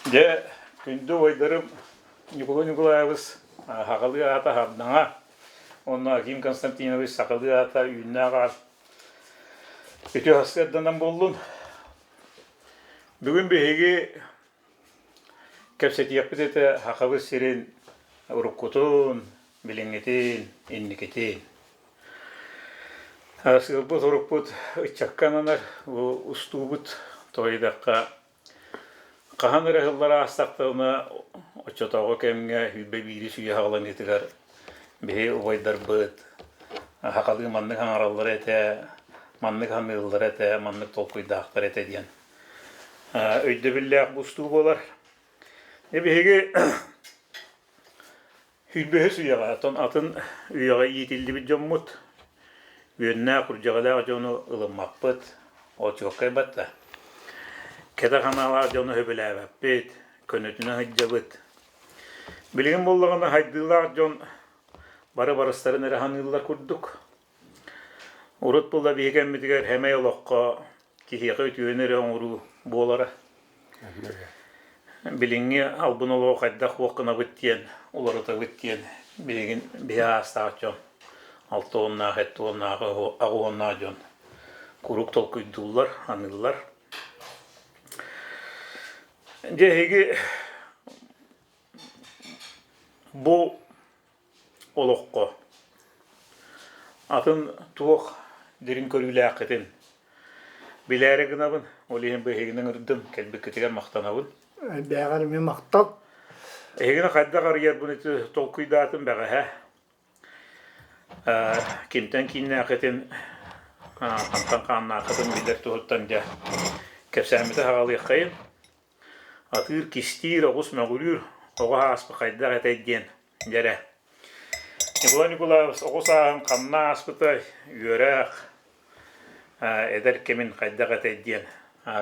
Дьэ, күндү убайдарым Ньукулай Ньукулаайабыс сахалыы аата Сардаҥа уонна Аким Константинович сахалыы аата Үүннээх Аар үтүө сарсыарданан буоллун. Бүгүн биһиги кэпсэтиэхпит этэ Сахабыт сирин уруккутун, билиҥҥитин, инникитин. Сыалбыт-сорукпут ыччакка ананар, бу устуубут тоҕо Хаһан эрэ ыһыллар аастахтарына, оччотооҕу кэмҥэ 21 үйэ саҕаланыытыгар биһи убайдарбыт сахалыы маннык саҥараллар этэ, маннык саныыллар этэ, маннык толкуйдаахтар этэ диэн өйдөбүллээх бустуу буолар. Биһиги Сүүрбэһис үйэҕэ, оттон атын үйэҕэ иитиллибит дьоммут, үөннээх, күрдьэҕэлээх дьону ылыммаппыт, отчуоккай батта. Кэтэх аналаах дьону сөбүлээбэппит, көнөтүнэ сылдьабыт. Билигин буоллаҕына хайдыылаах дьон бары барыстарын эрэ саныыллар курдук. Урут буолла биһиги кэммитигэр сэмэй олоххо киһиэхэ үтүөнү эрэ оҥоруу буолара. Билиҥҥи албын олоҕу хайдах уох гынабыт диэн, уларытабыт диэн билигин биһи аастаах дьон, алта уоннаах, сэттэ уоннаах, аҕыс уоннаах дьон куруук толкуйдууллар, аныыллар. Дьэ эһиги бу олоххо атын туох дириҥ көрүүлээххитин билээри гынабын. Ол иһин бу эһигини ыҥырдым, кэлбиккитигэр махтанабын. Бэҕэр эмиэ махтал. Эһигини хайдах арыйарбын ити толкуйдаатым бэҕэһээ. Кимтэн кииннээххитин, хантан хааннааххытын билэр туһуттан дьэ кэпсээммити саҕалыаххайын. Атыыр кистиир, оҕус мөҕүлүүр, оҕо ааспыт хайдах этэй диэн дьэрэ. Николай Николаевич оҕо сааһын ханна ааспытай, үөрэх, эдэр кэмин хайдах этэй диэн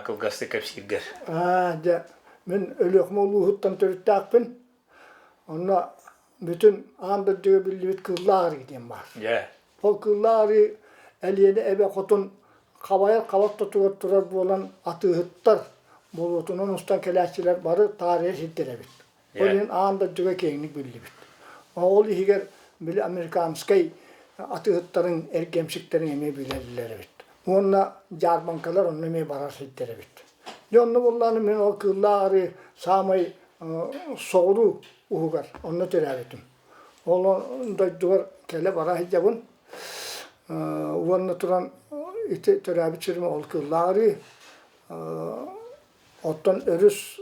кылгастык кэпсииргэр. Аа, дьэ, мин Өлүөхүмэ улууһуттан төрүттээхпин. Онно бүтүн аан дойдуга биллибит Кыыллаах арыы диэн баар. Дьэ. Ол Кыыллаах арыы Элиэнэ эбэ хотун хабайар хаба ортотугар турар буолан атыыһыттар болуотунан устан кэлээччилэр бары таарыйар сирдэр эбит. Ол иһин аан дойдуга киэҥник биллибит. Ол иһигэр били американскай атыыһыттарын эргиэмсиктэрин эмиэ билэллэр эбит. Уонна дьаарбаҥкалар онно эмиэ барар сирдэр эбит. Дьэ онно буоллаҕына мин ол Кыыллаах арыы саамай соҕуруу уһугар онно төрөөбүтүм. Ол дойдубар кэлэ-бара сылдьабын. Уонна туран ити төрөөбүт сирим ол Кыыллаах арыы. Оттон өрүс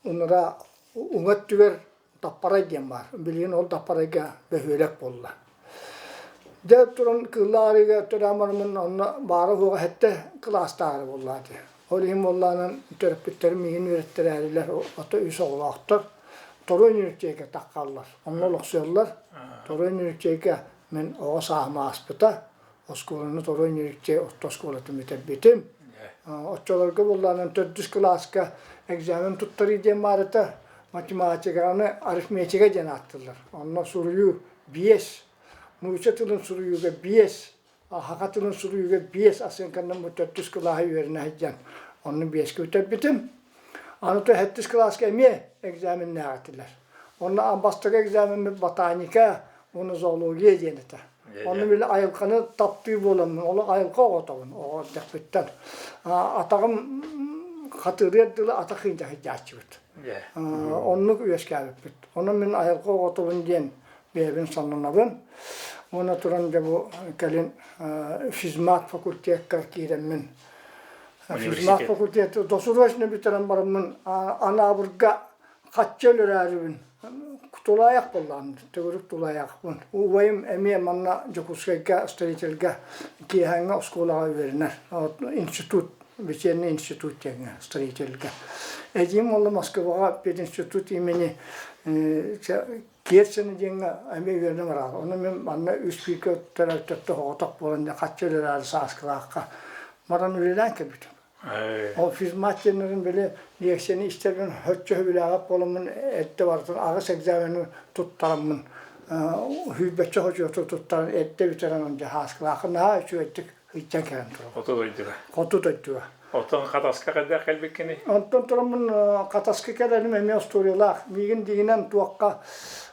Унара уҥа өттүгэр Даппарай диэн баар. Билигин ол Даппарайга бөһүөлэк буолла. Дьэ туран Кыыллаах арыыга төрөөн бараммын онно баара-суоҕа сэттэ кылаастааҕы буоллаҕа дии. Ол иһин буоллаҕынан төрөппүттэрим миигин үөрэттэрээрилэр ото үс оҕолоохтор. Торуой Ньүрүччэйгэ таххаллар. Онно олохсуйаллар. Торуой Ньүрүччэйгэ мин оҕо сааһым ааспыта. Оскуоланы Торуой Ньүрүччэй орто оскуолатын бүтэрбитим. Оччолорго буоллаҕынан төрдүс кылааска экзамен туттарыы диэн баар этэ. Математиканы арифметика диэн ааттыыллар. Онно суруйуу биэс, нуучча тылын суруйууга биэс, саха тылын суруйууга биэс оценканан бу төрдүс кылааһы үөрэнэ сылдьан онно биэскэ бүтэрбитим. Аны то сэттис кылааска эмиэ экзаменнаах этилэр. Онно бастакы экзамеммит ботаника уонна зоология диэн этэ. Онно били айылҕаны таптыыр буоламмын, олох айылҕа оҕотобун, оҕо эрдэхпиттэн. Атаҕым хатырыар дылы атах ыйда сылдьааччыбыт. Оннук үөскээбиппит. Онон мин айылҕа оҕотобун диэн бэйэбин сананабын. Уонна туран дьэ бу кэлин физмат факультекка киирэммин физмат факультеты досрочно бүтэрэн бараммын Анаабырга хаччы өлөрөөрүбүн тулаайах буоллаҕым, төгүрүк тулаайахпын. Убайым эмиэ манна Дьокуускайга строительга киэһээҥҥи оскуолаҕа үөрэнэр. Институт, вечерний институт диэҥҥэ строительга. Эдьиийим уола Москваҕа пединститут имени Киэрсэни диэҥҥэ эмиэ үөрэнэ бараҕа. Ону мин манна үс бииргэ төрөөбүттэртэн соҕотох буолан хаччы өлөрөөрү сааскылаахха баран үлэлээн кэлбитим. Ол физмат диэннэрин били лиэксийэни истэрбин соччо сөбүлээбэт буоламмын эрдэ барытын аҕыс экзамены туттараммын сүүрбэччэ хочуоту туттаран эрдэ бүтэрэн дьэ Һааскылаахха наһаа үчүгэйдик. Ыйтан кэлэн турабын. Хоту дойдуга. Хоту дойдуга. Оттон Хатаска хайдах кэлбиккиний? Онтон тураммын Хатаска кэлэрим эмиэ остуоруйалаах. Миигин дигинэн туохха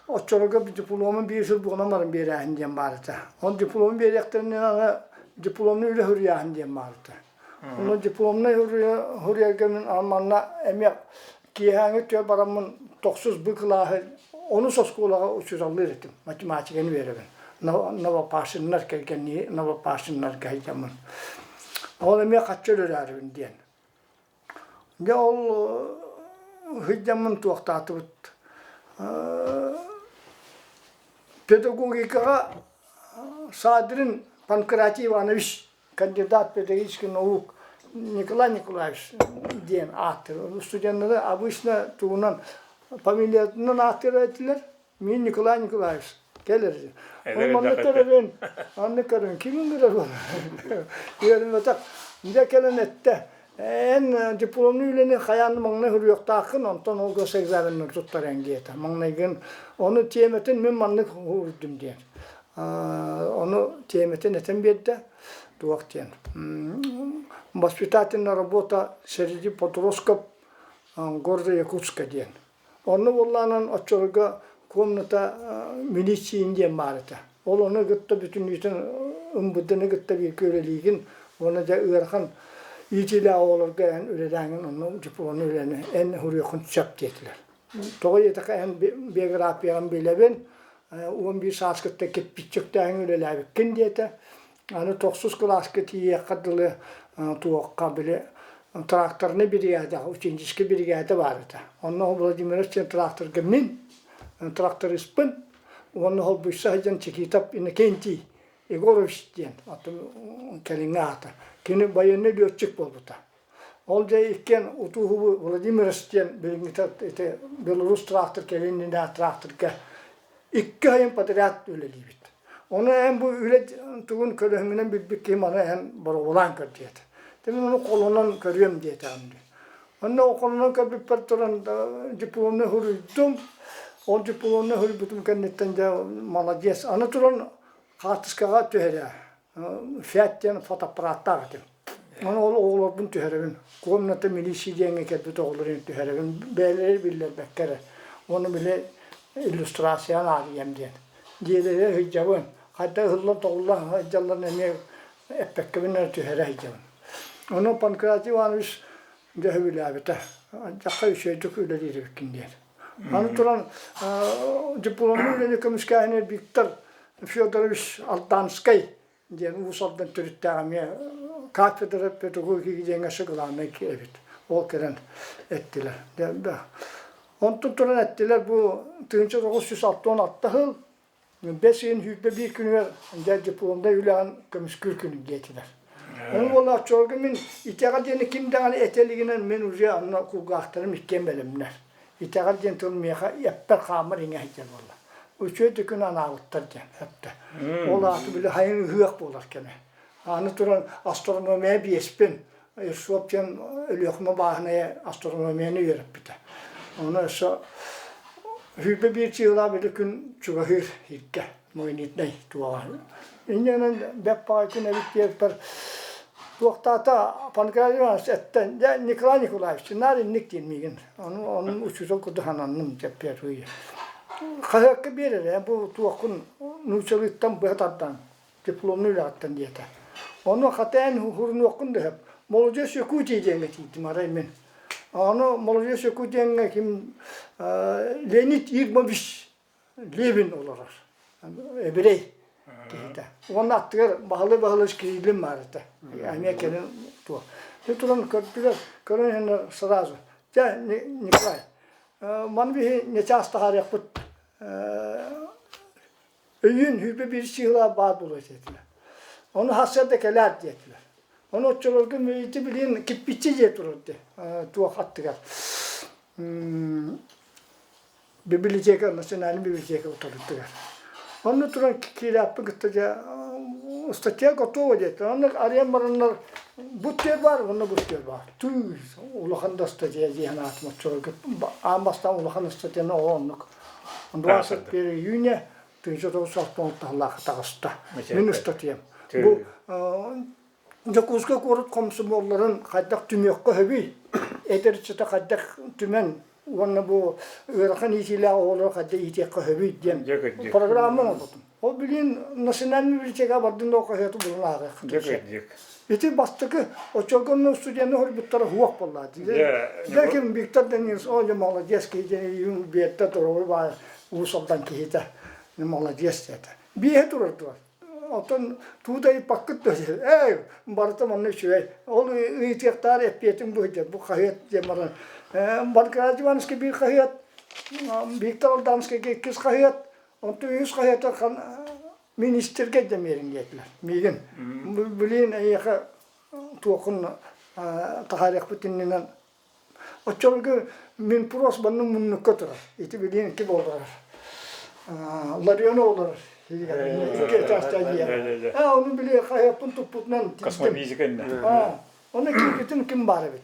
оччолорго дипломун биир сыл буолан баран биэрээһин диэн баар этэ. Ол диплому биэриэхтэринэн аны дипломный үлэ суруйааһын диэн баар этэ. Онно дипломнай суруйарга мин манна эмиэ Киэһээҥи өттүгэр бараммын тохсус Б кылааһы онус оскуолаҕа учууталлыыр этим, математиканы үөрэбин. Новопашиннар кэргэннии Новопашиннарга сылдьаммын. Ол эмиэ хаччы өлөрөөрүбүн диэн. Дьэ ол сылдьаммын туохтаатыбыт. Педагогикаҕа Садрин Панкратий Иванович кандидат педагогических наук Николай Николаевич диэн ааттыыр. Студеннары обычно тугунан фамилиятынан ааттыыр этилэр. Мин Николай Николаевич кэлэр. Ол манна көрөбүн, манна көрөн ким ыҥырар Үөрэммэтэх. Дьэ кэлэн эттэ. Эн дипломный үлэни хайаан маҥнай суруйуохтааххын, онтон ол госэкзаменнар туттарыаҥ диэтэ. Маҥнайгын ону тиэмэтин мин маннык уурдум диэн. Ону тиэмэтин этэн биэрдэ, туох диэн «Воспитательная работа среди подростков города Якутска» диэн. Онно буоллаҕынан оччолорго комната милициин диэн баар этэ. Ол ону кытта бүтүннүүтүн ымбыдыны кытта бииргэ үлэлиигин уонна дьэ ыарахан иитиилээх оҕолорго эн үлэлээҥин онно дипломнай үлэни эн суруйуоххун сөп диэтилэр. Тоҕо диэтэххэ эн биографияҕын билэбин, 11 сааскыттан кирпиччиктээҥ үлэлээбиккин диэтэ. Аны тохсус кылааска тиийиэххэ дылы туохха били тракторнай биригээдэҕэ ученическай биригээдэ баар этэ. Онно Владимирович диэн тракторга мин тракториспын уонна холбуйса сылдьан Чикитов Иннокентий Егорович диэн кэлиҥҥи аата. Кини военный летчик буолбута. Ол дьэ иккиэн утууһубу Владимирович диэн билиҥҥитэ ити Беларусь трактор кэлин тракторга икки айын подряд үлэлиибит. Ону эн бу үлэ тугун көлөһүҥүнэн билбит киһи маны эн боруобалаан көр диэтэ. Мин ону холонон көрүөм диэтэҕим дии. Онно холонон көрбүппэр туран дипломнай суруйдум. Ол дипломнай суруйбутум кэнниттэн дьэ молодец. Аны туран хаартыскаҕа түһэрэ Фиат диэн фотоаппараттаах этим. Ону ол оҕолорбун түһэрэбин. Комната милиции диэҥҥэ кэлбит оҕолорун түһэрэбин. Бэйэлэрэ биллэрбэккэ эрэ. Уонна били иллюстрацияны аарыйам диэн. Дьиэлэрэ сылдьабын. Хайдах ыһыллан-тоҕуллан сылдьалларын эмиэ эппэккэбин эрэ түһэрэ сылдьабын. Ону Панкратий Иванович дьэ сөбүлээбитэ. Дьахха үчүгэйдик үлэлиир эбиккин диэн. Аны туран дипломнай үлэни көмүскээһини Виктор Федорович Алданскай диэн Уус Алдан төрүттээх эмиэ кафедра педагогики диэҥҥэ главнай эбит. Ол кэлэн эттилэр. Онтон туран эттилэр бу 1966 сыл Бэс ыйын 21 күнүгэр дьэ дипломнай үлэҕин көмүскүүр күнүм диэтилэр. Ону буолла оччолорго мин итэҕэл диэни ким даҕаны этэ илигинэн мин уже онно кулгаахтарым иккиэн бэлэмнэр. Итэҕэл диэн тыл миэхэ эппэр-хааммар иҥэ сылдьар буолла. Үчүгэй да күн анаабыттар диэн эттэ. Ол аата били хайын ыһыах буолар кэмэ. Аны туран астрономия биэспин Ершов диэн Өлүөхүмэ бааһынайа астрономияны үөрэппитэ. Ону өссө 21 чыылаа били күн чугаһыыр ииргэ магнитнай туоҕа. Инньэнэн бэт баҕай күн эбит диэбиппэр туохтаата Панкратий Иванович эттэн дьэ Николай Николаевич наар инник диэн миигин ону ону учуутал курдук сананным диэппиэр хаһыакка биэрэр бу туоххун нууччалыыттан быһа тардан дипломнай үлэҕиттэн диэтэ. Ону хата эн уһурунуоххун да сөп. Молодежь Якутии диэҥҥэ тиийдим арай мин. Ону Молодежь Якутии диэҥҥэ ким Леонид Ирмович Левин олорор. Эбирей киһитэ. Уонна аттыгар Баһылай Баһылайович Кириллин баар этэ. Эмиэ кэлин туох. Дьэ туран көрдүлэр, көрөн иһэннэр сразу. Дьэ, Николай, маны биһи нечаас таһаарыахпыт Өйүүн 21 сыыла баар буолуо диэтилэр. Ону сарсыарда кэлээр диэтилэр. Ону оччолорго ити билигин кирпиччи дьиэ турар дии туох аттыгар. Библиотека, национальный библиотека утарытыгар. Онно туран киирээппин кытта дьэ статья готова диэтилэр. Онно арыйан бараннар бу түөр баар, онно бу түөр баар. Тыы улахан да статья дии санаатым оччолорго. Аан бастаан улахан статьяны ол оннук 21 июня 1996 таҕыста. Мин ыстатыйам. Бу Дьокуускай куорат хомсомуолларын хайдах түмүөххэ сөбүй? Эдэр ыччаты хайдах түмэн уонна бу ыарахан иитиилээх оҕолору хайдах иитиэххэ сөбүй диэн Дьэ кырдьык. программа оҥорбутум. Ол билигин национальный библиотека бардын да хаһыаты булан ааҕыахха Дьэ сөп. кырдьык. Ити бастакы оччолорго онно студенны хорбуттара суох буолла. Дьэ, Дьэ ким Виктор Данилович, о, дьэ молодец киһи диэн биэрдэ доруобуй баай Уус Алдан киһитэ молодец диэтэ. Биэһэ турардылар. Оттон туудайпаккыт да ээ барыта манна үчүгэй. Ол ыйытыахтаар эппиэтим бу диэн бу хаһыат диэн баран Баркарaj Ивановскай биир хаһыат, Виктор Алданскайга иккис хаһыат, онтон үһүс хаһыата министргэ дэмиэрин диэтилэр миигин. Билин эйиэхэ туохун таһаарыахпыт иннинэн Оччолорго Минпрос манна муннукка турар. Ити билигин ким олорор? Ларионов олорор. Икки этажта дьиэ. Ону били хаһыаппын туппутунан тиийдим. Космофизика иннэ. Оны киирбитим ким баар эбит?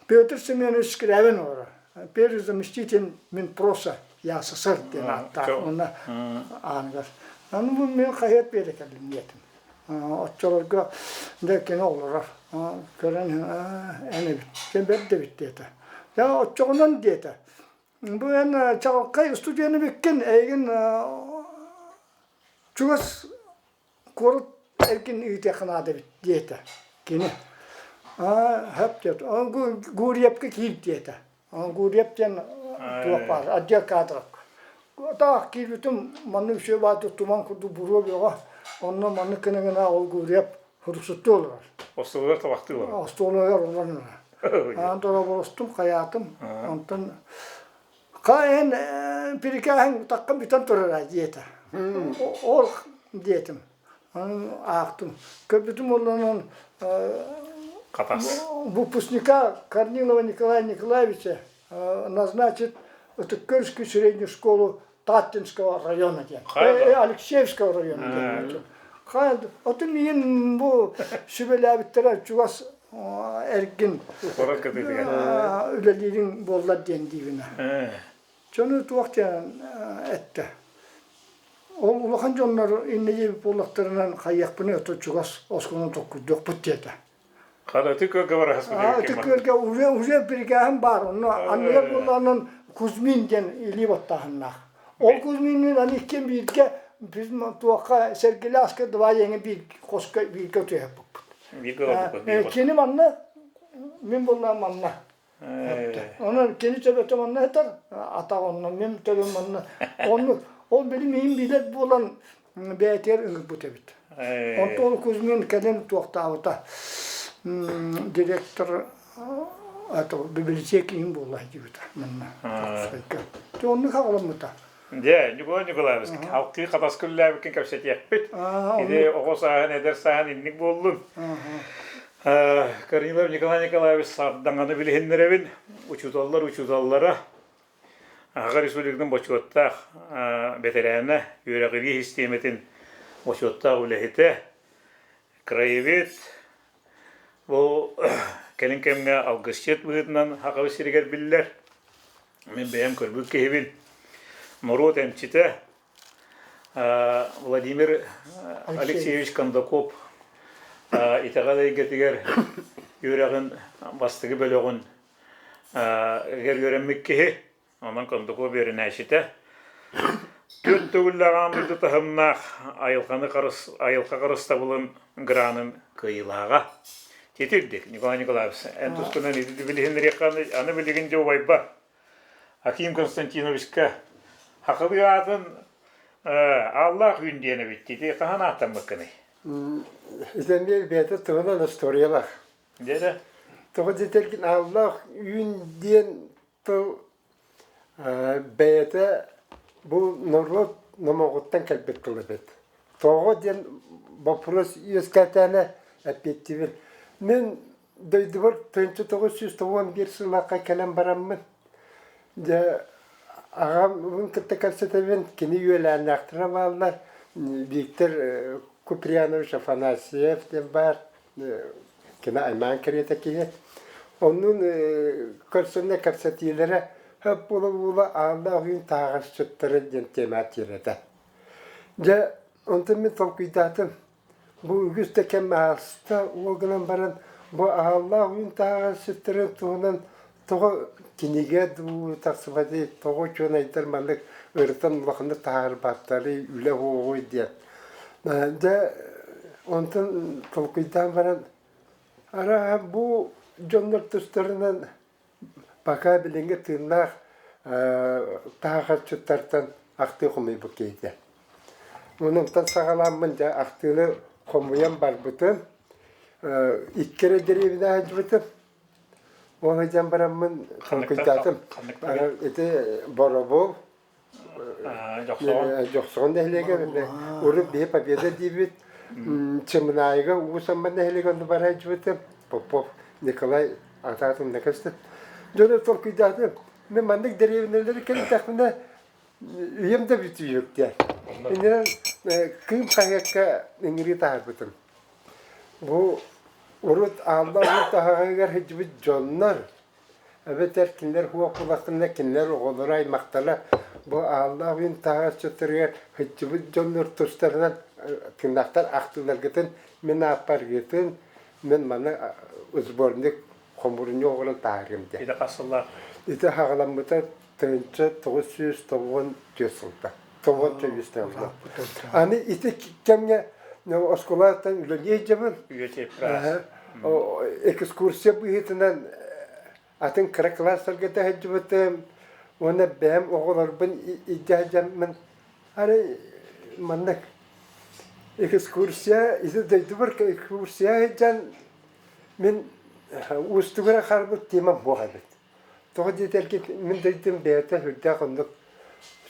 Петр Семенович Скрябин олорор. Первый заместитель Минпроса ЯССР диэн ааттаах. Онно ааныгар. Аны бу мен хаһыат биэрэ кэллим диэтим. Оччолорго дьэ кини олорор көрөн эн эбит дьэ бэрт да эбит диэтэ. Дьэ оччоҕунан диэтэ бу эн чаҕылхай студент эбиккин эйигин чугас куорат эргин ыытыахха наада эбит диэтэ кини. Аа сөп диэтэ. Гурьевка киир диэтэ. Гурьев диэн туох баар отдел кадров. Таах киирбитим маннык үчүгэй баҕайытык туман курдук буруо бөҕө. Онно маннык гына гына ол Гурьев суруксуттуу олорор. Остуолугар табахтыы олорор. Остуолугар олорон олорор. Аан дорооболостум, хайаатым. Онтон ха эн пирикээһиҥ утаххын бүтэн турара диэтэ. Ол диэтим. Аахтым. Көрбүтүм онон Хатас. Выпускника Корнилова Николая Николаевича назначит Ытык-Күөлскую среднюю школу Таттинского района диэн. Алексеевского района диэн. Отун миин бу сүбэлээбиттэрэ чугас эргин үлэлиириҥ буоллар диэн диибинэ. Дьону туох диэн эттэ. Ол улахан дьоннор иннэ диэбит буоллахтарынан хайыахпыный ото чугас оскуоланы токкуйдуохпут диэтэ. Хата ытык күөлгэ бараһаспыт Ытык күөлгэ уже уже бирикээһин баар. Онно анныгар буоллаҕынан Кузьмин диэн илии баттааһыннаах. Ол Кузьминныын аны иккиэн бииргэ біз туохха Сэргэлээхскэ два диэҥэ биир хоско бииргэ утуйаппыппыт. Бииргэ олорбуппут. Кини манна, мин буоллаҕым манна. Онон кини төбөтө манна сытар, атах онно, мин төбөм манна. Оннук. Ол били миин билэр буолан бэйэтигэр ыҥырбыт эбит. Онтон Кузьмин кэлин туохтаабыта директор это библиотека иһин буолла диэбитэ манна Дьокуускайга. Оннук аҕаламмыта. Дьэ, Ньукулай Николаевич, алтыы хатаска үлэлээбиккин кэпсэтиэхпит. Ити оҕо сааһын, эдэр сааһын инник буоллун. Корнилов Николай Николаевич Сардаҥаны билиһиннэрэбин. Учууталлар учууталлара, Аҕа республикатын бочуоттаах бэтэрээнэ, үөрэҕирии систиэмэтин бочуоттаах үлэһитэ, краевед, бу кэлин кэмҥэ алгысчыт быһыытынан Сахабыт сиригэр биллэр. Мин бэйэм көрбүт киһибин. Норуот эмчитэ Владимир Алексеевич Кондаков итэҕэл эйгэтигэр үөрэҕин бастакы бөлөҕүн үөрэммит киһи. Онон Кондаков үөрэнээччитэ. Түөрт төгүллээх аан дойду таһымнаах айылҕаны айылҕа харыстабылын гранын кыайыылааҕа. Титирдик, Николай Николаевич, эн тускунан ити билиһиннэриэххэ аны билигин дьэ убайбар Аким Константиновичка хахылыы аатын Ааллаах үүн диэн эбит ити хаһан ааттаммыккыный? Ити эмиэ бэйэтэ туһунан историялаах. Дьэ Тоҕо диэтэргин Ааллаах үүн диэн тыл бэйэтэ бу норуот номоҕуттан кэлбит тыл эбит. Тоҕо диэн боппуруос үөскээтээнэ эппиэттиибин. Мин дойдубар 1991 сыллаахха кэлэн бараммын, дьэ аҕабын кытта кэпсэтэбин, кини үөлээннээхтэрэ бааллар, Виктор Куприянович Афанасьев диэн баар, кини аймаан кэриэтэ киһи. Оннун көрсөннө кэпсэтиилэрэ хөп буола-буола ааллаах үүн таһаҕасчыттара диэн тиэмэ тиэрэтэ. Дьэ, онтон мин толкуйдаатым. Бу үгүс да кэм ааста, ол гынан баран бу ааллаах үүн таһаҕас сиртэрин туһунан тоҕо кинигэ дуу тахсыбатый, тоҕо учуонайдар маннык ырытан улаханнык таһаарбаттарый, үлэ уһуоҕуй диэн. Дьэ, онтон толкуйдаан баран, арааһа бу дьоннор тустарынан Пока билиҥҥи тыыннаах таһаҕасчыттартан ахтыы хомуйбут киһитэ. Онтон саҕалааммын дьэ ахтыыны хомуйан барбытым. Икки эрэ дэриэбинэ сылдьыбытым. Ол сылдьан бараммын толкуйдаатым. Ити Боробул Дьохсоҕон нэһилиэгэ урут биһи Победа диибит. Чымынаайыга Уус Амма нэһилиэгэ онно бара сылдьыбытым. Попов Николай атаатын да көстөн. Дьону толкуйдаатым. Мен маннык дэриэбинэлэри кэлтэхпинэ үйэм да бүтүүһүк диэн. Иннинэн Кыым хаһыакка ыҥырыы таһаарбытым. Бу урут Аалла Уут таһаҕыгар сылдьыбыт дьоннор Эбэтэр кинилэр суох буоллахтарына, кинилэр оҕолоро, аймахтара бу ааллаах үүн таһаҕасчыттарыгар сылдьыбыт дьоннор тустарынан тыыннаахтар ахтыыларгытын мин ааппаргытын мин маны сборник хомуурунньук оҥорон таһаарыам диэн. Ити хас сыллаах? Ити хаҕаламмыта 1994 сылта. 93 сылта. Аны ити кэмҥэ оскуолаттан үлэлии сылдьабын. Экскурсия быһыытынан атын кыра кылаастарга да сылдьыбытым уонна бэйэм оҕолорбун илдьэ сылдьаммын арай маннык экскурсия ити дойдубар экскурсия сылдьан мин уустугура хаалбыт темам суох эбит. Тоҕо диэтэргит мин дойдум бэйэтэ сүрдээх оннук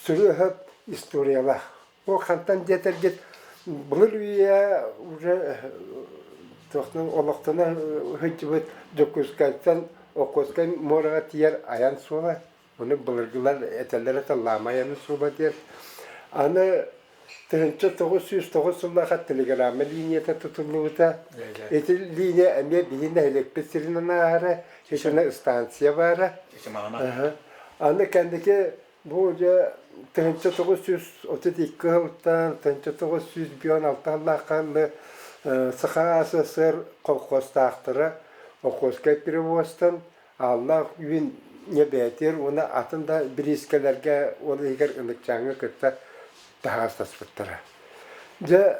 сүрү историялаах. Ол хантан диэтэргит былыр үйэ уже туохтан олохтоно сылдьыбыт Дьокуускайтан Охотскай муораҕа тиийэр айан суола. Ону былыргылар этэллэр этэ Лаама айанын суола диэн. Аны 1909 сыллаахха телеграмма линията тутуллубута. Ити линия эмиэ биһи нэһилиэкпит сиринэн ааһара, итинэ станция баара. Аны кэнники Бу дьэ 1932 сылтан 1956 сыллаахха Саха АССР колхозтаахтара Охотскай перевозтан Ааллаах Үүн Ньэбээтир уонна атын да бириискэлэргэ ол иһигэр Ыныкчааҥҥа кытта таһаастаспыттара. Дьэ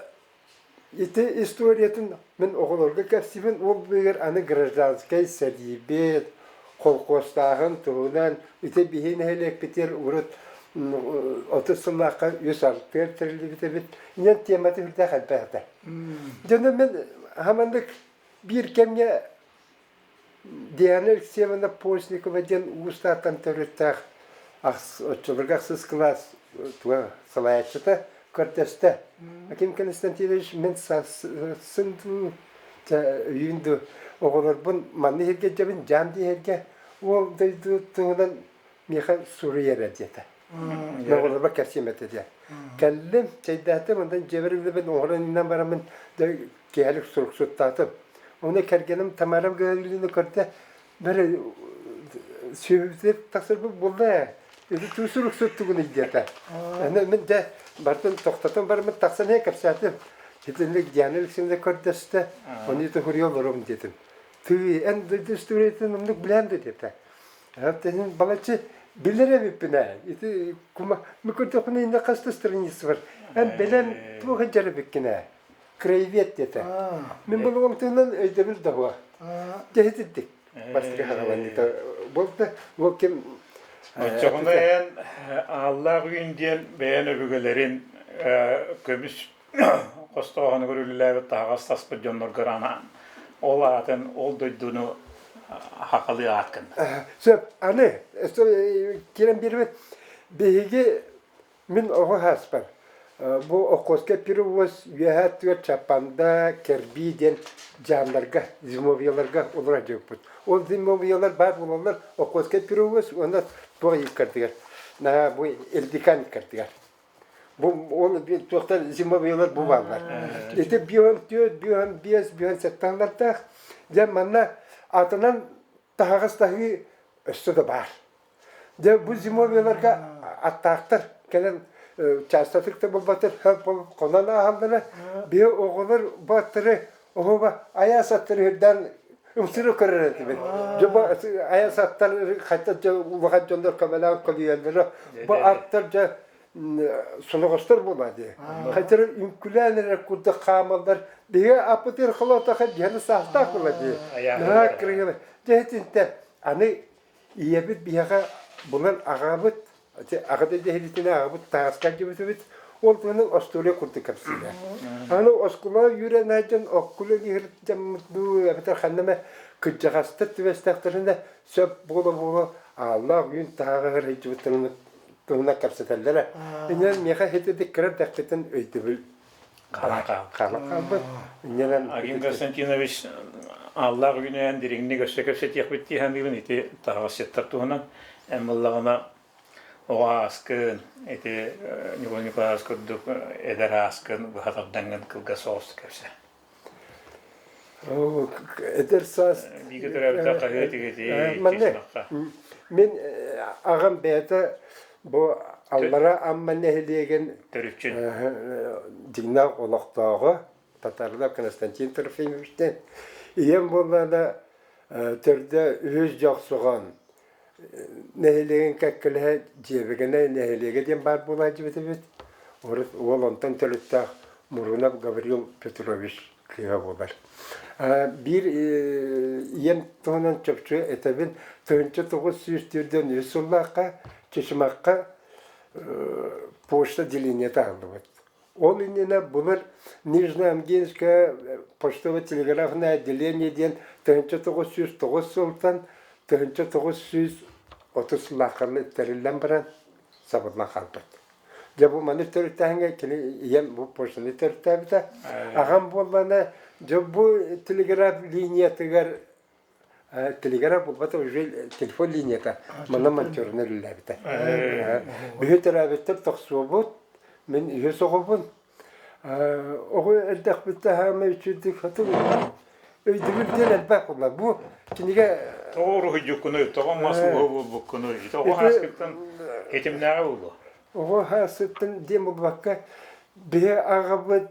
Ити историятын мин оҕолорго кэпсиибин, ол быыһыгар аны гражданскай сэриибит, холкуостааһын туһунан ити биһи нэһилиэкпитигэр урут 30 сыллаахха үс артыар тэриллибит эбит. Инэн тиэмэтэ сүрдээх элбэх этэ. Дьону мин хаманнык биир кэмҥэ Диана Алексеевна Постникова диэн Уус-Тааттан төрүттээх оччолорго ахсыс кылаас туга салайааччыта көрдөстө. Аким Константинович мин сарсын дуу, өйүүн дуу оҕолорбун манна иһиргэ дьэбин дьаам диэһэргэ уол дойду туһунан миэхэ суруй эрэ диэтэ. Оҕолорбор кэпсиэм этэ диэн. Кэллим, чэйдээтим, онтон дьиэбэр үлэбин оҥорон иннэн бараммын киэһэлик суруксуттаатым. Ону кэргэним Тамара Гаврильевна көрдө, бары сүөһүбүтүгэр тахсарбыт буолла ээ. Ити туу суруксуттугун диэтэ. Аны мин дьэ бартын тохтотон бараммын тахсан иһэ кэпсээтим. Итинник Диана Алексеевна көрдөстө, ону ити хуруйа олоробун диэтим. Тыы, эн дойду историятын оннук билээн да диэтэ. Тэнин балаччы билэр эбиппин ээ. Ити кума, мы көрдөхпүнэ иннэ хас да страница бар. Эн бэлэм туох дьар эбиккин ээ. Краевед диэтэ. Мин булугум тыынан өйдөбүл да буо. Дьэһитирдик. Бастакы хагаланныта буолда. Ол ким Оччоҕуна эн Ааллаах Үүн диэн бэйэн өбүгэлэрин көмүс хостооһунугар үлэлээбит таһаҕас таспыт дьонноргор анаан ол аатын, ол дойдуну хахалыы аат гынна. Сөп. Аны киирэн биэрбит биһиги Мин оҕо сааспар бу Охотскай перевоз үөһээ өттүгэр Чаппанда, Кэрбии диэн дьаамнарга, зимовьеларга олоро сылдьыбыппыт. Ол зимовьелар баар буолаллар Охотскай перевоз уонна туох иккардыгар, бу Элдикан иккардыгар. Бу ол туохтар зимовьелар бу бааллар. Ити бион түөрт, бион биэс, бион сэттэ сыллардаах. Дьэ манна атынан таһаҕас таһыы өссө да баар. Дьэ бу зимовьеларга аттаахтар кэлэн Чаастатык да булбатар хонон ааһаллара. Биһи оҕолор бу аттары оһуба айаас аттары үрдээн ымсыыры көрөр этибит. Дьэ бу айаас аттар хата дьэ улахан дьоннор көмөлөөн көлүйэллэрэ. Бу аттар дьэ соноҕостор буолаа дии. Хайтар үҥкүлээн эрэр курдук хаамаллар. Биһиги аппытыгар холоотохо дьиэни саастаах буола дии. Наһаа кырыйалар. Дьэ итинтэн аны ийэбит биһиэхэ булан аҕабыт аҕата дэһилитинэ аҕабыт тааска дьибитибит ол туһунан остуоруйа курдук кэпсиирэ. Аны оскуола үөрэнэ дьон оккула дьаммыт дуу эбэтэр ханна эмэ кырдьаҕастар түбэстэхтэринэ сөп буола-буола ааллаах үүн таһаҕаһар сылдьыбыттарын туһунан кэпсэтэллэрэ. Иннинэн миэхэ ити кыра эрдэхпиттэн өйдөбүл хаалан хаалбыт. Иннинэн Агим Константинович ааллаах үүнээн дириҥник өссө кэпсэтиэхпит дии саныыбын ити таһаҕасчыттар туһунан. Эн буоллаҕына оҕо ааскын, ити Ньукулай Николаевич курдук эдэр ааскын быһа тардаҥҥын кылгас соҕустук кэпсээ. Эдэр саас Бииргэ төрөөбүтэ хаһыат игити Манна мин аҕам бэйэтэ бу Аллара Амма нэһилиэгин төрүччүн дьиҥнээх олохтооҕо Татарлав Константин Трофимовичтан ийэм буоллаҕына төрдө үһүс дьохсоҕон нэһилиэгин кэккэлэһэ Дьиэбэгэнэ нэһилиэгэ диэн баар буолааччыбыт эбит. Урут уол онтон төрүттээх Мурунов Гаврил Петрович кыыһа буолар. Биир ийэм туһунан чопчу этэбин, 1943 сыллаахха Чычымахха почта отделениета аһыллыбыт. Ол иннинэ былыр Нижнеамгинское почтово-телеграфное отделение диэн 1909 сылтан 1930 сыллаахха тэриллэн баран сабыллан хаалбыт. Дьэ бу маны төрүттээһиҥҥэ кини ийэм бу почтаны төрүттээбитэ. Аҕам буоллаҕына дьэ бу телеграф линиятыгар Телеграф булбата уже телефон линията манна монтерунан үлэлээбитэ. Биһи төрөөбүттэр тохсуобут, мин үһүс оҕобун. Оҕо элдэхпиттэ хаама үчүгдүк хоту өйдөбүл диэн элбэх буолла. Бу кинигэ Тоҕо уруһуйдуккунуй, тоҕо мас ууһа буолбуккунуй, тоҕо хааскыттан этимнээҕэ буолуо? Оҕо хаасыттан диэн буолбакка, биһи аҕабыт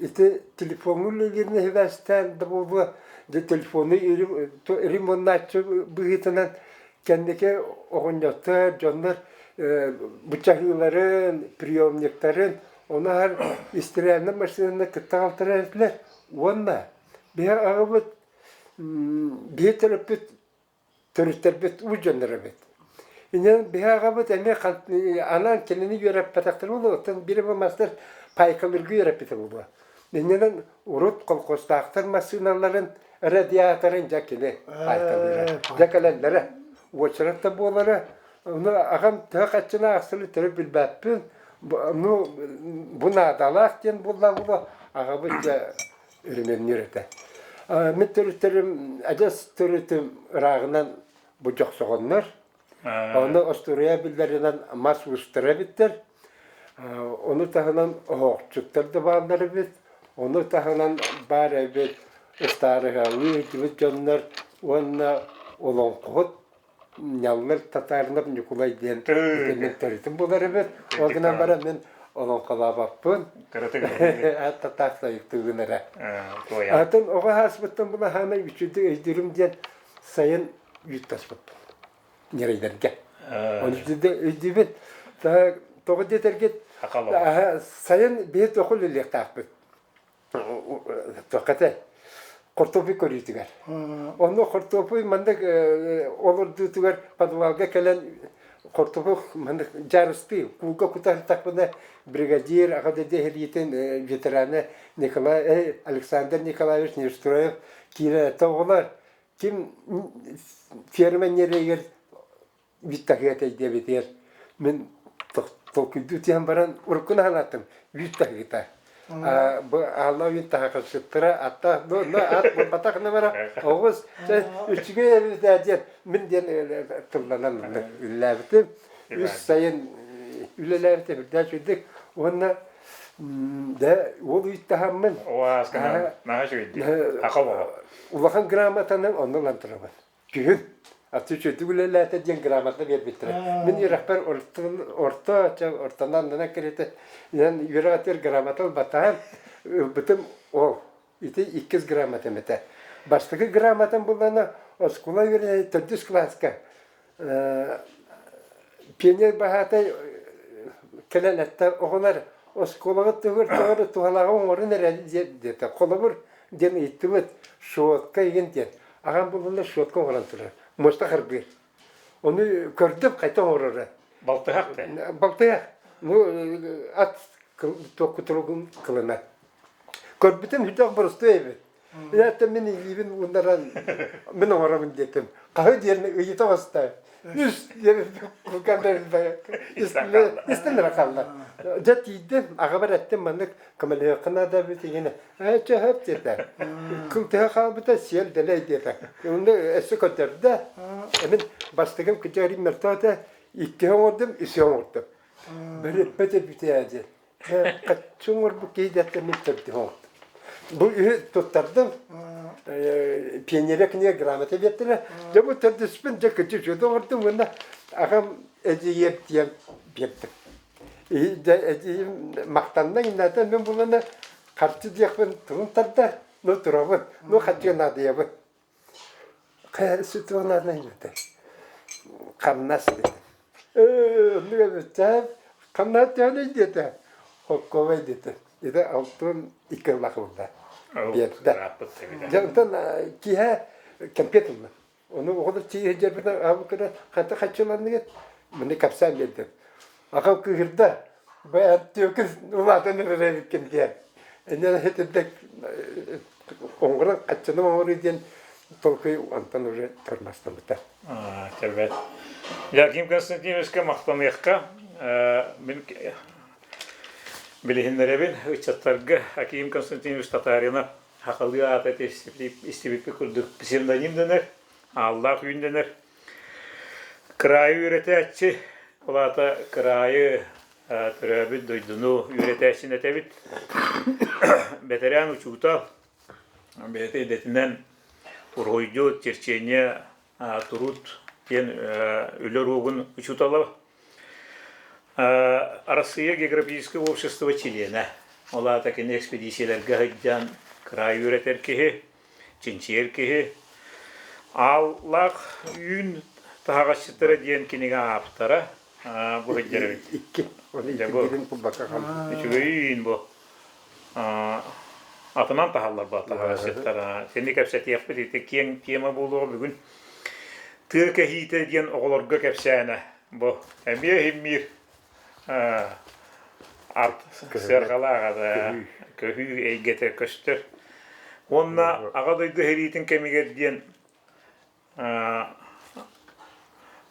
Ити телефоҥҥа үлэлиирин сибээстээн да буолуо, дьэ телефону ремоннааччы быһыытынан кэнники оҕонньоттор, дьоннор бычаһыыларын, приемниктарын ону аһар истирээннэ массыынаны кытта аҕалтарар этилэр уонна биһи аҕабыт биһи төрөппүт төрүттэрбит уу дьоннор эбит. Инэн биһи аҕабыт эмиэ анаан кинини үөрэппэтэхтэрэ буолуо, оттон биир мастер пайкалыырга үөрэппитэ буолуо. Иннинэн урут колхозтаахтар массыыналарын радиаторын дьэ кини пайкалыыра. Дьэ кэлэллэрэ. Уочарат да буолара. Ону аҕам төһө хаччыны аахсары төрүт билбэппин. Ну, бу наадалаах диэн буолла буолуо. Аҕабыт дьэ өрөмүөннүүр этэ. Мин төрүттэрим адьас төрүтүм ырааҕынан бу дьохсоҕоннор. Ону остуоруйа биллэринэн мас уустара эбиттэр. Ону таһынан оһоохчуттар да бааллар эбит. Ону таһынан баар эбит ыстаарыһалыы сылдьыбыт дьоннор уонна олоҥхоһут Ньаллар Татаринов Ньукулай диэн итинник төрүтүм булар эбит. Ол гынан баран мин олоҥхолообоппун. Татаах тойуктуубун эрэ. Атын оҕо ааспыттан була хаамай үчүгэй өйдүүрүм диэн сайын үүттаспыппын. Ньирэйдэргэ. Оны өйдүүбүн. Тоҕо диэтэргит сайын биһи тохул үлэлиэхтаахпыт. Туоххата хортуоппуй көрүүтүгэр. Онно хортуоппуй маннык олордуутугар подвалга кэлэн хортуоппуй маннык дьаарыстыы куулга кутартахпына бригадир аҕа дойду сэриитин ветерана Николай Александр Николаевич Неустроев киирэн эттэ оҕолор ким ферма ньирэйигэр Үүт таһыга диэбитигэр мин толкуйдуу түһэн баран уруккуну санаатым үүт таһыыта. Бу аалла үүт таһахсыттара атта ну ат буолбатах бара оҕус үчүгэй эбит диэн мин диэн тылланан үлэлээбитим. Үс сайын үлэлээбитим үрдээх үчүгдүк уонна дэ уол үүт таһаммын улахан грамотаны онно ылан турабын. Күһүн. Аты үчүгэйдик үлэлээтэ диэн грамота биэрбиттэрэ. Мин үөрэхпэр орто ортонон аннынан кэриэтэ инэн үөрэх этигэр грамота ылбатаҕым. Ылбытым ол. Ити иккис грамотам этэ. Бастакы грамотам буллана оскуола үөрэнэ төрдүс кылааска пионер баһаатай кэлэн эттэ оҕолор оскуолаҕа тугу эрэ туһалааҕы оҥорун эрэ диэтэ. Холобур диэн ыйыттыбыт шотка игин диэн. Аҕам буллунна шотка оҥорон турар. Муоста харбыыр. Ону көрдүм хайта оҥороро. Балтыһах да? Балтыһах. Ну ат туоккутуругун кылына. Көрбүтүм сүрдээх боростуой эбит. Это мин илиибин ууннаран мин оҥоробун диэтим. Хаһы диэн ыйыта оҕуста. Үс диэн истэн эрэ хаалла. Дьэ тиийдим, аҕабар эттим маннык көмөлөһүөххэ наада эбит игинэ. Ээ чэ сөп диэтэ. Кыл төһө хаалбыта сиэл дэлэй диэтэ. Онно өссө көрдөрдө. Мин бастакым кыдьарым мөлтөө этэ. Иккиһи оҥордум, үсүһү оҥордум. Бөрүппэт эбитээ диэн. Хаччы оҥорбут киһи диэттэн мин төрдүһү оҥордум. Бу үһү туттардым. Пионерия кинигэ грамота биэртилэр. Дьэ бу төрдүспүн дьэ кыдьы үчүгэйдик оҥордум уонна аҕам эдьиийим диэн биэрдим. Дьэ эдьиийим махтанна иннэтэ мин булана харчы диэхпин тылын тарда, ну турабын, ну харчыга наадыйабын. Светлана диэтэ. Хамнас диэтэ. Ээ, оннук эбит хамнас төһөнүй диэтэ. Холкуобай диэтэ. Ити алтын икки ыллах ылла. Биэрдэ. Дьэ, онтон киэһэ кэмпиэт ылла. Ону оҕолор тиийэ сылдьарбытын аабыккына ханта хаччыланныгыт? Маны кэпсээн биэрдим. Аҕам кыыһырда. Бэйэм түөкүн улаатан эрэр эбиккин диэн. Инньэ итинник оҥорон хаччыны оҥоруу диэн толкуй онтон уже тормозтаммыта. Тэбэт. Яким Константиновичка махтаныахха. Мин билиһиннэрэбин ыччаттарга Аким Константинович Татаринов хахалыы аата истибиппит курдук псевдоним дэнэр, ааллаах үүн дэнэр. Кыраайы үөрэтээччи, ол аата кыраайы төрөөбүт дойдуну үөрэтээччини этэбит. Бэтэрээн учуутал, бэйэтэ идэтинэн уруһуйдьут, черчение туруут диэн үлэ уруогун учуутала. Арассыыйа географическай общество чилиэнэ. Ол аата кини экспедицияларга сылдьан кыраайы үөрэтэр киһи, чинчийэр киһи. Ааллаах үүн таһаҕасчыттара диэн кинигэ ааптара. Бу сылдьар эбит. Икки. Оны икки кулбакка хаалбыт. Үчүгэй үүн бу. Атынан таһаллар ба таһаҕасчыттара. Сени кэпсэтиэхпит ити киэҥ тема буолуоҕа бүгүн. Тыа кэһиитэ диэн оҕолорго кэпсээнэ. Бу эмиэ иһиммиир ат сыарҕалаах көһүү эйгэтэ көстөр. Уонна Аҕа дойду сэриитин кэмигэр диэн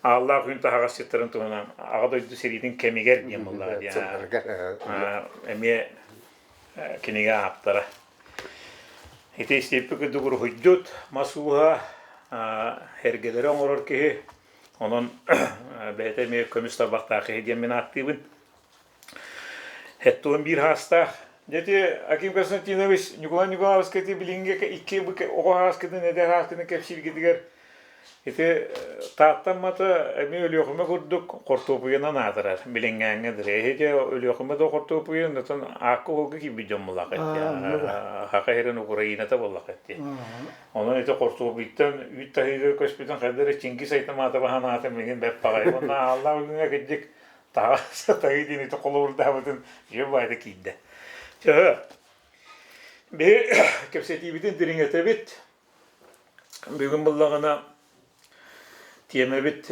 Ааллаах күн таһаҕасчыттарын туһунан Аҕа дойду сэриитин кэмигэр диэн буоллаҕа диэн эмиэ кинигэ ааптара. Ити истиэппит курдук уруһуйдьут, мас ууһа, эргэлэри оҥорор киһи Онон бэйэтэ эмиэ көмүс тарбахтаах киһи диэн мин ааттыыбын. Хэттуон биир хаастаах. Дьэ ити Аким Константинович Ньукулай Ньукулаевскай ити билиҥҥи икки оҕо хааскытын, эдэр хааскытын кэпсииргитигэр ити Тааттаммата эмиэ Өлүөхүмэ курдук хортуопуйанан аатырар билиҥҥээҥҥэ дылы. Эһиги Өлүөхүмэ да хортуопуйа, онтон аакка-уолга киирбит дьон буоллаххыт дии. Хака сирин Украината буоллаххыт дии. Онон ити хортуопуйтан үүт таһыыга көспүтүн хайда эрэ Чингис Айтматова санаата миигин бэрт баҕайы. Уонна ааллаах күҥҥэ кырдьык таһаҕас таһыы диэн ити холобурдаабытын дьэ баайда киирдэ. Чэ, биһи кэпсэтиибитин дириҥэтэбит. Бүгүн буллаҕына тиэмэбит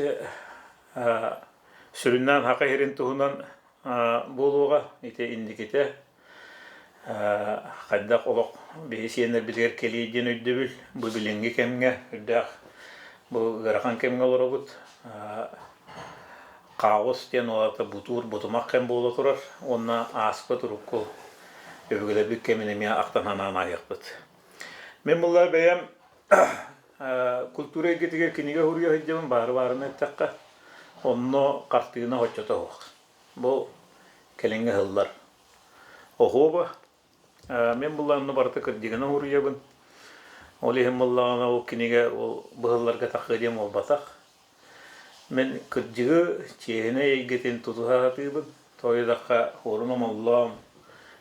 сүрүннээн Хака иһэрин туһунан буолуоҕа. Ити инникитэ хайдах олох биһи сиэннэрбитигэр кэлиэй диэн өйдөбүл бу билиҥҥи кэмҥэ үрдээх бу ыарахан кэмҥэ олоробут. Хаос диэн ол аата бутуур бутумах кэм буола турар уонна ааспыт урукку өбүгэлэрбит кэмин эмиэ ахтан санаан ааһыахпыт. Мин буолла бэйэм культура эйгэтигэр кинигэ суруйа сылдьабын баары-баарынан эттэххэ, онно хартыына оччото суох. Бу кэлиҥҥи ыһыллар оһуоба. Мин буллаҕына барыта кырдьыгынан суруйабын. Ол иһин буллаҕына ол кинигэ ол быһылларга тахыа диэн буолбатах. Мин кырдьыгы чиэһинэй эйгэтин тутуһа сатыыбын. Тоҕо Хуорун Омоллоон,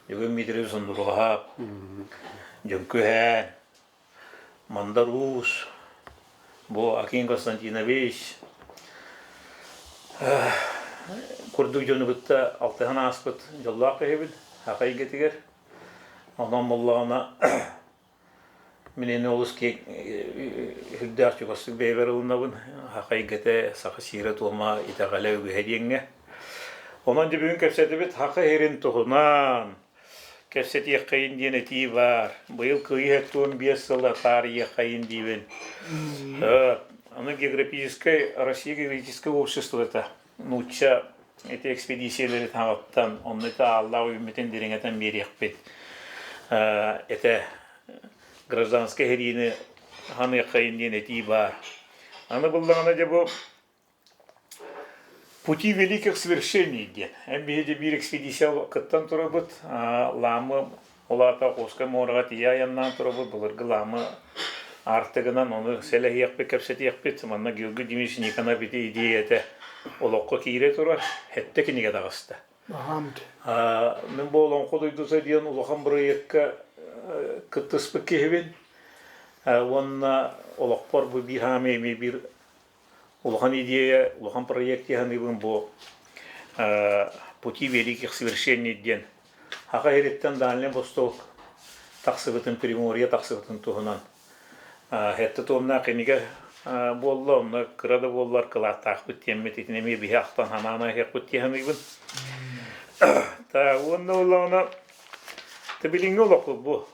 Дьөгүн Дмитриевич Сундуруоһап, Дьөҥкүһээн, Мандар Уус, бу Аким Константинович курдук дьону кытта алтыһан ааспыт дьоллоох киһибин саха эйгэтигэр. Онон буоллаҕына Мин ини олус киэҥ үрдээх чугастык бэйэбэр ылынабын. Саха эйгэтэ, саха сиэрэ-туома, итэҕэлэ үгэһэ диэҥҥэ. Онон дьэ бүгүн кэпсэтибит саха сирин туһунан кэпсэтиэххэйин диэн этии баар. Быйыл Кыайыы 75 сыла таарыйыаххайын диибин. Аны географическай, Россия географическай обществота нуучча ити экспедициялэри таҥаттан онно ити ааллаах үүммүтүн дириҥэтэн биэриэхпит этэ гражданскай сэриини ханыаххайын диэн этии баар. Аны буллаҕына дьэ бу Пути великих свершений диэн. Эн биһиги биир экспедиция кыттан турабыт. Лаамы Ол аата Охотскай муораҕа тиийэ айаннаан турабыт, былыргы Лаамы аартыгынан ону сэлэһиэхпит, кэпсэтиэхпит. Манна Георгий Дмитриевич Никонов ити идиэйэтэ олоххо киирэ турар. Сэттэ кинигэ таҕыста. Мин бу Олоҥхо дойдута диэн улахан бырайыакка кыттыспыт киһибин. Уонна олохпор бу биир хаамыы эмиэ биир Улахан идея, улахан проект дии саныыбын бу «Пути великих свершений» диэн Саха сириттэн Дальний Восток тахсыбытын, Приморье тахсыбытын туһунан сэттэ туомнаах кинигэ буолла, онно кыра да буоллар кылааттаахпыт диэммит итини эмиэ биһи ахтан санаан аһыахпыт дии саныыбын. Уонна буоллаҕына билиҥҥи олохпут бу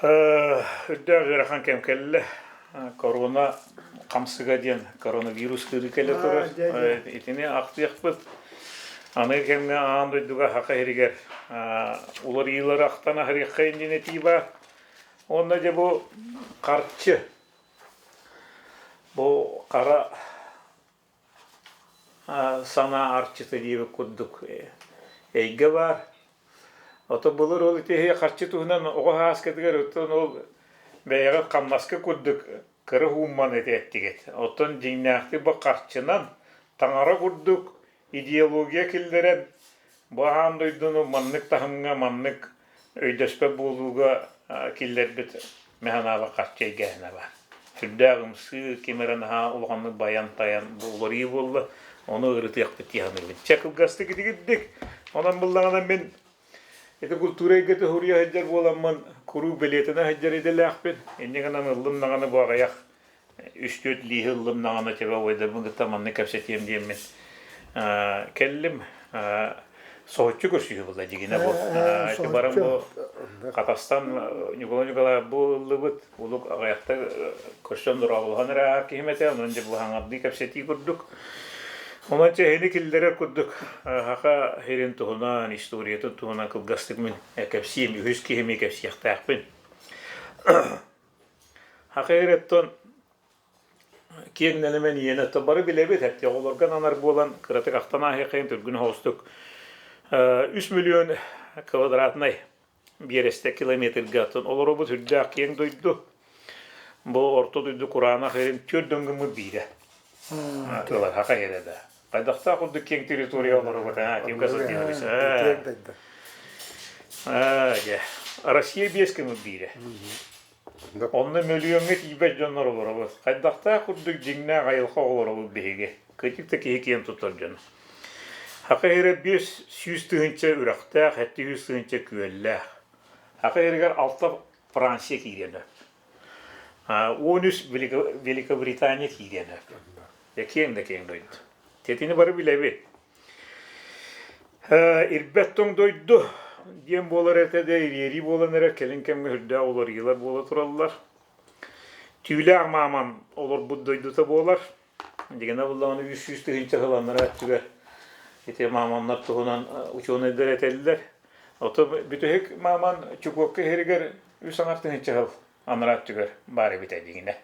Үрдээх ыарахан кэм кэллэ. Корона хамсыга диэн коронавирус ыарыы кэлэ турар. Итини ахтыахпыт. Аныгы кэмҥэ аан дойдуга саха сиригэр уларыйыылары ахтан аһарыаххайын диэн этии баар. Уонна дьэ бу харчы, бу хара санаа арчыта диэбит курдук эйгэ баар. Ото былыр ол ити харчы туһунан оҕо һааскатыгар оттон ол бэйэҕит хамнаска курдук кыра уумман этээттигит. Оттон дьиҥнээхтик бу харчынан таҥара курдук идеология киллэрэн бу аан дойдуну маннык таһымҥа маннык өйдөспөт буолууга киллэрбит мэханаабы харчы эйгээһинэ баар. Сүрдээх ымсыы, ким эрэ наһаа улаханнык байан-тайан уларыйыы буолла, ону ырытыахпыт дии саныыбын. Чэ, кылгастык итигирдик. Онон буллаҕына мин ити культура эйгэтэ суруйа сылдьар буоламмын куруук бэлиэтэнэ сылдьар идэлээхпин. Инньэ гынан ыллым даҕаны бу аҕыйах үс-түөрт лииһи ыллым даҕаны тебе убайдарбын кытта маннык кэпсэтиэм диэммин кэллим. Соһуччу көрсүһүү буолла дьигинэ бу. Ити баран бу Хатастан Ньукулай Николаев бу ыллыбыт. Улук аҕыйахта көрсөн дорооболоһон эрэ аар киһим этэ. Онон дьэ бу хаҥардыы кэпсэтии курдук. Онон чэһини киллэрэр курдук саха сирин туһунан, историятын туһунан кылгастык мин кэпсиим. Үһүс киһими кэпсиэхтээхпин. Хахыйрыттан киэҥ нэлэмэн иэнэ то бары билэбит, эттэ оҕолорго ананар буолан кыратык ахтан ааһыаххайын түргүн соҕустук 3 миллион квадратнай биэрэстэ километрга оттон олоробут үрдээх киэҥ дойду. Бу орто дойду кураанах ирин түөрт дөнгөммүт биирэ. Ылар хаха иһэрэ да. Хайдахтаах курдук киэҥ территория олоробут, а, Ким Константинович. Аа, дьэ. Россия биэс көмүл биирэ. Онно мөлүйүөҥҥэ тиийбэт дьоннор олоробут. Хайдахтаах курдук дьиҥнээх айылҕа олоробут биһиги. Кырдьык да киһи киэн туттар дьоно. Саха сирэ 500 тыһыынча үрэхтээх, 700 тыһыынча күөллээх. Саха сиригэр алта Франция киириэн сөп. 13 Великобритания киириэн сөп. Дьэ киэҥ да киэҥ дойду. Тэтини бары билэбит. Ирбэт тоҥ дойду диэн буолар этэ да ириэрии буолан эрэр кэлин кэмҥэ сүрдээх уларыйыылар буола тураллар. Түүлээх мааман олорбут дойдута буолар. Дигэнэ буллаҕына 300 тыһыынча сыл анараа өттүгэр ити мааманнар туһунан учуонайдар этэллэр. Ото бүтэһик мааман Чукотка иһэригэр үс аҥар тыһыынча сыл анараа өттүгэр баар эбитэ дигинэ.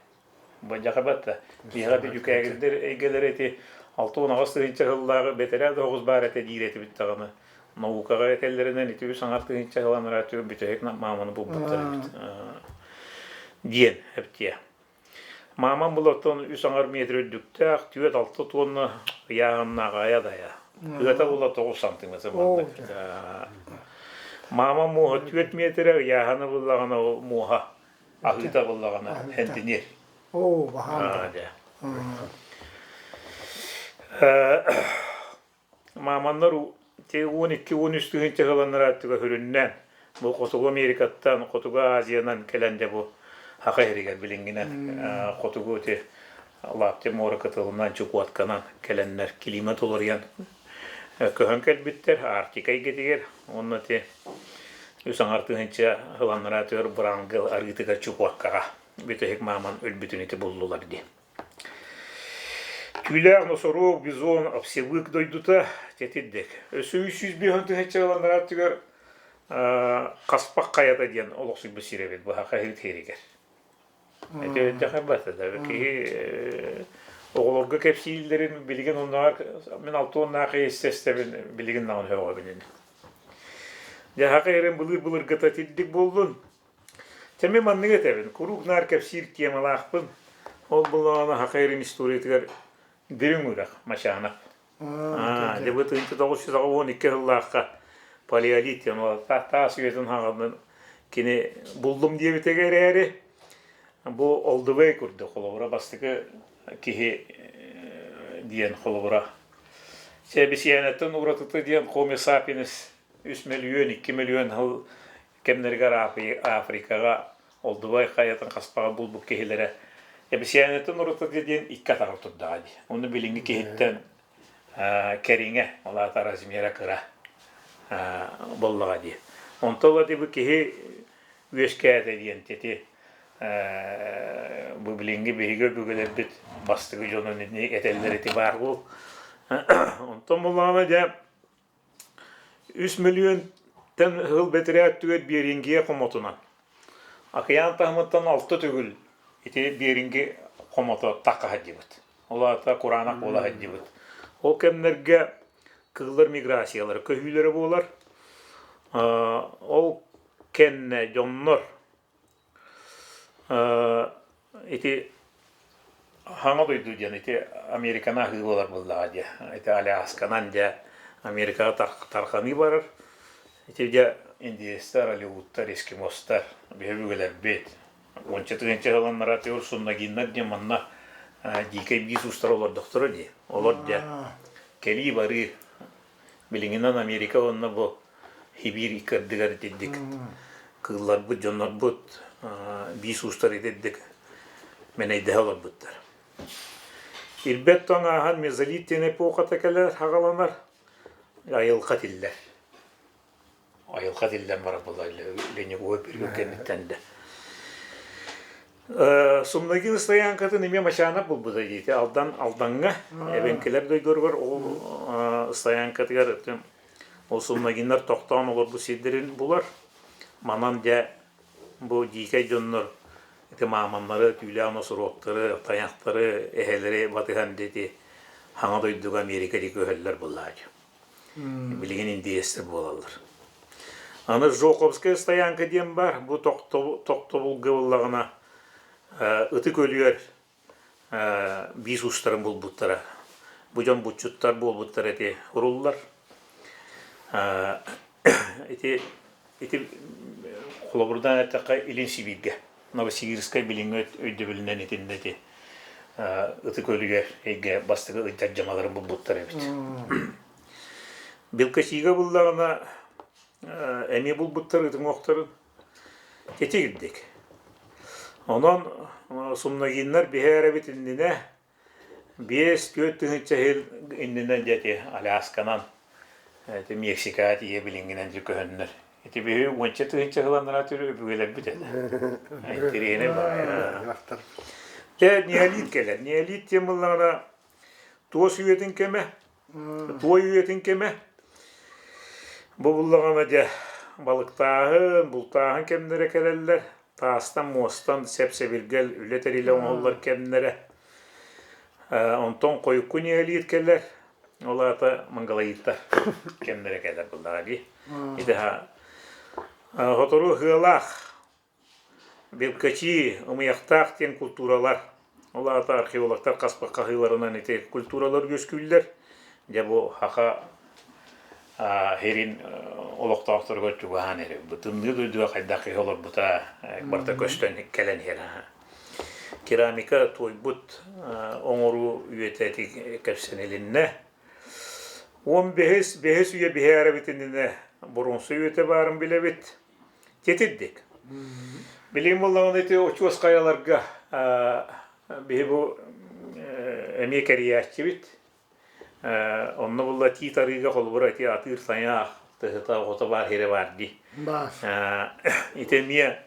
Бадьахабат да. Биһиэхэ ити дьүкээгирдэр эйгэлэрэ ити 68 тыһыынча сыллааҕы бэтэрээ да оҕус баар этэ диир этибит даҕаны. Наукаҕа этэллэринэн ити үс аҥар тыһыынча сыл анараа өттүгэр бүтэһик мааманы булбуттар эбит диэн эптиэ. Маамам булаттан үс аҥар метр үрдүктээх, 4-6 тонна ыйааһыннаах айа дайа. Ыата була 9 сантиметр маннык. Маама муоһа 4 метрэ, ыйааһына буллаҕына ол муоһа аһыыта буллаҕына энтиниэр. Оо, баһаам. Мааманнар 12-13 тыһыынча сыланнара өттүгэр сүрүннээн бу Хотугу Америкаттан, Хотугу Азиянан кэлэн дьэ бу Саха сиригэр билиҥҥинэн хотугу ити Лаптев муора кытылынан, Чукотканан кэлэннэр климат уларыйан көһөн кэлбиттэр Арктика эйгэтигэр уонна ити үс аҥар тыһыынча сыланнара өттүгэр Врангел арыытыгар Чукоткаҕа бүтэһик мааман өлбүтүн ити буллулар дии. Түүлээх носорог, бизон, овсевык дойдута тэтирдик. Өссө 305 тыһыынча ыланнара өттүгэр Хаспах хайата диэн олохсуйбут сир эбит быһа хаһыыт сиригэр. Ити өйдөхө барта да киһи оҕолорго кэпсииллэрин билигин оннооҕор мин алта уоннаах истэстэбин билигин даҕаны сөҕөбүн ини. Дьэ хака эрин былыр былыргыта тирдик буоллун. Чэ мин маннык этэбин, куруук наар кэпсиир темалаахпын. Ол буллаҕына саха ирин историятыгар дириҥ үрэх Мачаанап. Дьэ бу 1992 сыллаахха палеолит диэн таас үйэтин хаҕынан кини буллум диэбитигэ эрээри бу олдубей курдук холобура бастакы киһи диэн холобура Сэбисиэнэттэн уратыта диэн Homo sapiens 3 мөлүйүөн, 2 мөлүйүөн сыл кэмнэригэр Африкаҕа Олдубай хайатын хаспаҕа булбут киһилэрэ эбисиэнэтин урутата диэн икки атаҕар турдаҕа дии. Ону билиҥҥи киһиттэн кэриҥэ, ол аата размера кыра буоллаҕа дии. Онтон ыла бу киһи үөскээтэ диэн ити бу билиҥҥи биһиги өбүгэлэрбит бастакы дьонун этэллэр ити баар буол. Онтон буллаҕына дьэ Үс мөлүйүөнтэн сыл бэтэрээ өттүгэр Берингия хомотунан, акыйаан таһымыттан алта төгүл ити Беринги хомото тахха сылдьыбыт. Ол аата кураанах буола сылдьыбыт. Ол кэмнэргэ кыыллар миграциялара көһүүлэрэ буолар. Ол кэннэ дьоннор Ити Хаҥа дойду диэн ити Американы аһыы буолар буоллаҕа дии. Ити Алясканан дьэ Америкаҕа тарҕаныы барар. Ити дьэ индеецтэр, алеуттар, эскимостар биһи өбүгэлэрбит уонча тыһыынча сылланнара тыыр суннагиннар диэн манна дикэй биис уустара олордохторо дии. Олор дьэ кэлии-барыы Билиҥҥинэн Америка уонна бу Сибиир икки ардыгар итирдик кыылларбыт, дьоннорбут биис уустар итирдик мэнэйдэһэ олорбуттар. Ирбэт тоҥ ааһан мезолит диэн эпохата кэлэр, хаҕаланар, айылҕа тиллэр. Айылҕа тиллэн барар буолла ледниковый период кэнниттэн да. Сумнагин стоянкатын эмиэ Мачаанап булбута диити Алдан Алдаҥҥа эбэҥкилэр дойдуларыгар ол стоянкатыгар ол Сумнагиннар тохтоон олорбут сирдэрин булар. Манан дьэ бу дьиикэй дьоннор ити мааманнары, түүлээх носуруоктары, тайахтары, эһэлэри батыһан диэти хаҥа дойдуга Америка диэки көһөллөр буоллааччы. Билигин индиэстэр буолаллар. Аны Жоховская стоянка диэн баар. Бу тохтобулга буоллаҕына ытык өлүөр биис уустарын булбуттара. Бу дьон буччуттар буолбуттар ити уруллар. Ити ити холобурдаан эттэххэ Илин Сибииргэ Новосибирскай билиҥҥи өйдөбүлүнэн итиннэ ити Ытык Өлүгэр эйгэ бастакы ыйдар дьамаларын булбуттар эбит. Белкачига буллаҕына эмиэ булбуттар ытыҥуохтарын ити ирдик. Онон сумнагиннар биһээрэбит иннинэ 5-4 тыһыынча сыл иннинэ дьэ ити Алясканан ити Мексикаҕа тиийэ билиҥҥинэн дьэ көһөннөр. Ити биһи уонча тыһыынча сыланнара түрү өбүгэлэрбит этэ. Интэриэһинэй баҕайы. Дьэ неолит кэлэр. Неолит диэн буоллаҕына туос үйэтин кэмэ, туой үйэтин кэмэ. Бу буллаҕына дьэ балыктааһын, бултааһын кэмнэрэ кэлэллэр. Таастан, муостан сэп-сэбиргэл үлэ тэрилэ оҥоһуллар кэмнэрэ. Онтон хойукку неолит кэлэр. Ол аата монголоидтар кэмнэрэ кэлэр буоллаҕа дии. Ити сотору ыһыалаах, белкачи, ымыйахтаах диэн култууралар. Ол аата археологтар хаспах хаһыыларынан ити культуралар үөскүүллэр. Дьэ бу саха сирин олохтоохторугар чугаһаан эрэр. Бу тымныы дойдуга хайдах киһи олорбута барыта көстөн кэлэн иһэр. Керамика туойбут оҥоруу үйэтэ ити кэпсэнилиннэ. 15 бэһис үйэ биһээрэбит иннинэ боруонса үйэтэ баарын билэбит. Тетирдик. Билигин буоллаҕына ити очуос хайаларга биһи бу эмиэ кэрийээччибит. Онно булла тиит арыыга холобура ити атыыр тайаах тыһыта оҕото баар сирэ баар дии. Баар. Ити эмиэ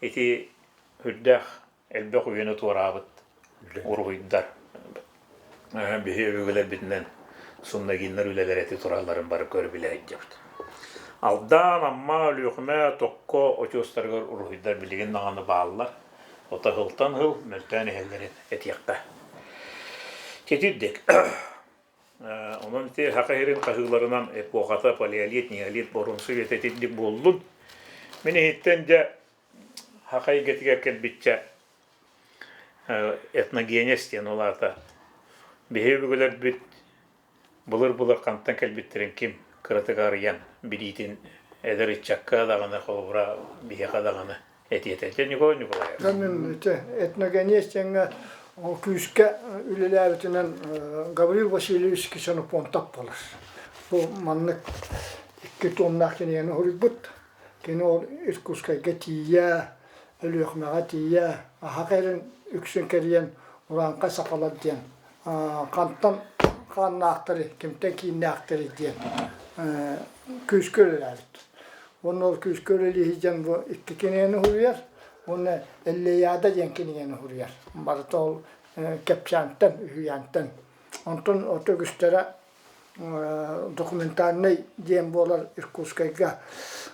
ити үрдээх элбэх үйэни туораабыт уруһуйдар биһи өбүгэлэрбитинэн суннагиннар үлэлэрэ ити туралларын бары көрө билэ сылдьабыт. Алдан, Амма, Өлүөхүмэ, Токко очуостарыгар уруһуйдар билигин даҕаны бааллар. Ото сылтан сыл мөлтөөн иһэллэрин этиэххэ. Титирдик. Онон ити саха сирин хаһыыларынан эпохата палеолит, неолит, боруонса үйэтэ итинник буоллун. Мин иһиттэн дьэ Саха эйгэтигэр кэлбиччэ этногенез диэн ол аата биһиги өбүгэлэрбит былыр-былыр хантан кэлбиттэрин ким кыратык арыйан билиитин эдэр ыччакка даҕаны холобура биһиэхэ даҕаны этиэ этэ. Дьэ Николай Николаевич. Мин ити этногенез диэҥҥэ күүскэ үлэлээбитинэн Гаврил Васильевич Ксенофонтов буолар. Бу маннык икки томнаах кинигэни суруйбут. Кини ол Иркутскайга тиийэ, Өлүөхүмэҕэ тиийэ, аһах эрин үксүн кэрийэн урааҥхай сахалар диэн хантан хааннаахтарый, кимтэн кииннээхтэрий диэн күүскэ үлэлээбит. Уонна ол күүскэ үлэлии сылдьан бу икки кинигэни суруйар уонна Эллэйаада диэн кинигэни суруйар. Барыта ол кэпсээнтэн, үһүйээнтэн. Онтон ото үгүстэрэ документальнай диэн буолар Иркутскайга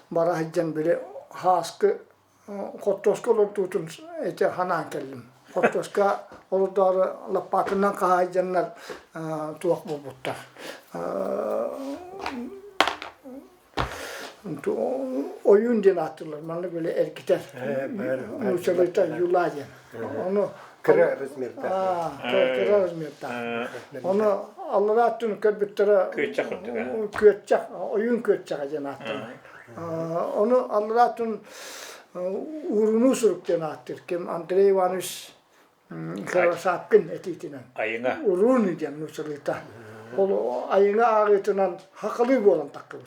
бара сылдьан били һааскы хортуоска олордуутун ити санаан кэллим. Хортуоска олордоору лаппаакынан хаһаайдьаннар туох буолбуттар. Ойуун диэн ааттыыллар, маннык били эргитэр. Нууччалыыта юла диэн. Ону кыра размердаах. Кыра размердаах. Ону аллараа өттүн көрбүттэрэ күөччэх курдук. Күөччэх, ойуун күөччэҕэ диэн ааттанар. Ону аллараа өттүн уурунуу сурук диэн ааттыыр. Ким Андрей Иванович Кривошапкин этиитинэн. Айыҥа. Уруун диэн нууччалыыта. Ол айыҥа ааҕыытынан хахалыы буолан таххыбыт.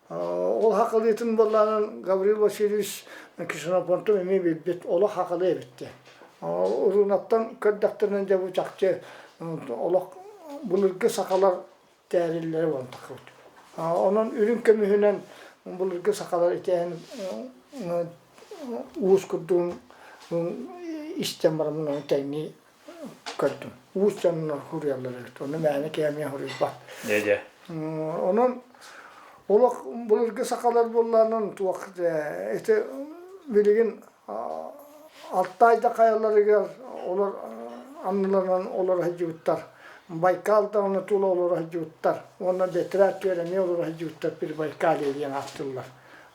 Ол хахалыытын буоллаҕынан Гаврил Васильевич Ксенофонтов эмиэ билбит, олох хахалыы эбит диэн. Уруунаттан көрдөхтөрүнэн дьэ бу чахчы олох былыргы сахалар тэриллэрэ буолан таххыбыт. Онон үрүҥ көмүһүнэн былыргы сахалар итээһин уус курдугун истэн бараммын ону тэҥнии көрдүм. Уус дьоннор суруйаллар эбит. Ону мээнэ киһи эмиэ суруйбат. Дьэ-дьэ. Онон олох былыргы сахалар буоллаҕынан туох ити билигин Алтай да хайаларыгар олор анныларынан олоро сылдьыбыттар. Байкал даҕаны тула олоро сылдьыбыттар. Уонна Бэтрээт түөр эмиэ олоро сылдьыбыттар Прибайкалье диэн ааттыыллар.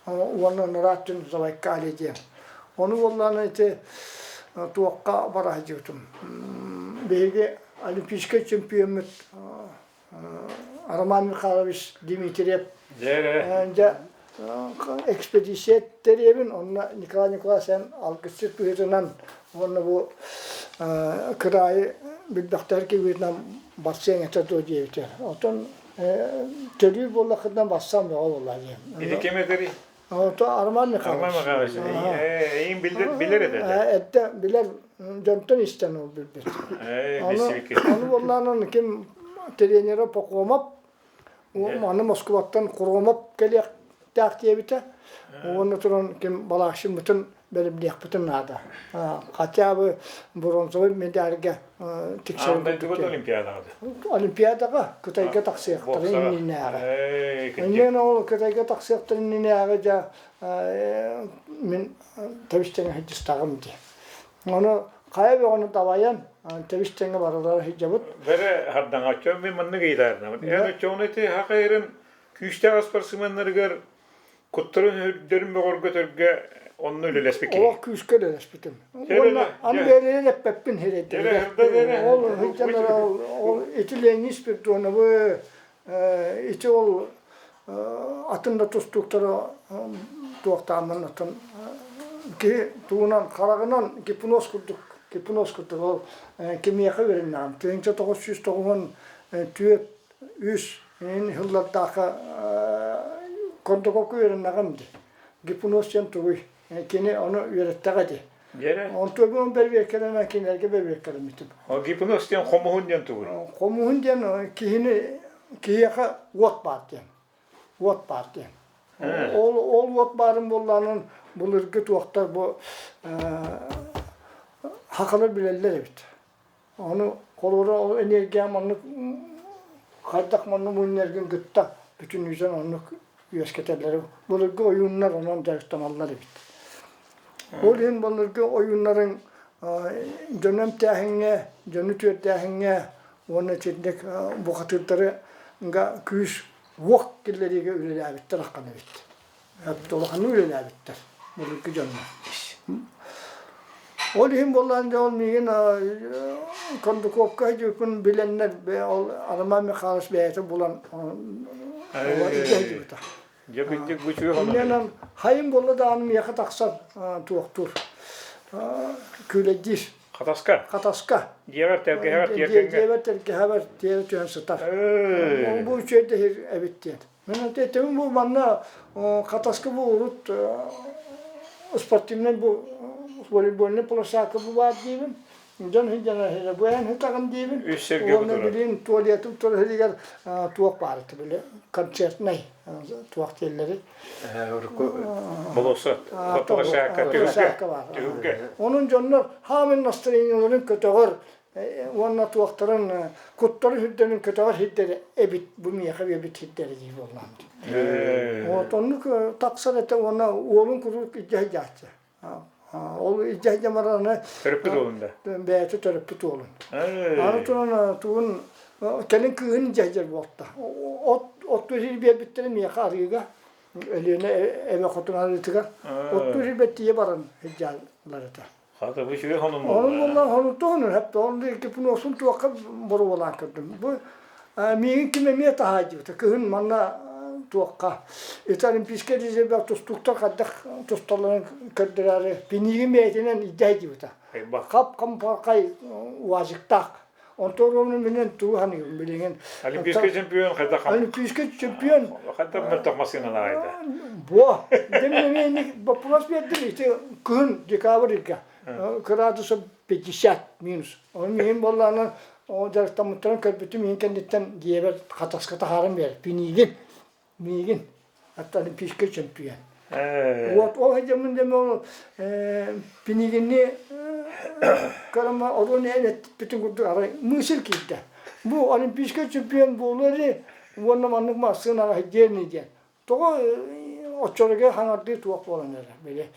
Уонна Нураат түн Забайкалье диэн. Ону буоллаҕына ити туохха бара сылдьыбытым. Биһиги олимпийскай чемпиоммут Роман Михайлович Дмитриев дьэ экспедиция тэрийэбин онно Николай Николаевич эн алгысчыт быһыытынан уонна бу кыраайы билбэхтэр киһи барсыаҥ этэ дуо диэбитэ. Оттон төлүүр буоллаххытына барсам бөҕө буолла диэн. Ити ким этэрий? Ото Арман Михайлович. Арман Михайлович. Эйин билэр билэр этэ. Эрдэ билэр дьонтон истэн ол билбит. Ону буоллаан ким тренерэ Пахомов аны Москваттан Хромов кэлиэхтээх диэбитэ. Уонна туран ким Балакшиммытын бэлэмниэхпитин наада. Хотя бы бронзовый медальга тиксэрин курдук. Олимпиадаҕа Олимпиадаҕа Кытайга тахсыахтарын иннинээҕи. Иннинэ ол Кытайга тахсыахтарын иннинээҕи дьэ мин тэбис-тэҥэ сылдьыстаҕым дии. Ону хайа бөҕөнү далайан тэбис-тэҥэ барылара сылдьабыт. Бэрэ хардаҥа оччо мин маннык ыйытаарынабын. Эн оччоҕуна ити хахайырын күүстээх спортсменнарыгар куттарын үрдэрин бөҕөргөтөргө онно үлэлэспит киһи. Олох күүскэ үлэлэспитим. Уонна аны бэйэлэрин эппэппин сирэйдэригэр. Ол сылдьан ол ити Леонид Спиридоновы ити ол атын да тустууктары туохтааммын атын киһи тугунан хараҕынан гипноз курдук гипноз курдук ол кимиэхэ үөрэннэҕим 1994 үс ин сыллардаахха Кондакопка үөрэннэҕим дии гипноз диэн тугуй кини ону үөрэттэҕэ дии Онтуобун бэрэбиэркэлэнэн кинилэргэ бэрэбиэркэлэммитим. Гипноз диэн хомуһун диэн тугуй? Хомуһун диэн киһини киһиэхэ уот баар диэн. Уот баар диэн. Ол ол уот баарын буоллаҕынан былыргы туохтар бу хахалар билэллэр эбит. Ону холобура ол энергия маннык хайдах маннык мунньаргын кытта бүтүннүүтүн оннук үөскэтэллэр. Былыргы ойууннар онон дьарыктаналлар эбит. Ол иһин былыргы ойууннарыҥ дьону эмтээһиҥҥэ, дьону түөрдээһиҥҥэ уонна итинник бухатыырдары күүс уох киллэриигэ үлэлээбиттэр аххан эбит. Улаханнык үлэлээбиттэр былыргы дьоннор. Ол иһин буоллаан дьэ ол миигин Кондуковка сылдьыбыппын билэннэр ол Роман Михайлович бэйэтэ булан илдьэ Дьэ кырдьык бу үчүгэй Иннинэн хайын буолла даҕаны миэхэ тахсан туохтуур күүлэйдиир. Хатаска? Хатаска. Дьиэбэр тэлгэһэбэр тиэргэҥҥэ? Дьиэбэр тэлгэһэбэр тиэрэ түһэн сытар. Бу үчүгэй да эбит диэн. Мин этим бу манна Хатаска бу урут спортивнай бу волейбольнай площадка бу баар диибин. Дьон сылдьан бу эн сытаҕын диибин. Үс сиргэ Уонна билин туалетым турар сиригэр туох баар этэ били концертнай туох диэллэри. Болуоссат площадка түһүлгэ. Онон дьоннор хаамын настроениеларын көтөҕөр уонна туохтарын куттары сүрдэрин көтөҕөр сирдэрэ эбит бу миэхэ эбит сирдэрэ дии буоллаҕым дии. Вот оннук тахсар этэ уонна уолун куруук илдьэ сылдьааччы. Ол илдьэ сылдьан баран аны Төрөппүт уолун да? Бэйэтэ төрөппүт уолун. Аны туран тугун кэлин кыыһын илдьэ сылдьар буолта. От оттуу сир биэрбиттэрэ миэхэ арыыга Өлүөнэ эбэ хотун арыытыгар оттуу сирбэр тиийэ баран сылдьаллар этэ. Хата бу үчүгэй хонун Онон буолла хонуттуһун өп ол гипнозун туохха боруобалаан көрдүм. Бу миигин ким эмиэ таһаайдыбыта. Кыһын манна туохха ити олимпийскай резервэ тустууктар хайдах тусталларын көрдөрөөрү пиниигин бэйэтинэн илдьэ Хап хампархай уазиктаах. Онтон ровно менен тугу саныыбын билигин. Олимпийский чемпион хайдах Олимпийский чемпион хайдах мөлтөх массыыналаах Во! Дем вопрос бердим ити кыһын декабрь ыйга градусов 50 минус. Оны миин боллаана дьарыктаммыттарын көрбүтүм миин кэнниттэн дьиэбэр хатаска таһааран биэр пиниигин Миигин хатта олимпийскай чемпион. Вот ол сылдьаммын дьэ ол Пинигини көрөн оруон эн эппитин курдук арай мысль киирдэ. Бу олимпийскай чемпион буолуо ини уонна маннык массыынаҕа сылдьыа диэн. Тоҕо оччолорго хаҥардыы туох буолан эрэр били.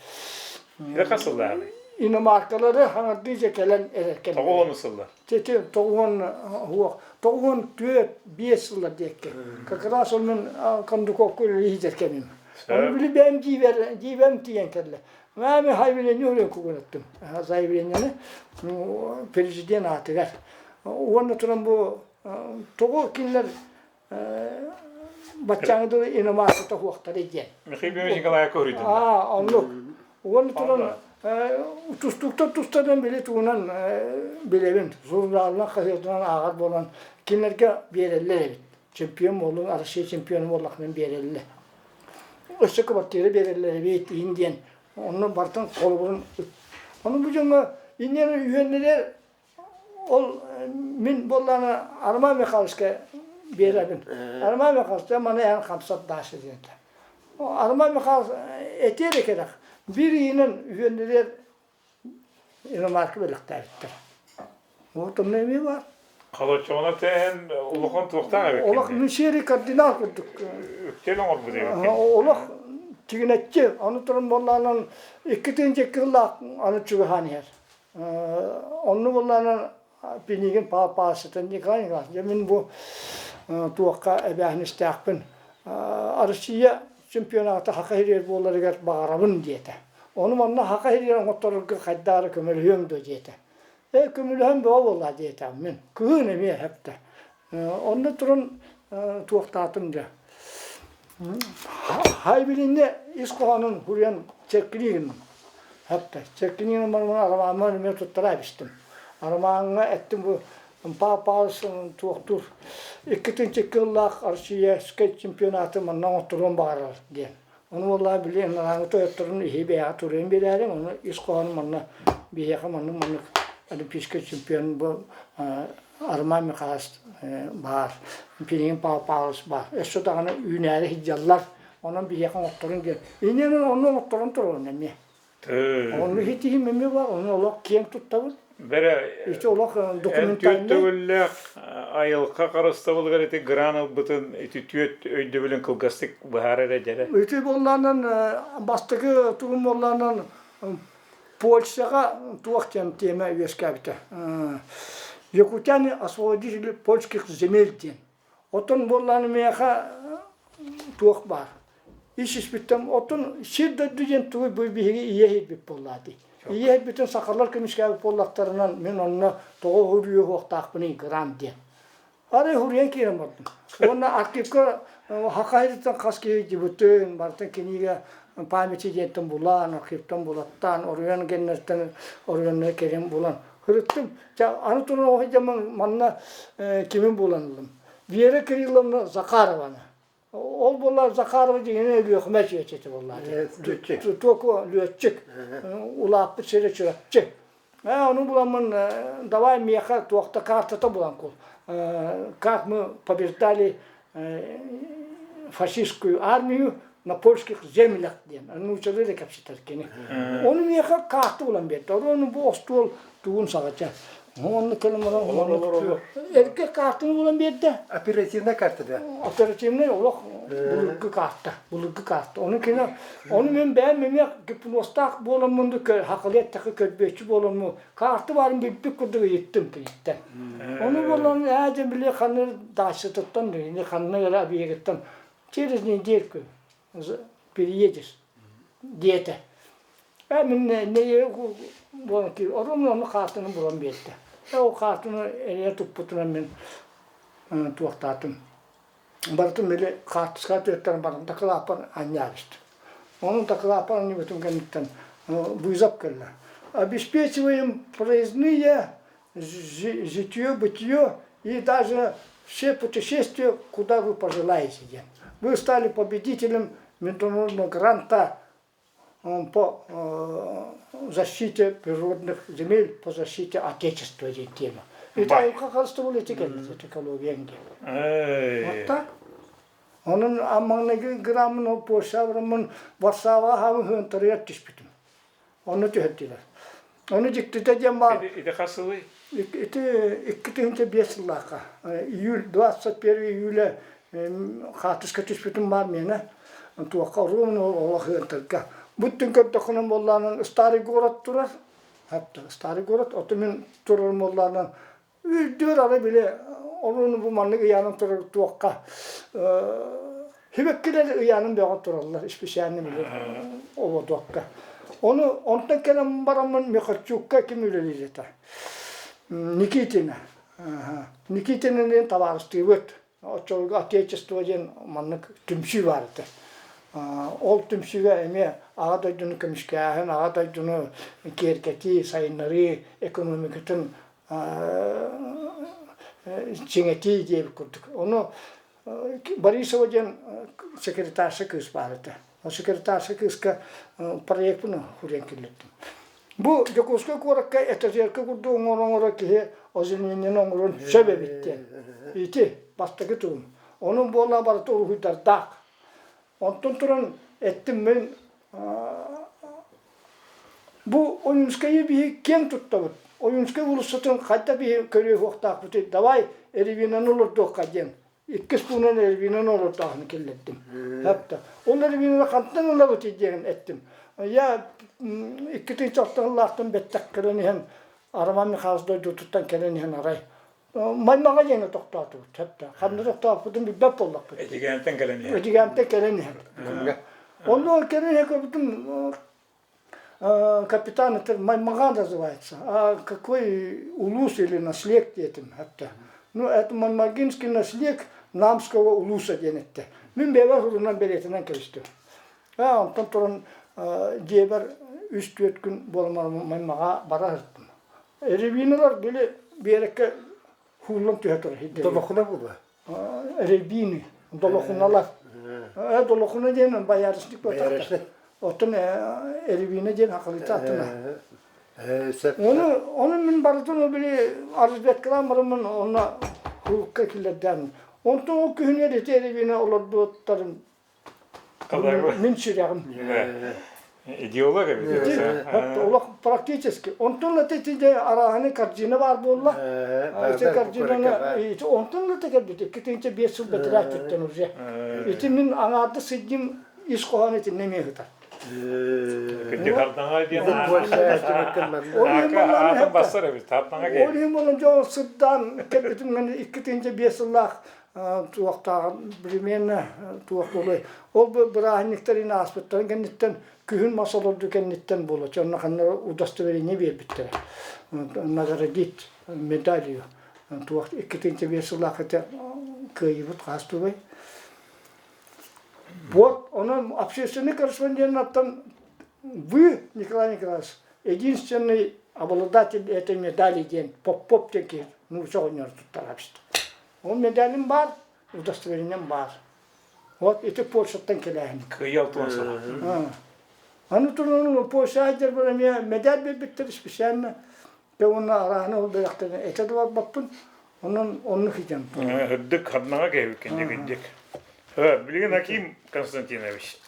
Хас сыллааҕый? Иномаркалары хаҥардыы дьэ кэлэн эрэр кэлэн. Тоҕо сыллар? Ити тоҕуһун уох, тоҕуһун түөрт, биэс сыллар диэкки. Как раз ол мин Кондуковка үлэлии кэмим. Ону били бэйэм дьиибэр, дьиибэм тиийэн кэллэ. Маме заявление үрэн кугунаттым. Заявлениены президент аатыгар. Уонна туран бу тоҕо кинилэр баччааҥы дылы иномарката суохтара диэн. Михаил Николаевич көрүдүн. Аа, оннук. Уонна туран тустууктар тустарынан били тугунан билэбин, журналынан, хаһыатынан ааҕар буолан кинилэргэ биэрэллэр эбит. Чемпион буоллун, Россия чемпиона буоллахпына биэрэллэр. Өссө квартира биэрэллэр эбит иин диэн. Онно барытын холобурун. Ону бу дьоҥҥо инньэ үһүөннэрэ Ол мин буоллаҕына Роман Михайловичка биэрэбин. Роман Михайлович маны эн хамсат даша диэтэ. Роман Михайлович этиэ эрэ кэрэх. Биир ыйынан үһүөннэригэр иномарка бэлэхтээбиттэр. Вот онно эмиэ баар. Холочоҕуна тэһэн улахан туохтаах эбиккин. Олох мин кардинал курдук. Үктэл оҥорбут эбиккин. Олох тигинэччи. Аны туран буоллаҕынан икки тыһыынча икки сыллаах аны чугаһаан иһэр. Онно буоллаҕына Пинигин паапаасытын Николай Николаевич, дьэ мин бу туохха эбээһинэстээхпин Россия чемпионата Саха сиригэр буоларыгар баҕарабын диэтэ. Ону манна хака иһигэр оҥотторорго хайдаары көмөлөһүөм дуо диэтэ. Ээ көмөлөһөн бөҕө буолла диэтэҕим мин. Кыһын эмиэ эһэптэ. Онно туран туохтаатым дьэ. Хай билиннэ ис хоһоонун суруйан чэркилии гынным. Эптэ. Чэркилии гынан баран арамааммар эмиэ туттара эбистим. Арамааҥҥа эттим бу Павел туохтуур икки тыллаах Российскай чемпионаты манна оҥотторуон баҕарар диэн. Ону буоллаҕа били ынарааҥҥы тойотторун иһи бэйэҕэ туруйан биэрээриҥ, ону ис хоһоонун манна биһиэхэ маннык-маннык олимпийскай чемпион бу Арман Михайлович баар, Пинигин Павел Павлович баар. Өссө даҕаны үүнээри сылдьаллар, онон биһиэхэ оҥотторун диэн. Иннинэн онно оҥотторон турабын эмиэ. Онно ситиһим эмиэ бар, ону олох киэҥ туттабын. Бэрэ, Ити олох эн түөрт документальнай. төгүллээх айылҕа харыстабылыгар ити гран ылбытын ити түөрт өйдөбүлүн кылгастык быһаар эрэ дьэрэ. Ити буоллаанан бастакы тугум буоллаанан Польшаҕа туох диэн тиэмэ үөскээбитэ. Якутяне освободители польских земель диэн. Оттон буоллаан миэхэ туох баар. Ис-испиттэн оттон сир дойду диэн тугуй бу биһиги ийэ иһирбит буоллаа дии. Ийэ иһирбитин сахалар көмүскээбит буоллахтарынан мин онно тоҕо уһуруйуо суохтаахпыный грант диэн. Арай уһуруйан киирэн бардым. Уонна архивка Хахайдыттан хас киһи дьыбытын, барытын кинигэ памяти диэнтэн булан, архивтан булаттаан, оруйан геннэртэн оруйаннары кэлин булан Ырыттым. Чэ, аны туран ол сылдьаммын манна кимин булан ыллым. Вера Кирилловна Захарованы. Ол буоллар Захарова дьиҥинэн Өлүөхүмэ чүөчэтэ буоллаҕа. Лүөччүк. Туоку лүөччүк. Улааппыт сирэ Чурапчы. Ээ, ону буламмын давай миэхэ туохта картата булан кул. Как мы побеждали фашистскую армию на польских землях диэн нууччалыы да кэпсэтэр кини. Ону миэхэ каарта булан биэрдэ. Ону бу остуол тугун саҕача. Онно кэлэн баран эргэ каартаны булан биэрдэ. Оперативная карта да? Оперативный олох былыргы карта, былыргы карта. Ону кини ону мен бэйэм эмиэ гипнозтаах буоламмын хакылы эттэхэ көрбүөччү буоламмын Карта баарын билбит курдук ыйыттым киниттэн. Ону буолан ээ дьэ били ханна даачатыттан или ханна эрэ объегыттан через недельку переедешь диэтэ. Ээ мин буолан орун ону хаартыны булан биэрдэ. Ол хаартыны эрийэ туппутунан мин туохтаатым. Барытын били хаартыскаҕа түһэртэрэн баран дакылааппар анньаабыт. Онон дакылааппар анньыбытым кэнниттэн вызов кэллэ. Обеспечиваем проездные, житье-бытие и даже все путешествия, куда вы пожелаете диэн. Вы стали победителем международного гранта по защите природных земель, по защите Отечества диэн тема. Это айылҕа харыстабыл ити кэлбит экологияҥ диэн. Вот так. Онон маҥнайгы граммын ол Польша бараммын Варшаваҕа хаамы ыһыантарыгар түспүтүм. Онно түһэрдилэр. Ону дьиктитэ диэн баар. Ити хас сылый? Ити 2005 сыллаахха. Июль, 21 июля хаартыска түспүтүм баар миэнэ. Туохха ровно олох ыантарга. Бүттүн көрдөххүнэн буоллаанан старый город турар. Старый город. Оту мин турарым буоллаанан Үрдүгэр арай били ону бу маннык ыйаанан турар туохха Сибэккилэр ыйаанын бөҕө тураллар специально били ободуокка. Ону онтон кэлэн бараммын Михальчукка ким үлэлиир этэ? Никитина. Никитина диэн табаарыстыыбыт. Оччолорго Отечество диэн маннык түмсүү баар этэ. Ол түмсүүгэ эмиэ Аҕа дойдуну көмүскээһин, Аҕа дойдуну киэргэтии, сайыннарыы экономикатын чиҥэтии диэбит курдук. Ону Борисова диэн секретарша кыыс баар этэ. Ол секретарша кыыска проекпын суруйан киллэрдим. Бу Дьокуускай куоракка этажерка курдук оҥоро-оҥоро киһи озеленение оҥоруон сөп эбит диэн. Ити бастакы тугум. Онон буолла барыта уруһуйдардаах. Онтон туран эттим мин бу Ойуунскайы биһи киэҥ туттабыт. Ойуунскай уулуссатын хайдах биһи көрүө суохтаахпытый? Давай Ревинаны олордуохха диэн. Иккис пуунан Ревинаны олордооһуну киллэрдим. Хапта. Ол Ревинаны хантан ылабытый диэн эттим. Я 2006 сыллаахтан бэттэх кэлэн иһэн Роман Михайлович дойдутуттан кэлэн иһэн арай Маймаҕа диэҥҥэ тохтоотубут. Хапта. Ханна тохтооппутун билбэт буоллахпыт. Эдьигээнтэн кэлэн иһэн. Эдьигээнтэн кэлэн иһэн. Онно кэлэн иһэн көрбүтүм. Капитан это Маймаҕа называется. А какой улус или наслег диэтим хатта. Ну, это Маймагинский наслег Намского улуса диэн этте. Мин бэйэбэр сурунан бэлиэтинэн кэбистим. А, онтон туран дьиэбэр үс-түөрт күн буолан Маймаҕа бара сырыттым. Рябиналар били биэрэккэ хууллан түһэ турар. Долохуна буолла? Рябины, долохуналар. Долохуна диэн боярышник буолтахтар. Оттон Рябина диэн хахалыта атына. Ону, ону мин барытын били разведкалаан бараммын онно кулукка киллэрдээн. Онтон ол күһүнүгэр ити Рябина олордубуттарын Мин сүрэҕим. Идеолог эбит. Олох практически. Онтон да ити арааһыны корзина баар буолла. Ити корзинаны онтон да кэлбит 2005 сыл бэтэрээ өттүттэн уже. Ити мин аҥаарды сылдьым ис хоһоон итиннэ эмиэ ыһытар. Күндү хардаҥа диэн аатын бассар эбит. Хардаҥа Ол иһин буолан дьон сырдаан кэлбитим мен 2005 сыллаах туохтааҕын примерно туох буолуой ол бырааһынньыктарын ааспыттарын кэнниттэн күһүн мас олорду кэнниттэн буолуо онно ханна удостоверение биэрбиттэрэ наградить медалью туох 2005 сыллаах этэ кыайыбыт хаастыбай вот онон общественный корреспонденттан вы Николай Николаевич единственный обладатель этой медали диэн Попов диэн киһи нуучча оҕонньор туттарабыт Ол медалым баар, удостоверением баар. Вот ити Польшаттан кэлээһин. Кыайыы алтыан сыла. Аны туран Польша айдербар эмиэ медаль биэрбиттэр специально. Дьэ уонна арааһына ол бэлэхтэрин этэ да барбаппын. Онон оннук идем. Үрдүк ханнаҕа кэһэбиккин дьигирдик. Билигин Аким Константинович.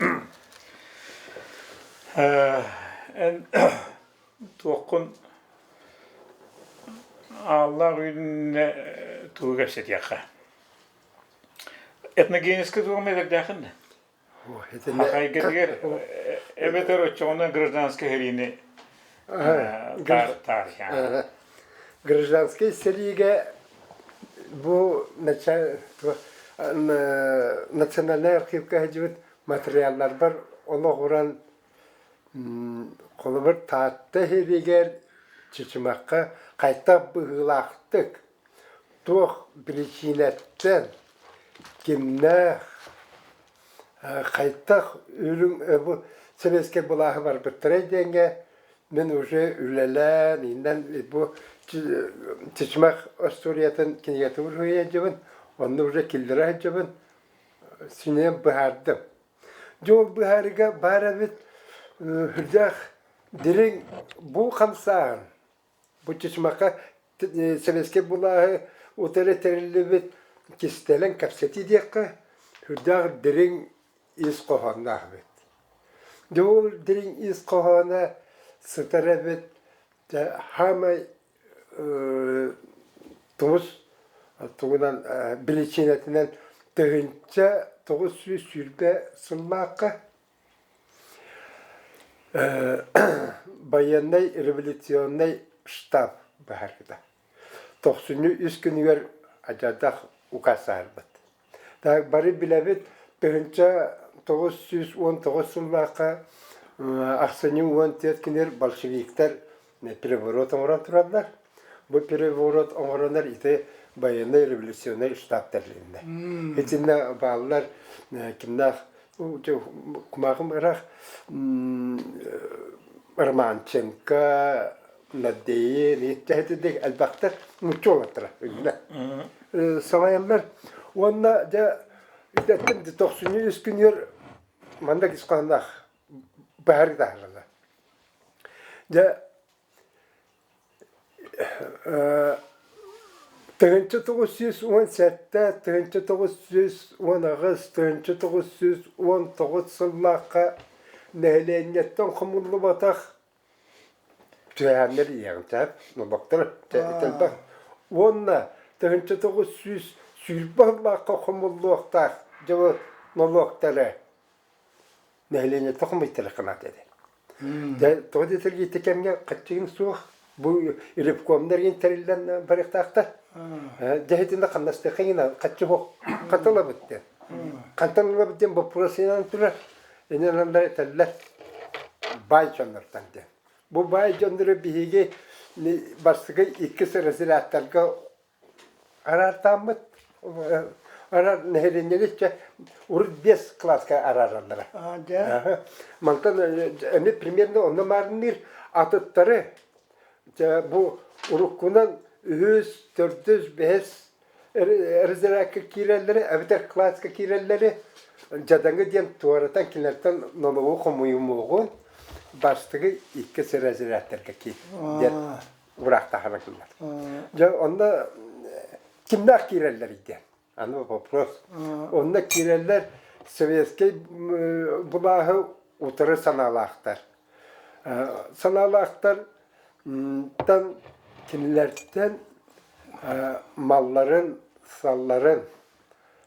Эн туоххун Ааллаах үүннэ тугу кэпсэтиэххэ? Этногеническай тугум эдэрдээхин да? Хахайгатыгар эбэтэр оччоҕуна гражданскай сэриини таарыйаан. Гражданскай сэриигэ бу национальнай архивка сылдьыбыт материалларбар олоҕуран Холобур, Таатта иһигэр Чычымахха хайдах быһыылаахтык, туох биричиинэттэн, кимнээх, хайдах үрүҥ бу сэбиэскэй былааһы барбыттарай диэҥҥэ мин уже үлэлээн, иннэн бу Чычымах остуоруйатын кинигэтин уруһуйа сылдьабын, онно уже киллэрэ сылдьабын, синэ быһаардым. Дьэ ол быһаарыыга баар эбит сүрдээх дириҥ бу хамсааһын, бу Чычымахха сэбиэскэй былааһы утары тэриллибит кистэлэҥ кэпсэтии диэххэ, сүрдээх дириҥ ис хоһоонноох эбит. Дьэ ол дириҥ ис хоһооно сытар эбит дьэ саамай тумус тугунан биричиинэтинэн 1920 сыллаахха байыаннай революционнай штаб баһарбыта. Тохсунньу үс күнүгэр адьадах указ аарбыт. Так бары билэбит 1919 сыллаахха ахсынньы 14 күнүгэр большевиктар переворот оҥорон тураллар. Бу переворот оҥоронор ити военный революционный штаб тэрилиннэ. Итиннэ бааллар кимнээх кумааҕым ыраах Романченко, Надеин, иттэһитидик элбэхтэр нуучча уолаттара үгүнэ. Салайаллар. Уонна дьэ итеттэн тохсунньу үс күнүгэр манна ис хоһоонноох баһар таһаараллар. Дьэ 1917, 1918, 1919 сыллаахха нэһилиэнньэттэн хомуллубатах түһээннэр иһэҕин сөп, нолуоктар элбэх. Уонна 1920 сыллаахха хомуллуохтаах дьылы нолуоктары нэһилиэнньэттэн хомуйтара кынаат этэ. Тоҕо диэтэр ити кэмҥэ хаччыгын суох бу ревкомнар иин тэриллэн барыахтаахтар. Дьэһитинэ хамнастыахха иҥин хаччы суох хантан ылабыт диэн. Хантан ылабыт диэн боппуруос инэн турар. Инэн этэллэр. Баай дьоннортон диэн. Бу баай дьоннору биһиги бастакы иккис разрядтарга араартааммыт араар нэһилиэнньэни чэ урут биэс кылааска араараллара. Мантан эмиэ примерно онно маарынныыр атыттары дьэ бу уруккунан үһүс, төрдүс, бэһис разрядка киирэллэри эбэтэр кылааска киирэллэри дьадаҥы диэн туоратан кинилэртэн нолуогу хомуйумуоҕун бастакы иккис разрядтарга диэн ураахтаһара киллэр. Дьэ онно кимнээх киирэллэр диэн аны вопрос. Онно киирэллэр советскай былааһы утары санаалаахтар. Санаалаахтар тан кинилэртэн малларын, салларын,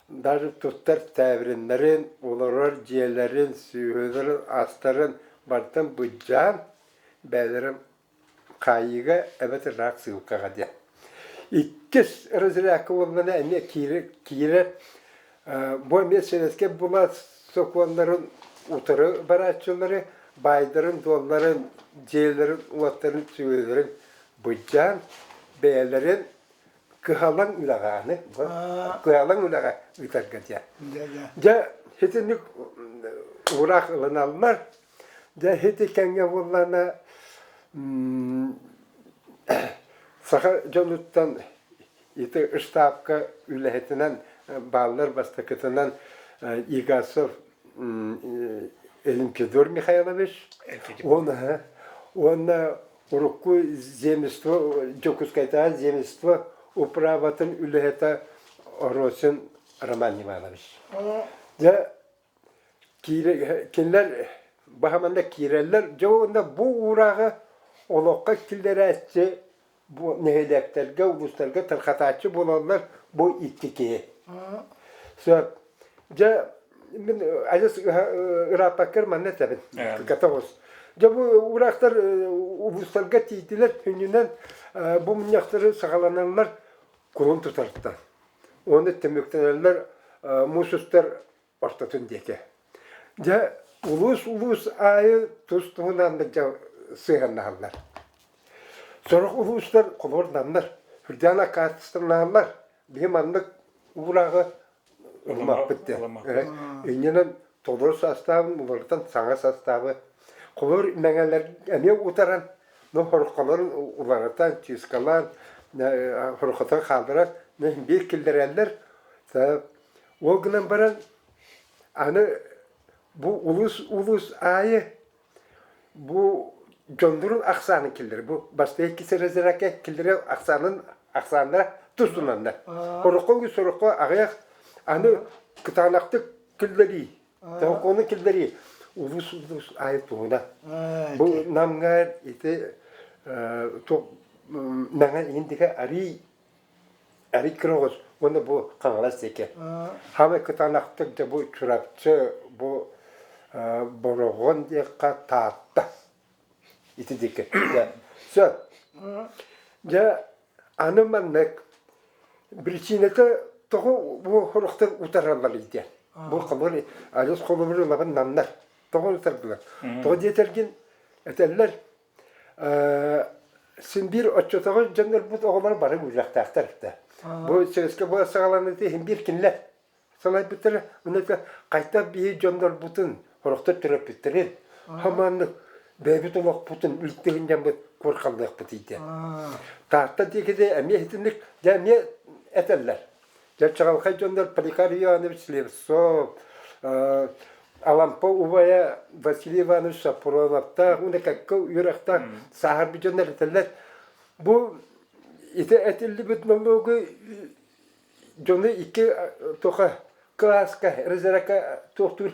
даже туттар тээбириннэрин, олорор дьиэлэрин, сүөһүлэрин, астарын барытын быдьаан бэйэлэрин хаайыыга эбэтэр ыраах сыылкаҕа диэн. Иккис разрядка буоллаҕына эмиэ киирэр бу эмиэ советскай былаас сокуоннарын утары барааччылары баайдарын-дуолларын, дьиэлэрин-уоттарын, сүөһүлэрин былдьаан бэйэлэрин кыһалаҥ үлэҕэ аны кыһалаҥ үлэҕэ ыытарга диэн. Дьэ итинник уураах ылыналлар. Дьэ ити кэмҥэ буоллаҕына саха дьонуттан ити ыстаапка үлэһитинэн бааллар бастакытынан Игасов Элимпедор Михайлович уонна уонна урукку земство Дьокуускайдааҕы земство управатын үлэһитэ Оросин Роман Иванович. Дьэ Кинилэр баһаманна киирэллэр. Дьэ уонна бу уурааҕы олоххо киллэрээччи бу нэһилиэктэргэ, улуустарга тархатааччы буолаллар бу икки киһи. Сөп. Дьэ мин адьас ырааппаккар манна этэбин. Кыката оҕус. Дьэ бу уураахтар улуустарга тиийдилэр сүнньүнэн бу мунньахтары саҕаланаллар кулун тутартан. Уонна түмүктэнэллэр муус устар ортотун диэки. Дьэ, улуус-улуус аайы тус-туһунан да сыһыаннаһаллар. Сорох улуустар холуорданнар, үрдээн аккаастаналлар. Биһи маннык уурааҕы ылыммаппыт диэн. Иннинэн толору састаабын уларытан саҥа састаабы холуур мэҥэлэр эмиэ утаран, но хорохолорун уларытан, чыыскалаан, хорохотон хаалларан, биир киллэрэллэр. Ол гынан баран, аны бу улуус-улуус аайы бу дьоннорун ахсаанын киллэрэр. Бу бастакы кисэрэ киллэрэр ахсаанын ахсааннара тустунаннар. Ороххо үгүс, сороххо аҕыйах. Аны кытаанахтык киллэрии, тоһоҕону киллэрии улуус-улуус аайы туһунан. Бу Намҥа ити Мэҥэ иһин арий Эрик кыра уонна бу Хаҥалас диэки. Хаамай кытаанахтык дьэ бу Чурапчы, бу Бороҕон диэххэ Таатта. Ити диэки. Дьэ, сөп. Дьэ, аны маннык причината тоҕо бу сорохтор утараллар диэн. Бу холобур, адьас холобур ылабын намнар. Тоҕо утардылар? Тоҕо диэтэргин этэллэр Син биир оччотооҕу дьоннорбут оҕолор бары үөрэхтээхтэр этэ. Бу советскай былаас саҕаланыыта иһин биир кинилэр салайбыттара. Мунната хайдах биһи дьоннорбутун, сорохтор төрөппүттэрин, хамааннык бэйэбит олохпутун үлтүһүн дьаммыт куорхаллыахпыт диэн. Таатта диэкиде эмиэ итинник дьэ эмиэ этэллэр. Дьэ чаҕылхай дьоннор Поликар Иванович Слепцов, Алампа убайа Василий Иванович Сапроновтаах уонна кэккэ үөрэхтээх сааһырбыт дьоннор этэллэр. Бу ити этиллибит налогу дьону икки тоха кылааска резервка туохтуур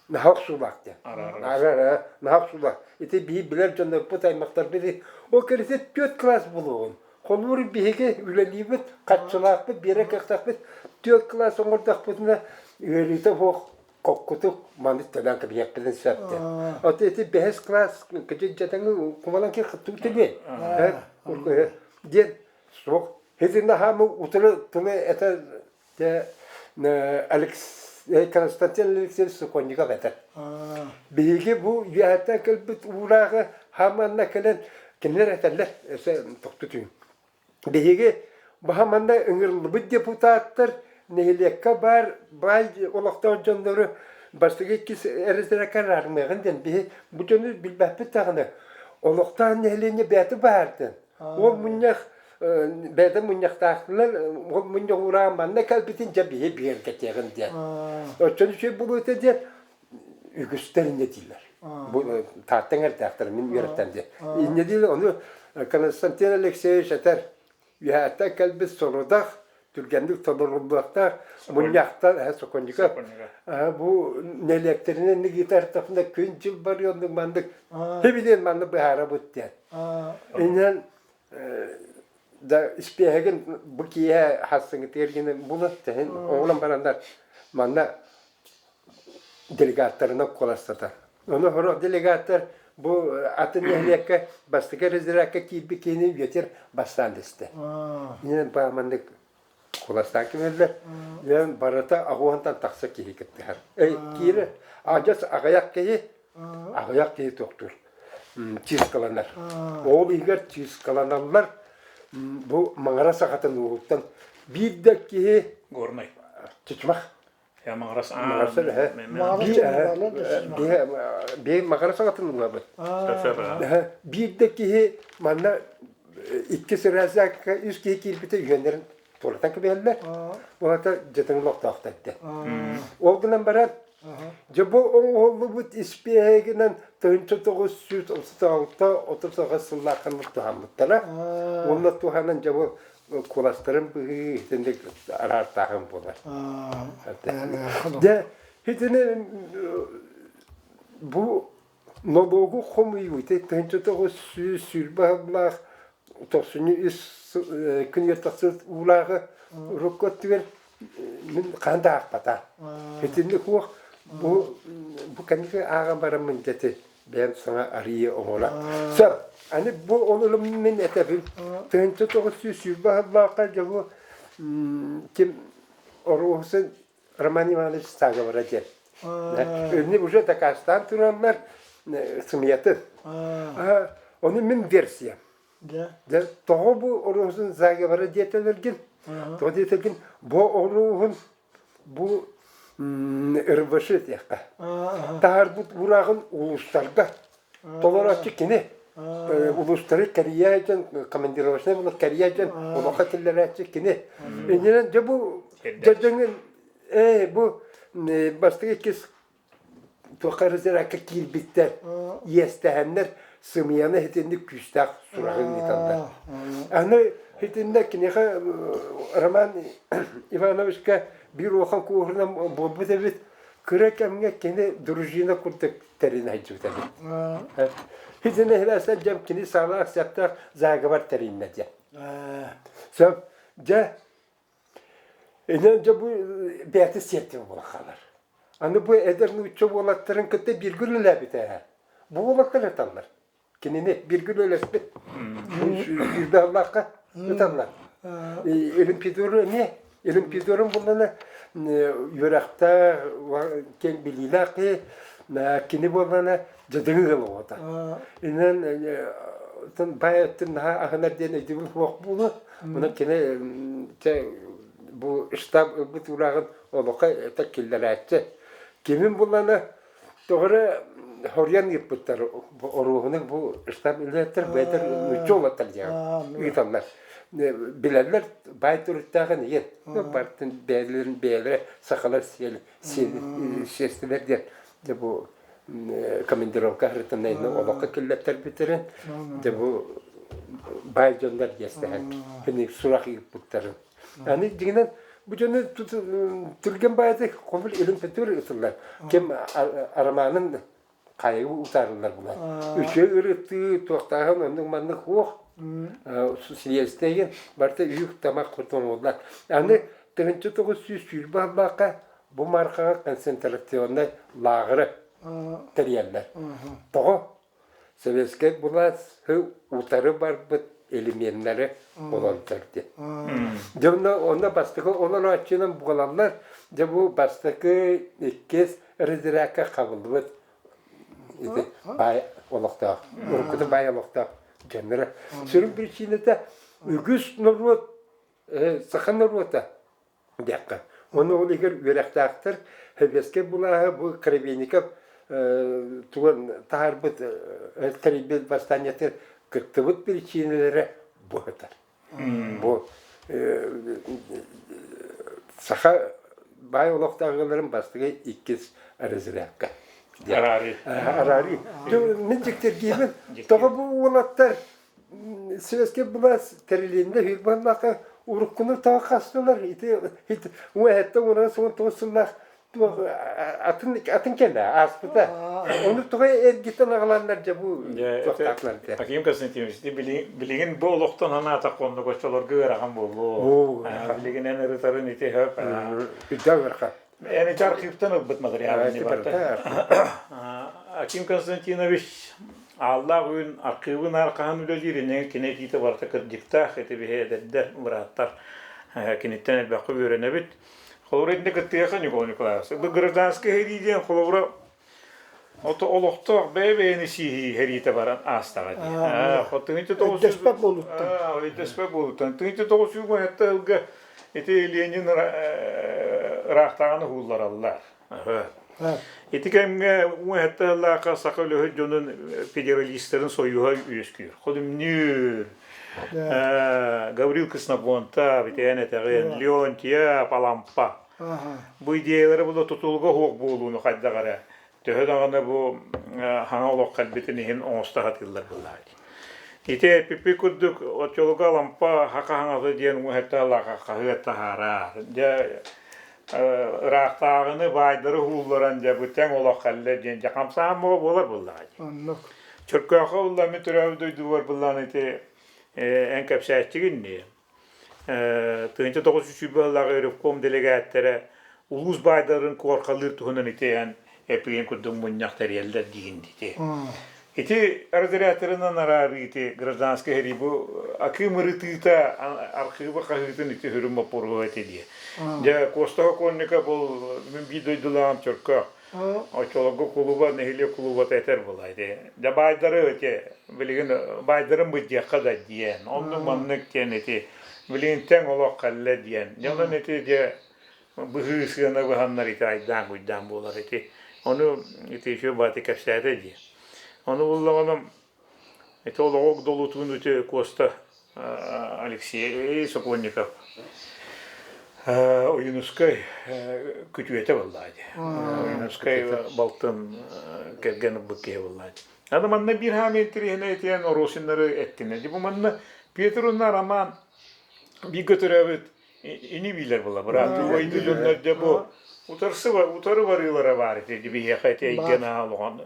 наһаа охсуулаах диэн. Арара наһаа охсуулаах. Ити биһи билэр дьоннорбут аймахтарбыт ол кэрисэ түөрт кылаас буолуоҕун. Холуур биһиги үлэлиибит, харчылаахпыт, биэрэр кыахтаахпыт. Түөрт кылаас оҥордохпутуна ыарыыта суох коккутук маны төлөөн кэбиһиэхпитин сөп диэн. От ити бэһис кылаас кыдьыдьатаҥы кумалан ки хаттубут диэн суох. Итиннэ хаамы утары тылы этэ Алекс. Константин Алексеевич Сокольников этэр. Биһиги бу үөһэттэн кэлбит уурааҕы хаманна кэлэн кинилэр этэллэр өссө тохтутуйун. Биһиги баһа манна ыҥырыллыбыт депутаттар нэһилиэккэ баар баай олохтоох дьоннору бастакы иккис эрэстэрэккэ араарымыаҕын диэн биһи бу дьону билбэппит даҕаны олохтоох нэһилиэнньэ бэйэтэ баһаартын. Ол мунньах бэйэтэ мунньахтаахтылар ол мунньах уураан манна кэлбитин дьэ биһи бигэргэтиэҕин диэн. Оччону үчүгэй буолуо этэ диэн үгүстэр инньэ дииллэр. Бу Тааттаҥ эрдээхтэр мин үөрэттэн диэн. Инньэ дииллэр ону Константин Алексеевич этэр үөһээттэн кэлбит сорудах түргэнник толоруллуохтаах мунньахтан соконньука бу нэһилиэктэринэн ыытартахпына күн-дьыл барыа оннук маннык хибилиэн маннык быһаарабыт диэн. Инньэн да испиэһэгин бу киэһэ хассыҥытыгар гина була тэһин оҕолон бараннар манна делегаттарынан куоластатар. Ону сорох делегаттар бу атын нэһилиэккэ бастакы разрядка киирбит киһини үйэтир бастаан дэстэ. Инэн бааманнык куоластаан кимэллэр. Инэн барыта аҕуһантан тахса киһи кыттыһар. Киирэр. Адьас аҕыйах киһи, аҕыйах киһи тохтуур. Чыыскаланар. Ол иһигэр чыыскаланаллар бу маҥара сахатын ууһуттан биир да киһи Горнай. Чычмах Маҕарас Маҕарас биир маҕарас аҕатын ылабыт. Биир да киһи манна икки сыраазаакка үс киһи киирбитэ үһүөннэрин туоратан кэбиһэллэр. Уонна дьатыҥ олохтоохтор этэ. Ол гынан баран дьэ бу оҥоһуллубут испиэһэгинэн 1936 39 сыллаахха туһаммыттара. Уонна туһанан дьэ бу куоластарын быһыы итинник араартааһын буолар. Дьэ, итини бу нолуогу хомуйуу 1920 сыллаах тохсунньу үс күнүгэр тахсыбыт уулааҕы урукку өттүгэр мин хаһан да аахпата. Итинник уох бу бу кэнники ааҕан бараммын дьэ бэйэм саҥа арыйыы оҥоро. Сөп. Аны бу ол мин этэбин. 1920 сыллаахха дьэ бу ким Оруоһусын Роман Иванович заговора диэн. Өнү уже дакаастаан тураллар сымыйатын. Ону мин версия. Дьэ тоҕо бу Оруоһусын заговора диэтэлэргин? Тоҕо диэтэлгин бу Оруоһун Бу РВШ диэххэ. Таһаарбыт уураҕын улуустарга толорооччу кини. Улуустары кэрийээччи, командировочнай буолар кэрийээччи, олоххо киллэрээччи кини. Иннинэн дьэ бу дьэ ээ бу бастакы иккис туохха резервакка киирбиттэр, иэстэһэннэр сымыйаны итинник күүстээх сураҕы ыыталлар. Аны итиннэ киниэхэ Роман Ивановичка биир улахан куоһурунан буолбут эбит. Кыра кэмҥэ кини дружина курдук тэринэ сылдьыбыт эбит. Итиннэ хилээстэн дьэм кини саалаах сыаптаах заговор тэриннэ диэн. Сөп. Дьэ, Инэн дьэ бу бэйэтэ сиэртибэ буолан хаалар. Аны бу эдэр нуучча уолаттарын кытта бииргэ үлэлээбитэ ээ. Бу уолаттар ыталлар. Кинини бииргэ үлэлэспит. Сүүрбэ сыллаахха ыталлар. Олимпиадору эмиэ Олимпиадорун буллана үөрэхтээх, киэҥ билиилээх киһи кини буоллана дьадыҥы ыал оҕото. Инэн бай өттүн наһаа аһынар диэн өйдөбүл суох буолуо. Онон кини чэ бу штаб ылбыт уурааҕын олоххо это киллэрээччи. Кимин буллана тоҕо эрэ хоруйан ыыппыттар оруоһуну бу штаб үлэһиттэр бэйэтэр нучча уолаттар диэн ыыталлар. Билэллэр баай төрүттээҕин иһин бартын бэйэлэрин бэйэлэрэ сахалар сиэстилэр диэн дьэ бу командировка сырытынайны олоххо киллэртэрбиттэрин дьэ бу баай дьоннор иэстэһэн кини сурах ыыппыттарын. Аны дьиҥинэн бу дьону түргэн баайдык хомул илин ытыллар. Ким арамаанын хайы утаарыллар була. Үчүгэй ырытыы туохтааһын оннук маннык суох. Силиэстэйин барыта үүк тамах курдук Аны 1920 сыллаахха Бу маркаҕа концентрационнай лааҕыры тэрийэллэр. Тоҕо? Советскай былаас утары барбыт элеменнэри олордор диэн. Дьэ онно, онно бастакы олорооччунан буолаллар. Дьэ бу бастакы, иккис разрядка хабыллыбыт ити баай олохтоох, уруккута баай олохтоох дьонноро. Сүрүн причината үгүс норуот, саха норуота диэххэ. Уонна ол иһигэр үөрэхтээхтэр Сэбиэскэй былааһы бу Коробейников тугун таһаарбыт тэрийбит бастаанньатын кыттыбыт причинэлэрэ бу сытар. Бу саха баай олохтоох ыалларын бастакы иккис разрядка. Араары. Араары. Мин дьиктиргиибин. Тоҕо бу уолаттар Советский былаас тэрилиннэ үһү уруккуну тоҕо хастылар ити уэһэттэ уонан суон тоҕус сыллаах атын атын кэмэ ааспыта ону тоҕо эргитэн аҕаланнар дьэ бу туохтаахлар дэ Аким Константинович билигин бу олохтон санаатах оннук оччолорго ыарахан буолуо билигин эн ырытарын ити хөп үрдээх ыарахан Эн ити архивтан ылбыт материалын барыта. Аким Константинович Ааллаах Үүн архивын архаһан үлэлиир иннигин кини этиитэ барыта кырдьыктаах ити биһи эдэрдэр бырааттар киниттэн элбэххэ үөрэнэбит. Холобура итиннэ кыттыаха Николай Николаевич. Бу гражданскай сэрии диэн холобура Ото олохтоох бэйэ-бэйэни сииһии сэриитэ баран аастаҕа дии. Тыһыынча тоҕус Өйдөспөт буолуттан. Өйдөспөт буолуттан. Тыһыынча 917 сылга ити Ленин ыраахтааҕыны уһууллараллар. Ити кэмҥэ 17 сыллаахха саха үлэһит дьонун федералистарын союһа үөскүүр. Ходумнүүр, Гаврил Ксенофонтов, итиэн этэҕин, Леонтьев, Алампа. Бу идеялары була тутулуга суох буолууну хайдах эрэ төһө даҕаны бу хаҥа олох кэлбитин иһин оҥосто сатыыллар буоллаҕа дии. Ити пипи курдук оччолорго Алампа хака хаҥаса диэн уҥуһэттаалаах хаһыат таһаарар. Дьэ ыраахтааҕыны баайдары уһуулларан дьэ бу тэҥ олох кэллэ диэн дьэ хамсааһын бөҕө буолар буоллаҕа дии. Оннук. Чөркөөххө булла мин төрөөбүт дойдубар буллаан ити эн кэпсээччигин дии. 1920 сыллааҕы ревком дэлэгээттэрэ улуус баайдарын куоркалыыр туһунан ити эпигин курдук мунньах тэрийэллэр диигин ити. Ити разрядтарынан араарыы ити гражданскай сэрии бу акыым ырытыыта архыыба хаһыытын ити сүрүн боппуруоһа ити диye. Дьэ Куоста Сокольников ол мин биир дойдулааҕым Чөркөөх Оччолорго кулуба, нэһилиэк кулубата этэр буолаа ити. Дьэ баайдары ити билигин баайдарын быдьыахха да диэн, оннук маннык диэн ити билигин тэҥ олох кэллэ диэн. Дьэ онон ити дьэ быһыы сыана быһаннар ити айдаан-куйдаан буолар ити. Ону ити үчүгэй баҕайытык кэпсээтэ дии. Ону буллаҕына Ити олоҕу огдолутуун ити Куоста Алексей Сокольников Ойуунускай күтүөтэ буоллаҕа дии. Ойуунускай балтын кэргэн ылбыт киһи буоллаҕа дии. Аны манна биир хаамыы интэриэһинэй этиэн Оросиннары эттинэ. Дии бу манна Петр уонна Роман бииргэ төрөөбүт ини биилэр була быраат убайдыы дьоннор дьэ бу утарсы утары барыылара баар ити биһиэхэ ити эйгэ наһаа олоҕон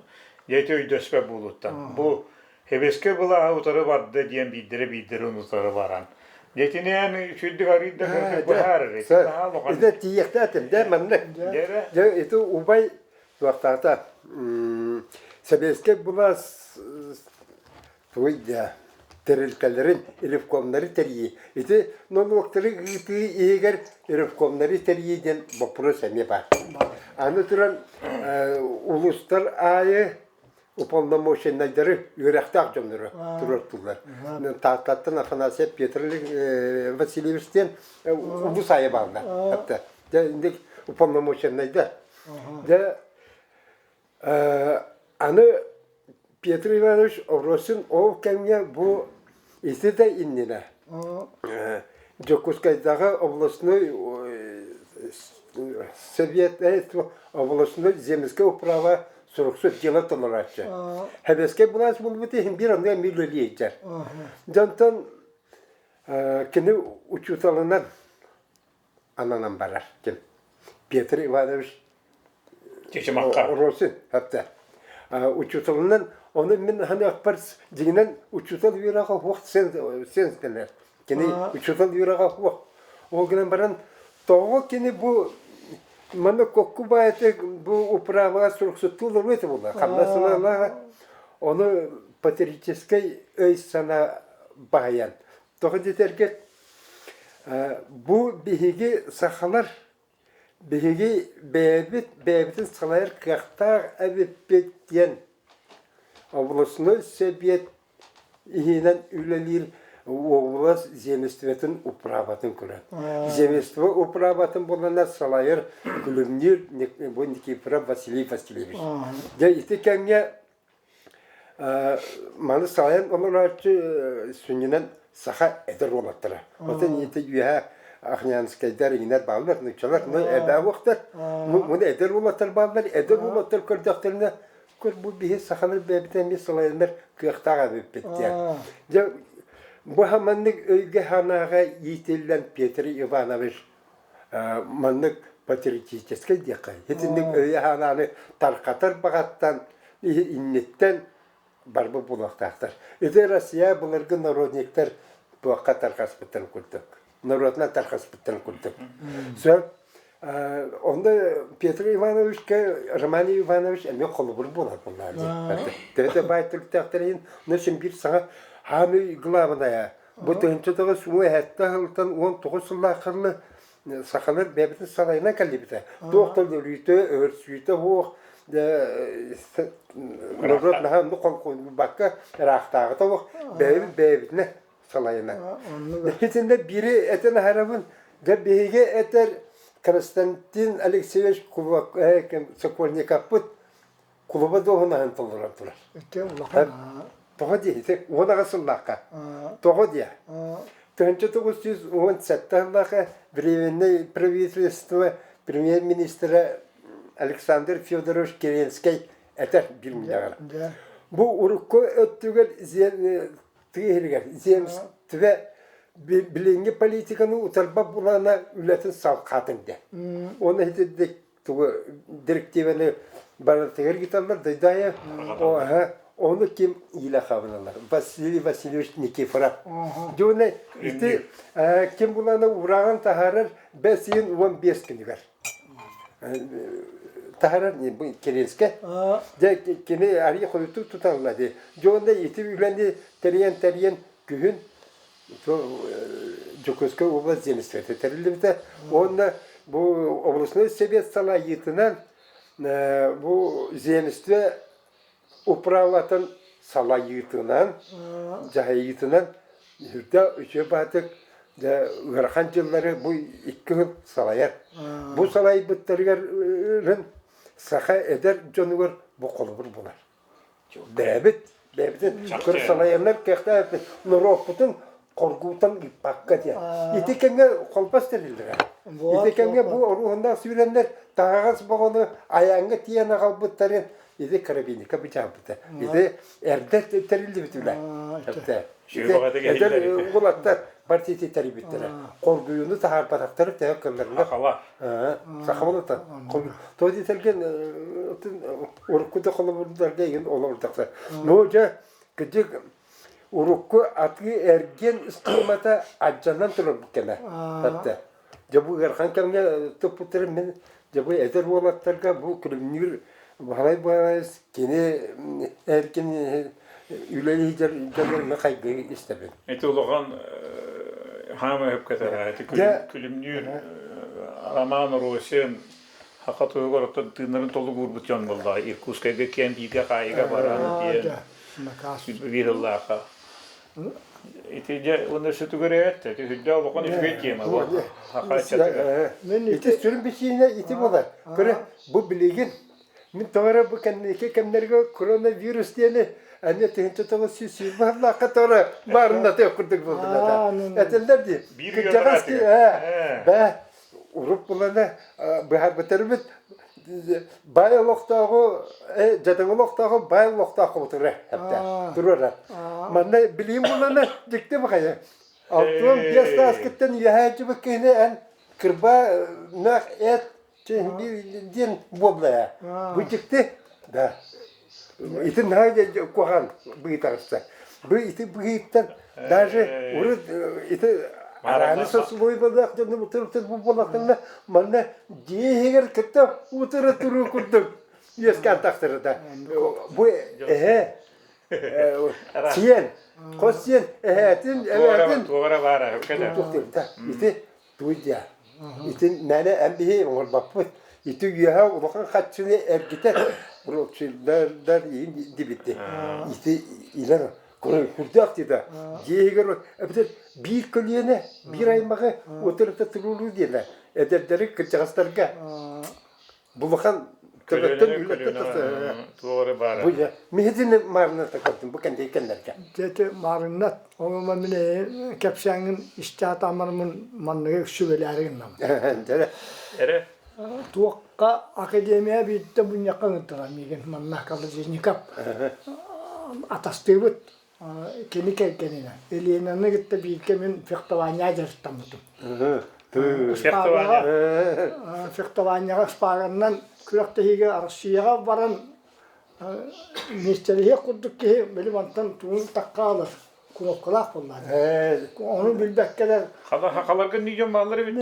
дьэ ити өйдөспөт буолуттан бу Хэбэскэ былааһы утары барда диэн биирдэрэ биирдэрин утары баран дьэтинээн үчүгдүк арыйда быһаарар ити наһаа улахан Ити тиийиэхтээтим дэ маннык дьэ ити убай туохтаата сэбиэскэй былаас тугуй да тэрилтэлэрин ревкомнары тэрийии. Ити нолуоктары ыытыы иһигэр ревкомнары тэрийии диэн боппуруос эмиэ баар. Аны туран улуустар аайы уполномоченнайдары үөрэхтээх дьоннору туруортууллар. Тааттаттан Афанасьев Петр Васильевич диэн улуус аайы бааллар. Дьэ инник уполномоченнайдар. Дьэ Аны Петр Иванович Обросин ол кэмҥэ бу ити да иннинэ Дьокуускайдааҕы областной совет областной земское управа суруксут дьыала толорооччу. Сэбиэскэй былаас буолбут иһин биир онно эмиэ үлэлии сылдьар. Дьонтон кини учууталынан ананан барар ким Петр Иванович Чычымахха Росин хатта учууталынан ону мин ханыахпар дьиҥинэн учуутал үөрэҕэ суох сен кэлэр кини учуутал үөрэҕэ суох ол гынан баран тоҕо кини бу манна кокку баайты бу управаҕа суруксуттуу олоруо этэ буолла хамнас ылалаах ону патриотическай өй санаа баһыйан тоҕо диэтэргэ Бу биһиги сахалар Биһиги бэйэбит бэйэбитин салайар кыахтаах эбиппит диэн областной сэбиэт иһинэн үлэлиир уобалас земствотын управатын көрөн. Земство управатын буолана салайар Күлүмнүүр бу Никифоров Василий Васильевич. Дьэ ити кэмҥэ Маны салайан олорооччу сүнньүнэн саха эдэр уолаттара. Оттон ити үөһэ Ахнянскайдар иҥнэр бааллар, нууччалар, ну эбээ уохтар. Муну эдэр уолаттар бааллар, эдэр уолаттар көрдөхтөрүнэ, көр бу биһи сахалар бэйэбит эмиэ салайаннар кыахтаах эбиппит диэн. Дьэ бу маннык өйгө-санааҕа иитиллэн Петр Иванович маннык патриотическай диэххэ итинник өйү-санааны тарҕатар баҕаттан инниттэн барбыт буолуохтаахтар. Ити Россия былыргы народниктар туохха тарҕаспыттарын курдук, норуотунан тарҕаспыттарын курдук. Сөп. Онно Петр Ивановичка Роман Иванович эмиэ холобур буолар буоллаҕа дии. Төһө да баай төрүттээхтэр иһин, но син биир саҥа хаамыы главное Бу 1917 сылтан 19 сыллаахха дылы сахалар бэйэбитин салайынан кэллибитэ. Туох да өлүүтэ, өлөрсүүтэ суох, норуот наһаа оннук холкуйбакка ыраахтааҕыта суох бэйэбит бэйэбитинэ салайынан. Итиннэ биири этэн аһарабын, дьэ биһиги этэр Константин Алексеевич Сокольниковпыт кулуба дуоһунаһын толорон турар. Ити улахан Тоҕо диэ ити 18 сыллаахха. Тоҕо диэ? 1917 сыллаахха Временное правительство премьер-министрэ Александр Федорович Керенскэй этэр биир мунньаҕар. Бу урукку өттүгэр тыа иһигэр земстве билиҥҥи политиканы утарбат булаана үлэтин салҕаатын диэн. Уонна итинник тугу директиваны барытыгар гиталлар дайдайа ону ким иилэ хабыналар Василий Васильевич Никифоров дьуна ити ким буланы ураҕан таһаарар бэс ыйын 15 күнүгэр таһаарар Керенскэ дьэ кини арыый хойутук туталла дии дьуона ити үлэни тэрийэн тэрийэн күһүн Дьокуускай область земствота тэриллибитэ уонна бу областной совет салайыытынан бу земство управлатын салайыытынан дьаһайыытынан үрдэ үчүгэй баатык ыарахан дьыллары бу икки сыл салайар. Бу салайбыттарыгар саха эдэр дьонугар бу холобур буолар. Бэйэбит, бэйэбитин көр салайаннар кыахтаах норуоппутун хоргутан ыыппакка диэн. Ити кэмҥэ холбос тэриллэрэ. Ити кэмҥэ бу оруоһуннаах сүүрэннэр таһаҕас боҕону айааҥҥа тиийэн аҕалбыттарын ити карабиника бычаабыта. Ити эрдэ тэриллибит үлэ. Эдэр уолаттар партия тэрийбиттэрэ. Хоргуйууну таһаарбатахтары төһө кылларына. Сахала. Саха болута. То диэтэрген урукку да холобурдарга игин олордохтор. Но дьэ кырдьык урукку атыы эргиэн схемата адьанан турар кэмэ. Хатта. Дьэ бу ыарахан кэмҥэ туппуттарын мин дьэ бу эдэр уолаттарга бу күлүмнүүр Баһылай Баһылайыс кини эркин үлэлии дьоннорун хайгыы истэбин. Ити улахан хаама өпкөтөрө ити күлүмнүүр Роман Росин хака туһугар оттон тыыннарын толук уурбут дьон буоллаҕа Иркутскайга киэн бииргэ хаайыга баран диэн биир ыллааха Ити дьэ уонна сүтүгэр эт, ити үрдэ улахан үчүгэй тема бу. Саха ыччатыгар. Ити сүрүн бисиинэ ити буолар. Көрө, бу билигин мин тоҕо эрэ бу кэнники кэмнэргэ коронавирус диэни аны 1920 сыллаахха тоҕо баарынатыах курдук буолдулар. Этэллэр дии. Кырдьаҕас бээ урут булана быһаарбытарбыт баай олохтооҕу дьадаҥы олохтооҕу баай олохтоох кубутура туруора манна билиим булана дьикти баҕайы 65 сааскыттан үөһээччибит киһини эн кырба мөх эт диэн буолла бу дьикти да Ити наһаа куһаҕан быһыы таҕыста. Бу ити быһыыттан даже урут ити арааны сослуйбалаах дьону утары бу буоллахтарына манна дьиэ иһигэр кытта утары туруу курдук үөскээн тахсарыта. Бу эһэ сиэн, хос сиэн эһээтин, эбээтин Туора баара, ити туй дьа. Итин мээнэ эн биһи оҥорбоппут. Ити үөһэ улахан хаччыны эргитэр ротшильдердар иин дибити. Ити илэр курдаах дида. Дьиэһигэр эбэтэр биир көлүөнэ, биир аймаҕы утарыта туруулуу диэнэ. Эдэрдэри кырдьаҕастарга Булахан төбөттөн үлэттэн тахса туох эрэ баара. Бу дьэ миһитини маарынната көрдүм бу кэнтей кэннэргэ. Дьэ маарыннат оҥомо мин кэпсээҥҥин истэ сатаамармын манныгы сүбэлээри гыннам. Дьэ Эрэ Туохха академия биирдэ мунньахха ыҥырдылар миигин манна Колодезников атастыыбыт кини кэргэнинэн Еленаны кытта бииргэ мин фехтованияҕа дьарыктаммытым. Фехтованияҕа шпаганынан күрэхтэһиигэ Россияҕа баран миэстэлэһиэх курдук киһи били мантан тугун такка ылар кнопкалаах буоллаҕа. Ону билбэккэлэр Хахаларга ньидьон бааллар эбит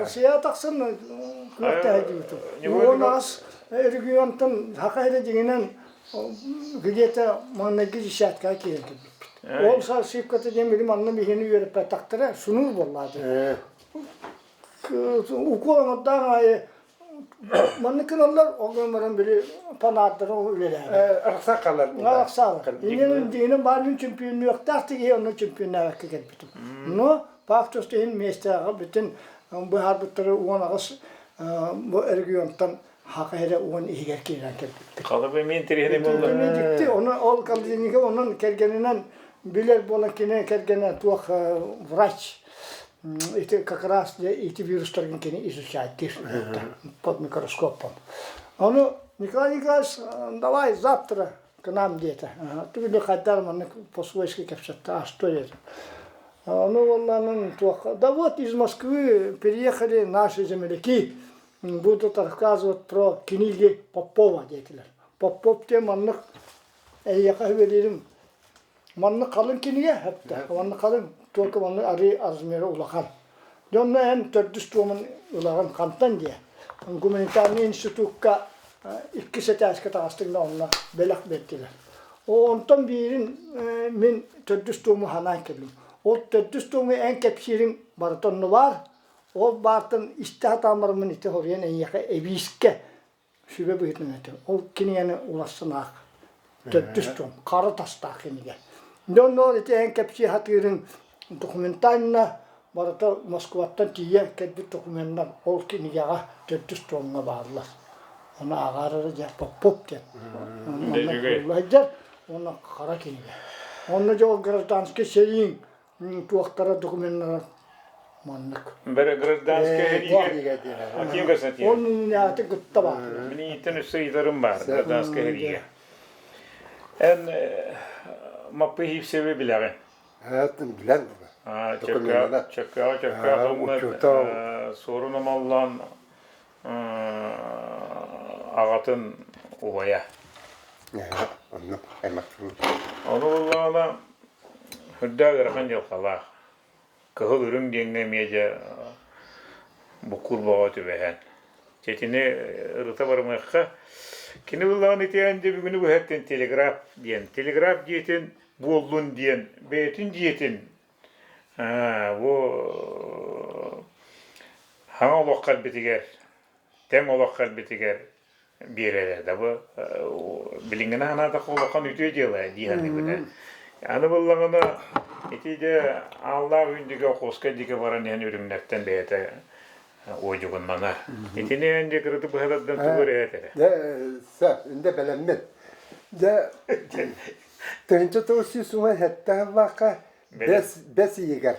Россияҕа тахсан күрэхтэһэ диэбитим. 18 регионтан саха эрэ дьиҥинэн где-то маҥнайгы десяткаҕа киирэн кэлбиппит. Ол сыыпката диэн били манна биһини үөрэппэтэхтэрэ сунуур буоллаҕа. Укуол оҥордоох аайы маннык гыналлар, ол гынан баран били панаардара үлэлээбит. Арахса хаалар. Арахсаалар. Иннин дьиҥинэн баар мин чемпионнуохтаах киһи онно чемпионнаабакка кэлбитим. Но пафтос иһин миэстэҕэ бүтүн быһаарбыттары 18 бу регионтан хака эрэ уон иһигэр киирэн кэлбиппит. Халыбы мин интэриэһинэй буолла. Дьикти, ону ол Калдинига онон кэргэнинэн билэр буолан кини кэргэнэ туох врач ити как раз ити вирустарын кини изучать под микроскопом. Ону Николай Николаевич давай завтра к нам диэтэ. Түгүлү хайдар маннык по-свойски кэпсэтте, а что это? Ну, уонна туох, да вот из Москвы переехали наши земляки, будут рассказывать про книги Попова диэтилэр. Попов диэн маннык эйиэхэ сүбэлиирим маннык халыҥ кинигэ хэптэ маннык халыҥ только маннык арыы размера улахан. Дьонно эн төрдүс туомун ылаҕын хантан диэ. Гуманитарный институкка иккис этээскэ таҕыстыҥ да онно бэлэх биэрдилэр. Онтон биирин мин төрдүс туому санаан кэллим. Ол төрдүс туому эн кэпсиириҥ барыта онно баар. Ол баартан истэ сатаан бараммын ити хоруйан эйиэхэ эбиискэ сүбэ быһыытынан этим. Ол кинигэни уларсан аах. Төрдүс том, хара тастаах кинигэ. Дьэ онно ити эн кэпсии сатыырыҥ документально барыта Москваттан тиийэ кэлбит докуменнар ол кинигэҕэ төрдүс томҥа бааллар. Ону ааҕаар эрэ дьэ Попов диэн. Манна сылдьар уонна хара кинигэ. Онно дьэ ол гражданскай сэрииҥ туохтара докуменнара маннык. Бэрэ гражданскай сэриигэ Аким Константинович. Он иннинээти кытта баар. Минииттэн өссө ыйытарым баар гражданскай сэриигэ. Эн Маппы Хипсеви билэҕин? Билэн. Чөккөөҕө чөккөөх суорун омоллоон аҕатын убайа. Оннук аймахтыы. Ону буллаҕына үрдээх ыарахан дьылҕалаах. Кыһыл үрүҥ диэҥҥэ эмиэ дьэ буккуур бөҕө түбэһэн. Чэтини ырыта барымыахха. Кини буллаҕына итиэн дьэ бүгүнү быһаттын телеграф диэн. Телеграф дьиэтин буоллун диэн бэйэтин дьиэтин бу хаҥа олох кэлбитигэр, тэҥ олох кэлбитигэр биэрэрэ да бу билиҥҥини санаатахха улахан үтүө дьыала дии саныыбын ээ. Аны буллаҕына ити дьэ Ааллаах Үүндүгэ Охуоскай диэки баран иһэн үрүҥнэртэн бэйэтэ уодьугуннанар. Итини эн дьэ кыраты быһа тардан тугу эрэ этэрэ. Дьэ, сөп, инде бэлэммин. Дьэ, 1997 сыллаахха бэс ыйыгар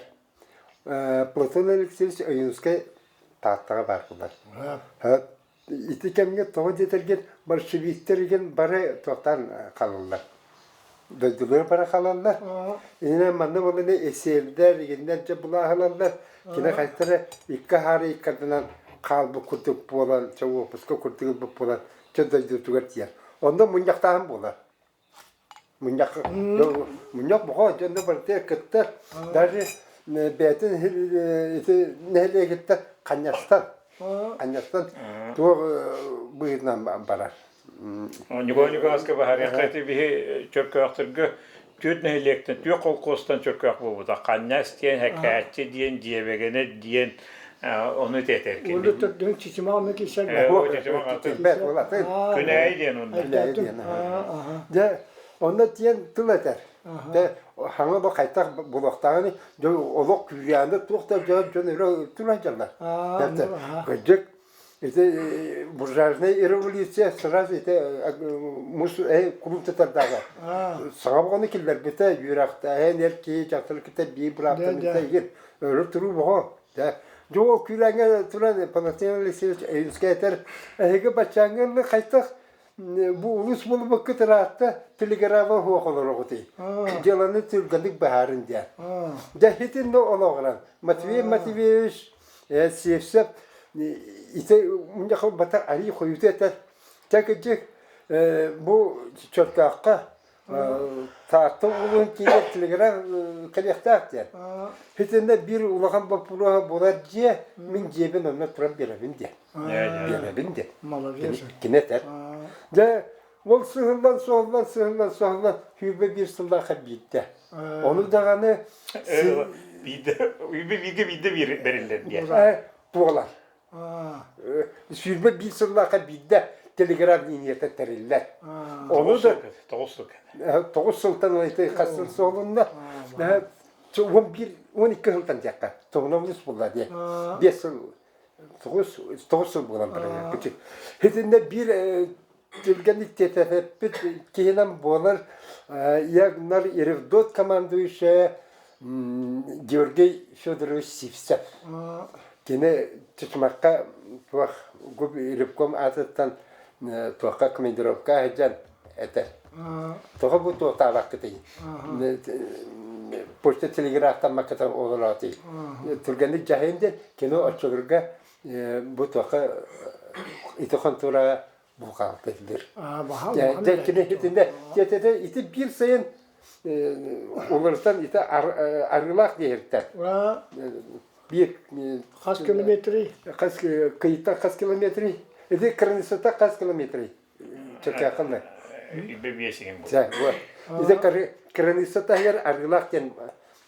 Платон Алексеевич Ойуунускай Тааттаҕа баар буолар. Ити кэмҥэ тоҕо диэтэргин большевиктар игин бары туохтаан халаллар. Дойдулары бары халаллар. Инэн манна буоланы эсердэр игиннэр дьэ булааһылаллар. Кини хайтара икки хаары иккардынан хаалбыт курдук буолан, чэ уоппуска курдук ылбыт буолан, чэ дойдутугар тиийэр. Онно мунньахтааһын буолар. Мунньах мунньах бөҕө дьонно барыта кыттар. Даже бэйэтин ити нэһилиэгиттэн ханньастан ханньастан туох быһыытынан барар. Ньукулай Ньукулааска баһарыахха ити биһи Чөркөөхтөргө түөрт нэһилиэктэн, түөрт холкуостан Чөркөөх буолбута. Ханньас диэн, Хэкээччи диэн, Дьиэбэгэнэ диэн. Ону этэр кини. Уолу төрдүн Чичимаҕа киирсэр. Чичимаҕа Чичимаҕа Күнээйи диэн онно. Күнээйи диэн. Дьэ, онно тиэн тыл этэр. Дьэ, хаҥа бу хайтах булуохтааҕын дьон олох күүрээнэ туох да дьон дьон өрө туран дьаллар. Кырдьык ити буржуазная революция сразу ити мус кулун тутардааҕы саҥа боҕону киллэрбитэ үөрэхтээһин эр киһи дьахтар кытта биир бырааптаныыта игин өрө туруу боҕо дьэ ол күүрээҥҥэ туран Панатолий Алексеевич Аюнскай этэр эһиги баччааҥҥы хайтах бу улус буолбаккыт ыраатта телеграмма суох олороҕутуй дьыаланы түргэнник быһаарын диэн дьэ итиннэ олоҕуран Матвей Матвеевич Сиэпсэп ити мунньахха бата арий хойуту этэр чэ кырдьык бу Чөркөөххө Таатта улууһун киинэ телеграф кэлиэхтээх диэн. Итиннэ биир улахан боппуруоһа буолар дьиэ, мин дьиэбин онно туран биэрэбин диэн. Биэрэбин диэн. Кини этэр. Дьэ, ол сыһыллан, соһуллан, сыһыллан, соһуллан 21 сыллаахха биирдэ. Ону даҕаны биирдэ бииргэ биирдэ бэриллэр диэн. Туолар. 21 сыллаахха биирдэ телеграф линията тэриллэр. Ону да 9 сыл. 9 сылтан ылайты хас сыл суолунна. 11 12 сылтан диэххэ. Тоҕуна булла диye. 5 сыл 9 сыл буолан барар. Итиннэ биир түргэнник тиэтэппит киһинэн буолар Ягнар Еревдот командующая Георгий Федорович Сивцев. Кини Чычымахха туох ревком аатыттан туохха командировка сылдьан этэр. Тоҕо бу туохтаабаккытый? Почта телеграфтаммаккыта олороотуй. Түргэнник дьаһайын диэн кини оччолорго бу туохха ити хонтуораҕа бухгалтер. Дьэ кини итиннэ тиэтэтэ ити биир сайын уларытан ити арыылаах диэһиттэр. Биир хас километрий? Хас кыйыттан хас километрий? Ити кырынысыта хас километрий? Чөкөөхөннө. Үбэ биэсигин бу. Ити кырыныса таһыгар арыылаах диэн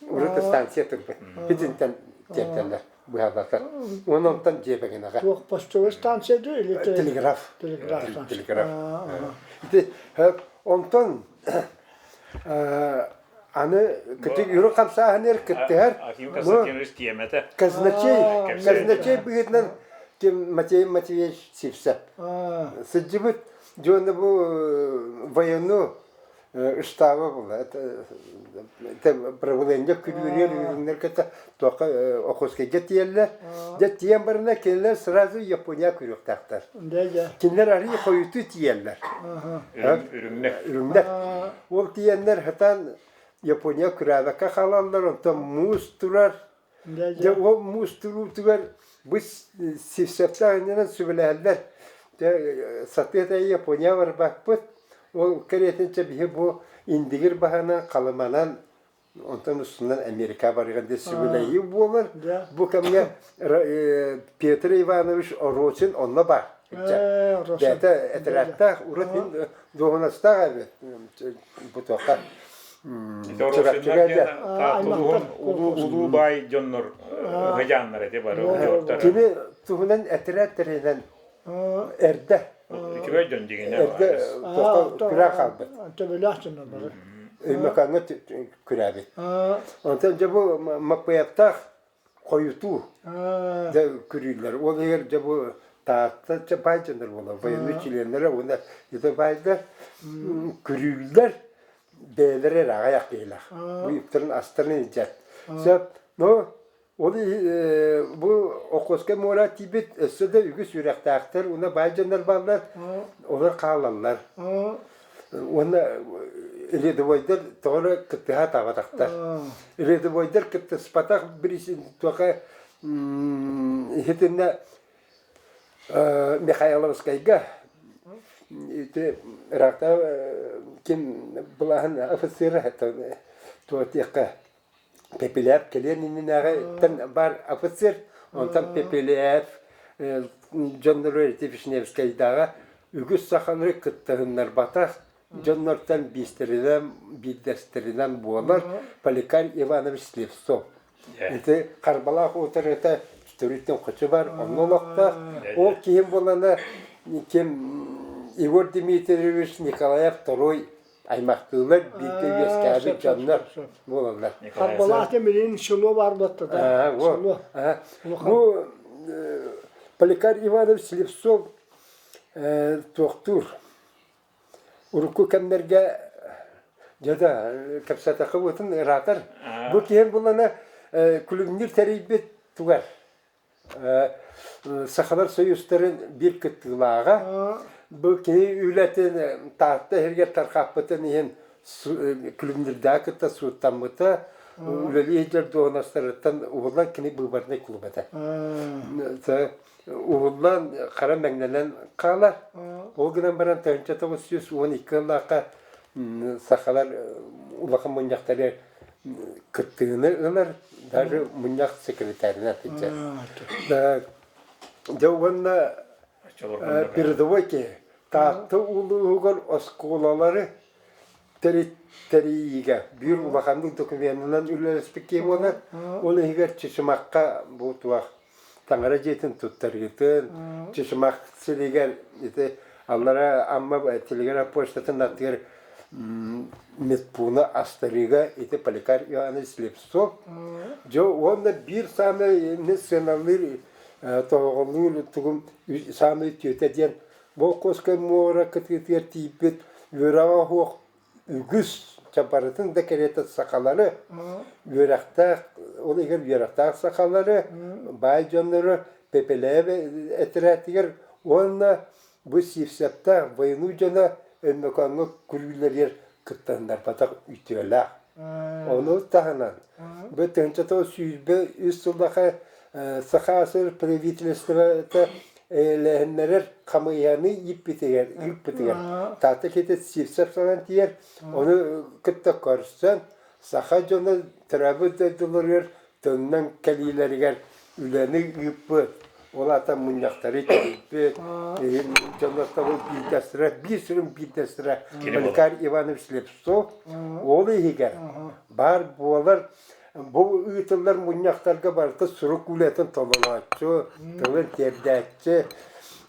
урут станция турбут. Итинтэн тиэрдэллэр. Быһаалаатар. Уонна онтон дьиэбэгинэҕэ. Туох почтовый станция дуу или Телеграф. Телеграф станция. Телеграф. Ити онтон аны кытык үрүҥ хамсааһыныгар кыттыһар Аким Константинович тиэмэтэ. Казначей, казначей быһыытынан ким Матвей Матвеевич Сивцев. Сылдьыбыт дьону бу военную штаба була. Это правление күлүүрүөр үрүҥнэр кытта туохха Охотскайга тиийэллэр. Дьэ тиийэн баранна кинилэр сразу Япония күрүөхтээхтэр. Кинилэр арыый хойутуу тиийэллэр. Үрүҥнэр. Үрүҥнэр. Ол тиийэннэр хатан Япония күрээбэккэ хаалаллар, онтон муус турар. Дьэ ол муус туруутугар бу Сивцевтээх иннинэн сүбэлэһэллэр. Дьэ сатыы Япония барбаппыт. Ол кэриэтинчэ биһи бу Индигир баһынан, Халыманан, онтон устунан Америка барыгар диэн сүбэлэһии буолар. Бу кэмҥэ Петр Иванович Орочин онно баар. Бэйэтэ этэрээттээх, урут мин дуоһунастаах эбит бу туохха Чурапчыга Улуу баай дьоннор ыһыдьааннар эти бары Кини туһунан этэрээт тэринэн эрдэ Үчүгэй дьон дьиҥинэ эрдэ күрээ хаалбыт. Төбөлөөх дьоннор бары. Өймөкөөҥҥө күрээбит. Онтон дьэ бу Маппыйаптаах хойутуу дьэ күрүүллэр. Ол иһигэр дьэ бу Таатта дьэ баай дьоннор буолар, военный членнэрэ уонна ити баайдар күрүүллэр бэйэлэрэ эрэ аҕыйах киһилээх. Бу үптэрин астарын илдьэр. Сөп. Ну, ол бу Охотскай муора тиийбит өссө да үгүс үөрэхтээхтэр уонна баай дьоннор бааллар, олор хаалаллар. Уонна рядовойдар тоҕо эрэ кыттыһа сатаабатахтар. Рядовойдар кыттыспатах туоха иһитиннэ Михайловскайга ити ыраахтааҕы ким былааһын офицера туох диэххэ Пепеляев кэлиэн иннинээҕиттэн баар офицер, онтон Пепеляев дьоннору ити Вишневскайдааҕа үгүс сахалары кыттыһыннарбатах дьоннортон биистэринэн биирдэстэринэн буолар Поликарп Иванович Слепцов. Ити Харбалаах утарыта төрүттэн хочо бар, онно олохтоох. Ол киһим буолана ким Егор Дмитриевич Николаев Второй аймахтыылар бииргэ үөскээбит дьоннор буолаллар. Харбалаах билин село бар буолта да. Село. Бу Поликар Иванович Слепцов туохтуур Урукку кэмнэргэ дьэ да кэпсэтэххэ буотун ыраатар. Бу киһи булана күлүмнүүр тэрийбит тугар Сахалар союзтарын биир кыттыылааҕа. Бу киһи үлэтин Таатта иһигэр тарҕаппытын иһин күлүмнүүрдээҕи кытта сууттаммыта. Үлэлии сылдьар дуоһунастарыттан уһуллан кини быыбарнай клуб этэ. Уһуллан хара мэҥнэнэн хаалар. Ол гынан баран 1912 сыллаахха сахалар улахан мунньахтары кыттыыны ылар, даже мунньах секретарынан сылдьар. Дьэ уонна передовой киһи Таатта улууһугар оскуолалары тэрийиигэ биир улаханнык докуменынан үлэлэспит киһи буолар. Ол иһигэр Чычымахха бу туох таҥара дьиэтин туттарыытын, Чычымах сиригэр ити аллара Амма телеграф почтатын аттыгар медпууну астарыыга ити Поликар Иванович Слепцов дьэ уонна биир саамай сыаналыыр тоһоҕолуур тугум саамай үтүөтэ диэн Болкуоскай муора кытыытыгар тиийбит үөрэҕэ суох үгүс барытын да кэриэтэ сахалары үөрэхтээх ол иһигэр үөрэхтээх сахалары баай дьоннору Пепелээбэ этэрээтигэр уонна бу Сиипсэптээх войну дьоно Өймөкөөҥҥө күрүүлэригэр кыттыһыннарбатах үтүөлээх. Ону таһынан бу 1923 сыллаха Саха АССР правительствота эйэлэһиннэрэр хамыыһыйаны ииппитигэр ыыппытыгар Таатта киһитэ Сивцев салан тиийэр ону кытта көрсөн саха дьоно төрөөбүт дойдуларыгар төннөн кэлиилэригэр үлэни ыыппыт ол аата мунньахтары тэрийбит дьоннортон биирдэстэрэ биир сүрүн биирдэстэрэ Поликар Иванович Слепцов ол иһигэр баар буолар Бу ыытыллар мунньахтарга барыта сурук үлэтин толорооччу, тылын тиэрдээччи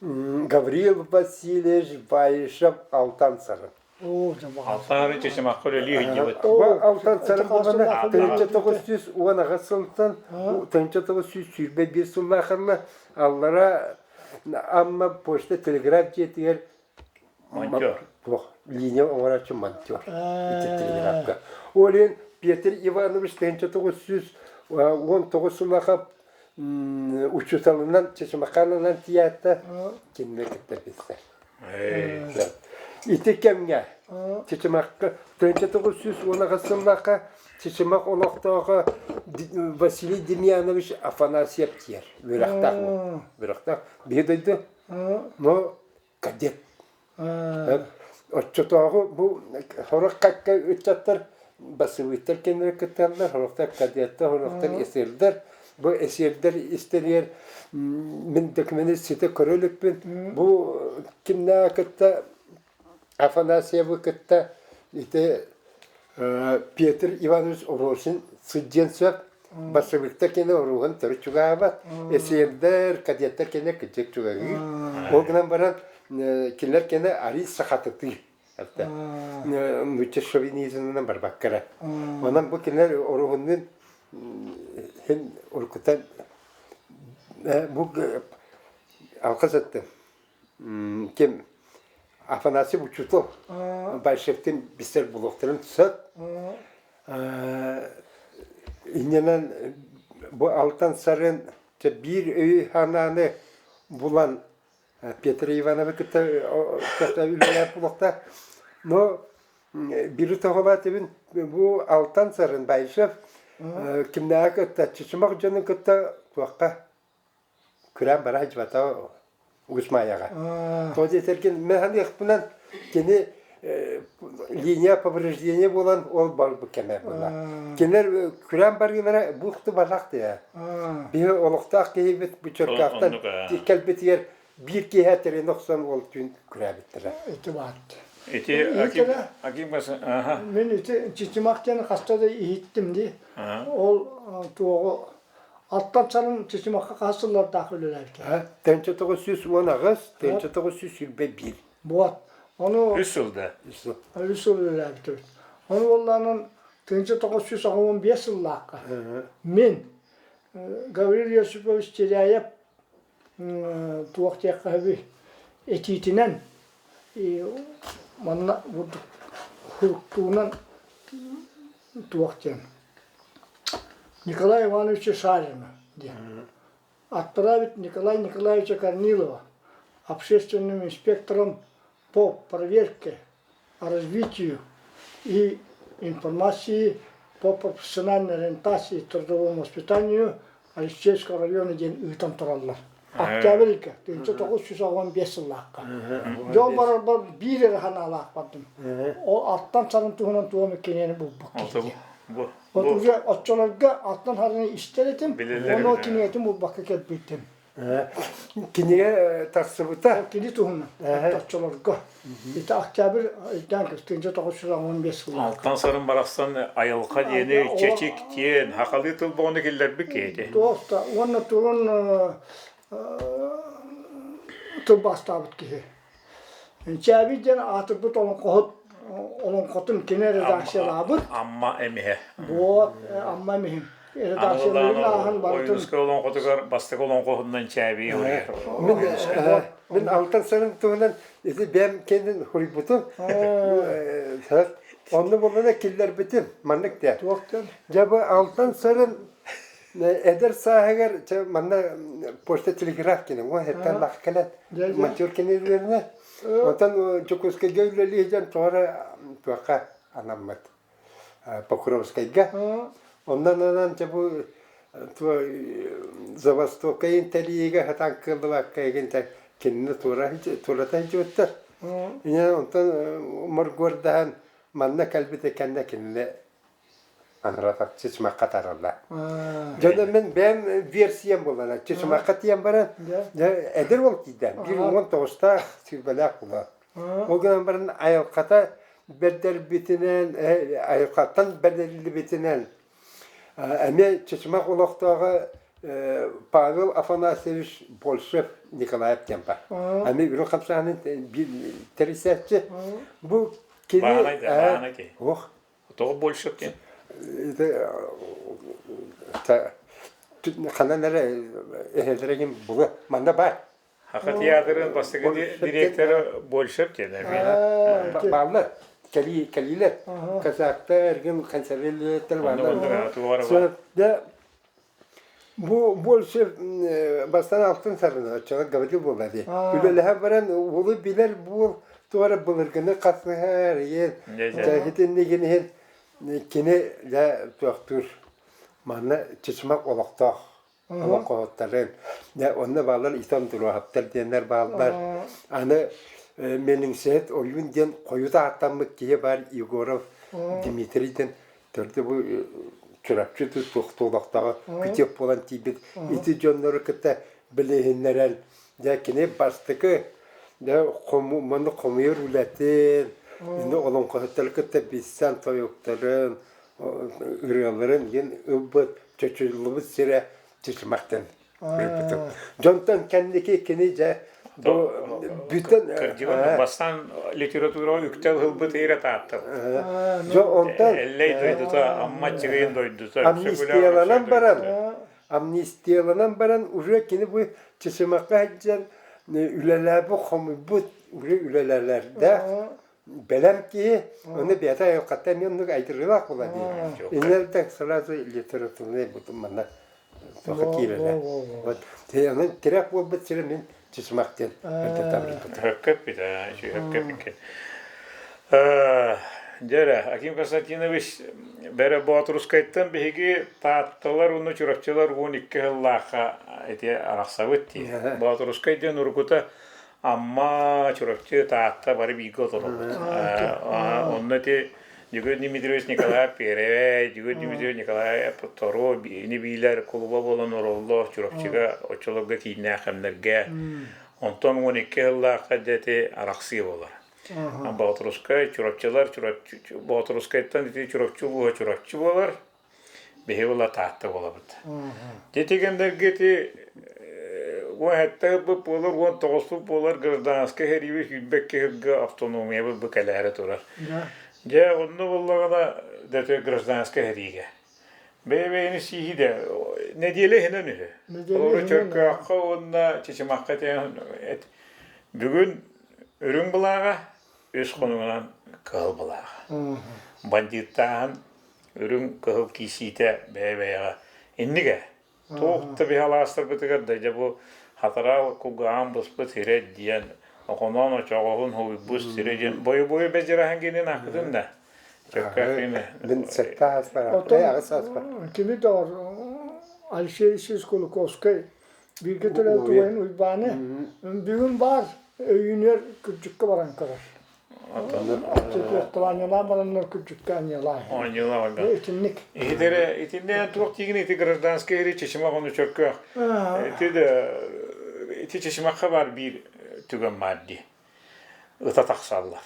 Гаврил Васильевич Баишев Алтан Сарын. Алтан Чычымахха үлэлии сылдьыбыт. Бу Алтан Сарын буолана 1918 сылтан 1921 сыллаахарла аллара Амма почта телеграф дьиэтигэр Монтер. Туох линия оҥорооччу монтер. Ити телеграфка. Ол иһин Петр Иванович 1919 сыллаха учууталынан Чычымаханынан тиийээттэ кинини кытта билсэр. Ити кэмҥэ Чычымахха 1918 сыллаахха Чычымах олохтооҕо Василий Демьянович Афанасьев тиэр үөрэхтээх үөрэхтээх биһи дойду но кадет. Оччотооҕу бу сорох кэккэ ыччаттар бассыбыыттар кэмигэр кытталлар, сорохтор кадеттар, сорохтор эсердэр. Бу эсердэр истэригэр мин документы ситэ көрө иликпин. Бу кимнээҕи кытта Афанасьевы кытта ити Петр Иванович Росин сылдьыан сөп. Бассабыыктар кини оруоһун төрүт чугаһаабат. Эсердэр, кадеттар кини кырдьык чугаһыыр. Ол гынан баран кинилэр кини арый сахатытыы. Нуучча шовинизмынан барбаккара. Онон бу кинилэр оруоһуннун хин уруккуттан бу алҕас эттим. Ким Афанасий Учутов Большевтин бисер булуохтарын сөп. Иннинэн бу Алтан Сарын биир өйү санааны булан Петр Ивановы кытта үлэлээх булуохтаах. Но бири тоҕолоотибин бу Алтан Сарын Байшев кимнээҕи кытта Чычымах дьонун кытта туохха күрээн бара сылдьыбата Уус Маайаҕа. Тоҕо диэтэргин мин саныахпынан кини линия повреждения буолан ол барбыт кэмэ буолла. Кинилэр күрээн барыылара бухту барах диэ. Биһи олохтоох киһибит бу Чөркөөхтөн кэлбитигэр биир киэһэ тэрин охсон ол түүн күрээбиттэрэ. Ити баат. Ити Аким Аким аха. Мин ити Чичимах диэн хаста да иһиттим дии. Ол туоҕу. Алтан сарын Чычымахха хаһыс сыллардаах үлэлээбитэ? 1918, 1921. Вот. Ону Үс сылда. Үс сыл. Үс сыл үлэлээбитибит. Ону буоллаанан 1985 сыллаахха мин Гаврил Иосифович Теряев туох диэххэ сөбүй этиитинэн манна бурдук хуруктуунан туох диэн Николай Ивановича Шарина диэн отправить Николая Николаевича Корнилова общественным инспектором по проверке развитию и информации по профессиональной ориентации и трудовому воспитанию Алексеевского района диэн ыытан тураллар. Октябрь ыйга, 1995 сыллаахха. Дьон барарбар биир эрэ санаалаах бардым. Ол алтан сарын туһунан туом кинини булбут киһи. Вот уже оччолорго алтан сарыны истэр этим, ону кинигэтин булбакка кэлбиттим. Кинигэ тахсыбыта. Кини туһунан оччолорго. Ити октябрь ыйдаан 1915 сыллаах. Алтан сарын барахсан айылҕа диэни чэчик диэн хахалыы тыл боҕону киллэрбит киһи. Туох уонна турун тылбаастаабыт киһи. Чээбий диэн аатырбыт олоҥхоһут олоҥхотун кини редакциялаабыт. Амма эмиһэ. Вот, Амма эмиһин. Редакцияларын ааһан барытын. Ойуунускай олоҥхотугар бастакы олоҥхоһунан Чээбий уруйар. Мин алтан сарын туһунан ити бэйэм кэннин суруйбутум. Онно буоллана киллэрбитим. Маннык диэн. Туохтан? Дьэ бу алтан сарын Эдэр сааһыгар чэ манна почта телеграф кини уон хэттэн лах кэлэн монтер кини үлэлэнэ. Онтон Дьокуускайга үлэлии сылдьан тоҕо эрэ туохха анаммыт Покровскайга. Онон анан чэ бу забастовка интэлиигэ сатаан кыаллыбакка игин кинини туора туората сылдьыбыттар. Инэн онтон моргуордаһан манна кэлбитэ кэннэ кинини Анараа Чычымахха таралла. Дьоно мин бэйэм версиям буоллана. Чычымахха тиийэн баран, эдэр уол тиийдэ. Биир 19-таах сүүрбэлээх буолла. Ол гынан баран айылҕата бэрдэрбитинэн, айылҕаттан бэрдэриллибитинэн эмиэ Чычымах олохтооҕо Павел Афанасьевич Большев Николаев диэн бар. Эмиэ үрүҥ хамсааһынын тэрийсээччи. Бу кини Бааһынай да, бааһынай киһи. Ох, Тоҕо больше диэн? Ханан эрэ эһэлэригин булу манна баар. Хаха театрын бастакы директора Большев диэн эмиэ. Бааллар. Кэлии кэлиилэр. Казактар, эргин консервилеттер бааллар. Да Бу больше бастан алтын сарына оччоҕо говорил буолла дии. Үлэлэһэн баран уолу билэр буол туора былыргыны хасыһар иһин итиннигин иһин кини дьэ туохтуур манна чычымах олохтоох олоҥхоһуттарын дьэ онно бааллар Итон Туруоһаптар диэннэр бааллар аны Мелиҥсэһит ойуун диэн хойут ааттаммыт киһи бар Егоров Дмитрий диэн Төрдө бу Чурапчы туохтуолахтаҕа күтүөп буолан тиийбит ити дьоннору кытта билиһиннэрэн дьэ кини бастакы дьэ хому хомуйар үлэтин инни олоҥхоһуттары кытта билсэн тойуктарын ырыаларын диэн ылбыт чочуллубут сирэ Чычымахтан Дьонтон кэнники кини дьэ бу бүтэн Кырдьыгын бастаан литератураҕа үктэл ылбыт иирэ тааттар. Дьэ онтон Эллэй дойдута, Амма Аччыгыйын дойдута, амнистияланан баран амнистияланан баран уже кини бу Чычымахха сылдьан үлэлээбит хомуйбут уже үлэлэлэрдээх бэлэм киһи ону бэйэтэ айылҕаттан эмиэ оннук айдырыылаах буолар дии. Иннэлтэн сразу литературнай манна Тоха киирэрэ. Вот онон тирэх буолбут сирэ мин Чычымах диэн Хөккөппүт, хөккөппүт. Дьэ Аким Константинович бэрэ Боотурускайтан биһиги Таатталар уонна Чурапчылар 12 сыллаахха ити арахсабыт дии. Боотурускай диэн урукута Амма, Чурапчы, Таатта бары бииргэ олоробут. Онно ити Дьөгүөр Дмитриевич Николаев Первэй, Дьөгүөр Дмитриевич Николаев Второй ини биилэр кулуба буолан олороллор Чурапчыга оччолорго кииннээх кэмнэргэ. Онтон 12 сыллаахха дьэ ити арахсыы буолар. Боотурускай, Чурапчылар, Чурапчы, Боотурускайтан ити Чурапчы улууһа Чурапчы буолар. Биһи була Таатта буолабыт. Ити кэмнэргэ ити уон ылбыт буолар, 19-пут буолар гражданскай сэриибит сүүрбэккэ сылга автономиябыт бу кэлээри турар. Дьэ, онно буоллаҕына дэтэ гражданскай сэриигэ. Бэйэ-бэйэни сииһи да нэдиэлэ иһинэн үһү. Олору Чөркөөххө уонна Чычымахха этэн бүгүн үрүҥ былааҕа, үс хонугунан кыһыл былааҕа. Бандьыыттааһын үрүҥ кыһыл киисиитэ бэйэ-бэйэҕэ инник ээ. Туох да биһи алаастарбытыгар да дьэ бу хатараал кулгааҕын быспыт сирэ диэн Охоноон очоҕоһун һуйбут сирэ диэн бойобуой бэдьэрэһэн гинин аахпытын да Чөккөөх Мин сэттэ ааспар, Оттон аҕыс ааспар. кими доҕор Алексей Алексеевич Кулаковскай бииргэ төрөөбүт убайын Уйбааны бүгүн баар өйүүнүгэр күрдьүккэ баран көрөр. Туохталаанньалаан бараннар күрдьүккэ анньалаан. Оонньуулаан Итинник. Иһитэрэ итиннэ туох тиигин ити гражданскай ири чычымах ону чөркөөх. Ити да ити чычымахха бар биир түгэн баар дии. Ыта тахсаллар.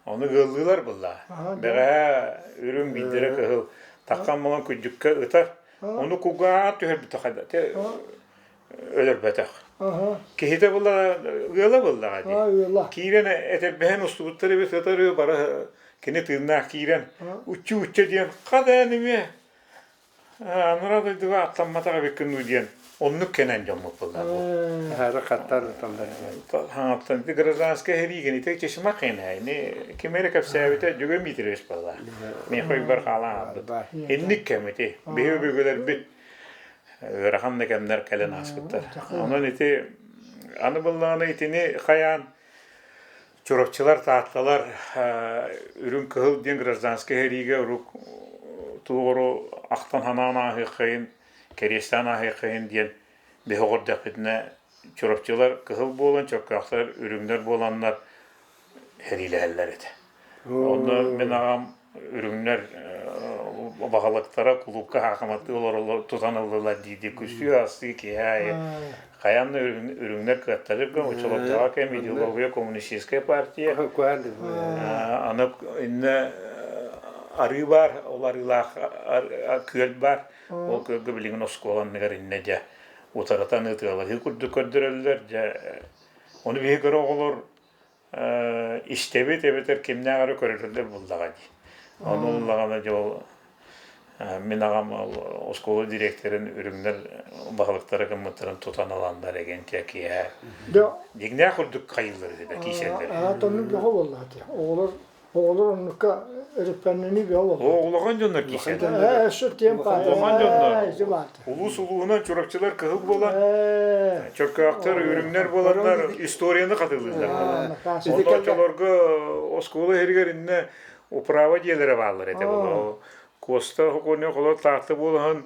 Ону ыаллыылар булла. Бэҕэһээ үрүҥ биирдэрэ кыһыл таххан булан күрдьүккэ ытар. Ону кугаан түһэрбитэ өлөрбөтөх. Киһитэ була ыала буллаҕа дии. Киирэн этэрбэһэн устубуттар эбит ытар бары кини тыыннаах киирэн уччу-учча диэн хада эмиэ анараа дойдуга аттамматах эбиккин дуу диэн оннук кэнэн дьоммут буолла бу. Аһары хаттар ыталлар. Хаҥаттан гражданскай сэриигин ити чешмак ини ким эрэ кэпсээбитэ Дьөгүөр Миитирэбис буолла. Миэхэ өйбөр хаалан хаалбыт. Инник кэм ити. Биһи өбүгэлэрбит ыарахан да кэмнэр кэлэн ааспыттар. Онон ити аны быллаҕына итини хайаан Чурапчылар, Таатталар үрүҥ кыһыл диэн гражданскай сэриигэ урук туоҕуру ахтан санаан ааһыаххайын, кэриэстээн ааһыаххайын диэн биһи оҕордохпүтүнэ Чурапчылар кыһыл буолан, Чөркөөхтөр үрүҥнэр буоланнар сэриилэһэллэр этэ. Онно мин аҕам үрүҥнэр баһылыктара кулуупка хаахыматтыы олороллор тутан ыллылар дии-дии күстүү-астыы киһи аайы хайаан да үрүҥнэр кыаттарыр гын оччолордооҕу кэм идеология коммунистическая партия аны иннэ арыы баар ол арыылаах күөл баар ол күөлгэ билигин оскуола анныгар иннэ дьэ утарытан ытыалаһыы курдук көрдөрөллөр дьэ ону биһиги кыра оҕолор истэбит эбэтэр кимнээх эрэ көрөллөр буллаҕа дии. Ону ыллаҕына дьэ ол мин аҕам оскуола дириэктэрин үрүҥнэр баһылыктара гыммыттарын тутан ыланнар эгин киэһэ дьиҥнээх курдук хайыыллар үһү да киисэллэр. Аат оннук бөҕө буоллаҕа дии. Оҕолор Оҕолор оннукка өрүппэннини бөҕө буолла. Оо, улахан дьоннор киисэллэр. Өссө тиэм Улахан дьоннор. Улуус улууһунан чурапчылар кыһыл буолан, чөркөөхтөр үрүҥнэр буоланнар историяны хатылыыллар. Онно оччолорго оскуола иһигэр иннэ управа дьиэлэрэ бааллар этэ буолуо. Куоста Хокуонньа холор Таатта буолаһын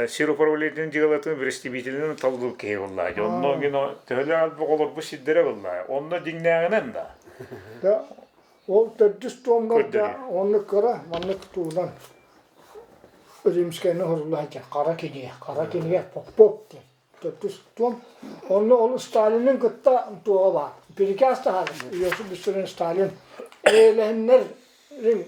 сир управлениетын дьыалатын представителинэн талыллыбыт киһи буолла. Онно төһөлөөх элбэх олорбут сирдэрэ буолла. Онно дьиҥнээҕинэн да. Да, ол төрдүс туомҥа да оннук кыра, маннык туунан Римскэйни хорула сылдьар хара кинигэ, хара кинигэ Попов диэн төрдүс туом. Онно ол Сталинын кытта туоҕа баар. Приказ таһаарар. Иосиф Виссарионович Сталин эйэлэһиннэр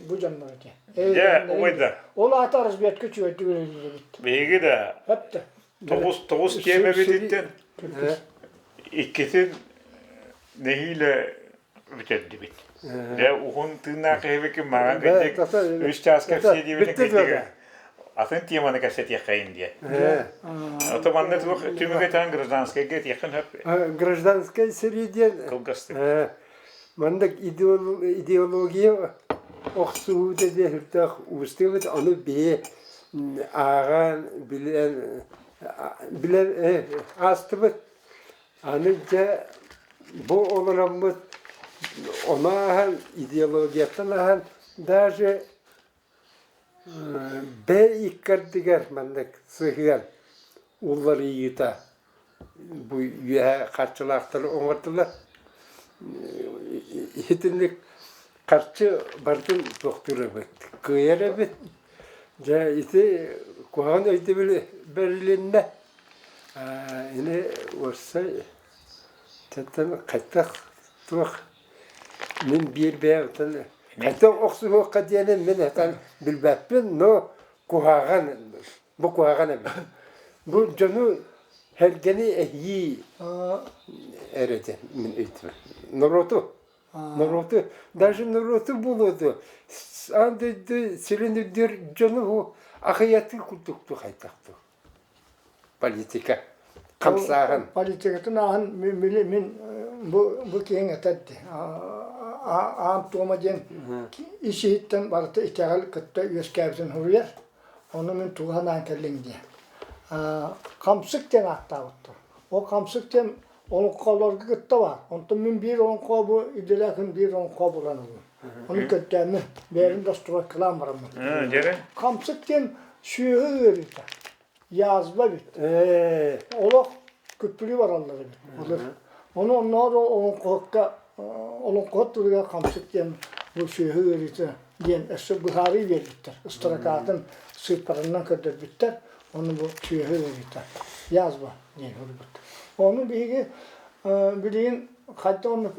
бу дьоннор этэ. Дьэ, убайдар. Ол аата разведка үчүгэйдик үлэлиир Биһиги да Эптэ. тоҕус тиэмэбититтэн иккитин нэһиилэ бүтэрдибит. Дьэ, уһун тыыннаах киһибикин маҕан кырдьык үс чаас кэпсиэ диэбитин кырдьык атын теманы кэпсэтиэххэйин диэн. Ото манна туох түмүгэ таан гражданскайга этиэххин сөп. Гражданскай сэрии диэн Кылгастык. маннык идеология охсуһуута диэн сүрдээх уустук ону биһи ааҕан билэн билэн аастыбыт Аны дьэ бу олороммут ону ааһан идеологияттан ааһан даже бэйэ иккэрдигэр маннык сыһыан уларыйыыта бу үөһэ харчылаахтары оҥордулар. Итинник харчы барытын туохтуур эбит, кыайар эбит. Дьэ ити куһаҕан өйдөбүл бэрилиннэ. Ини уопсай тэттэн хайдах туох мин биир бэйэм хайдах охсуһуохха диэни мин этэн билбэппин, но. Куһаҕан, бу куһаҕан эбит. Бу дьону сэргэни эһии эрэ диэн мин ыйытабын. Норуоту, норуоту, даже норуоту буолуо дуо, аан дойду сирин үрдүгэр дьону ахыйатыы курдук хайдах дуу? Политика, хамсааһын. Политикатын ааһан мин бу бу киһиҥ этэр дии аан туома диэн ис иһиттэн барыта итэҕэл кытта үөскээбитин суруйар. Ону мин тугу санаан кэллиҥ диэн. Хамсык диэн ааттаабыттар. Ол хамсык диэн олоҥхолорго кытта баар. Онтон мин биир олоҥхо бу идэлээхин биир олоҥхо булан ыллым. Ону көрдөөннүм, бэйэбин достройкалаан бараммын. Хамсык диэн сүөһү ыарыыта, язва эбит. Олох күппүлүү бараллар эбит былыр. Ону оннооҕор олоҥхоһукка олоҥхоһут тылыгар хамсык диэн бу сүөһү ыарыыта диэн өссө быһаарыы биэрбиттэр. Ыстаракаатын сыыппаранан көрдөрбүттэр. Ону бу сүөһү ыарыыта, язва диэн суруйбуттар. Ону биһиги билигин хайдах оннук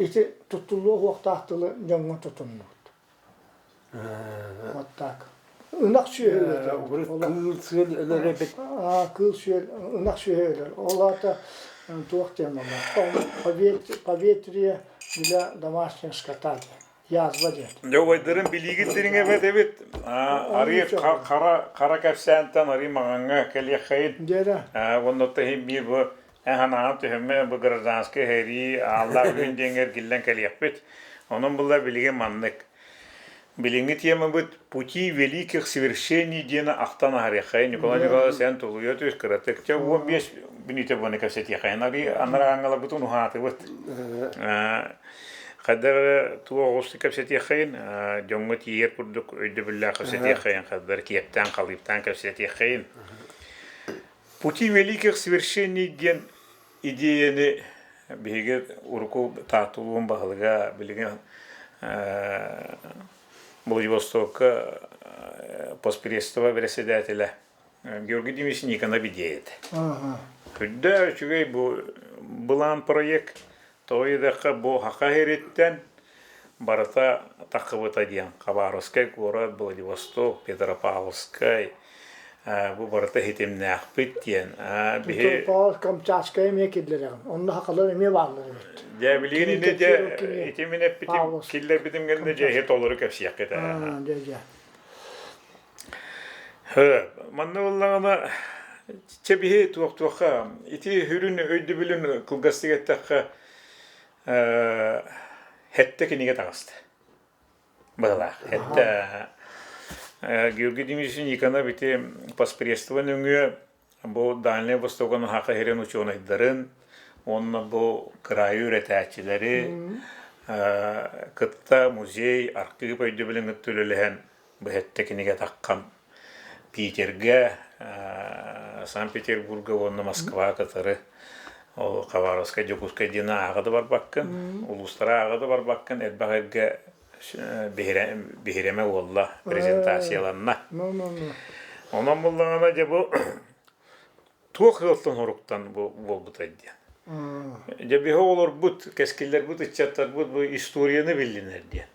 Ити туттуллуо суохтаах тылы дьоҥҥо тутуннубут. Вот так. Ынах сүөһү өлөр. Кыыл сүөл өлөр эбит. Кыыл сүөл, ынах сүөһү өлөр. Ол аата туох диэн буолла? Поветрие для домашнего скота диэн. Язва диэн. Дьэ убайдарын билиигит дириҥ эбит эбит. Арыы хара хара кэпсээнтэн арыы маҥаҥҥа кэлиэххэйин. Дьэрэ. Уонна иһин биир бу Эн түһүммэ бу гражданскай сэрии ааллаах үүн диэҥҥэ эргиллэн кэлиэхпит. Онон була билигин маннык. Билиҥҥи темабыт «Пути великих свершений» диэни ахтан аһарыаххайын. Николай Николаевич эн тулуйа түс кыратык. Чэ 15 мүнүүтэ буолан кэпсэтиэххэйин. Арыы анарааҥҥаларбытын уһаатыбыт. Хайдах эрэ туох оҕустук кэпсэтиэххэйин, дьоҥҥо тиийэр курдук өйдөбүллээх кэпсэтиэххэйин, хайдах киэптээн, халыыптаан кэпсэтиэххэйин. Пути великих свершений диэн идиэйэни биһиги урукку Таатта улууһун баһылыга билигин Владивостокка постпредство бэрэссэдээтэлэ Георгий Дмитриевич Никонов идиэйэ этэ. Үрдэ үчүгэй бу былаан проект Тоҕо диэтэххэ, бу Саха сириттэн барыта таххыбыта диэн Хабаровскай куорат, Владивосток, Петропавловскай бу барыта ситимнээхпит диэн. Биһи Петропавловск, Камчатскай эмиэ киллэрэҕин. Онно сахалар эмиэ бааллар эбит. Дьэ, билигин ини дьэ ити мин эппитим, киллэрбитим гэннэ дьэ иһи толору кэпсиэххит ээ. Дьэ, дьэ. Манна буоллаҕына чэ биһи туох-туохха ити сүрүн өйдөбүлүн кылгастык эттэххэ сэттэ кинигэ таҕыста быһалаах. Сэттэ Георгий Дмитриевич Никонов ити поспредство нөҥүө бу Дальнай Востокун Саха сирин учуонайдарын уонна бу кыраайы үөрэтээччилэри кытта музей, архыып өйдөбүлүн кытта үлэлэһэн бу сэттэ кинигэ таххан Питергэ, Санкт-Петербурга уонна Москва кытары ол Хабаровскай, Дьокуускай диэн ааҕа да барбаккын, улуустары ааҕа да барбаккын, элбэх эргэ биһирэмэ буолла, презентацияланна. Онон буллаҕына дьэ бу туох ыалтан хоруктан бу буолбутай диэн. Дьэ биһи оҕолорбут, кэскиллэрбит, ыччаттарбыт бу историяны биллинэр диэн.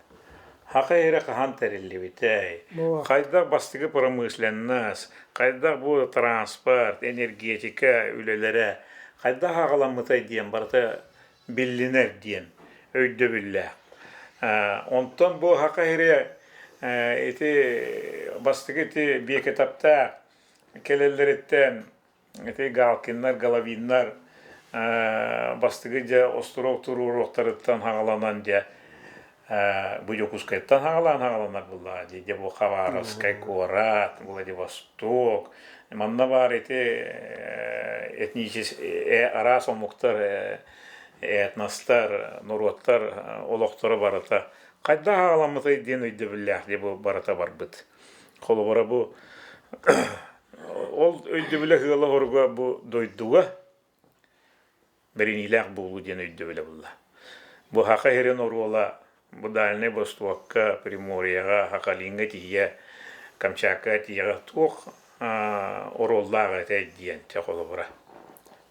Хаха эрэ хаһан тэриллибитэй? Хайдах бастакы промышленность, хайдах бу транспорт, энергетика үлэлэрэ хайдах аҕаламмытай диэн барыта биллинэр диэн өйдөбүллээх. Онтон бу Саха сирэ ити бастакы ити биэкэтаптаах кэлэллэриттэн ити Галкиннар, Головиннар бастакы дьэ остуруок туруоруохтарыттан хаҕаланан дьэ бу Дьокуускайтан хаҕалаан хаҕаланар буоллаҕа дии дьэ бу Хабаровскай куорат, Владивосток манна баар ити этническэй араас омуктар этностар норуоттар олохторо барыта хайдах аҕаламмытай диэн өйдөбүллээх дии бу барыта барбыт. Холобура бу ол өйдөбүлэ ыала бу дойдуга бэриниилээх буолуу диэн өйдөбүлэ булла. Бу Саха сирин оруола бу Дальнай Востокка, Приморьеҕа, Сахалиҥҥа тиийэ, Камчаткаҕа тиийэ туох оруоллаах этэй диэн чэ холобура.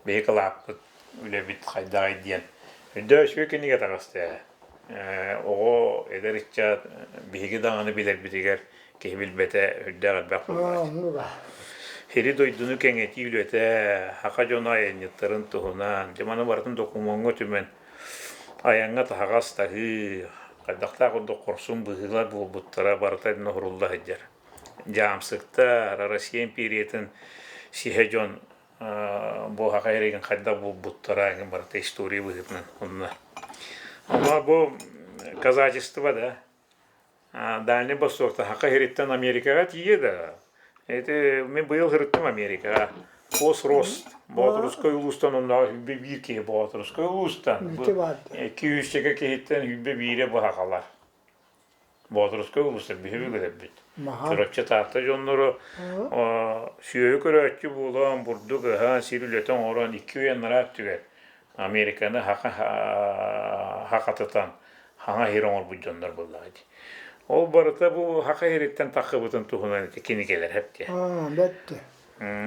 Биһи кылааппыт, үлэбит хайдаҕый диэн. Өйдөө үчүгэй кинигэ таҕыста ээ. Оҕо, эдэр ыччат биһиги даҕаны билэрбитигэр киһи билбэтэ үрдээх элбэх буоллаҕа. Сири-дойдуну кэҥэтии үлэтэ, саха дьоно айанньыттарын туһунан, дьэ маны барытын докумуоҥҥа түмэн айаҥҥа таһаҕас таһыы, хайдахтаах курдук хорсун быһыылар буолбуттара барыта ноһурулла сылдьар. Дьаамсыктар, Россия империятын сиһэ дьон бу саха эригин хайдах булбуттара эҥин барыта история быһыытынан онно. Ама бу казачество да Дальний Востокта саха сириттэн Америкаҕа тиийэ да. Ити мин быйыл сырыттым Америкаҕа. Посрост Боотурускай улуустан оннооҕу сүүрбэ биир киһи Боотурускай улуустан икки сүүсчэкэ киһиттэн 101-э бу сахалар. Боотурускай улуустар биһиги көрөрбүт. Чурапчы Таатта дьонноро сүөһү көрөөччү буолан, бурдук ыһан, сир үлэтэ оҥорон икки үйэ анараа өттүгэр Американы хахатытан хаҥа сир оҥорбут дьоннор буоллаҕа дии. Ол барыта бу хака сириттэн таххыбытын туһунан ити кинигэлэр хэптиэ. Бэтти.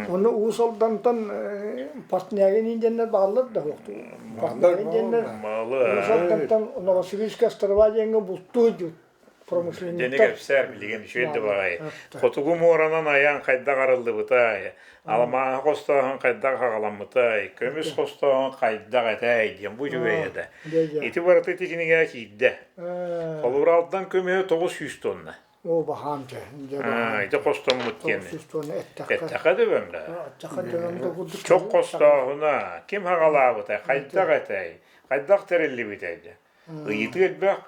Ону Уус Алдантан Портнягин диэннэр бааллар да Портнягин диэннэр Уус Алдантан Новосибирскай острова диэҥҥэ бултуу сылдьыбыт Дьэни кэпсээр билигин үчүгэй да баҕайы. Хотугу муоранан айан хайдах арыллыбытай, алмааһы хостооһун хайдах аҕаламмытай, көмүс хостооһун хайдах этэй диэн бу үчүгэй этэ. Ити барыта ити кинигэҕэ киирдэ. Холобур Алдан көмүһэ 900 тонна. Оо, баһаам дьэ, дьэ баһаам. Ити хостоммут диэн. 900 тонна эттэххэ. Эттэххэ дөбөҥ да. Эттэххэ дөбөҥ да курдук. Чох хостооһуна, ким хаҕалаабытай, хайдах этэй, хайдах тэриллибитэй диэн. Ыйытыы элбэх.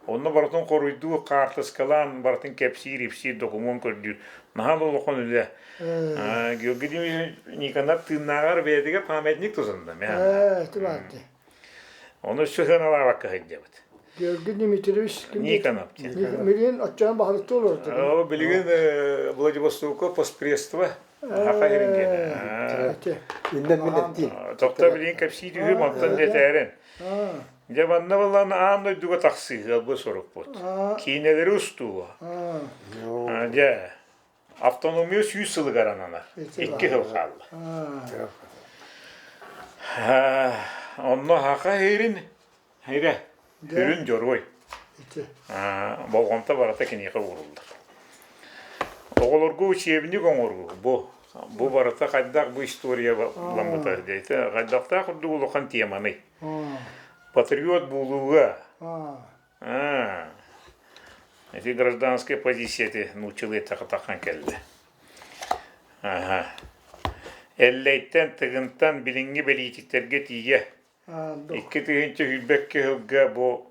Онно барытын хоруйдуу, хаартыскалаан, барытын кэпсиир-ипсиир, докумуон көрдүүр. Наһаа да улахан үлэ. Георгий Дмитриевич Никонов тыыннааҕар бэйэтигэр памятник тутунна. Ээ, ити баарды. Ону өссө сыаналаабакка сылдьабыт. Георгий Дмитриевич Никонов. Билигин оччоон баһылыктыы олордо. Билигин Владивостокка постпредство Хаха сирин диэн. Иннен мин эттиим. Тохто билигин кэпсии түһүм, онтон дэтээрин. Дьэ манна буолан аан дойдуга тахсыы ыалбы сорукпут. Киинэлэри устуу. Дьэ, автономия 100 сылыгар ананар. Икки сыл хаалла. Онно хаха сирин Ирэ, сүрүн дьоруой. Болҕомто барыта киниэхэ ууруллар. Оҕолорго учебник оҥоруу бу бу барыта хайдах бу история ламмыта диэтэ хайдахтаах курдук улахан теманый. Патриот буолууга ити гражданская позиция ити нууччалыы эттэхэ кэллэ. Эллэйтэн, Тыгынтан билиҥҥи бэлиитиктэргэ тиийэ 2022 сылга бу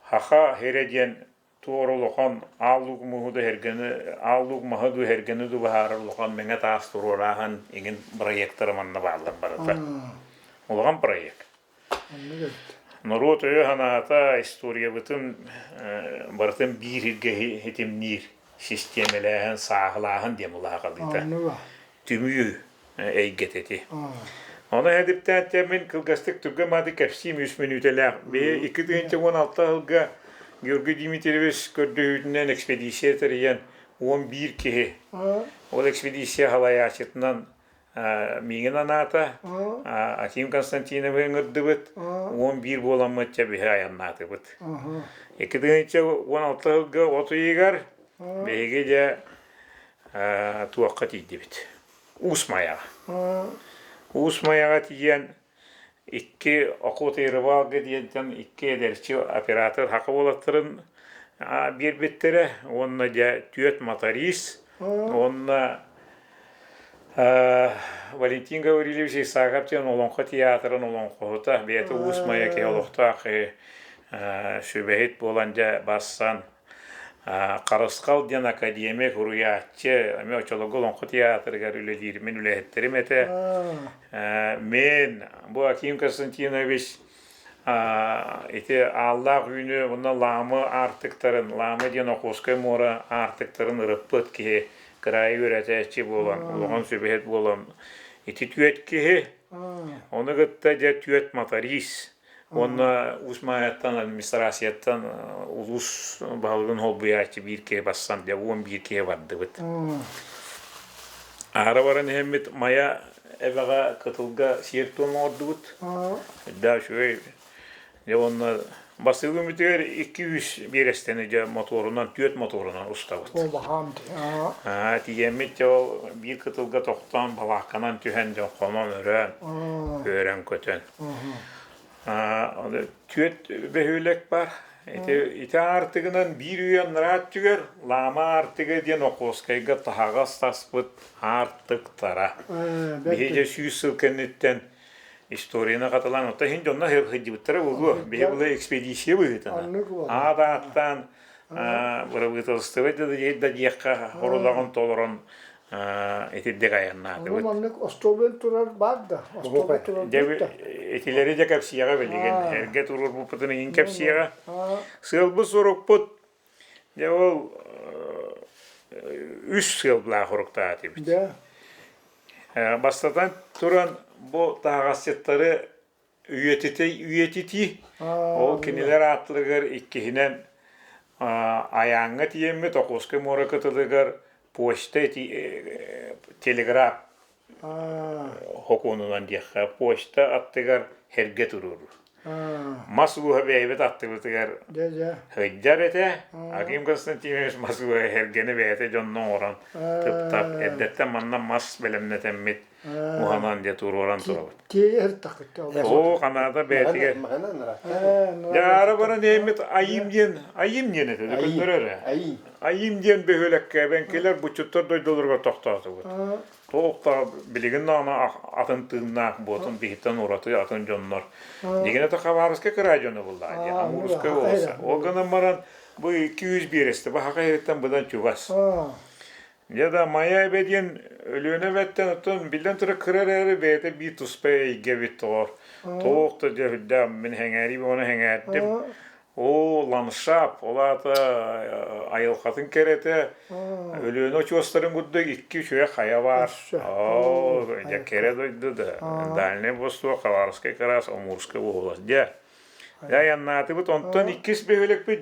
Хаха сирэ диэн туора улахан Аал Луук муһу да эргэни Аал Луук маһы дуу эргэни дуу быһаарар улахан мэҥэ таас туруорааһын иҥин проектара манна бааллар барыта. Улахан проект. Норуот өйө-санаата историябытын барытын биир сиргэ ситимниир систиэмэлээһин, сааһылааһын диэн улаахалыыта. Түмүү эйгэтэ ити. Ону эдиптээн мин кылгастык түргэн мааты кэпсиим үс мүнүүтэлээх. Биһи 2016 сылга Георгий Дмитриевич көрдөһүүтүнэн экспедиция тэрийэн 11 киһи ол экспедиция салайааччытынан миигин анаата Аким Константиновы ыҥырдыбыт 11 буоламмыт чэ биһи айаннаатыбыт. 2016 сылга от ыйыгар биһиги дьэ туохха тиийдибит Уус Майаҕа. Уус Майаҕа тиийэн икки Охота и рыбалка диэнтэн икки эдэрчи оператор саха уолаттарын биэрбиттэрэ уонна дьэ түөрт моторист уонна Валентин Гаврильевич Исаков диэн Олоҥхо театрын олоҥхоһута бэйэтэ Уус Майа киһи олохтоох сүбэһит буолан дьэ барсан Харысхал диэн академик, суруйааччы, эмиэ оччолорго Олоҥхо театрыгар үлэлиир мин үлэһиттэрим этэ. Мин бу Аким Константинович ити Ааллаах Үүнү уонна Лаамы аартыктарын, Лаамы диэн Охотскай муора аартыктарын ырыппыт киһи, кыраайы үөрэтээччи буолан, улахан сүбэһит буолан, ити түөрт киһи, ону кытта дьэ түөрт моторист, Уонна Уус Маайаттан администрацияттан улуус баһылыгын холбуйааччы биир киһи бассан дьэ 11 киһи бардыбыт. Аара баран иһэммит Майа эбэҕэ кытылга сиэр-туом оҥордубут. Үрдээх үчүгэй. Дьэ уонна Бастакы күммүтүгэр 200 биэрэстэни дьэ мотуорунан, түөрт мотуорунан устабыт. Ол баһаам дии. Аа, тиийэммит дьэ ол биир кытылга тохтоон, балаакканан түһэн дьон хонон өрөөн, үөрэн-көтөн. Түөрт бөһүөлэк бар. Ити, ити аартыгынан биир үйэ анараа өттүгэр Лаама аартыга диэн Охуоскайга таһаҕас таспыт аартыктара. Биһи дьэ 100 сыл кэнниттэн историяны хатылаан, оттон иһин дьонно сылдьыбыттара буолуо. Биһи була экспедиция быһыытынан. Аат ааттаан бырабыыталыстыба да диэххэ хорулаҕын толорон итирдик айаннаатыбыт. Маннык остуолбун турар баар да, остуолба турар Дьэ, итилэри дьэ кэпсиэҕэ билигин. Эргэ туруорбуппутун иһин кэпсиэҕэ. Сыалбыт-сорукпут дьэ ол үс сыаллаах уруктаатыбыт. Бастатан туран бу таһаҕасчыттары үйэтитии, ол кинилэр ааттарыгар иккиһинэн Айааҥҥа тиийэммит Охотскай муора кытылыгар почта телеграф хокуонунан диэххэ почта аттыгар эргэ туруоруу. Мас ууһа бэйэбит аттыбытыгар сылдьар этэ. Аким Константинович мас ууһа эргэни бэйэтэ дьонно оҥорон тып-тап эрдэттэн манна мас бэлэмнэтэммит уһанан дьэ туруоран турабыт. Оо, ханаата бэйэтигэр. Дьаара баран иһиммит Айым диэн Айым диэн этэ, көннөрөр эрэ. Айым диэн бөһүөлэккэ бэҥкилэр буччуттар дойдуларыгар тохтоотубут. Туох да билигин даҕаны атын тыыннаах буотун биһиттэн ураты атын дьоннор. Дигинэ Хабаровскай кыраай дьоно буллаа дии, Амурскай уолса. Ол гынан баран бу 200 биэрэстэ баһака иһиттэн быдан чугас. Дьэ да Майа эбэ диэн Өлүөнэ эбэттэн оттон биллэн турар кыра эрээри бэйэтэ биир туспа эйгэ эбит доҕор. Туох да дьэ үрдээх мин сэҥээрии бөҕөнү сэҥээрдим. Оо, ландшафт, ол аата айылҕатын кэрэтэ, Өлүөнэ очуостарын курдук икки үчүгэй хайа баар. Оо, дьэ кэрэ дойду да. Дальний Восток, Хабаровскай кыраас, Амурскай уобалас. Дьэ, дьэ айаннаатыбыт. Онтон иккис бөһүөлэкпит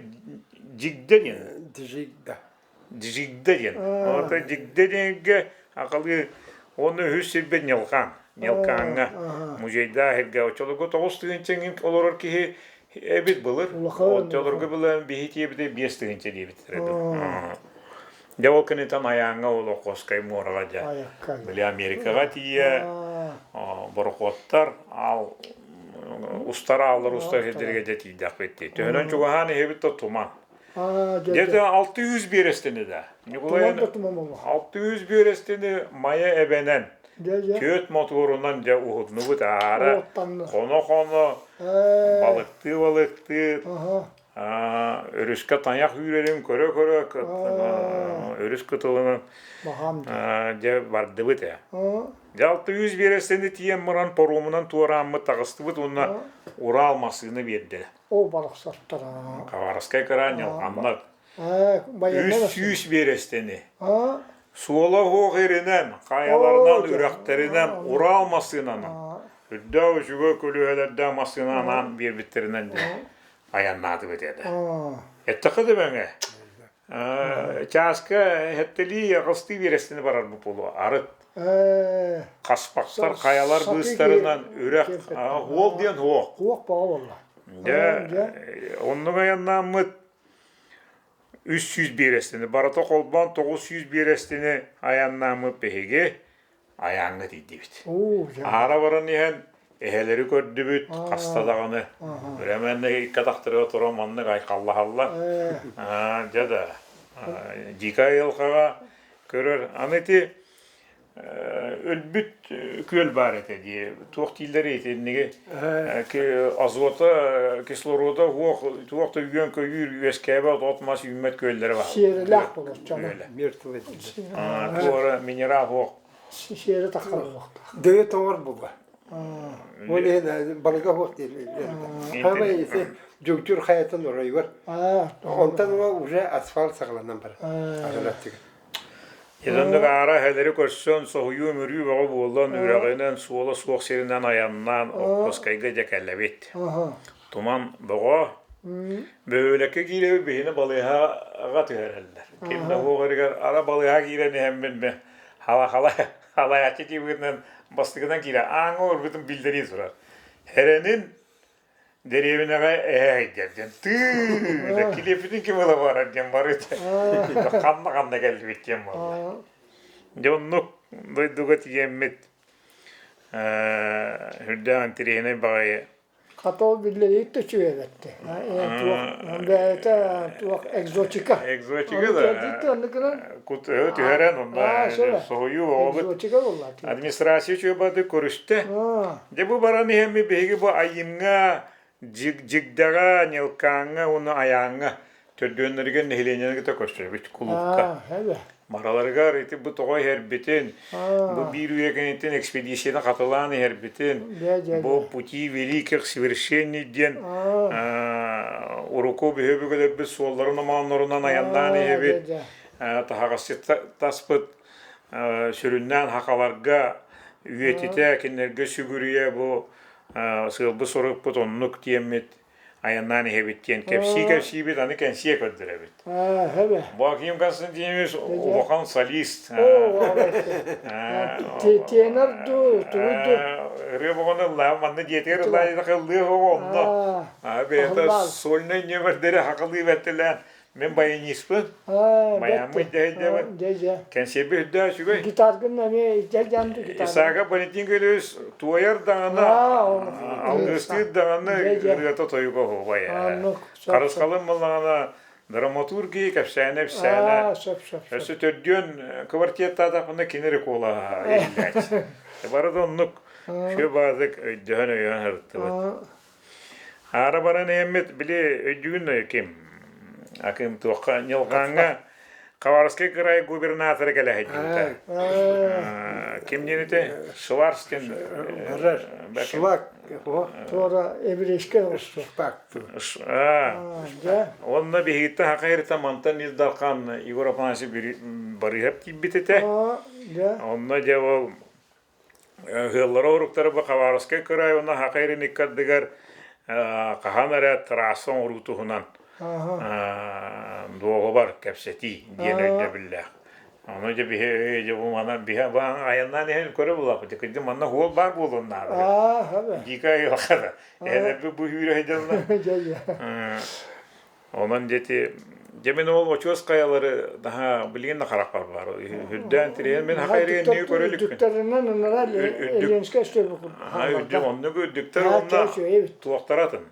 Дьигдэ диэн. Дьигдэ. Дьигдэ диэн. Ота Дьигдэ диэнгэ акалыы уонна үһүс сирбит Ньылҕаан. Ньылкааҥҥа музейдаах сиргэ оччолорго 9 тыһыынча олорор киһи эбит былыр. Оччолорго былыр биһи тиэбитэ 5 тыһыынча диэбиттэрэ Дьэ ол кэнниттэн Айааҥҥа ол Охотскай муораҕа дьэ били Америкаҕа тиийэ борохуоттар аал устар ааллар устар сирдэргэ дьэ тиийдэхпит дии. Төһөнөн чугаһаан иһэбит да туман. Где-то 600 биэрэстэни да. Ньукулай 600 биэрэстэни Майа эбэнэн түөрт мотуорунан дьэ уһуннубут аара хоно-хоно балыктыы-балыктыы өрүскэ тайах үүрэрин көрө-көрө өрүс кытылынан дьэ бардыбыт ээ. Дьэ 600 биэрэстэни тиийэн баран паромунан туорааммыт таҕыстыбыт уонна Урал массыына биэрдэ. Оо, барахсаттара. Хабаровскай кыраан ньалҕаннар. 300 биэрэстэни. Суола суох иринэн, хайаларынан, үрэхтэринэн, Урал массыынанан, үрдээх үчүгэй көлүөһэлэрдээх массыынанаан биэрбиттэринэн диэн айаннаатыбыт этэ. Эттэххэ да бэҥэ, чааска эһэттэлии аҕыстыы биэрэстэни барарбыт буолуо арыт. Хаспахтар хайалар быыстарынан үрэх уол диэн уох. Уох баҕа буолла. Дьэ, оннук айаннааммыт 300 биэрэстэни, барыта холбоон 900 биэрэстэни айаннааммыт биһиги айааҥҥа тиийдибит. Аара баран иһэн эһэлэри көрдүбүт, хаста даҕаны. Временно икки атахтарыгар туран маннык айхаллаһаллар. Дьэ да, дикай айылҕаҕа көрөр. Аны ити өлбүт күөл баар этэ дии. Туох дииллэрий итинниги азота, кислорода уох, туох да үөн-көйүүр үөскээбэт от-мас үүммэт күөллэрэ баар. Сиэрэлээх буолар чама. Мертвый. Туора минерал суох. Сиэрэ таххар буолуохтаах. Дөйө тоҥор була. Ол иһин балыга суох диир. Хаамай ити Дьугдьур хайатын оройугар. Онтон ыла уже асфальт саҕаланан барар. Аралаттыгар. Итинник аара эһэлэри көрсөн, соһуйуу-өмүрүү бөҕө буолан, үрэҕинэн, суола суох сиринэн айаннаан Охотскайга дьэ кэлэбит. Туман бөҕө. Бөһүөлэккэ киирэбит биһини балыыһаҕа түһэрэллэр. Ким да суох эригэр ара балыыһа киирэн иһэммин мэ хала-хала халайааччы тиийбитинэн бастакынан киирэ ааҥҥа олорбутун биллэрии турар. Эрэнин. Дэриэбинэҕэ эһээйдэр диэн тыы килиэппитин ким ыла барар диэн барыта ханна-ханна кэллибит диэн буолла. Дьэ оннук дойдуга тиийэммит үрдээх интэриэһинэй баҕайы Хата ол биллэрии да үчүгэй эбэтти. Туох бэйэтэ туох экзотика. Экзотика да. Кут түһэрэн онно соһуйуу оҕобут. Экзотика буолла. Администрация үчүгэй көрүстэ. Дьэ бу баран иһэмми биһиги бу Айымҥа, Дьигдэҕэ, Нелкааҥҥа уонна Айааҥҥа төрдүөннэригэр нэһилиэнньэни кытта көрсөбүт кулуупка. Бараларыгар ити бу тоҕо иһэрбитин, бу биир үйэ кэнниттэн экспедицияны хатылаан иһэрбитин, бу пути великих свершений диэн урукку бөһүөбүгэлэрбит суолларын омооннорунан айаннаан иһэбит, таһаҕасчыт таспыт сүрүннээн хахаларга үйэтитэ, кинилэргэ сүгүрүйэ бу сыалбыт сорукпут оннук диэммит айаннаан иһэбит диэн кэпсии-кэпсиибит, аны кэнсиэ көрдөрөбүт. Бу Аким Константинович улахан солист. Тенор дуу, тугуй дуу? Ырыа боҕону ыллаан манна дьиэтигэр ыллаан ыллыы оҕо онно. Бэйэтэ сольнай нүөмэрдэри хакылыы бэртэлээн Мин баяниспын. Майаммын дьэһэйдэбин. Кэнсиэрбит үрдээх үчүгэй. Гитаргын эмиэ дьэ гитара. Исааков Валентин Григорьевич туойар даҕаны, алгыстыыр даҕаны ырыата тойуга оһуобай. Харысхалын буллаҕына драматургия кэпсээнэ-ипсээнэ. Өссө төрдүөн квартеттаатахпына кини эрэ куолаһа иһиллээччи. Бары да оннук үчүгэй баазык өйдөһөн өйөөн сырыттыбыт. Аара баран иһэммит, били өйдүүгүн да ким? Акым туохха Ньылҕааҥҥа Хабаровскай кыраай губернатора кэлэ сылдьыбыта. Ким диэн этэ? Шварц диэн. Шлак. Туора еврейскэй оҕусту. Онно биһигиттэн хакайырта мантан Ил Дархан Егор Афанасьевич Барыһап тиийбит этэ. Онно дьэ ол Ыаллара уруктара бу Хабаровскай кыраай уонна Саха сирин икки ардыгар хаһан эрэ трасса оҥоруу туһунан дуогабар кэпсэтии диэн өйдөбүллээх. Ону дьэ биһи дьэ бу манан биһи айаннаан иһэн көрө булаппыт. Кырдьык манна уол баар буолуон наада. Дика айылҕа да. Эһэлэрбит бу сүүрэ сылдьаллар. Онон диэти дьэ мин ол очуос хайалары наһаа билигин да харахпар баар. Үрдээн тириэн мин хахайрыан нии көрө иликпин. Үрдүктэринэн ынара Ленскэй өстөбү Үрдүк оннук үрдүктэр уонна туохтар атын.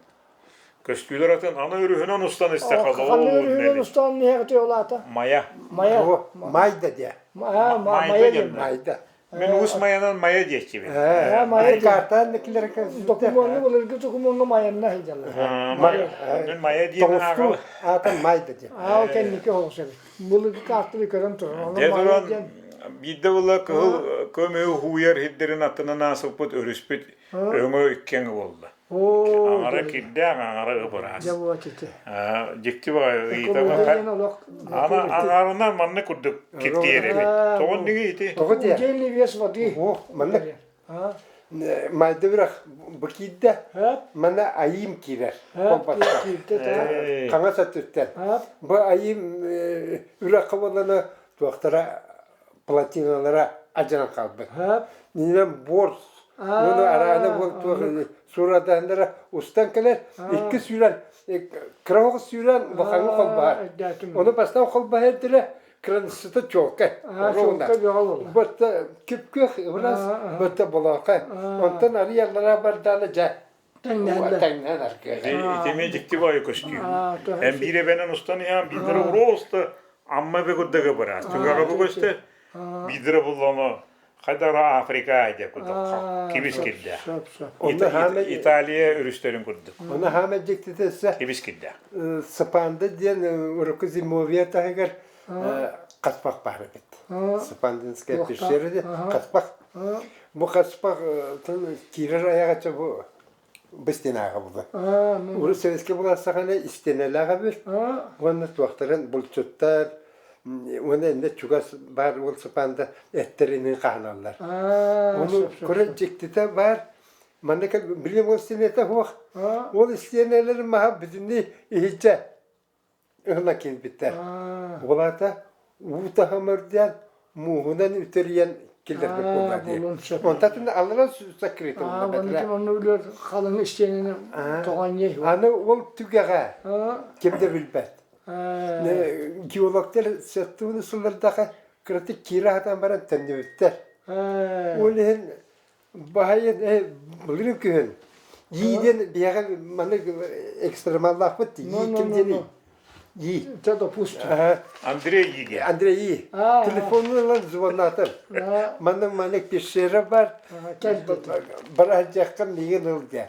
Көстүүлэр атын аны өрүһүнэн устан истэххэ Ханнык өрүһүнэн устан иһэҕитий ол аата? Мая. Мая. Майда диэ. Мая диэн. Майда. Мин уус майанан мая диэччибин. Мая картаан килер Докумуоҥҥа былыргы докумуоҥҥа майанна сылдьаллар. Мин мая диэн ааҕабын. Аата майда диэн. Аа кэнники оҕус эбит. Былыргы картаны көрөн туран. Дьэ туран биирдэ була кыһыл көмүһү хууйар сирдэрин аттынан аасыппыт өрүспүт өҥө иккиэҥ буолла. Аҥара кирдээх, аҥара ып-ыраас. Дьикти баҕайы ыйытабын. Ана аҥарынан маннык курдук киртийэр эбит. Тоҕо оннугуй ити? Тоҕо диэ? Удельный вес воды. О, маннык Майда үрэх бу киирдэ, манна айыым киирэр. Холбатта. Хаҥас өттүттэн. Бу айыым үрэххэ буоллана туохтара плотиналара адьыран хаалбыт. Иннинэн буор уону араана буол туох сурадааннара устан кэлэр, икки сүүрэн кыра оҕус сүүрэн улахаҥҥа холбоһор. Ону бастаан холбоһо эрдэрэ кыраныссыта чуолкай. Ровно. Бытта күп-күөх ыбырас, бытта болоокой. Онтон арый аллараа бардаана дьэ тэҥнэһэн аргыар. Ити эмиэ дьикти баайы көстүү. Эн биир эбэнэн устан иһэн биирдэрэ уруо уста Амма эбэ курдуга быраас. Түгэҕэ бу көстө биирдэрэ буллаҕына хайдара Африка диэн курдук кибис кирдээх. Италия өрүстэрин курдук. Оны хаама дьиктитэ Кибис кирдээх. Сапанда диэн урукку зимовье таһыгар хаспах баар эбит. Сапандинская пещера диэн хаспах. Бу хаспах киирэр айаҕа бу быстенааҕа була. Урут советскай былаастахана истиэнэлээх эбит. Уонна туохтарын булчуттар уонна иннэ чугас баар уол сапанда эттеринин хаһаналлар. Ону көрөн дьиктитэ баар манна билим ол истиэнэтэ суох. Ол истиэнэлэрин маһа бүтүннүү иһирдьэ ыһыла киирбиттэр. Ол аата уу таһыма үрдээн мууһунан үтэрийэн. киллэрбит буолла дии. Онтон аллара закрыта буолла. Онно билэр халыҥ истиэнэни тоҕон Аны ол түгэҕэ ким да билбэт. Геологтар сеттууну сыллардаха кыратык киирэ сатаан баран төннүбүттэр. Ол иһин Баһайын былырыын күһүн Йииден биһиэхэ маннык экстремаллаахпыт дии. Йии ким диэний? Йии. Це допустим. Андрей Йиге. Андрей Йи. Телефонун ылан звоннаатым. Манна маннык пещера бар. Бара сылдьыаххын миигин ыл диэ.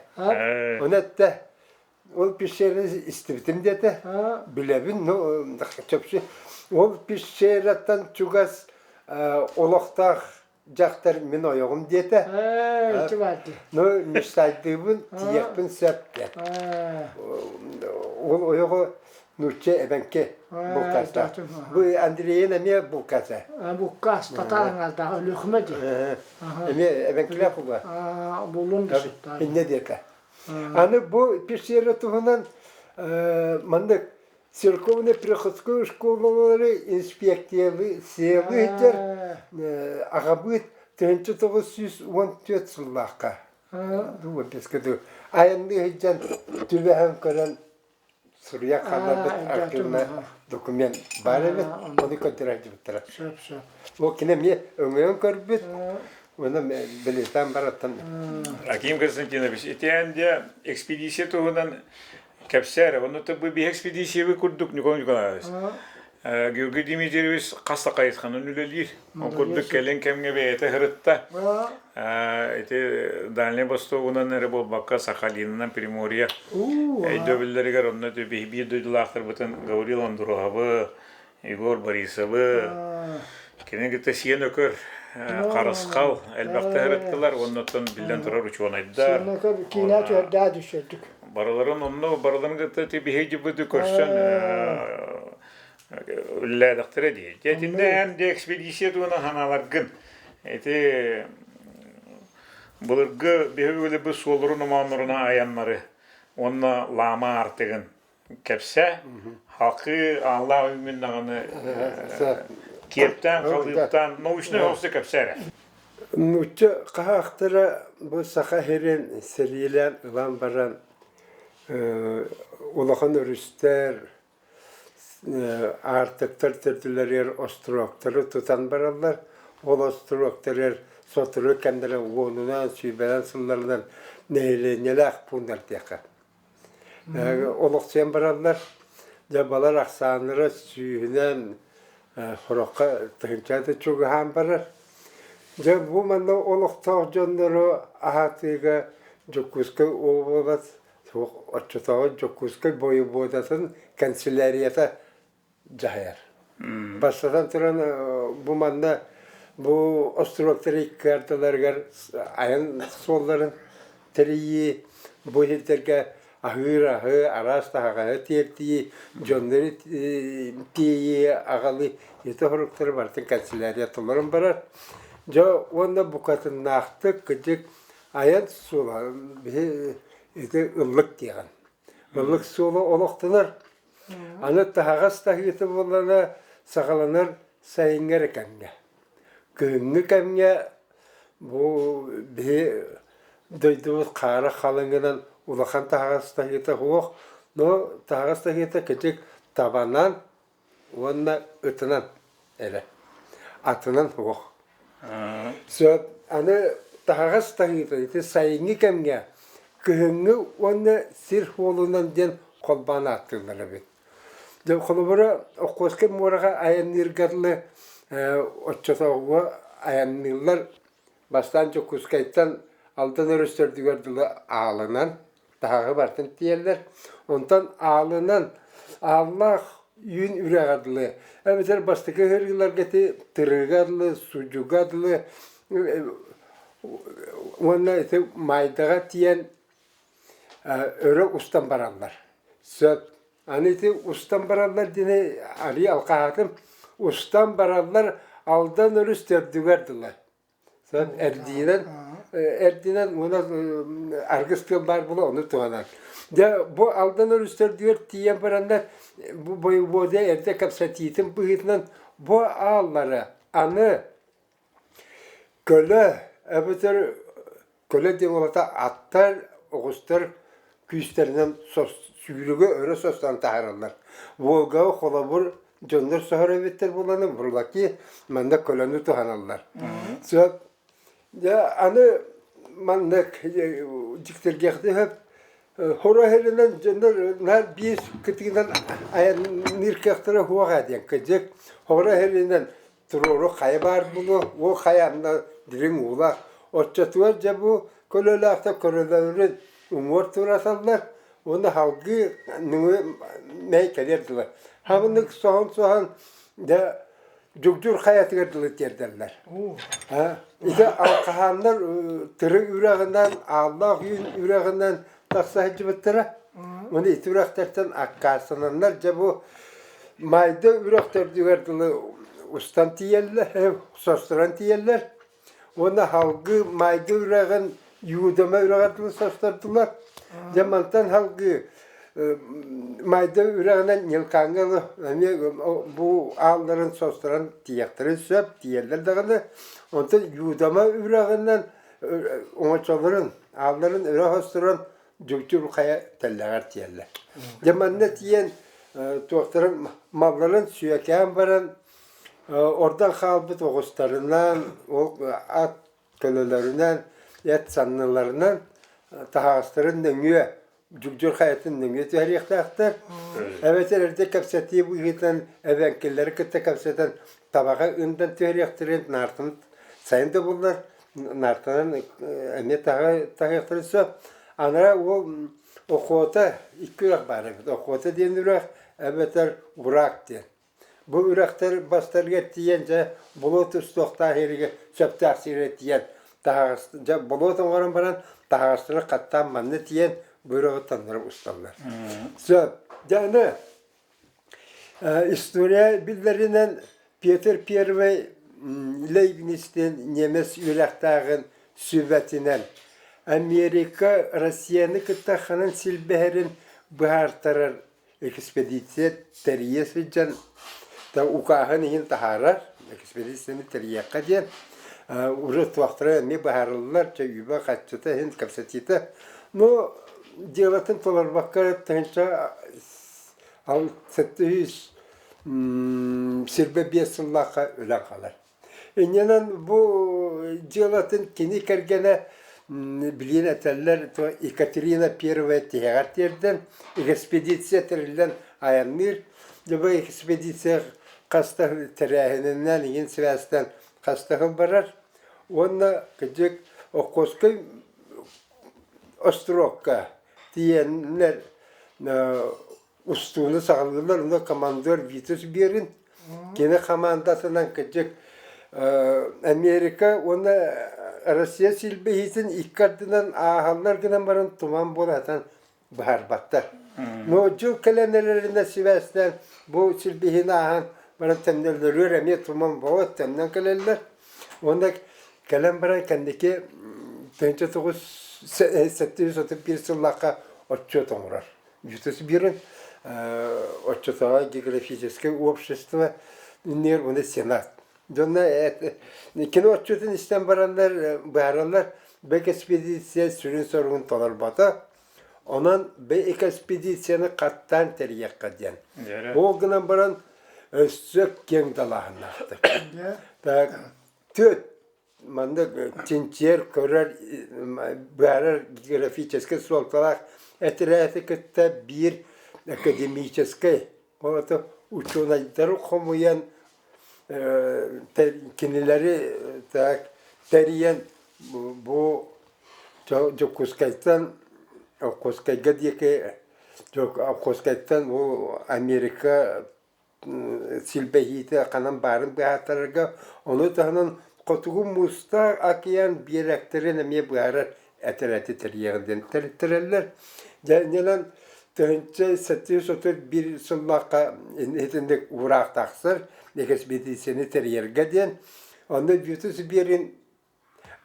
Оны эттэ. Ол пещераны истибитим диэтэ. Билэбин, ну, чопчу. Ол пещераттан чугас олохтоох дьахтар мин ойоҕум диэтэ. Ну, мечтайдыыбын, тиийиэхпин сөп диэн. Ол ойоҕо нуучча эбэҥки булкаастаах. Бу Андрейын эмиэ булкааса. Буккаас, татаар Өлүөхүмэ дии. Эмиэ эбэҥкилээх була. Булун да Иннэ диэтэ. Аны бу пещера туһунан маннык Церковно-приходской школалары инспекциялыы сылдьар аҕабыыт 1914 сыллаахха айанныы сылдьан түбэһэн көрөн суруйа хаалларбыт архивнай документ баар эбит ону көрдөрө сылдьыбыттара. Ол кини эмиэ өҥөйөн көрбүт уонна бэлиэтээн бараттан Аким Константинович, ити дьэ экспедиция туһунан Кэпсээ эрэ, онно бу биһи экспедициябыт курдук Николай Николаевич. Георгий Дмитриевич хас да хайысханан үлэлиир. Ол курдук кэлин кэмҥэ бэйэтэ сырытта. Ити Дальнай Востогунан эрэ буолбакка Сахалинынан Приморье өйдөбүллэригэр онно биһи биир дойдулаахтарбытын Гаврил Андроһовы, Егор Борисовы, кини кытта сиэн өкөр Харысхал элбэхтэ сырыттылар уонна биллэн турар учуонайдар. Сиэн өкөр киинэ түөрдээ түсөрдүк. Барыларын онно барыларын кытта ити биһиги дьыбыты көрсөн үллээдэхтэрэ дии. Дьэ итиннэ эн дьэ экспедиция туһунан санааларгын ити былыргы биһиги үлэбит суолларын омоонноруна айаннары уонна лаама аартыгын кэпсээ. Халкы ааллаах үүммүн даҕаны киэптээн, халыыптаан научнай оҕусу кэпсээ эрэ. Нуучча хаһаахтара бу Саха сирин сэриилээн ылан баран улахан өрүстэр, аартыктар төрдүлэригэр остуруоктары тутан бараллар. Ол остуруоктарыгар сотору кэмнэрэ уонунан, сүүрбэнэн сылларынан нэһилиэнньэлээх пууннар диэххэ. Олохсуйан бараллар. Дьэ балар ахсааннара сүүһүнэн сороххо тыһыынча чугаһаан барар. Дьэ бу манна олохтоох дьоннору аһатыыга Дьокуускай уобалас оччотооҕу Дьокуускай бойобуодатын канцелярията дьаһайар. Бастатан туран бу манна бу островтар икки ардыларыгар айан суолларын тэрийии, бу сирдэргэ аһыыр аһы, араас таһаҕаһы тиэрдии, дьоннору тиэйии, аҕалыы ити соруктары барытын канцелярия толорон барар. Дьэ уонна букатыннаахтык кырдьык айан суола биһи ити ыллык диэҕин. Ыллык суола олохтонор. Аны таһаҕас таһыыта буоллаҕына саҕаланар сайыҥҥы эрэ кэмҥэ. Күһүҥҥү кэмҥэ бу биһи дойдубут хаара халыҥынан улахан таһаҕас таһыыта суох, но таһаҕас таһыыта кырдьык табанан уонна ытынан эрэ. Атынан суох. Сөп аны таһаҕас таһыыта ити сайыҥҥы кэмҥэ күһүҥҥү уонна сир суолунан диэн холбоон ааттыыллар эбит. Дьэ холобура Охотскай муораҕа айанныырга дылы оччотооҕуга айанныыллар бастаан Дьокуускайтан Алдан өрүс төрдүгэр дылы аалынан таһаҕы барытын тиийэллэр. Онтон аалынан ааллаах үүн үрэҕэ дылы эбэтэр бастакы ыһыырыыларга ити тырыыга дылы, судьуга дылы уонна ити Маайдаҕа тиийэн өрө устан бараллар. Сөп. Аны ити устан бараллар диэни арыый алҕаһаатым. Устан бараллар Алдан өрүс төрдүгэр дылы. Эрдиинэн эрдинэн уонна аргыс тыал баар буола ону туһанан. Дьэ бу Алдан өрүстэрдигэр тиийэн бараннар бу бойобуода эрдэ кэпсэтиитин быһыытынан бу ааллары аны. Көлө эбэтэр көлө диэн уолата аттар, оҕустар күүстэринэн сүүрүгү өрө состон таһаараллар. Волгаҕа холобур дьоннор соһор эбиттэр буоллаҕына бурлаки манна көлөнү туһаналлар. Сөп. Дьэ аны маннык дьиктиргиэхтии сөп. Хоро иһэринэн дьоннор наар биир кытыынан айанныыр кыахтара суох ээ диэн кырдьык. Хоро иһэринэн туруору хайа баар буолуо, ол хайа анна дириҥ уулаах. Оччотугар дьэ бу көлөлөөхтөр көлөлөрүн уҥуор тураталлар уонна салгыы нөҥүө мэй кэлиэр дылы. Хабынык соһон-соһон дьэ Дьугдьур хайатыгар дылы тиэрдэллэр. Ити алхаһааннар Тыры үрэҕинэн, Ааллаах Үүн үрэҕинэн тахса сылдьыбыттара. Уонна ити үрэхтэртэн аккаастананнар дьэ бу Майда үрэх төрдүгэр дылы устан тиийэллэр, состорон тиийэллэр. Уонна салгыы Майда үрэҕин Юдама үрэҕэр дылы состордулар. Дьэ мантан салгыы Майда үрэҕинэн Ньылкааҥҥа эмиэ бу аалларын состорон тиийиэхтэрин сөп, тиийэллэр даҕаны. Онтон Юдама үрэҕинэн оҥочолорун, аалларын өрө хосторон Дьугдьур хайа тэллэҕэр тиийэллэр. Дьэ манна тиийэн туохтарын малларын сүөкээн баран ордон хаалбыт оҕустарынан, ол ат көлөлөрүнэн, эт санныларынан таһаҕастарын нөҥүө Дьугдьур хайатын нөҥүө түһэриэхтээхтэр. Эбэтэр эрдэ кэпсэтии быһыытынан эбэҥкилэри кытта кэпсэтэн табаҕа ындан түһэриэхтэрин наартан сайын да буллар наартанан эмиэ таһыахтарын сөп. Анараа уол охота икки үрэх баар эбит. Охота диэн үрэх эбэтэр Урак диэн. Бу үрэхтэр бастарыгар тиийэн дьэ болуот устуохтаах сиригэр сөптөөх сиргэ тиийэн таһаҕас дьэ болуот оҥорон баран таһаҕастары хаттаан манна тиийэн бу үрэҕи таҥнары усталлар. Сөп. Дьэ аны история биллэринэн Петр Первый Лейбництэн немец үөрэхтээҕин сүбэтинэн Америка Россияны кытта ханан силбэһэрин быһаартарар экспедиция тэрийэ сылдьан укааһын иһин таһаарар, экспедицияны тэрийиэххэ диэн уже туохтара эмиэ быһаарыллар, чэ үбэ-харчыта иһин кэпсэтиитэ. Но дьыалатын толорбокко тыһыынча 700 сирбэ биэс сыллаахха өлөн хаалар. Инньэнэн бу дьыалатын кини кэргэнэ билиэн этэллэр Екатерина Первая тиһэҕэр тиэрдэн экспедиция тэриллэн айанныыр. Дьэ бу экспедиция хаста тэрээһининэн иҥин сибээстээн хаста сыл барар. Уонна кырдьык Охотскай остуруокка тиийэннэр устууну саҕалыыллар уонна командир Витус Берин кини хамаандатынан кырдьык Америка уонна Россия силбэһиитин икки ардынан ааһаллар гынан баран туман буолатан быһаарбаттар. Но дьыл кэлэн эрэринэ сибээстээн бу силбиһиини ааһан баран төннөллөрүөр эмиэ туман буолуо төннөн кэлэллэр. Уонна кэлэн баран кэнники 1931 сыллаахха отчуот оҥорор. Бүтүс оччотооҕу географическай общество иннигэр уонна Сенат. Дьонно кини отчуотун истэн бараннар быһаараллар бэк экспедиция сүрүн соругун толорбото. Онон бэк экспедицияны хаттаан тэрийиэххэ диэн. Ол гынан баран өссө киэҥ далааһыннаахтык. Так, түөрт Маннык чинчийэр, көрөр, быһаарар географическай суолталаах этэрээти кытта биир академическай, ол аата учуонайдары хомуйан кинилэри так тэрийэн бу Дьокуускайтан Охотскайга диэки Охотскайтан бу Америка силбэһиитэ ханан баарын быһааттарарга, ону таһынан Хотугу Муустаах океан биэрэктэрин эмиэ быһаарар этэрээти тэрийэҕин диэн тэриттэрэллэр. Дьэ, иннинэн 1731 сыллаахха итинник уураах тахсар, экспедицияны тэрийэргэ диэн. Онно Витус Берин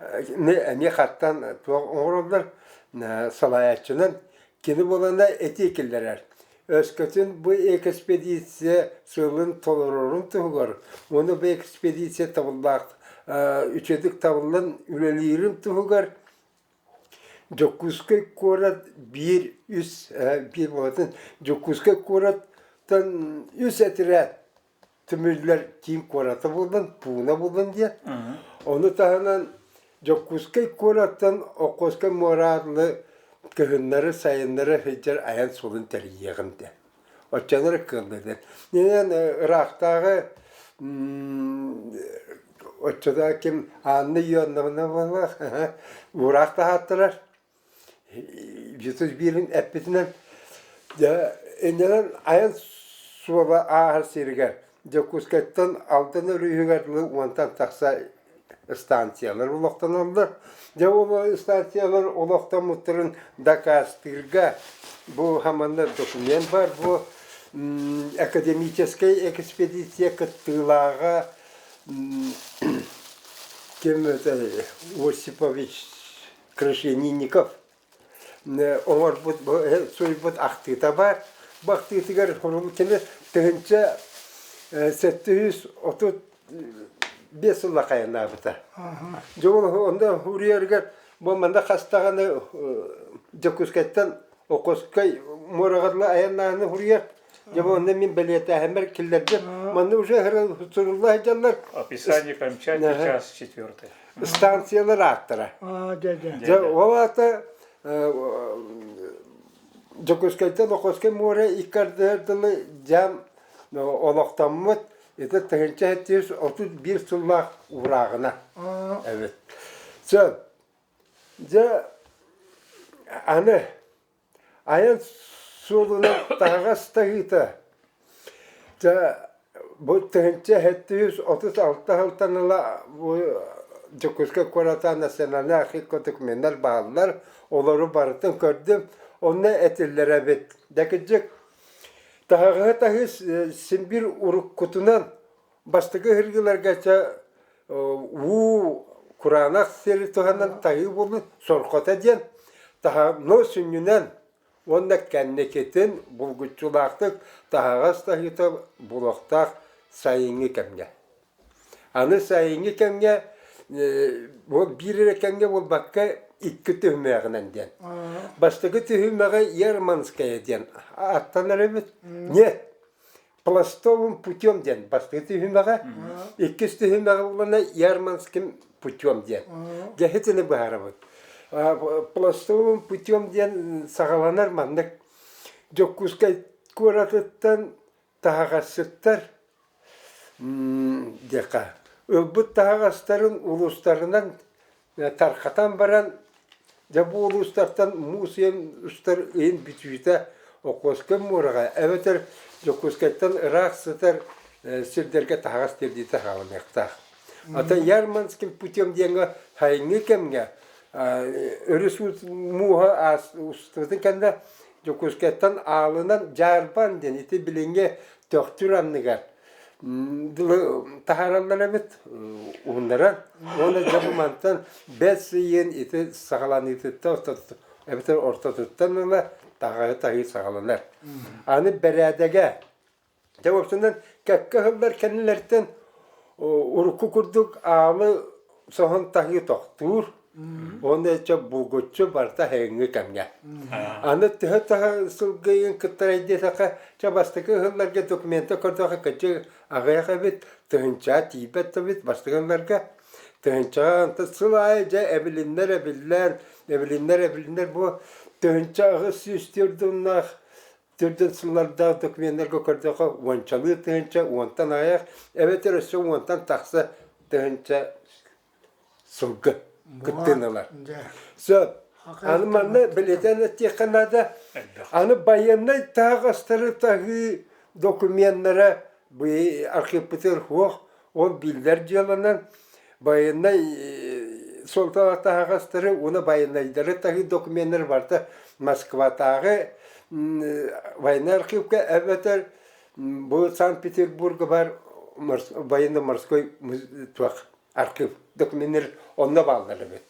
Эмиэ хаттан туох оҥороллор салайааччынан кини буолана этии киллэрэр. Өскөтүн бу экспедиция сыалын толорорун туһугар уонна бу экспедиция табыллаах үчүгэйдик табыллан үлэлиирин туһугар Дьокуускай куорат биир үс биир буолатын Дьокуускай куораттан үс этэрээт түмүллэр киин куората буоллун, пууна буоллун диэн. Ону таһынан Дьокуускай куораттан Охотскай муораалы кыһыннары, сайыннары сылдьар айан суолун тэрийиэҕим диэн. Оччону эрэ кыалла диэн. Инэн ыраахтааҕы оччотоо ким Анна Ионовна буоллах уураах таһааттарар. Жүтүс биирин эппитинэн дьэ иннинэн айан суола ааһар сиригэр Дьокуускайтан Алдан өрүһүгэр дылы уонтан тахса станциялар олохтоноллор. Дьэ ол станциялар олохтоммуттарын дакаастыырга бу хаманна документ бар бу академическай экспедиция кыттыылааҕа ким это Осипович Крашенинников оҥорбут суруйбут ахтыыта баар. Бу ахтыытыгар кини 1735 сылла хайаннаабыта. Дьэ ол онно уруйарыгар бу манна хастаҕаны Дьокуускайтан Охотскай муораҕа айаннааны уруйар. Дьэ бу онно мин бэлиэтээһиммэр киллэрдим. Манна уже сурулла сылдьаллар. Описание Камчатки, час четвертый. Станциялар ааттара. Дьэ ол аата Дьокуускайтан Охотскай муора икки ардыгар дылы дьаам олохтоммут ити 1731 сыллаах уурааҕына эбит. Сөп. Дьэ аны Айан суолунан таһаҕас таһыыта дьэ бу 1736 сылтан ыла бу Дьокуускай куората национальнай архивка докуменнар бааллар, олору барытын көрдүм, онно этиллэр эбит. Дьэ кырдьык, таһаҕаһы таһыы син биир уруккутунан бастакы ыһыргыларга чэ уу кураанах сири туһанан таһыы буолбут сорхото диэн таһаҕно сүнньүнэн уонна кэнникитин булгуччулаахтык таһаҕас таһыыта буолуохтаах сайыҥҥы кэмҥэ. Аны сайыҥҥы кэмҥэ бу биир эрэ кэмҥэ буолбакка икки түһүмэҕинэн диэн. Бастакы түһүмэҕи Ерманская диэн ааттанар эбит. Нет, Пластовым путем диэн бастакы түһүмэҕэ, иккис түһүмэҕэ уонна Ярманским путем диэн. Дьэ итини быһаарабыт. Пластовым путем диэн саҕаланар маннык Дьокуускай куоратыттан таһаҕасчыттар диэххэ ылбыт таһаҕастарын улуустарынан Тархатан баран, дьэ бу улуустартан муус ыйын устар ыйын бүтүүтэ Охотскай муораҕа эбэтэр Дьокуускайтан ыраах сытар сирдэргэ таһаҕас тиэрдиитэ саҕаланыахтаах. Атын Ярманским путем диэҥҥэ сайыҥҥы кэмҥэ өрүс мууһа устубутун кэннэ Дьокуускайтан аалынан Дьаарбан диэн ити билиҥҥи Төхтүр анныгар дылы таһаараллар эбит уһуннаран уонна дьэ бу мантан бэс ыйын ити саҕаланыытыттан эбэтэр ортотуттан ыла таһаҕаһы таһыы саҕаланар. Аны бэрээдэгэ дьэ уопсайынан кэккэ ыһыллар кэннилэртэн урукку курдук аалы соһон таһыы тохтуур Уонна чэ булгуччу барыта эһэҥҥи кэмҥэ. Аны төһө таһа сылгыйын кыттарай диэтэххэ, чэ бастакы ыһылларга документа көрдөххө кырдьык аҕыйах эбит, тыһыынчаҕа тиийбэт да эбит бастакы ыһылларга. Тыһыынчаҕа онтон сыл аайы дьэ эбилиннэр эбиллэн, эбилиннэр эбилиннэр бу 1804 уоннаах төрдүн сыллардаах докуменнарга көрдөххө уончалыы тыһыынча, уонтан аҕыйах, эбэтэр өссө уонтан тахса тыһыынча сылгы кыттыыны ылар. Сөп. Аны манна бэлиэтээн этиэххэ наада. Аны байыаннай таһаҕастары таһыы докуменнара бу архивпытыгар суох. Ол биллэр дьыаланан байыаннай суолталаах таһаҕастары уонна байыаннайдары таһыы докуменнары барыта Москватааҕы военнай архивка эбэтэр бу Санкт-Петербурга баар военно-морской туох архив докуменнар онно бааллар эбит.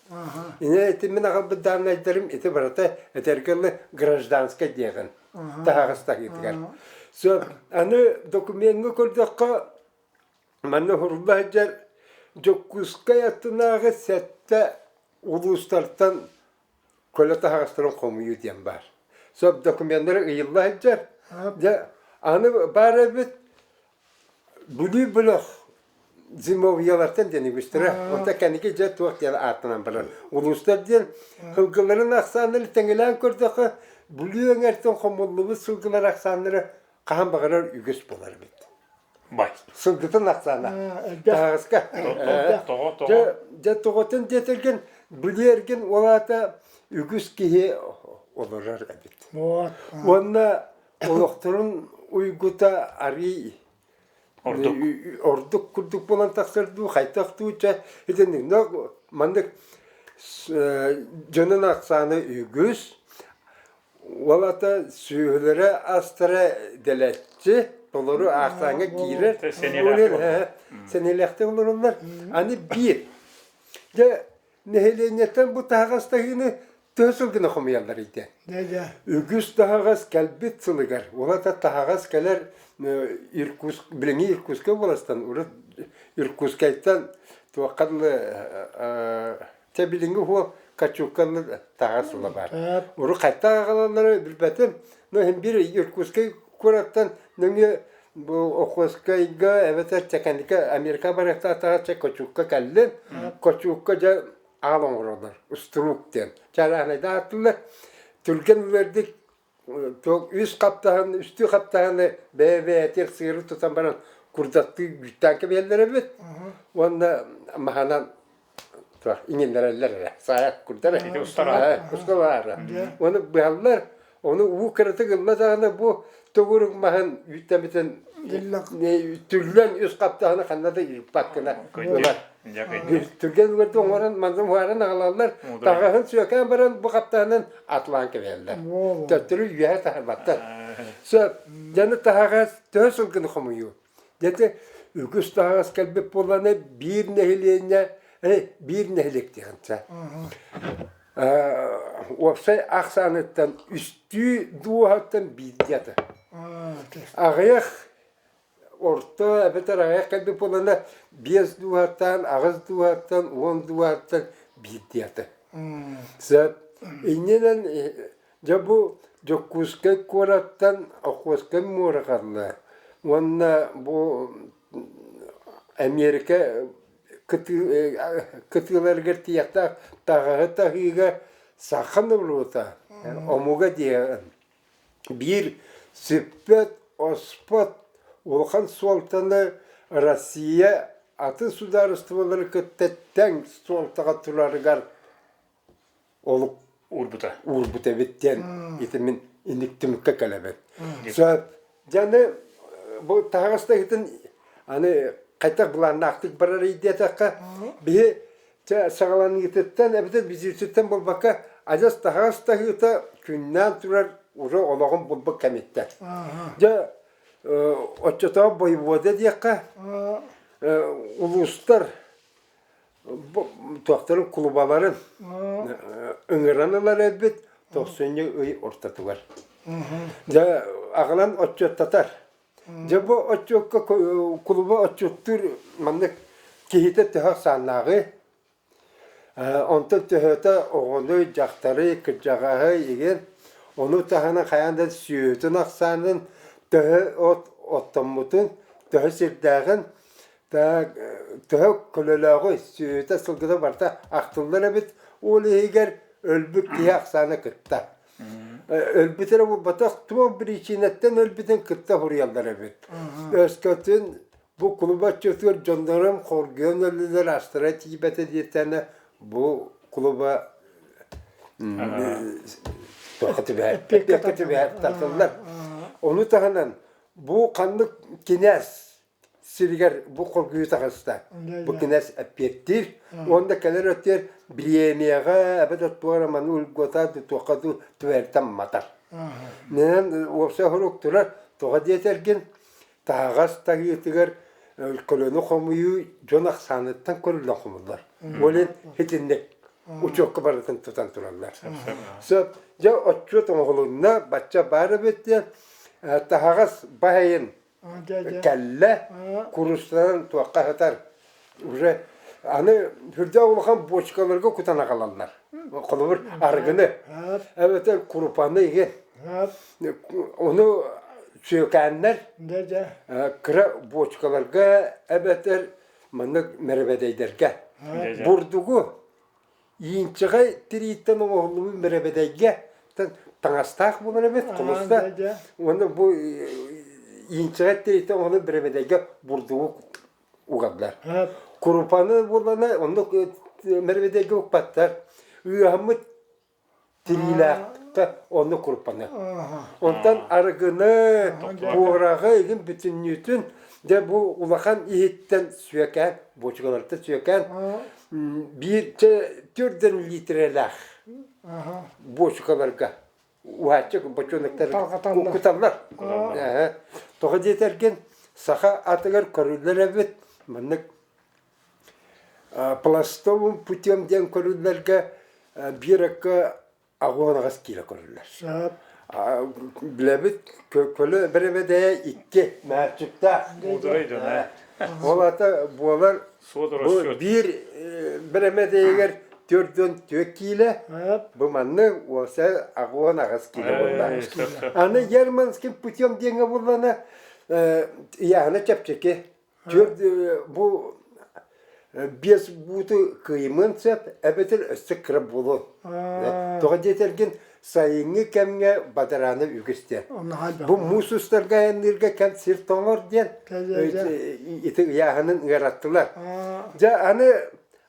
Ини ити мин аҕалбыт дааннайдарым ити барыта этэргэ дылы гражданскай диэҕин таһаҕас таһыытыгар. Сөп. Аны докумеҥҥа көрдөххө манна уһурулла сылдьар. Дьокуускай аттынааҕы сэттэ улуустартан көлө таһаҕастарын хомуйуу диэн баар. Сөп докуменнары ыйылла сылдьар. Дьэ, аны баар эбит Бүлүү бөлөх зимовьелартан диэн үгүстэрэ. Онто кэнники дьэ туох диэн ааттанан барар. Улуустар диэн сылгыларын ахсааннарын тэҥилээн көрдөххө, Бүлүү эҥэртэн хомуллубут сылгылар ахсааннара хаһан баҕарар үгүс буолар эбит. Бай. Сылгытын ахсаана. Таһаҕаска. Тоҕо, тоҕо? Дьэ тоҕотун диэтэргин, Бүлүү эргин ол аата үгүс киһи олорор эбит. Уонна олохторун уйгута арыый Ордук. ордук курдук буолан тахсар дуу, хайдах дуу, чэ, итинник. Но маннык дьонун ахсаана үгүс, ол ата сүөһүлэрэ астара дэлэччи, толору ахсааҥҥа киирэр. Сэниэлээхтик олороллор. Аны биир. Дьэ, нэһилиэнньэттэн бу таһаҕас таһыыны төһө сылгыны хомуйаллар ити? Үгүс таһаҕас кэлбит сылыгар, уолата таһаҕас кэлэр Иркутск, билиҥҥи Иркутскай уобаластан, урут Иркутскайтан туохха дылы чэ билиҥҥи уһуо Качукка таһаҕас ыла баар. Урут хайтах аҕалаллара билбэтим, но иһин биир Иркутскай куораттан нөҥүө бу Охотскайга эбэтэр Чэкэникэ Америка барыахтаах таһаҕас чэ Качукка кэллин. Качукка дьэ аал оҥороллор, устуруук диэн. Чарааһынайда ааттыыллар. Түргэн үлэрдик үс хаптаһын, үстүү хаптаһыны бэйэ-бэйэтигэр сыыры тутан баран курдаттыы үүттээн кэбиһэллэр эбит. Уонна маһанан иҥиннэрэллэр эрэ. Саайа курдар эрэ. Усталаара. Уонна быһаллар. Ону уу кыратык ылла даҕаны бу төгүрүк маһын үүттэмитин түллэн үс хаптаһыны ханна да ыыппат гына ылар. Түргэн үгэрди оҥорон манна уһааран аҕалаллар. Таҕаһын сүөкээн баран бу хаптаһынан атлаан кэбиһэллэр. Төттөрү үөһэ таһырбаттар. Сөп. Дьаны таһаҕас төһө сылгыны хомуйуу? Дьэ үгүс таһаҕас кэлбит буоллаҕына биир нэһилиэнньэ биир нэһилиэк диэхинчэ. Уопсай ахсааныттан үстүү дууһаттан биирдии аты. Аҕыйах орто эбэтэр аҕыйах кэлбит буоллаҕына биэс дууһаттан, аҕыс дууһаттан, уон дууһаттан биирдии аты. Сөп. Иннинэн дьэ бу Дьокуускай куораттан Охотскай муора хаалла уонна бу Эмиэрикэ кытыыларыгар тиийиэхтээх таһаҕаһы таһыыга саха норуота омуга диэн биир сүппэт-оспот улахан суолтаны Россия атын судаарыстыбалары кытта тэҥ суолтаҕа турарыгар олук уурбута. Уурбут эбит диэн ити мин инник түмүккэ кэлэбин. Сөп. Дьаны бу таһаҕас таһыытын аны хайдах былааннаахтык барар диэтэххэ, биһи чэ саҕаланыытыттан эбэтэр бүдүүтүттэн буолбакка адьас таһаҕас таһыыта күннээн турар уже олоҕун булбут кэмиттэн. Дьэ оччотоҕу бойобуода диэххэ улуустар туохтарын кулубаларын ыҥыран ылар эбит тохсунньу ый ортотугар. Дьэ аҕалан отчуоттатар. Дьэ бу отчуокка кулуба отчуоттуур маннык киһитэ төһө ахсааннааҕый? Онтон төһөтө оҕону, дьахтары, кырдьаҕаһы игин ону таһынан хайаан да сүөһүтүн ахсаанын төһө от оттоммутун, төһө сирдээҕин Төһө көлөлөөҕүй, сүөһүтэ, сылгыта барыта ахтыллар эбит, ол иһигэр өлбүт киһи ахсаана кытта. Өлбүт эрэ буолбатах, туох биричиинэттэн өлбүтүн кытта суруйаллар эбит. Өскөтүн бу кулуба отчуотугар дьоннорум хоргуйан өллүлэр, астара тиийбэтэ диэтэҕинэ, бу кулуба туохха түбэһэр, эппиэккэ түбэһэр тартыллар. Ону таһынан бу ханнык кинээс сиригэр бу хоргуйуу таҕыста. Бу кинээс эппиэттиир. Уонна кэлэр өттүгэр бириэмийэҕэ эбэтэр туох эрэ маны уйгуота туохха дуу түбэлтэн матар. Нэнэн уопсай хорук турар. Тоҕо диэтэргин таһаҕас таһыытыгар көлөнү хомуйуу дьон ахсааныттан көрүллэн хомуллар. Ол иһин итинник учуокка барытын тутан тураллар. Сөп. Дьэ отчуот оҥоһулунна, бачча баар эбит диэн таһаҕас баһайын кэллэ, курустанан туохха сытар уже. Аны үрдээх улахан бочкаларга кутан аҕалаллар. Холобур, арыгыны, эбэтэр курупаны игин. Ону сүөкээннэр кыра бочкаларга эбэтэр маннык мэрэбэдэйдэргэ. Бурдугу иинчэҕэй тирииттэн оҥоһуллубут мэрэбэдэйгэ таҥастаах буолар эбит, холуста. Уонна бу иинчэҕэй тирииттэн оҥоһуллубут бэрэбэдэйгэ бурдугу угаллар. Курупаны буоллана оннук мэрэбэдэйгэ укпаттар. Ыаһаммыт тириилээхтэ оннук курупаны. Онтон арыгыны, буораҕы игин бүтүннүүтүн дьэ бу улахан иһиттэн сүөкээн, буочукалартан сүөкээн биир төрдөн литрэлээх буочукаларга уһааччы бочуонуктар куталлар. Тоҕо диэтэргин саха атыгар көрүллэр эбит маннык пластовым путем диэн көрүллэргэ биир акка аҕыс киилэ көрүллэр. Билэбит көлө бэрэбэдэйэ икки мээччиктээх. Муударай дьон ээ. Ол ата буолар бу биир бэрэмэдэйигэр 44 киилэ, бу манны уоса 68 киилэ буолла. Аны Германским путем диэҥҥэ буллана ыйааһына чэпчэки. Түөрт бу биэс бууту кыйымыан сөп, эбэтэр өссө кыра буолуон. Тоҕо диэтэргин сайыҥҥы кэмҥэ бадарааны үгүс диэн. Бу муус устарга айанныырга кэм сир тоҥор диэн ити ыйааһынын ыараттылар. Дьэ аны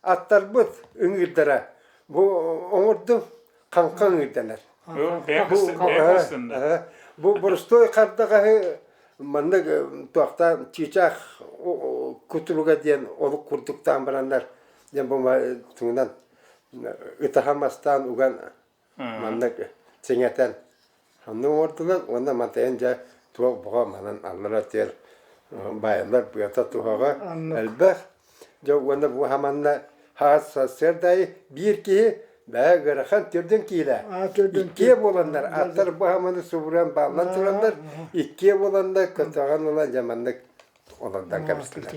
аттарбыт ыҥыырдара бу оҥордум хаҥха ыҥыырданар. Бу боростуой хардаҕаһы маннык туохтаан чыычаах кутуруга диэн олук курдуктаан бараннар диэн бу тугунан ытаһа мастаан уган маннык чиҥэтэн онно оҥордулар уонна мантайан дьэ туох боҕо манан аллара тиэр баайаллар быата туһаҕа элбэх дьэ уонна бу хаманна хаас сарсыарда биир киһи бээ ыарахан төрдүн киилэ иккиэ буоланнар аттар бу хаманы субуруйан бааллан тураннар иккиэ буоланнар көтөҕөн ылан дьэ маннык олордон кэбистилэр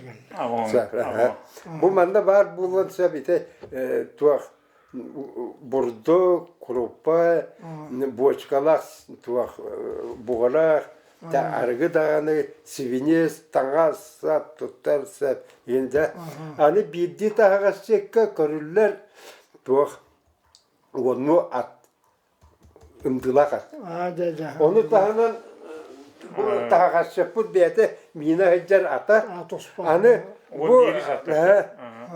бу манна баар буолуон сөп ити туох бурдук, куруппа, буочукалаах туох буҕалаах, арыгы даҕаны, сибиниэс, таҥас, сап, туттар сап иһин Аны биирдии таһаҕасчыкка көрүллэр туох уонну ат ындылаах ат. Ону таһынан бу таһаҕасчыппыт бэйэтэ миинэ сылдьар ата. Аны бу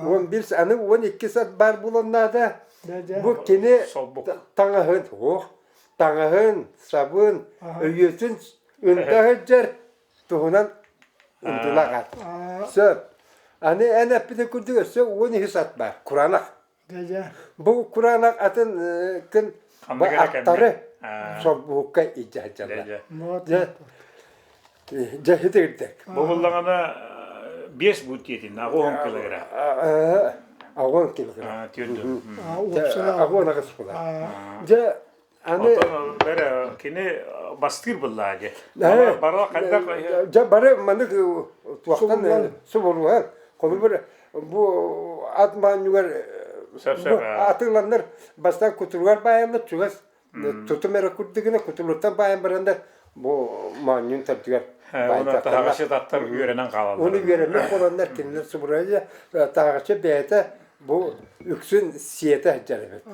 11 аны 12 сат баар буолан наада. Бу кини таҥаһын, ох, таҥаһын, сабын, өйүөтүн ында сылдьар туһунан ындылаах ат. Сөп. Аны эн эппитин курдук өссө 13 ат баар, кураанах. Бу кураанах атын күн бу аттары солбуһукка илдьэ сылдьаллар. Дьэ итирдик. Бу буллаҕына биэс буут диэтин, аҕыс килограмм. Аҕыс килограмм. Аҕыс аҕыс буолар. Дьэ Аны бэрэ кини бастыыр буллаа дьэ. Бары хайдах дьэ бары маннык туохтан субуруһар. Холобур бу ат маанньугар атыыланнар бастаан кутуругар баайаллар чугас тутум эрэ курдугuna кутуруттан баайан барандар бу моонньун төрдүгэр таһаҕаччы аттар үөрэнэн хаалаллар. Оны үөрэммит буоланнар кинилэр субуруһар таһаҕаччы бэйэтэ Бу үксүн сиэтэ сылдьар эбит.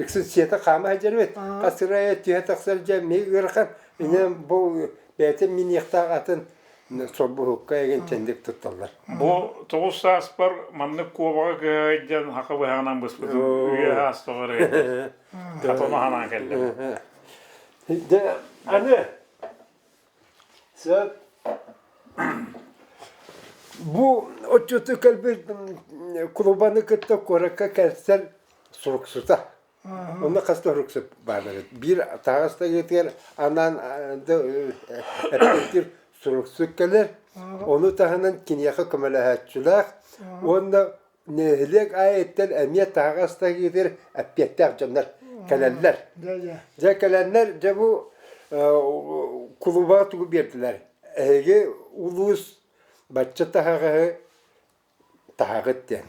Үксүн сиэтэ хаама сылдьар эбит. Хас сырайа түһэ тахсар дьэ эмиэ ыарахан. Инэн бу бэйэтин миниэхтээх атын солбуһукка эгин чэндик тутталлар. Бу тоҕус сааспар маннык куобаҕа кыһайдьан хака быһаҕынан быспытым үйэ саас тоҕо Хатоно ханаан кэллим. Дьэ аны Сөп. Бу отчуту кэлбит кулубаны кытта куоракка кэлсэр суруксута. Онно хас да суруксут баар эбит. Биир таһаҕас тайыытыгар анаан эппиэттиир суруксут кэлэр. Ону таһынан киниэхэ көмөлөһөөччүлээх уонна нэһилиэк аайыттан эмиэ таһаҕас таһыытыгар эппиэттээх дьоннор кэлэллэр. Дьэ кэлэннэр дьэ бу кулуба тугу биэрдилэр. Эһиги улуус бачча таһаҕаһы таһаҕыт диэн.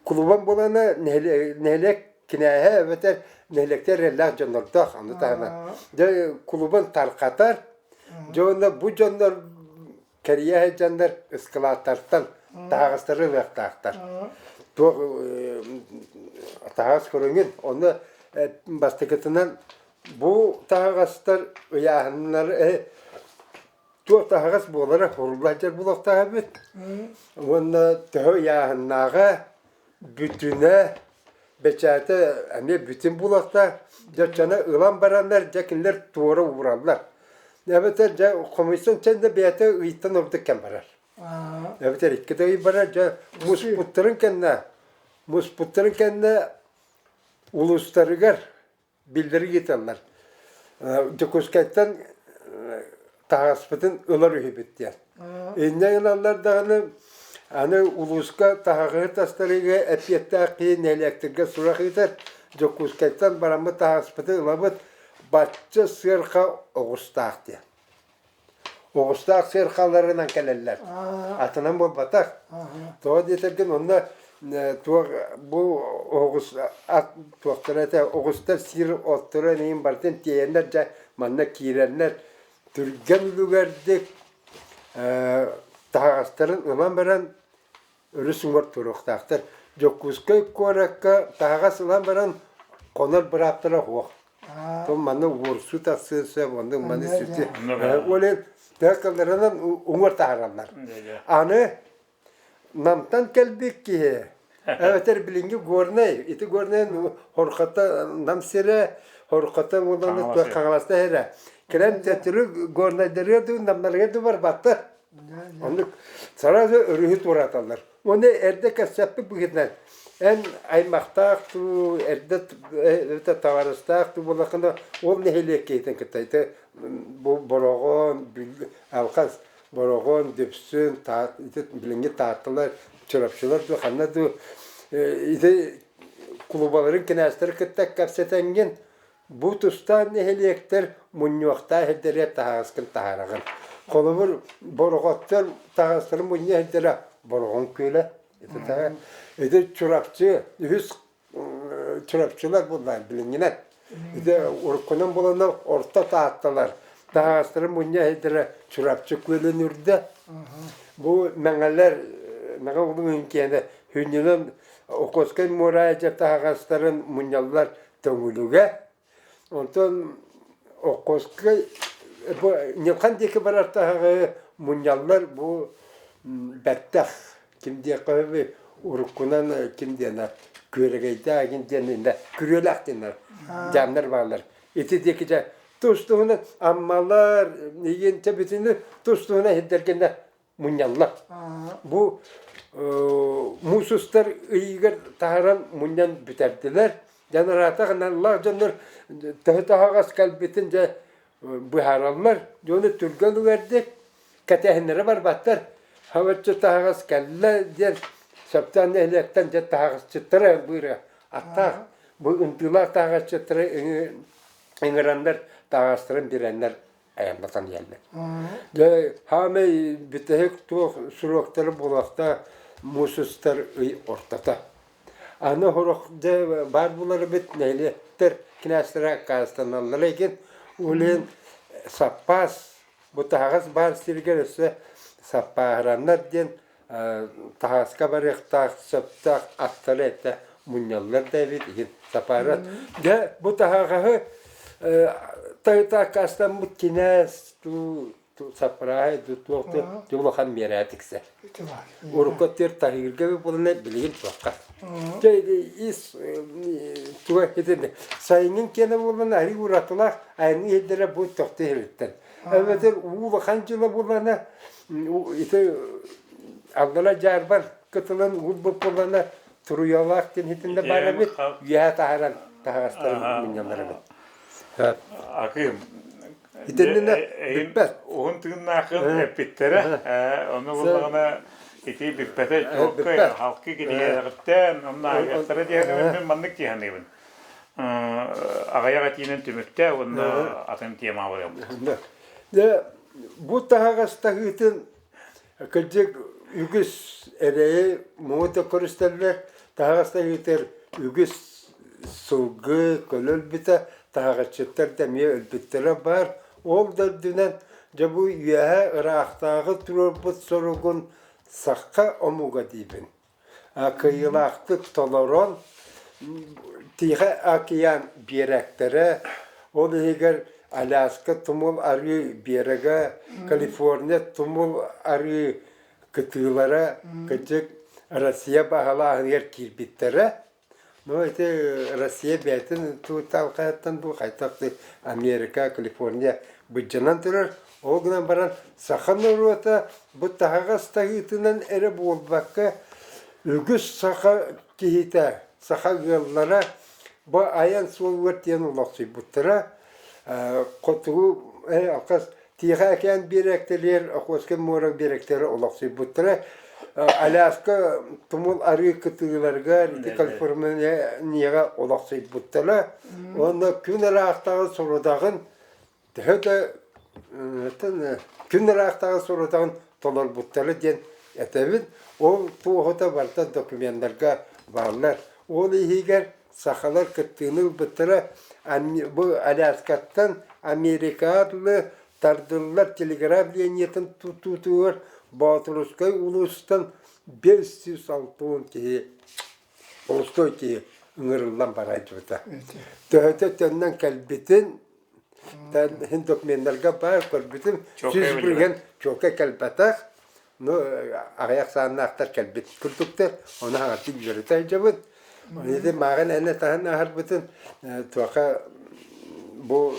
Кулубан буолана нэһилиэк кинээһэ эбэтэр нэһилиэктэр эрэллээх дьоннордоох аны таһынан. Дьэ кулубан тарҕатар, дьэ уонна бу дьоннор кэрийэ сылдьаннар ыскылааттартан таһаҕастары ылыахтаахтар. Туох таһаҕас көрүҥүн онно бастакытынан бу таһаҕастар ыйааһыннары туох таһаҕас буолара хурулла сылдьар буолуохтаах эбит. Уонна төһө ыйааһыннааҕа бүтүнэ бэчээтэ эмиэ бүтүн буолуохтаах. Дьэ оччону ылан бараннар дьэ кинилэр туора уураллар. Эбэтэр дьэ хомуйсан чэн да бэйэтэ ыйтан ордук кэм барар. Эбэтэр икки да ый барар дьэ муспуттарын кэннэ муспуттарын кэннэ улуустарыгар биллэрии ыыталлар. Дьокуускайтан таһаҕаспытын ылар үһүбүт диэн. Инньэ гыналлар даҕаны аны улууска таһаҕаһы тастарыыга эппиэттээх киһи нэһилиэктэргэ сурах ыытар. Дьокуускайтан бараммыт таһаҕаспытын ылабыт, бачча сыарха оҕустаах диэн. Оҕустаах сыархаларынан кэлэллэр. Атынан буолбатах. Тоҕо диэтэргин онно туох бу оҕус ат туохтара этэ оҕустар сиир отторо эҥин барытын тиэйэннэр дьэ манна киирэннэр түргэн үлүгэрдик таһаҕастарын ылан баран өрүс уҥуор туруохтаахтар. Дьокуускай куоракка таһаҕас ылан баран хонор бырааптара суох. То манна уорсуу тахсыан сөп, оннук маны сүтү. Ол иһин төһө уҥуор таһаараллар. Аны Намтан кэлбит киһи эбэтэр билиҥҥи Горнай, ити Горнай Хорхата Нам сирэ, Хорхата уонна Хаҥаласта сирэ. Кэлэн төттөрү Горнайдарыгар дуу, Намнарыгар дуу барбаттар. Оннук сразу өрүһү туораталлар. Уонна эрдэ кэпсэппит быһыытынан эн аймахтаах дуу, эрдэ эбэтэр табаарыстаах дуу буоллаххына, ол нэһилиэк киһитин кытта ити бу Бороҕон, Алхас, Бороҕон, Дүпсүн, ити билиҥҥи Таатталар, Чурапчылар дуу, ханна дуу ити кулубаларын кинээстэрин кытта кэпсэтэҥҥин Бу тустаах нэһилиэктэр мунньуохтаах сирдэригэр таһаҕаскын таһаараҕын. Холобур, Бороҕоттор таһаҕастарын мунньа сирдэрэ Бороҕон күөлэ. Ити Чурапчы, үһүс Чурапчылар буоллаҕа билиҥҥинэн. Ити уруккунан буоланнар Орто Таатталар таһаҕастарын мунньа сирдэрэ Чурапчы күөлүн үрдэ. Бу Мэҥэлэр, Мэҥэ улууһун киэнэ сүнньүнэн Охотскай муора дьэ таһаҕастарын мунньаллар Төҥүлүгэ. Онтон Охотскай бу Ньылхан диэки барар таһаҕы мунньаллар бу бэттэх ким диэххэ сөбүй уруккунан ким диэнэ күөрэгэйдээх игин диэн иннэ күрүөлээх диэннэр дьаамнар бааллар. Ити диэки дьэ тус-туһунан Аммалар игин чэ бүтүнү тус-туһунан иһирдэргэннэ мунньаллар. Бу муус устар ыйыгар таһааран мунньан бүтэрдилэр. Дьон араатах аналлаах дьоннор төһө таһаҕас кэлбитин дьэ быһаараллар. Дьону түргэн үгэрдик кэтэһиннэрэ барбаттар. Хабаччы таһаҕас кэллэ диэн сөптөөх нэһилиэктэн дьэ таһаҕасчыттара быыра аттаах бу ынтыылаах таһаҕасчыттары ыҥыраннар таһаҕастарын биэрэннэр айаннатан иһэллэр. Дьэ, хаамай бүтэһик туох суруоктары буолуохтаах муус устар ый ортото. Аны сорох дьэ баар буолар эбит нэһилиэктэр кинээстэрэ аккаастаналлара игин ол иһин саппаас бу таһаҕас баар сиригэр өссө саппааһыраннар диэн таһааска барыахтаах сөптөөх аттары этэ мунньаллар да эбит иһин сапаарат. Дьэ бу таһаҕаһы тайыта аккаастаммыт кинээс туу саппарааһай дуу туох дуу улахан миэрэ тиксэр. Урукку өттүгэр таһыырга буолана билигин туохха. Дьэ ис туга итиннэ сайыҥҥын киэнэ буоллана арыы уратылаах айанныы иһирдэрэ бу тохтуу иһириттэн. Эбэтэр уу улахан дьыла буоллана ити аллара дьаарбар кытылын уурбут буоллана туруйалаах диэн итиннэ баар эбит үөһэ таһааран таһаҕастарын мунньаллар эбит. Акыым Итиннэ бүппэт. Уһун тыыннаахын эппиттэрэ. Ону буллаҕына ити бүппэтэ чуолкай халкы кинигэлэриттэн онно ааҕыахтара диэн мин маннык дии саныыбын. Аҕыйах этиинэн түмүктээ уонна атын темаҕа барыахпыт. Дьэ, бу таһаҕас таһыытын кырдьык. үгүс эрэйи муҥу көрүстэллэр, таһаҕас таһыытыгар үгүс сылгы, көлө өлбүтэ, таһаҕасчыттар да эмиэ өлбүттэрэ баар. Ол да үрдүнэн дьэ бу үөһэ ыраахтааҕы туруорбут соругун саха омуга диибин. Кыайыылаахтык толорон Тихэй океан биэрэктэрэ, ол иһигэр Аляска тумул арыы биэрэгэ, Калифорния тумул арыы кытыылара кырдьык Россия баһылааһыныгар киирбиттэрэ. Ну ити Россия бэйэтин тууталкайыттан дуу хайдах Америка, Калифорния быдьанан турар. Ол гынан баран саха норуота бу таһаҕас таһыытынан эрэ буолбакка үгүс саха киһитэ, саха ыаллара бу айан суолугар тиийэн олохсуйбуттара. Хотугу алхас Тиихэ океан биэрэктэлиэр, Охотскай муора биэрэктэрэ олохсуйбуттара. Аляска тумул арыы кытыыларыгар, ити Калифорнияҕа олохсуйбуттара. Уонна күн ыраахтааҕы сорудаҕын төһө да күн ыраахтааҕы сорудаҕын толорбуттара диэн этэбин. Ол туоһута барыта докуменнарга бааллар. Ол иһигэр сахалар кыттыыны ылбыттара. Бу Аляскаттан Америкаҕа дылы тардыллар телеграф линиятын тутуутугар Боотурускай улуустан 560 киһи холустой киһи ыҥырыллан барааччыбыта. Төһөтө төннөн кэлбитин иһин докуменнарга баар көрбүтүм 100% чуолкай кэлбэтэх. Ну, аҕыйах сааннаахтар кэлбит курдуктар, ону хаҥатыы үөрэтэ сылдьабыт. Ити мааҕын энэ таһын аһарбытын туоха бу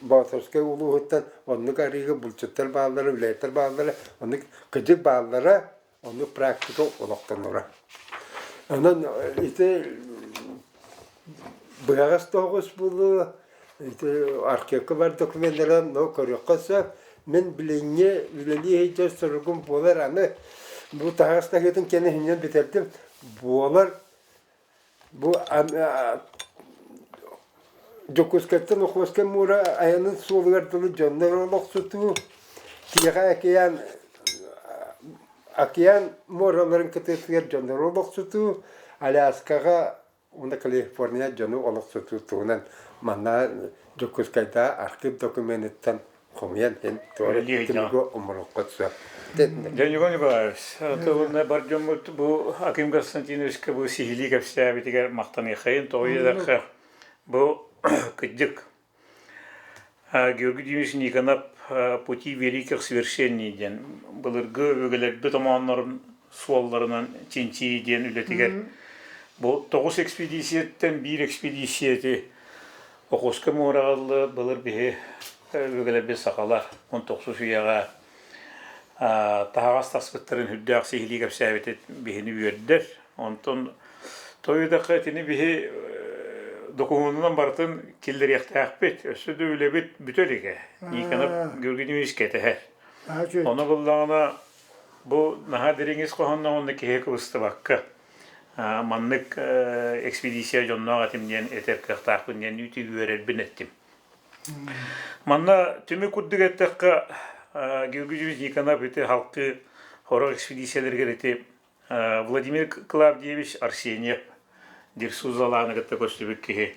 Боотурскай улууһуттан оннук арыыга булчуттар бааллара, үлэһиттэр бааллара, оннук кыдьык бааллара, оннук практика олохтоноро. Онон ити быһаҕас тоҕус буолуо, ити архивка бар докуменнара но көрүөххэ сөп. Мин билиҥҥи үлэлии сылдьар соругум буолар аны бу таһаҕас таһыытын кэнниһинэн бүтэрдим. Буолар бу Дьокуускайтан Охотскай муора айанын суолугар дылы дьоннор олохсутуу, Тиэхэ океан океан муораларын кытыытыгар дьоннору олохсутуу, Аляскаҕа уонна Калифорния дьону олохсутуу туһунан манна Дьокуускайдааҕы архыып докуменыттан хомуйан иһин туора түмүгү оҥоруохха сөп. Дьэ, Николай Николаевич, тылына бар дьоммут бу Аким Константиновичка бу сиһилии кэпсээбитигэр махтаныаххайын, тоҕо диэтэххэ бу кырдьык Георгий Дмитриевич Никонов «Пути великих свершений» диэн былыргы өбүгэлэрбит омооннорун суолларынан чинчийии диэн үлэтигэр бу тоҕус экспедицияттан биир экспедицияти Охотскай муораҕа былыр биһи өбүгэлэрбит сахалар 19 үйэҕэ таһаҕас таспыттарын үрдээх сиһилии кэпсээбитин биһини үөрдэр. Онтон тойудахха итини биһи докумуонунан барытын киллэриэхтээхпит. Өссө да үлэбит бүтэ илигэ. Никонов Георгий Дмитриевич кэтэһэр. Ону буллаҕына бу наһаа дириҥ ис хоһоонноҕуна киһи кыбыстыбакка маннык экспедиция дьонноох этим диэн этэр кыахтаахпын диэн үтү үөрэрбин эттим. Манна түмүк курдук эттэххэ Георгий Дмитриевич Никонов ити халкы хорох экспедицияларыгар ити Владимир Клавдиевич Арсеньев Дирсу Залааны кытта көрсүбүт киһи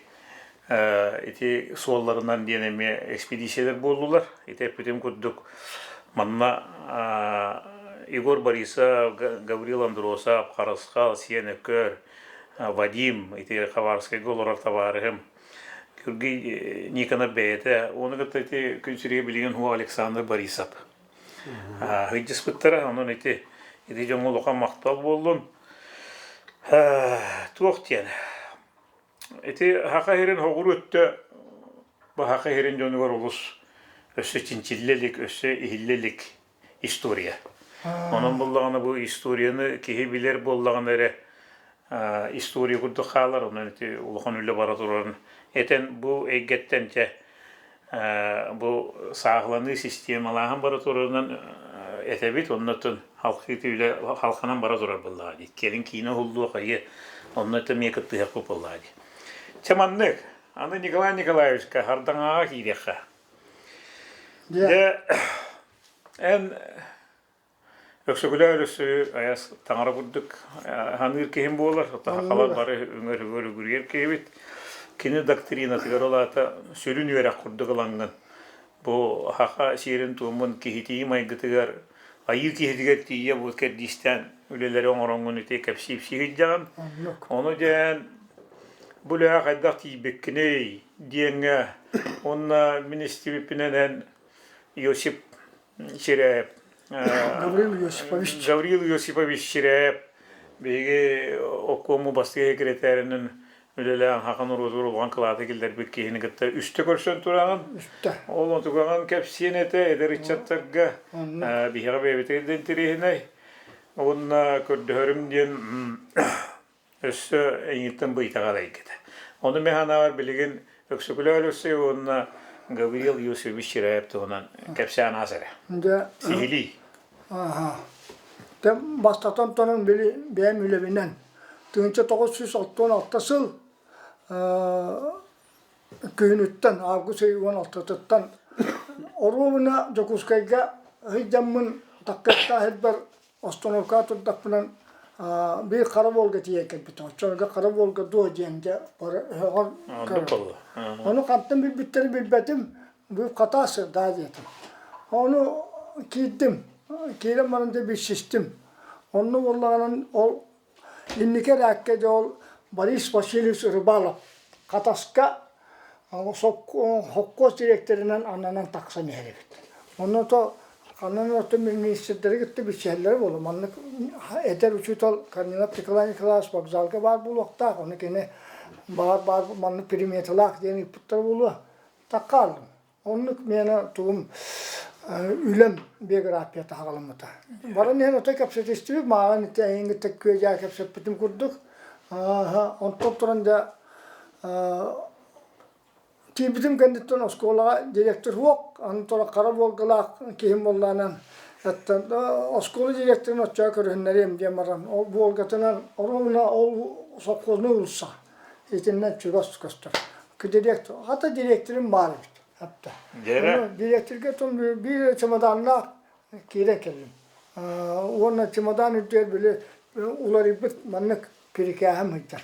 ити суолларынан диэн эмиэ экспедициялар буоллулар. Ити эппитим курдук манна Егор Борисов, Гаврил Андросов, Харысхал, Сиэн Өкөр, Вадим, ити Хабаровскайга олорор табаарыһым Георгий Никонов бэйэтэ, ону кытта ити күн сиригэ билигин Хуа Александр Борисов Сылдьыспыттара, онон ити ити дьоҥҥо улахан махтал буоллун. Туох диэн, ити Саха сирин соҕуруу өттө бу Саха сирин дьонугар олус өссө чинчиллэ илик, өссө иһиллэ илик история. Онон буоллаҕына бу историяны киһи билэр буоллаҕына эрэ история курдук хаалар, онон ити улахан үлэ бара турарын этэн бу эйгэттэн чэ бу сааһыланыы системалааһын бара турарынан этэбит, оннотон халқыыты үлэ халханан бара турар буоллаҕа дии. Кэлин киинэ уһуллуох айы, онно эмиэ кыттыһыахпыт буоллаҕа дии. Чэ маннык, аны Николай Николаевичка Хардаҥаҕа киириэххэ. Дьэ, эн. Өксөкүлээх Өлөксөйү айас таҥара курдук ханыыр киһим буолар. Сахалар бары үҥэр-үгэр үгүрүйэр киһибит. Кини доктринатыгар ол аата сүрүн үөрэх курдук ылаҥҥын бу саха сиэрин-туомун киһитийии майгытыгар айыы киһитигэр тиийэ бу кэрдиистээн үлэлэри оҥороҥҥун ити кэпсии-ипсии сылдьаҕын. Ону диэн бу үлэҕэ хайдах тиийбиккиний диэҥҥэ уонна мин истибиппинэн эн Иосип Чирээп Гаврил Иосифович Гаврил Иосифович Чирээп биһиги обкому бастакы секретарынан үлэлээн хахан норуотугар улахан кылааты киллэрбит киһини кытта үстэ көрсөн тураҕын. Үстэ. Ол онтугаҕын кэпсиэн этэ эдэр ыччаттарга биһиэхэ бэйэбитигэр да интэриэһинэй. Уонна көрдөһөрүм диэн Өссө эйигиттэн быйтаҕар эйгэтэ. Ону мин санаабар билигин Өксөкүлээх Өлөксөй уонна Гавриил Иосифович Чиряев туһунан кэпсээн аас эрэ. Дьэ, Сиһилии. Ааһа. Дьэ, бастатан туран били бэйэм үлэбинэн 1966 сыл күһүнүттэн, август ый 16-тыттан оруобуна Дьокуускайга сылдьаммын таккыттаах сирбэр Остановкаҕа турдахпынан биир хара Волга тиийэн кэлбитим. Оччолорго хара Волга дуо диэн дьэ бары өһөҕөр Оннук буолла. Ону хантан билбиттэрин билбэтим. Бу хатаас даа диэтим. Ону киирдим. Киирэн баран дьэ билсистим. Онно буоллаҕынан ол инники эрээккэ дьэ ол Борис Васильевич Рыбалов Хатаска Холкуос дириэктэринэн ананан тахсан иһэр эбит. Онно то ханан орто миниистирдэри кытта билсиһэллэрэ буолуо. Маннык эдэр учуутал Корнилов Николай Николаевич вокзалга баар буолуохтаах. Ону кини баар баар маннык приметалаах диэн ыыппыттара буолуо. Таккааллым. Оннук миэнэ тугум үлэм биографията хаҕаламмыта. Баран иһэн отой кэпсэтистибит, мааҕын ити эйигин кытта күө-дьаа кэпсэппитим курдук. Онтон туран дьэ тиийбитим кэнниттэн оскуолаҕа директор суох, аны туран хара буолгалаах киһим буоллаҕынан оскуола директорын оччоҕо көрүһүннэриэм диэн баран ол буолгатынан оруобуна ол сопхуознай уулусса итиннэ чугас көстөр. Директор, хата директорым баар эбит. Хатта. Директорга биир чемоданнаах киирэн кэллим. Уонна чемодан үрдүгэр били уларыйбыт маннык бирикээһим сылдьар.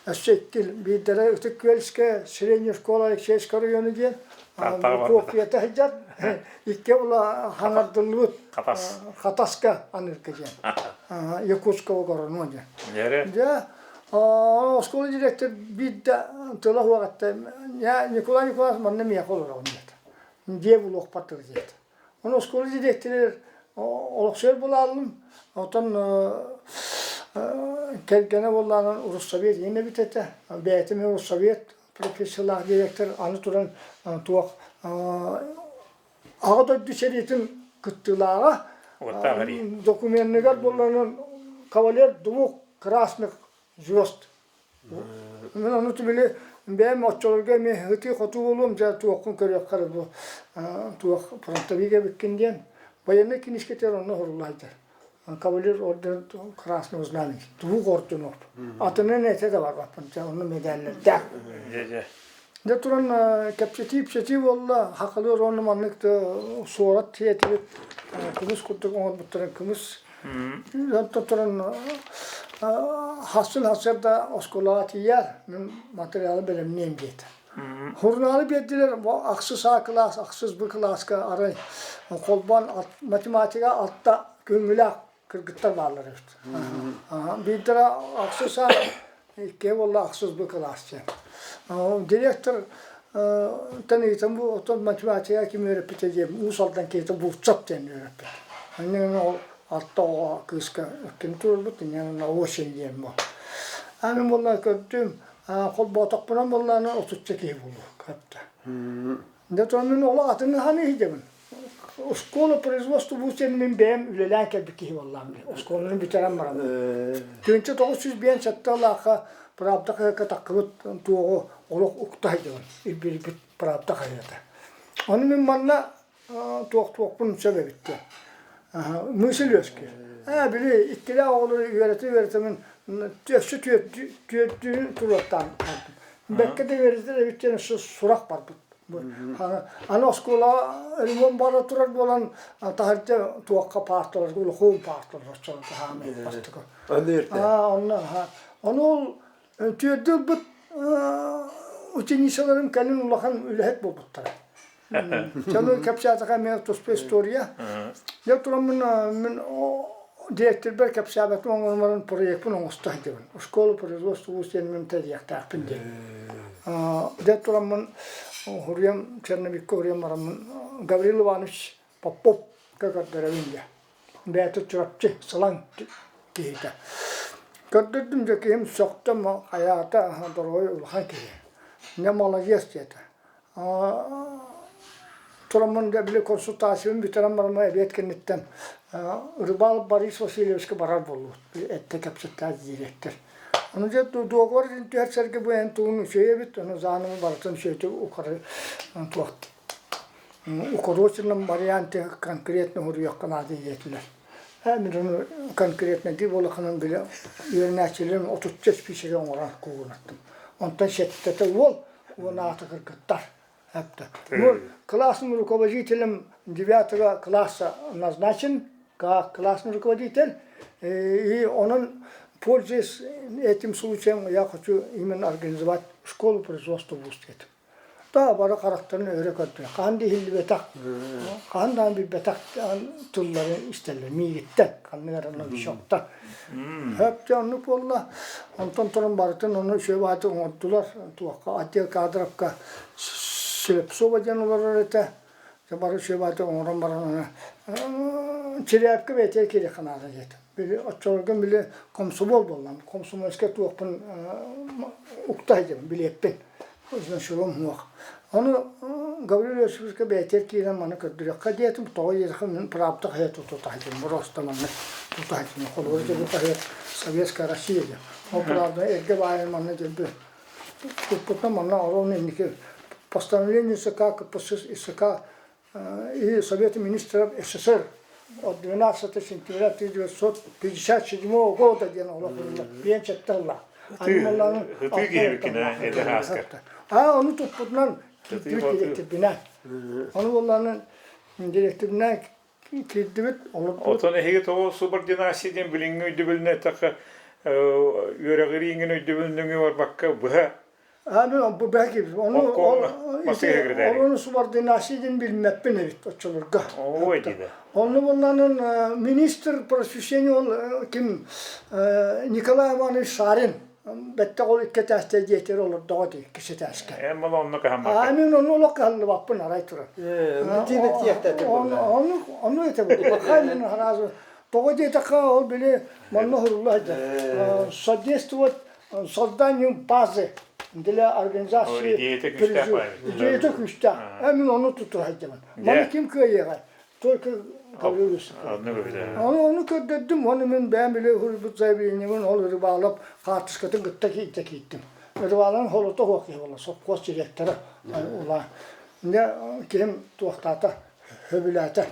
Өссө икки биирдэрэ Ытык Күөлскэ средняя школа Алексеевского района диэн копията сылдьар. Икки була хаҥардыллыбыт Хатаска аныырга диэн. Якутского гороно диэн. Дьэ, оскуола директор биирдэ тыла суох этте Николай Николаевич манна миэхэ олороҕун диэтэ. Дьиэ булуохпар тыл диэтэ. Ону оскуола дириэктэригэр олохсуйар булааллым. Оттон кэргэнэ буоллаҕына Руссовет иһин эбит этэ. Бэйэтэ эмиэ Руссовет профессиялаах директор аны туран туох Аҕа дойду сэриитин кыттыылааҕа докуменныгар буоллаҕына кавалер двух красных звезд Мин ону били бэйэм оччолорго эмиэ ытыы-хотуу буолуом дьэ туоххун көрүөххэ эрэ бу туох фронтовик эбиккин диэн военнай киниискэтигэр онно сурулла сылдьар. Кавалер орден Красного Знамени двух орденов. Атынын этэ да барбаппын дьэ онно медаллэрдээх. Дьэ туран кэпсэтии-ипсэтии буолла, хахалыыр уонна маннык суорат сиэтибит кымыс курдук оҥорбуттарын кымыс Онтон туран хассын сарсыарда оскуолаҕа тиийээр, мин материалы бэлэмниэм диэтэ. Сурунаалы биэрдилэр, бу ахсыс А кылаас, ахсыс Б кылааска арай холбоон математика алта күҥҥүлээх кыргыттар бааллар эбит. Биирдэрэ ахсыс А, иккиһэ буолла ахсыс Б кылаас диэн. Директор тэн ыйытан бу оттон математика ким үөрэппитэ диэн Уус Алдан киһитэ Бурцев диэн үөрэппит. Инньэ ол алта оҕо кыыска ким туруорбут инньэ осень диэн бу. Аны буолла көрдүм холботохпунан буоллаҕына отучча киһи буолуо кытта. Дьэ мин ол атын хаһан иһдебин. Оскуола производство буутен мин бэйэм үлэлээн кэлбит киһи буоллаам. Оскуоланы бүтэрэн баран. 1957 лаахха Правда хаһыакка таххыбыт туоҕу олох укта сылдьабын. Илбирбит Правда хаһыата. Ону мин манна туох-туохпун сөп эбит диэн. Мысль үөскүүр. Ээ, били иккилээх оҕолору үөрэтэ-үөрэтэ мин өссө түөртүүн туруортаан бэркэ да үөрэтэр эбит диэн өссө сурах барбыт. Аны оскуола ремонт бара турар буолан таһырдьа туохха паарталарга улахан паарталар оччолорго хаамай бастакы. Онно ону ол түөрдү ылбыт ученицаларым кэлин улахан үлэһит буолбуттара. Дьону кэпсээтэхэ эмиэ туспа история. Дьэ тураммын мин дириэктэрбэр кэпсээбэтим оҥорон проекпын оҥосто сылдьабын. Школа производства вуз диэн мин тэрийиэхтээхпин диэн. Дьэ тураммын уһуруйам Черновикка уһуруйан бараммын Гаврил Иванович Попов көрдөрөбүн диэ. Бэйэтэ Чурапчы Сылаҥ киһитэ. Көрдөрдүм дьэ киһим сөхтө хайаата дорогой улахан киһи. Не молодец диэтэ. Тураммын дьэ били консультациябын бүтэрэн баран эбиэт кэнниттэн Рыбалов Борис Васильевичка барар буоллубут. Эттэ кэпсэттээх дириэктэр. Ону дьэ дуогабар түһэрсэргэ бу эн тугун үчүгэй эбит, ону заново барытын үчүгэйдик укары туох укороченном варианте конкретно суруйуохха наада диэтилэр. Ээ мин ону конкретно дии буолаххынан били үөрэнээччилэрим отучча испиисэги оҥорон куугунаттым. Онтон сэттэтэ уол уон аата кыргыттар. Ну, классным руководителем девятого класса назначен как классный руководитель. И он, пользуясь этим случаем, я хочу именно организовать школу производства вуз Да, бары харахтарын өрө көрдүлэр. Хаһан да иһиллибэтэх, хаһан даҕаны билбэтэх тыллары истэллэр миигиттэн, ханнык эрэ новичоктар. Хөп дьэ оннук буолла. Онтон туран барытын ону үчүгэй баҕайытык оҥордулар. Туохха отдел кадровка Слепцова диэн олорор этэ. Дьэ бары үчүгэй баҕайытык оҥорон баран аны Чирээпкэ бэйэтигэр киириэххэ наада диэтим. Били оччолорго били комсомол буоллам. Комсомольскай туохпун укта сылдьабын, билиэппин. Значогум суох. Ону Гаврил Иосифовичка бэйэтигэр киирэн маны көрдөрүөххэ диэтим, тоҕо диэтэххэ мин правда хаһыаты тута сылдьабын, просто маннык тута сылдьабын. Холобура дьэ бу хаһыат Советская Россия диэн. Ол правда эргэ баайын манна дьэлби туппутунан манна оруобуна инники постановление ЦК КПСС и ЦК и Совета министров СССР от 12 сентября 1957 года диэн олох биэн четталла. Ытыы киһибиккин эдэр ааскар. А ону туппутунан киирдибит директорбинэн. Ону буоллаҕына директорбинэн киирдибит. Отон эһиги тоҕо субординация диэн билиҥҥи өйдөбүлүнэн эттэххэ үөрэҕирииҥин өйдөбүлүнэн барбакка быһа Бу бэки ону ону субординация диэн билмэппин эбит оччолорго. Онну булланын министр просвещения ол ким Николай Иванович Шарин бэттэх ол икки этээстэй диэтэр олордоҕо дии иккис этээскэ. Эн мал онно кыһаммакка. А мен ону олох кыһаллыбаппын арай туран. Ону ону этэ бу. Хай мен сразу тоҕо диэтэххэ ол били манна хурулла сылдьар. Содействовать созданию базы для организации идеята күүстээх идеята күүстээх. Мин ону тутуһа сылдьабын. Маны ким кыайыаҕай? Только Гаврил Ону ону көрдөрдүм, ону мин бэйэм били суруйбут заявлениебын ол Рыбалов хаартыскатын кытта киирдэ киирдим. Рыбаловын холото суох киһи буолла, сопхуос директора улаан. Дьэ киһим туохтаата, сөбүлээтэ.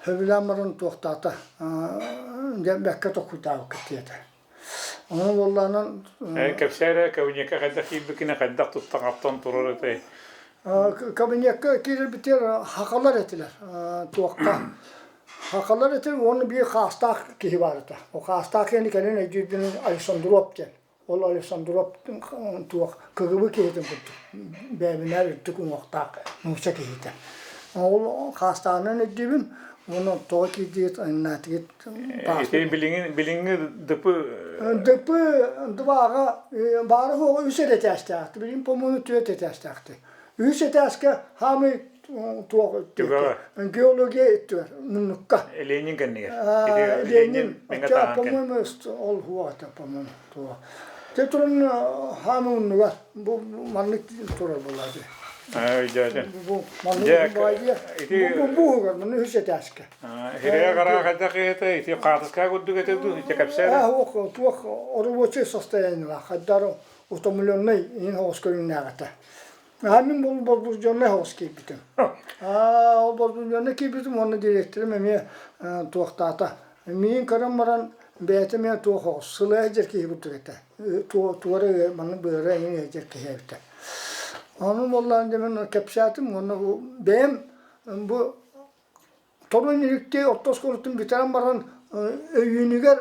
Сөбүлээн баран туохтаата, дьэ бэккэ токуйдаабыккыт диэтэ. Ону буоллаҕынан Кэпсээ эрэ, кабинекка хайдах киирбиккинэ, хайдах туттан-хаптан турар этэй? Кабинекка киирэрбитигэр хахалар этилэр туохха. Хахалар этилэр уонна биир хаастаах киһи баар этэ. Ол хаастаах киһини кэлин өйдүүрбүн Александров диэн. Ол Александров туох КГБ киһитин курдук бэйэбинээр үрдүк уҥуохтаах нуучча киһитэ. Ол хаастааҕынан өйдүүбүн уонна тоҕо киирдигит аннаатыгыт Ити билиҥҥи билиҥҥи ДП ДП дыбааҕа баара суоҕа үс эрэ этээстээхти билигин по-моему түөрт этээстээхти. Үс этээскэ хаамый туох геология өттүгэр муннукка. Ленин кэннигэр. Ленин по-моему ол хуа этэ по-моему туох. Те туран хаамый муннугар бу маннык турар буолла дии. Өйдөөтүм. Бу маннык бу бу маннык үс этээскэ. Хирэҕэ хайдах киһитэ ити хаатыска курдук этэ дуу ити кэпсээ Туох туох рабочий состояниелаах хайдах утомленный иин соҕус көрүҥнээх этэ. А мин бұл возбужденный соҕус киирбитим. А ол возбужденный киирбитим уонна директорым эмиэ туохтаата. Миин көрөн баран бэйэтэ эмиэ туох соҕус сылайа дьэр киһи курдук этэ. Туора маннык быара иин дьэр киһи эбитэ. Ону буоллаҕына дьэ мин кэпсээтим уонна бу бэйэм бу Торун Иликтей орто оскуолатын бүтэрэн баран өйүүнүгэр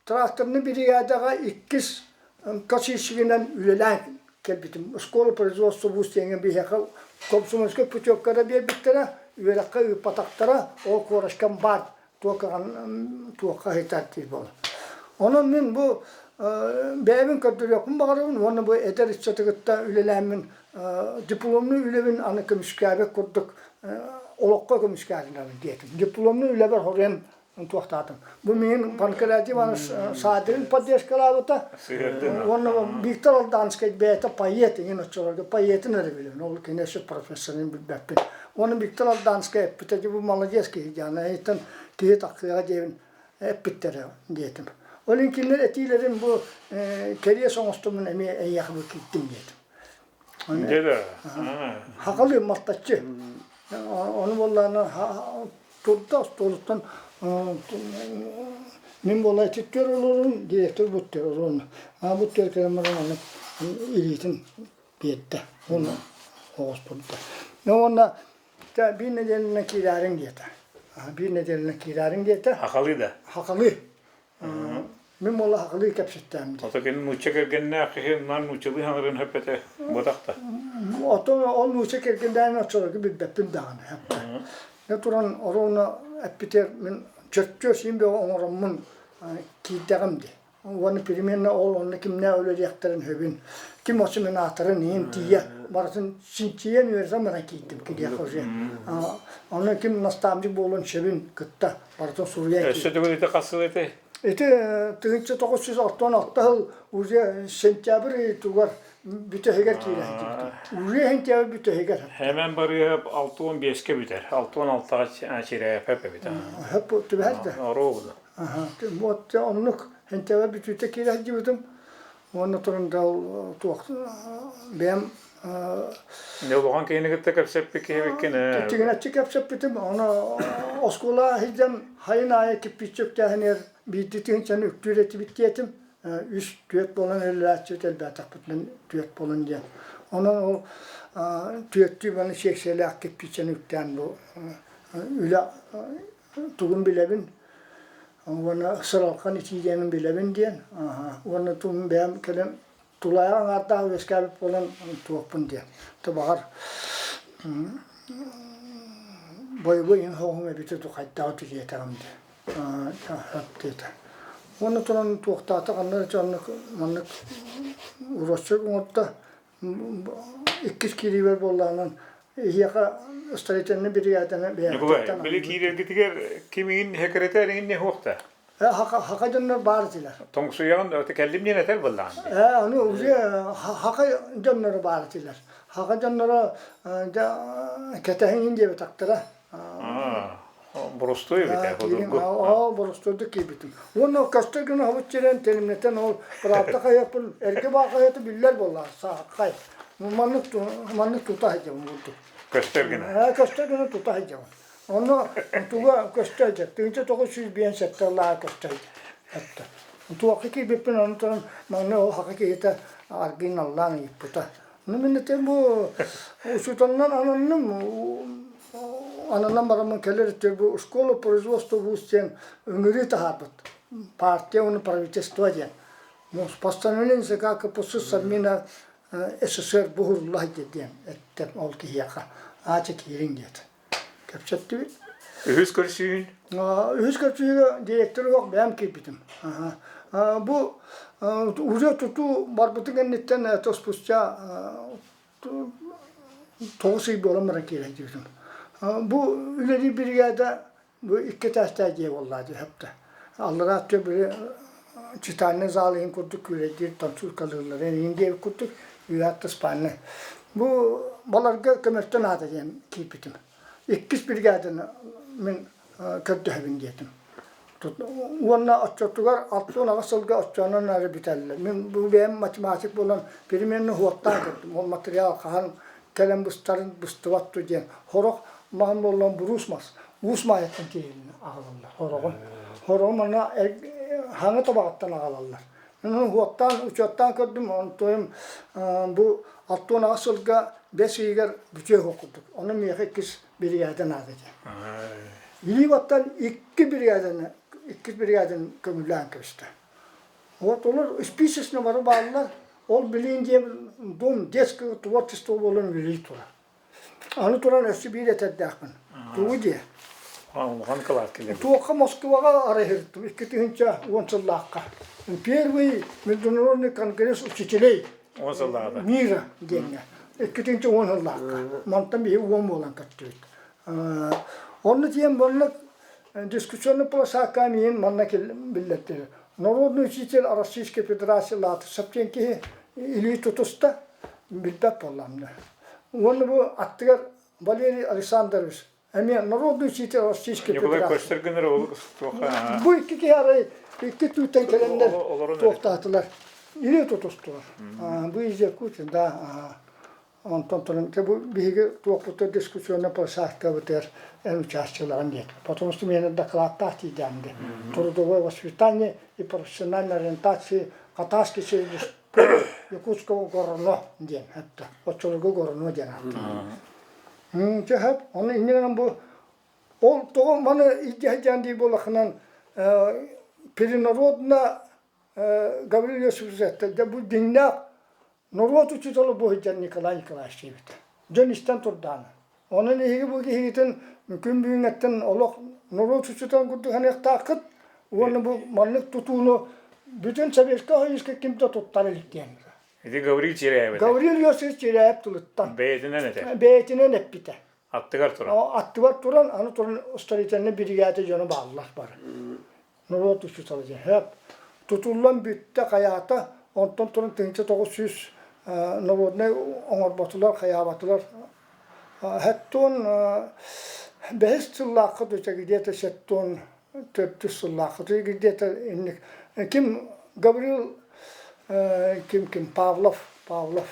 тракторнай биригээдэҕэ иккис косильщигынан үлэлээн кэлбитим. Школа производства вуз диэҥҥэ биһиэхэ комсомольскай путевкада биэрбиттэрэ, үөрэххэ ыыппатахтара, ол куорашкам баар туохха ыйытар диир буолла. Онон мин бу бэйэбин көрдөрүөхпүн баҕарабын уонна бу эдэр ыччаты кытта үлэлээммин дипломнай үлэбин аны көмүскээбэт курдук олоххо көмүскээтинэбин диэтим. Дипломнай үлэбэр хоруйан туохтаатым. Бу миигин Панкратий Иванович Саадырин поддержкалаабыта. Уонна Виктор Алданскай бэйэтэ поэт, иҥин оччолорго поэтин эрэ билэбин, ол кини өссө профессорын билбэппин. Уонна Виктор Алданскай эппитэ, дьэ бу молодец киһи диэн, эйтэн киһи тахсыаҕа диэбин эппиттэрэ диэтим. Ол иһин кинилэр этиилэрин бу кэриэс оҥостоммун эмиэ эйиэхэ бу киирдим диэтим. Дьэ да. Хахалы малтаччы. Ону буоллаҕына турда остуолуттан мин буола ититтэр олорун, директор буттер олорун. А буттер кэлэн баран аны илиитин биэрдэ. Уонна оҕус турда. Уонна биир нэдиэлэнэн киирээриҥ диэтэ. Биир нэдиэлэнэн киирээриҥ диэтэ. Хахалы да? Хахалы. Мин буола хахалыы кэпсэттэм дии. Ото кини нуучча кэргэннээх киһи наар нууччалыы хаҥырын хөппөтө буотахта. Ото ол нуучча кэргэннээҕин оччолорго билбэппин даҕаны. Дьэ туран оруобуна эппитигэр мин чөччө син бөҕө оҥороммун киирдэҕим дии. Уонна переменно ол онно кимнээх үлэлиэхтэрин сөбүн, ким осеменаторын иһин тиийэ барытын чинчийэн үөрэтэн баран киирдим кириэхэ уже. Онно ким наставник буолуон сөбүн кытта барытын суруйан Өссө төгүл ити хас сыл этэй? Ити 1996 сыл уже сентябрь ыйытыгар бүтэһигэр киирэ сылдьыбытым. Уже сентябрь бүтэһигэр. Хэмэн барыһап 65-ке бүтэр. 66-га чирээпэп эбит. Хөп түбэһэр да. Оруобуна. Вот оннук сентябрь бүтүүтэ киирэ сылдьыбытым. Уонна туран да туох бэйэм Дьэ улахан киһини кытта кэпсэппит киһибиккин ээ. Тигинэччи кэпсэппитим. Ону оскуола сылдьан хайын аайы кирпииччэ үктээһинигэр биирдии тыһыынчаны үктүүр этибит диэтим. Үс түөрт буолан үлэлээччибит элбээтэхпитинэн түөрт буолан диэн. Онон ол түөртүү маны сиэксийэлээх кирпииччэни үктээн бу үлэ тугун билэбин уонна сыралхан итии диэнин билэбин диэн. Уонна тугун бэйэм кэлэн тулаайах аҥаардаах үөскээбит буолан туохпун диэн. Табаҕар бойобуой иһин хоһум эбитэ дуу хайдаҕа диэтэҕим диэн. Диэтэ. Уонна туран туохтаата ханна эрэ оннук маннык уроччук оҥордо. Иккис киириибэр буоллаҕынан эһиэхэ строительнай биригээдэни Николай, били киирэргитигэр ким иҥин секретарь иҥин не суохта? Хака дьоннор баар этилэр. Тоҥсуйаҕын кэллим диэн этэр буоллаҕын. Ээ, ону уже хака дьонноро баар этилэр. Хака дьонноро кэтэһиҥин диэбэтэхтэрэ. Боростуой эбит ээ, судургу. Оо, боростуойдук киирбитим. Уонна көстөр гына хобут сирэн тэлимнэтэн ол правда хайаппын эргэ баа хайата биллэр буолла саахай. Маннык маннык тута сылдьабын курдук. Көстөр гына. Ээ, көстөр гына тута сылдьабын. Онно туга көстө сылдьар. 1957 сыллааҕы көстө сылдьар. Туохха киирбиппин ону туран маҥнай ол хака киһитэ аргыый наллаан ыйыппыта. Ну мин этим бу учууталынан ананным ананан бараммын кэлэр өттүгэр бу школа производства вуз диэн ыҥырыы таһаарбыт партия уонна правительство диэн постановление ЦК КПСС Совмина СССР буһурулла диэн эттэ ол киһиэхэ аача киириҥ диэтэ кэпсэттибит. Үһүс көрсүүн? Үһүс көрсүүгэ директор суох бэйэм киирбитим. Бу уже тутуу барбытын кэнниттэн это спустя 9 ый буолан баран киирэн киирбитим. Бу үлэлиир биригээдэ бу икки этээстээх дьиэ буолла дии сөптө. Аллараа өттө били читальный зал иһин курдук күүлэйдиир танцуйкалыыллар иһин диэбит курдук үөһэ спальный. Бу баларга көмөттө наада диэн киирбитим. Иккис бригаданы мин көрдөһөбүн диэтим. Уонна оччотугар 68 сылга оччоонон эрэ бүтэллэр. Мин бу бэйэм математик буолан переменный уоттаан көрдүм. Ол материал хаһан кэлэн быстарын быстыбат дуу диэн. Сорох маһын буоллан буруус мас. Уус маайаттан тиэйилинэ аҕалаллар сороҕун. Сороҕун манна хаҥа табаҕыттан аҕалаллар. Мин уоттаан, учуоттаан көрдүм, онтуойум бу 68 сылга Бэс ыйыгар бүтүөх курдук. Ону миэхэ иккис биригээдэ наада диэн. Илии-баттан икки биригээдэни, иккис биригээдэни көҥүллээн кэбистэ. Вот олор списочно бары бааллар. Ол билиин диэн дом детского творчества буолан үлэлии турар. Аны туран өссө биир этэрдээхпин. Тугу диэ? Улахан кылаат киллэрбит. Туохха Москваҕа арыһыртым 2010 сыллаахха. Первый международный конгресс учителей 10 сыллааҕыта. Мира диэҥҥэ. 2010 сыллаахха. Мантан биһи уон буолан көттүбүт. Онно тиийэн маннык дискуссионный площадка миин манна биллэрдилэр. Народный учитель Российской Федерации Латышев диэн киһи илии тутуста, билбэт буоллаҕым да. Уонна бу аттыгар Валерий Александрович эмиэ народный учитель Российской Николай Федерации. көстөр гынар ол туохха Бу икки киһи арай икки түүттэн кэлэннэр олорон туохтаатылар. Илии тутустулар. Бу из Якутии, да. Онтон туран бу биһиги туохпутугар дискуссионнай площадкабытыгар эн участвовалаҕын диэтэ. Потому что миэнэ докладтаах тиийдээн де. Трудовое воспитание и профессиональная ориентация Хатаски Якутского Горно диэн этте. Оччолорго Горно диэн ааттыыр. Чэ сөп. Ону инньэ гынан бу ол тоҕо маны илдьэ сылдьан дии буоллаххынан перенародно Гаврил Иосифович этте. Дьэ бу дьиҥнээх Норуот учуутала бу сылдьар Николай Николаевич диэбит. Дьон истэн турдаҕына. Онон эһиги бу киһигитин күн бүгүҥҥэттэн олох норуот учууталын курдук саныахтааххыт уонна бу маннык тутууну бүтүн Советскай Союзка ким да туттар илик диэн. Ити Гаврил Чиряев этэ. Гаврил Иосифович Чиряев тылыттан. Бэйэтинэн этэ. Бэйэтинэн эппитэ. Аттыгар туран. Аттыгар туран, аны туран строительнай биригээдэ дьоно бааллар бары. Норуот учуутала диэн сөп. Тутуллан бүттэ хайаата, онтон туран 1900 народнай оҥорботулар, хайаабатылар. Сэттион бэһис сыллаахха дуча где-то сэттион төрдүс сыллаахха где-то инник ким Гаврил ким ким Павлов Павлов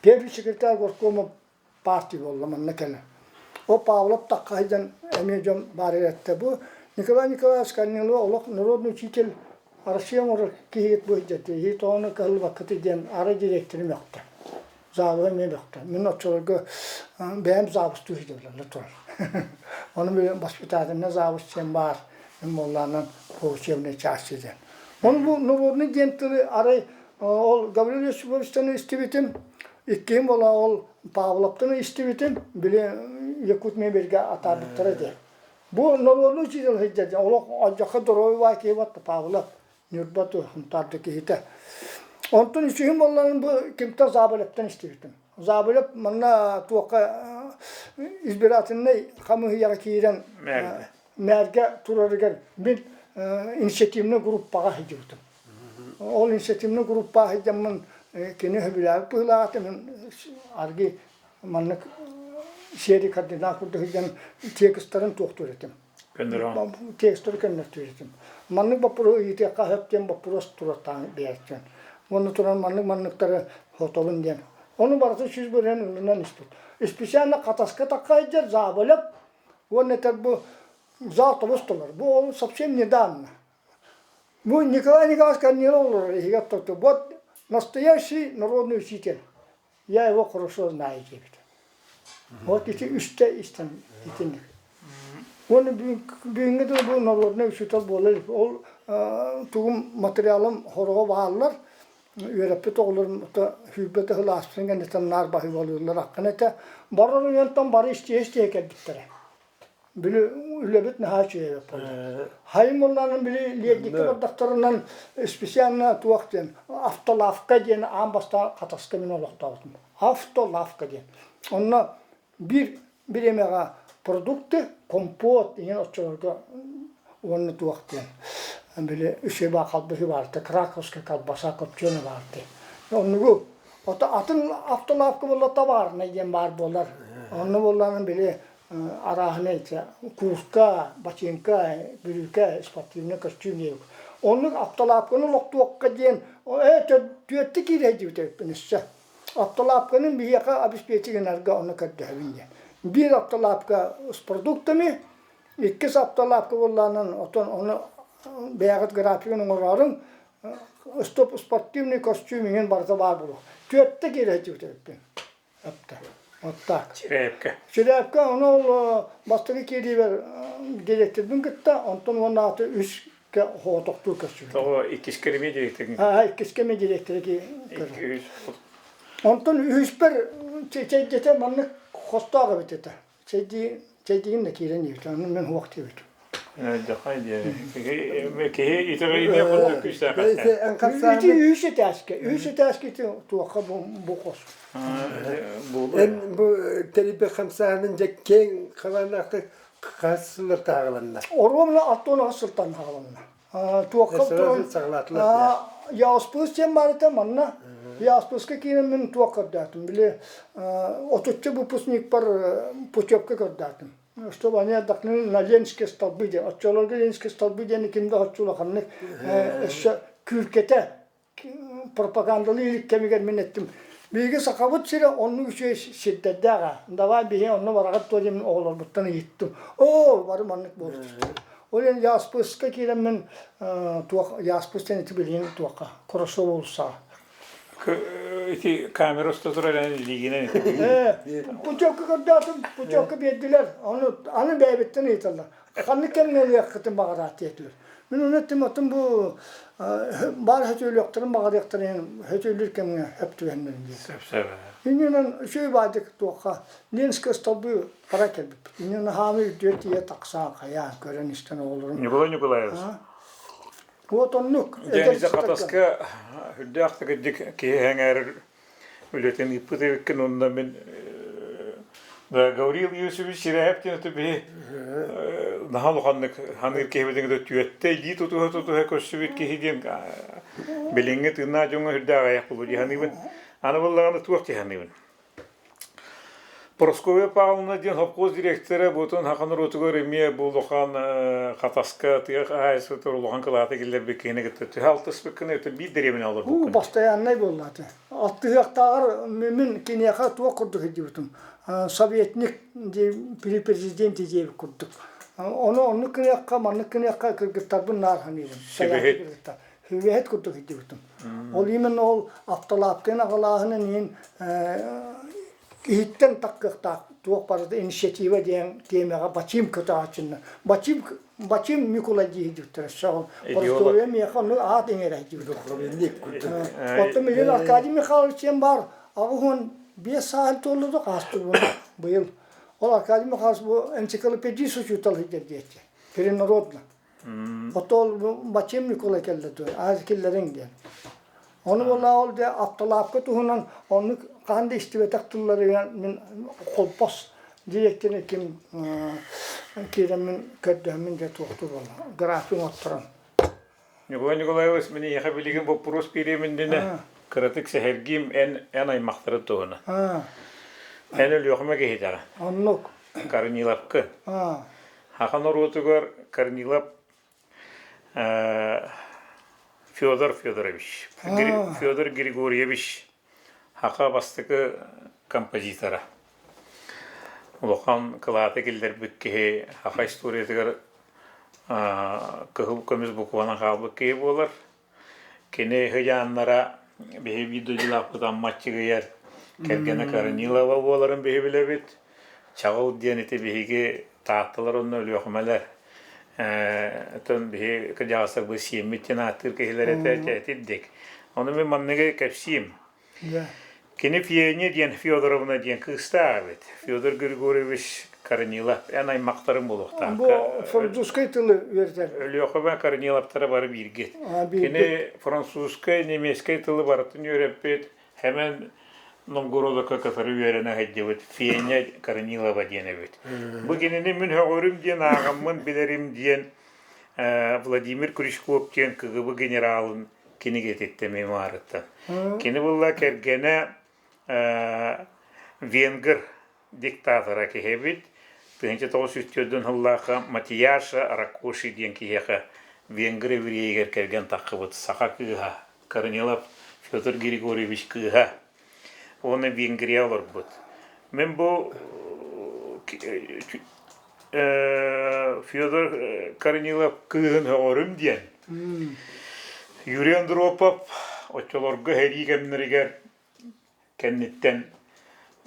первый секретарь горкома партия буолла манна кэлэн. О Павлов тахха сылдьан эмиэ дьон баар эрэттэ. Бу Николай Николаевич Корнилов олох народный учитель Россия оҥорор киһигит бу сылдьар киһи тоҕону кыһаллыбаккытый диэн ара директорым мөхтө. Заабыһа эмиэ мөхтө. Мин оччолорго бэйэм заабыстыы сылдьабын турар. Ону билэн воспитательнай заабыс диэн баар. Мин буоллаанан по учебной части диэн. Ону бу народный диэн тылы арай ол Гаврил Иосифовичтан истибитим. Иккиһин буола ол Павловтан истибитим, били Якут мебельгэ атаарбыттара диэн. Бу норуоту учитель сылдьар дьон, олох алдьархай доруобай киһи батта Павлов, Ньурба Сунтаарда киһитэ. Онтон үсүһүн буолларын бу кимтэн Заболевтан истибитим. Заболев манна туохха избирательнай хамыыһыйаҕа киирэн мээргэ турарыгар мин инициативнай группаҕа сылдьыбытым. Ол инициативнай группаҕа сылдьаммын кини сөбүлээбит быһыылаах этим аргы маннык сиэри кардинал курдук сылдьан текстарын туохтуур этим. Текстары көннөртүүр этим. Маннык боппуруоһу ыйытыахха сөп диэн боппуруос туруортаан биэрээччим. Уонна туран маннык манныктары хотобун диэн. Ону барытын 100% ылынан испит. Специально Хатаска тахха сылдьар Заболев уонна этэр бу зал тобус толор. Бу ол совсем недавно. Бу Николай Николаевич Корнилов олорор иһигэр тоту. Вот настоящий народный учитель. Я его хорошо знаю диэбит. Вот ити үстэ истэн итинник. Уонна бүгүҥҥү дылы бу народный учитель буолар. Ол тугум материалым хороҕо бааллар. Үөрэппит оҕолорум сүүрбэ тыһыл ааспытын кэнниттэн наар баһыыбалыыллар аххын этэ. Барар уйантан бары истиһэ-истиһэ кэлбиттэрэ. Били үлэбит наһаа үчүгэй эбит буолла. Хайым буоллаҕына били Лиэрдиккэ бардахтарынан специально туох диэн автолавка диэн аан бастаан Хатаска мин олохтообутум. Автолавка диэн. Онно биир бириэмэҕэ продукты, компот иһин оччолорго уонна туох диэн били үчүгэй баа халбаһыы баарта, краковская колбаса копченый баарты. Оннугу ото атын автолавка буолла товарный диэн баар буолар. Онно буоллаҕына били арааһынай куртка, бачыыҥка, бүрүүкэ, спортивнай көстүүм диэбит. Оннук автолапканы олохтуохха диэн ээ түөртэ киирэ сылдьыбыт эбиппин өссө. Автолапканы биһиэхэ обеспечить гынарга ону көрдөһөбүн диэн. Биир автолапка с продуктами, иккис автолапка буоллаҕынан отон ону бэйэҕит графигын оҥорооруҥ, стоп спортивный костюм иҥин барыта баар буолуох. Түөртэ киирэ сылдьыбыт эбиппин. Апта. Вот так. Чирээпкэ. Чирээпкэ ону ол бастакы киириибэр дириэктэрбин кытта, онтон уонна аты үскэ хоотохтуу көрсүбүтүм. Тоҕо иккискэ эмиэ дириэктэргин? Аа, иккискэ эмиэ дириэктэри Икки үс. Онтон үһүспэр чэйдэтэ маннык хостоох эбит этэ. Чэйдии чэйдиигин да киирэн диэбит. Ону мин суох диэбитим. Дьахай диэн. Киһи итэҕэйиниэх курдук күүстээх Ити үһүс этээскэ. Үһүс этээскэ ити туохха бу хос. Эн бу тэрийбит хамсааһынын дьэ киэҥ хабааннаахтык хас сыллар тааҕыланна? Оруобуна 68 сылтан саҕаланна. Туохха туран Яспыс диэн баар этэ манна. Яспыска киирэн мин туох көрдөөтүм. Били отучча выпускникпар путевка көрдөөтүм. Чтобы они отдохнули на Ленинские столбы диэн. Оччолорго Ленинские столбы диэни ким да оччо улаханнык өссө күүркэтэ пропагандалыы илик кэмигэр мин эттим. Биһиги Сахабыт сирэ оннук үчүгэй сирдэрдээх аа. Давай биһи онно бараҕыт дуо диэн оҕолорбуттан ыйыттым. Оо, бары маннык буолбут. Ол иһин Яспыска киирэммин туох Яспыс диэн ити билигин туохха Курасова уулуссаҕа. Ити камера уста турар эн илиигинэн Путевка көрдөөтүм, путевка биэрдилэр. Ону аны бэйэбиттэн ыйыталлар. Ханнык кэмҥэ ылыаххытын баҕараат диэтилэр. Мин ону эттим, оттон бу баар хөтүөлүөхтэрин баҕарыахтарын хөтүөлүүр кэмҥэ хөп түбэһиннэрин диэн. Сөп сөп. Иннинэн үчүгэй баайдык туохха Ленскэй столбу бара кэлбиппит. Иннинэн хаамыы үрдүгэр тиийэ тахсан хайаан көрөн истэн оҕолорум. Николай Николаевич. Вот оннук. Дьэ, Хатаска үрдээх кырдьык киһи эҥээрэр үлэтин ыыппыт эбиккин уонна мин Гаврил Иосифович Сирэһэп диэн биһи наһаа улаханнык ханыыр киһибитин кытта түөттэ илии тутуһа тутуһа көрсүбүт киһи диэн билиҥҥи тыыннаах дьоҥҥо үрдээх айах буолуо дии саныыбын. Аны буоллаҕына туох дии саныыбын. Прасковья Павловна диэн совхоз директора бутун саха норуотугар эмиэ бу улахан Хатаска тыа хаһаайыстыбатыгар улахан кылааты киллэрбит киһини кытта төһө алтыспыккын это биир дэриэбинэ Уу, олорбуккун. постояннай буолла аты. Алтыһыахтааҕар мин киниэхэ туох курдук сылдьыбытым. Советник при президенте диэбит курдук. Ону оннук гыныахха, маннык гыныахха кыргыттарбын наар саныыбын. Сүбэһит. Кыргыттар. Сүбэһит курдук сылдьыбытым. Ол именно ол автолапканы аҕалааһынын иһин иһиттэн таккыахтаах туох барыта инициатива диэн тиэмэҕэ Бачим көтөҕөөччүннэ. Бачим Бачим Микулай дии сылдьыбыттара. Сөҕүм. Боростуойа миэхэ оннук аат иҥэрэ сылдьыбыттар. Оттон билигин Аркадий Михайлович диэн баар 85 сааһын туолла да хаастыбын быйыл. Ол Аркадий Михайлович бу энциклопедист учуутал сылдьар диэччи. Перенародно. Оттон Бачим Николай кэллэ дуо, аз киллэриҥ диэн. Ону буолла ол дьэ автолапка туһунан оннук хаһан да истибэтэх тылларыгар мин холпос дириэктэрин ким киирэммин көрдөһөммүн дьэ туохтуур буолла график оҥотторон. Николай Николаевич, мин эйиэхэ билигин боппуруос биэриэм иннинэ кыратык сэһэргиим эн эн аймахтарын туһунан. Эн Өлүөхүмэ киһитэҕин. Оннук. Корниловка. Саха норуотугар Корнилов Федор Федорович, Федор Григорьевич саха бастакы композитора. Улахан кылааты киллэрбит киһи саха историятыгар кыһыл көмүс букванан хаалбыт киһи буолар. Кини ыһыйааннара биһи биир дойдулаахпыт Амма Аччыгыйар кэргэнэ Корнилова буоларын биһи билэбит. Чаҕыл диэн ити биһиги Таатталар уонна Өлүөхүмэлэр оттон биһи кырдьаҕастарбыт сиэммит диэн ааттыыр киһилэр этэ этирдик. Ону мин манныгы кэпсиим. Кини Феня диэн Федоровна диэн кыыстаах эбит. Федор Григорьевич Корнилов эн аймахтарым буолуохтаах. Бу французскай тылы үөрэтэр. Өлүөхүмэ Корниловтара бары бииргит. Кини французскай, немецкэй тылы барытын үөрэппит. Хэмэн Новгородокка кытары үөрэнэ сылдьыбыт Феня Корнилова диэн эбит. Бу кинини мин сөҕөрүм диэн ааҕаммын билэрим диэн Владимир Крючков диэн КГБ генералын кинигэтиттэн мемуарыттан. Кини булла кэргэнэ венгр диктатора киһи эбит. 1904 сыллаахха Матияша Ракоши диэн киһиэхэ венгр еврейигэр кэргэн таххыбыт саха кыыһа Корнилов Федор Григорьевич кыыһа уонна Венгрия олорбут. Мин бу Федор Корнилов кыыһын сөҕөрүм диэн. Юрий Андропов оччолорго сэрии кэмнэригэр кэнниттэн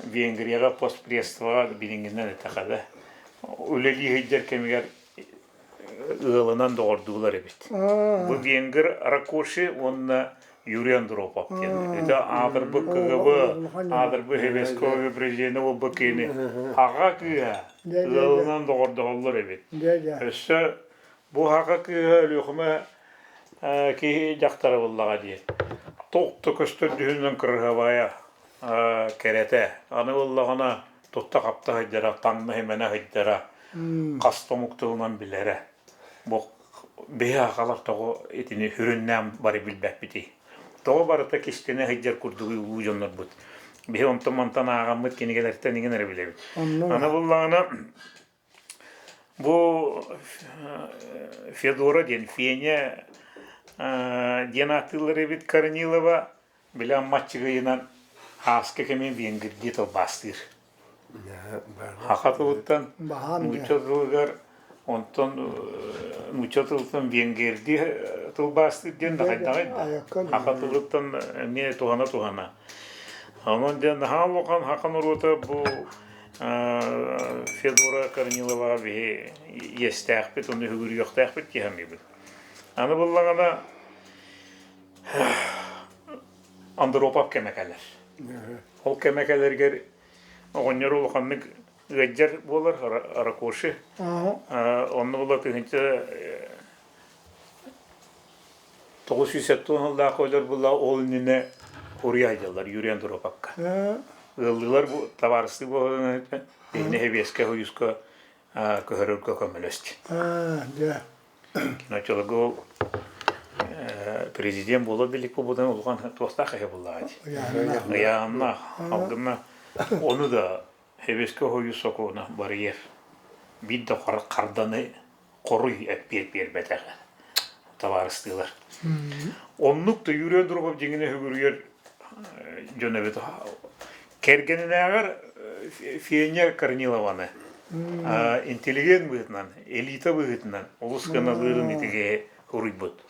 Венгрияҕа постпредствоҕа билиҥҥинэн этэхэ үлэлии сылдьар кэмигэр ыалынан доҕордуулар эбит. Бу венгр Ракоши уонна Юрий Андропов диэн. Это аатырбыт КГБ, аатырбыт Хебесковый президенэ буолбут киһини аҕа кыыһа ыалынан доҕордоһоллор эбит. Өссө бу аҕа кыыһа Өлүөхүмэ киһи дьахтара буллаҕа дии. Туох да көстөр дьүһүнүнэн кырыһабайа кэрэтэ. Аны буоллаҕына тутта-хапта сылдьара, таҥна-симэнэ сылдьара, хас да омук тылынан билэрэ. Бу биһи сахалар тоҕо итини сүрүннээн бары билбэппитий? Тоҕо барыта кистэнэ сылдьар курдук улуу дьоннорбут. Биһи онтон-мантан ааҕаммыт кинигэлэртэн иҥин эрэ билэбит. Аны буллаҕына Бу Федора диэн Феня диэн ааттыыллар эбит Корнилова били Аммаччыгыйынан ааска кэмин венгрдии тылбаастыыр. Саха тылыттан нуучча тылыгар онтон нуучча тылыттан венгердии тылбаастыыр диэн да хайдаҕый да. Саха тылыттан эмиэ туһана-туһана. Онон диэн наһаа улахан саха норуота бу Федора Корниловаҕа биһи иэстээхпит, уонна үһүгүрүөхтээхпит дии саныыбын. Аны буллаҕына Андропов кэмэ кэлэр. Ол кэмэ кэлэригэр оҕонньор улаханнык ыалдьар буолар, Ракоши. Онно була тыһыынча 970 сыллаах өлөр буолла, ол иннинэ Хуруйа сылдьаллар Юрий Андропавка. Ыаллыылар бу табаарыстыы буолан биһини Сэбиэскэй Союзка көһөрөргө көмөлөстө. Оччолорго ол президент буола билик буолбутун улахан туохтаах эһэ буоллаҕа дии. Ыйааһыннаах, алгынна ону да Сэбиэскэй Союз сокуона барыйар. Биир да харданы хоруй эппиэт биэрбэтэх табаарыстыылар. Оннук да Юрий Андропов дьиҥинэ үгүрүйэр дьон эбит. Кэргэнинээҕэр Феня Корнилованы интеллигент быһыытынан, элита быһыытынан олус гыналыырын итиги уруйбут.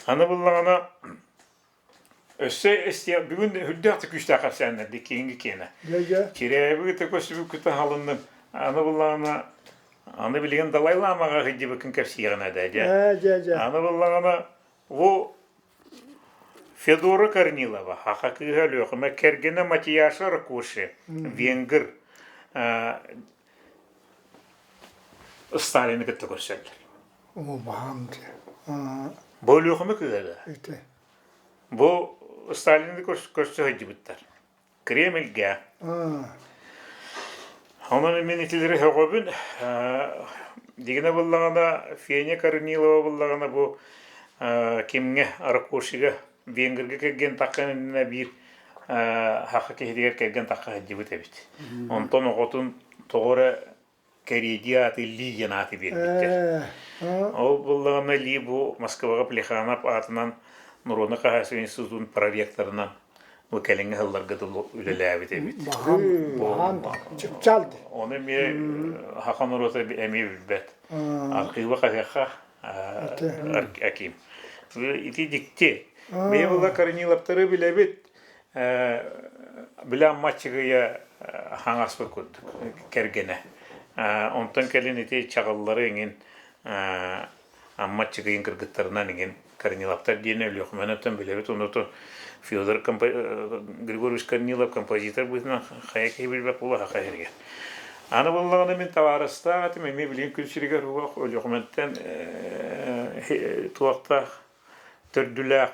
Аны буллаҕына Өссө эстиэх бүгүн үрдээх да күүстээх кэпсээннэрди киһиҥҥи киэнэ. Кирээби ыта көстүбүккүтэ халынным. Аны буллаҕына аны билигин Далай Ламаҕа сылдьыбыккын кэпсиэҕин этэ дьэ. Аны буллаҕына бу Федора Корнилова, саха кыыһа Өлүөхүмэ кэргэнэ Матьяша Ракоши, венгр Сталины кытта көрсөллөр. Оо, баһаам дии. Бу Өлүөхүмэ кыыһа да? Ити. Бу Сталины көрсө сылдьыбыттар. Кремльгэ. Онон мин итилэри сөҕөбүн. Дигинэ буллаҕына, Феня Корнилова буллаҕына бу кимҥэ Ракошига Венгрга кэргэн таххан иннинэ биир саха киһитигэр кэргэн тахха сылдьыбыт эбит. Онтон оҕотун тоҕо эрэ Кэриэдии ааты Ли диэн ааты биэрбиттэр. Ол буоллаҕына Ли бу Москваҕа Плеханов аатынан норуодунай хаһаайыстыба институтун проректорынан бу кэлиҥҥи сылларга дылы үлэлээбит эбит. Баһаам, чыпчаал дии. Ону эмиэ саха норуота эмиэ билбэт. Архыыба хаһыахха Аким. Ити дьикти. Бэйэ була Корниловтары билэбит. Били Амма Аччыгыйа хаҥаспыт курдук кэргэнэ. Онтон кэлин ити чаҕыллары иҥин Амма Аччыгыйын кыргыттарынан иҥин Корниловтар диэн Өлүөхүмэнэн билэбит. Онуоту Федор Григорьевич Корнилов композитор быһыытынан хайа киһи билбэт буолуо саха сиригэр. Аны буоллаҕына мин табаарыстаах этим эмиэ билигин күн сиригэр уох Өлүөхүмэттэн туохтаах төрдүлээх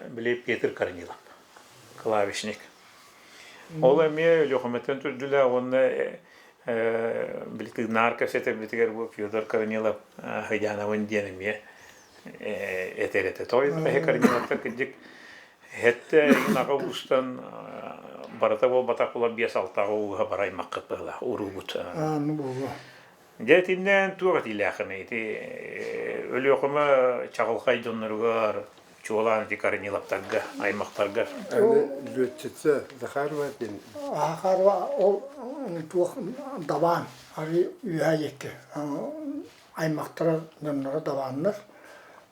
били Петр Корнилов клавишник. Ол эмиэ Өлүөхүмэттэн төрдүлээх уонна били тыынаар кэпсэтэрбитигэр бу Федор Корнилов Хыдьаанабын диэн эмиэ этэр этэ. Тоҕо эһэ Корниловтар кырдьык эһэттэ эйигин аҕа уустан барыта буолбатах буолан биэс алтаҕа ууһа бара аймаххыт быһыылаах уруубут. Ааны буолуо. Дьэ итиннээн туох этиилээххиний ити Өлүөхүмэ чаҕылхай дьонноругар, чуолаан ити Корниловтарга, аймахтарга? Аны лүөччүтсэ Захарова диэн. Захарова ол туох дабаан арыы үөһэ диэки аймахтара дьонноро дабааннар.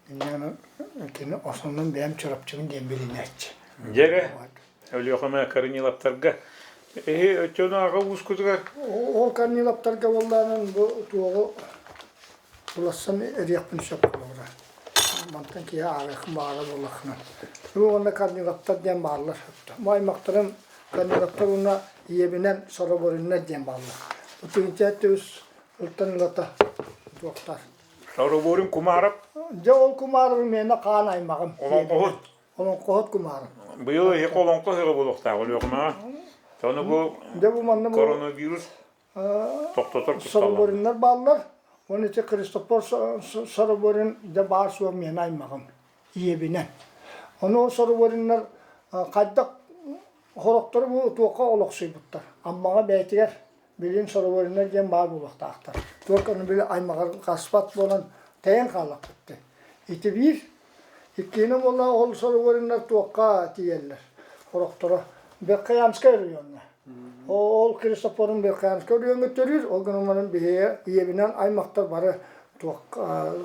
Инньэ кини основном бэйэм Чурапчыбын диэн билинээччи. Дьэ эрэ, Өлүөхүмэ Корниловтарга. Эһи оччону аҕа уускутугар Ол Корниловтарга буоллаанан бу туоҕу булассан эриэхпин сөп буолара. Мантан киһи ааҕыаххын баҕара буоллаххына. Бу уонна Корниловтар диэн бааллар. Бу аймахтарым Корниловтар уонна ийэбинэн Соробориннар диэн бааллар. Бу тыһыынча ылтан ылата туохтар. Сороборин Кумаарап Дьэ ол Кумаарабы миэнэ хаан аймаҕым. Олоҥхоһут. Олоҥхоһут Кумаарап. Быйыл эһиэхэ олоҥхо ыһыаҕа буолуохтаах Өлүөхүмэҕэ. Ону бу Дьэ бу манна бу коронавирус тохтотор кутталланна. Соробориннар бааллар. Уонна ити Христофор Сороборин дьэ баар суох миэнэ аймаҕым. Ийэбинэн. Ону ол Соробориннар хайдах хорохтору бу туохха олохсуйбуттар. Аммаҕа бэйэтигэр билин Соробориннар диэн баар буолуохтаахтар. Туох ону били аймаҕар хаспат буолан тэйэн хааллахпыт. Ити биир Иккиһинэн буолла ол Соробориннар туохха тиийэллэр хорохторо Верхоянскай оройуоҥҥа. Ол Христофорун Верхоянскай оройуоҥҥа төрүүр, ол гынан баран биһиги ийэбинэн аймахтар бары туох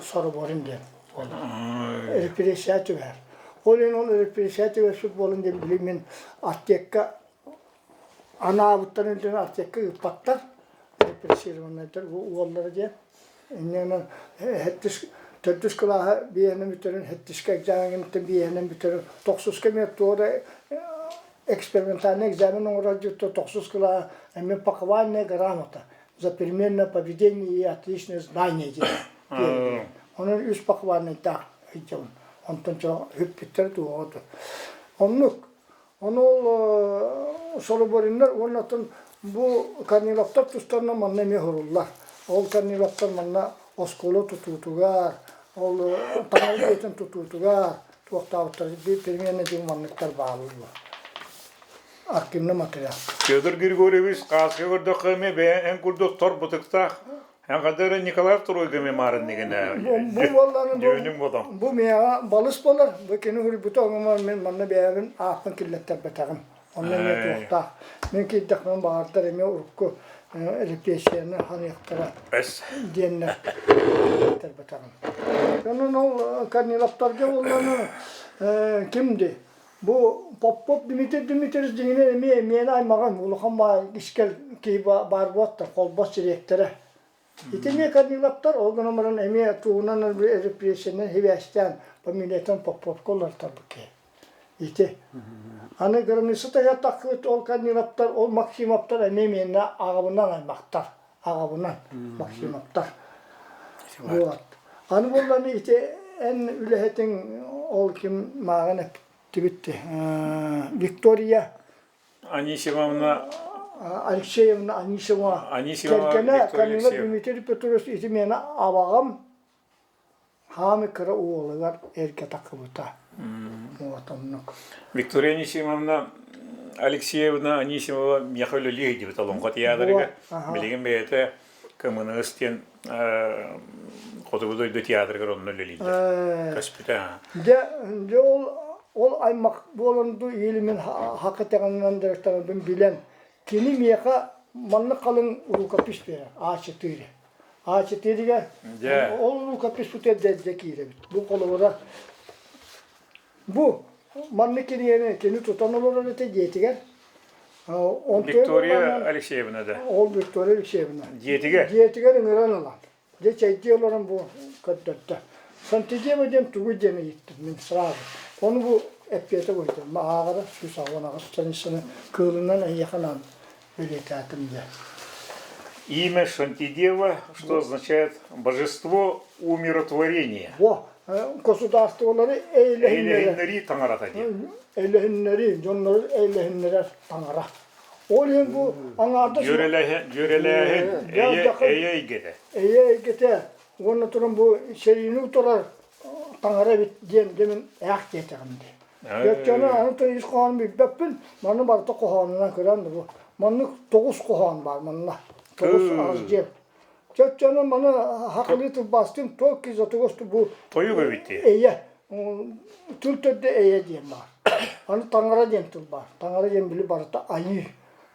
Сороборин диэн буолар. Репрессия түбэһэр. Ол иһин ол репрессия түбэспит буолан диэн били мин артекка анаабыттарын үрдүнэн артекка ыыппаттар. Репрессированнайдар уоллара диэн. Инньэ сэттис төрдүс кылааһы биэһинэн бүтэрэн, сэттискэ экзаменыттан биэһинэн бүтэрэн, тохсуска эмиэ туора экспериментальный экзамен оҥорор дьиттэ тохсус кылааһы эмиэ похвальная грамота за переменное поведение и отличное знание диэн. Онон үс похвальныйдаах сылдьабын. Онтон хүппүттэр туоҕа Оннук Ону ол Солобориннар уонна оттон бу Корниловтар тустарынан манна эмиэ суруллар. Ол Корниловтар манна оскуола тутуутугар, ол таҥара дьиэтин тутуутугар туохтаабыттар примерно дьиҥ манныктар бааллар. Архивный материал. Федор Григорьевич хааска көрдөххө эмиэ бэйэ эн курдук тор бытыктаах Эҕэдэрэ Николай Второйга мемарыннигинэ Бу буоллаҕына бу, бу миэхэ балыс буолар. Бу кини суруйбута оҥомо мин манна бэйэбин ааппын киллэттэрбэтэҕим. Онно эмиэ туохтаах. Мин киирдэхпинэ баҕардар эмиэ урукку репрессияны ханыахтара диэннэр киллэттэрбэтэҕим. Онон ол Корниловтарга буоллаҕына ким дии Бу Попов Дмитрий Дмитриевич дьиҥинэн эмиэ миэнэ аймаҕым, улахан баай искэл киһи баар буолтар, холбос дириэктэрэ. Ити эмиэ Корниловтар, ол гынан баран эмиэ тугунан репрессиянан сибээстээн фамилиятын Поповка уларытарбыт киһи. Ити. Аны граница таһыгар тахсыбыт ол Корниловтар, ол Максимовтар эмиэ миэнэ аҕабынан аймахтар. Аҕабынан Максимовтар. Вот. Аны буолланы ити эн үлэһитиҥ ол ким мааҕын эптибит Виктория Анисимовна Алексеевна Анисимова Анисимова кэргэнэ Виктория Камила Алексеевна Дмитрий Петрович ити миэнэ абаҕам хаамы кыра уолугар эргэ такыбыта. Вот оннук. Виктория Анисимовна Алексеевна Анисимова миэхэ үлэлии сылдьыбыт Олоҥхо театрыгар. Билигин бэйэтэ КМНС диэн Хотугу дойду театрыгар онно үлэлииллэр. Көспүтэ. Дьэ, дьэ ол ол аймах буолан дуу или мин хакытаҕынан директорбын билэн кини миэхэ маннык халыҥ рукопись биэрэр А4. А4-гэ ол рукопись дьэ киирэбит. Бу холобура Бу маннык кинигэни кини тутан олорор этэ дьиэтигэр. Виктория Алексеевна да? Ол Виктория Алексеевна. Дьиэтигэр? Дьиэтигэр ыҥыран ылан. Дьэ чэйдии олорон бу көрдөрдө. Сантидева диэн тугуй диэн ыйыттым мин сразу. Ону бу эппиэтэ буойдум. Ааҕара 168 страницаны кыылынан эйиэхэ анаан бэлиэтээтим диэн. Имя Шантидева, что означает божество умиротворения. Во, государстволары эйлэһиннэри таҥарата диэн. Эйлэһиннэри, дьоннору эйлэһиннэрэр таҥара. Ол иһин бу аҥаардас Дьүөрэлээһин, эйэ, эйэ эйгэтэ. Эйэ эйгэтэ уонна туран бу сэриини утарар таҥара эбит диэн дэмин ээх диэтэҕим дии. Өйткені аны ис хоһоонун билбэппин, манна барыта хоһоонунан көрөн бу. Маннык тоҕус хоһоон баар манна. Тоҕус раздел. Чөччөнө маны хакылыы тылбаастыым только из-за того, что бу Тойук эбит дии. Эйэ. Тыл төрдө эйэ диэн баар. Аны таҥара диэн тыл баар. Таҥара диэн били барыта айыы,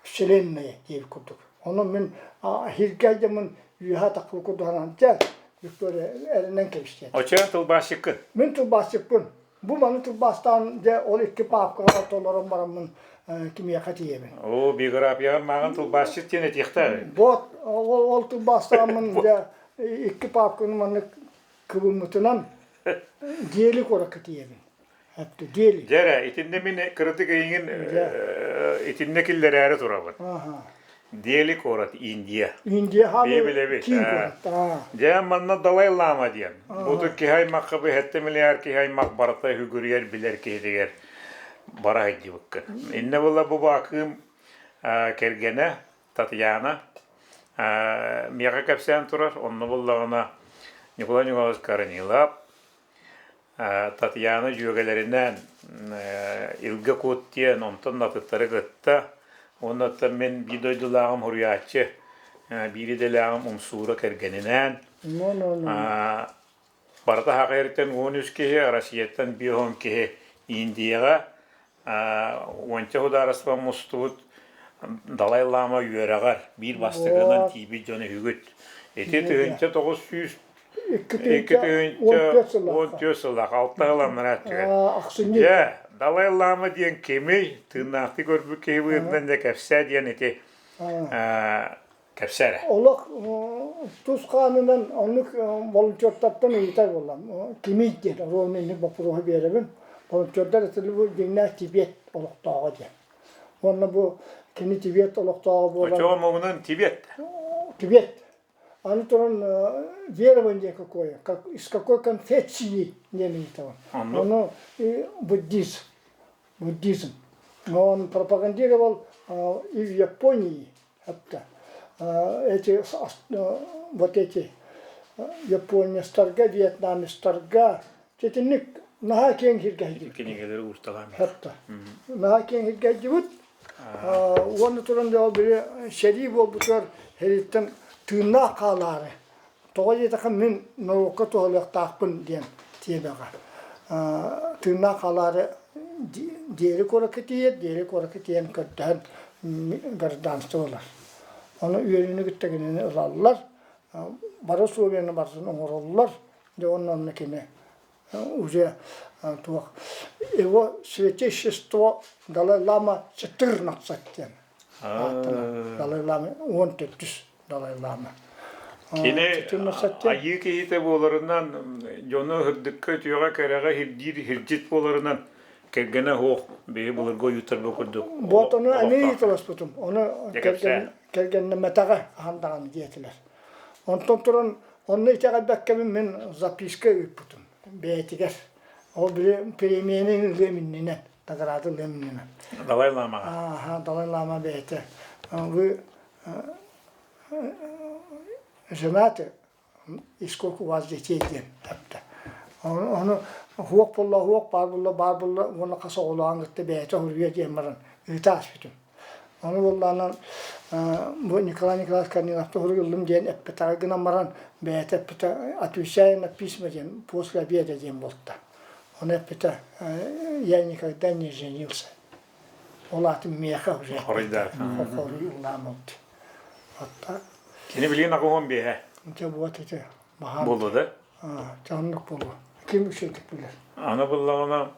вселенная диэбит курдук. Онон мин хиргэ дьамын үөһэ такыл курдук санаан дьэ Виктория эрэнэн кэбистиэ. Оччоон тылбаасчыккын? Мин тылбаасчыппын. Бу маны тылбаастаан дьэ ол икки паапкаҕа толорон бараммын. кимиэхэ тиийэбин. Оо, биографияҕар мааҕын тылбаасчыт диэн этиэхтээх. Вот, ол, ол тылбаастааммын дьэ икки паапканы маннык кыбыммытынан Дели куоракка тиийэбин. Дели. Дьэ эрэ, итиннэ мин кыратык эйигин итиннэ киллэрээри турабын. Дели куорат, Индия. Индия Билэбит. киин куорат. Дьэ, манна Далай Лама диэн. Бу киһи аймахха бу 7 миллиард киһи аймах барыта үгүрүйэр билэр киһитигэр бара сылдьыбыккын. Иннэ була бу Баакыым кэргэнэ Татьяна миэхэ кэпсээн турар. Онно буллаҕына Николай Николаевич Корнилов, Татьяна дьүөгэлэринээн Илгэ Кут диэн онтон атыттары кытта уонна оттон мин биир дойдулааҕым суруйааччы биир идэлээҕим Умсуура кэргэнинээн Барыта Саха сириттэн 13 киһи, Россияттан 50 киһи Индияҕа уонча судаарыстыба мустубут Далай Лама үөрэҕэр биир бастакынан тиийбит дьон үһүгүт. Ити 1900 2014 сыллаах алта сыл анараа өттүгэр. Дьэ, Далай Лама диэн кимий? Тыыннаахтыы көрбүт киһи быһыытынан дьэ кэпсээ диэн ити Кэпсээ эрэ. Олох тус хаанынан оннук волонтертартан ыйытар буоллам. Кимий диэн оруолун инник боппуруоһу биэрэбин. Волонтердар этили бу дьиҥнээх Тибет олохтооҕо диэн. Уонна бу кини Тибет олохтооҕо буолан... Оччоҕо омугунан Тибет. Тибет. Аны туран верование какое, как, из какой конфессии диэн ыйытабын. Ону буддизм. Буддизм. Он пропагандировал и в Японии, это эти вот эти японецтарга, вьетнамецтарга итинник наһаа киэҥ сиргэ сылдьыбыт. Кинигэлэри уурталаан. Хатта. Наһаа киэҥ сиргэ сылдьыбыт. Уонна туран дьэ ол били сэрии буолбутугар сэрииттэн тыыннаах хаалаары Тоҕо диэтэххэ мин норуокка туһалыахтаахпын диэн тиэмэҕэ тыыннаах хаалаары диэри куоракка тиийэр, диэри куоракка тиийэн көрдөһөн гражданство ылар. Ону үөрүүнү кытта кинини ылаллар, бары условияны барытын оҥороллор, дьэ уонна онно кини уже туох его святейшество Далай-Лама 14 диэн ааттанар. Далай-Лама 14 Далай-Лама. Кини айыы киһитэ буоларынан дьону һырдыкка, үтүөҕэ, кэрэҕэ ирдиир ирдьит буоларынан кэргэнэ суох биһи былыргы ойууттарга курдук. Вот ону эмиэ ыйыталаспытым. Ону кэргэннэмэтэҕэ ахан даҕаны диэтилэр. Онтон туран онно итэҕэйбэккэбин мин записка ыыппытым бэйэтигэр. Ол били премияны ылыам иннинэ, награда ылыам иннинэ. Далай Ламаҕа. Ааха, Далай Лама бэйэтэ. Вы женаты и сколько у вас детей диэн эптэ. Ону хуох булла, хуох баар булла, баар булла уонна хас оҕолоон кытта бэйэтэ хоруйа диэн баран ыыта аспытым. Ону буоллаҕына бу Николай Николаевич Корниловка суруйуллум диэн эппэтэҕэ гынан баран бэйэтэ эппитэ отвечая на письма диэн после обеда диэн буолта. Ону эппитэ я никогда не женился. Ол аатын миэхэ уже Хоруйдаата. Хоруй ыллаан болду. Отта Кини билигин аҕыһын биэһэ. Дьэ вот ити баһаам. Буолуо да? Дьэ оннук буолуо. Ким үчүгэйдик билэр. Аны буллаҕына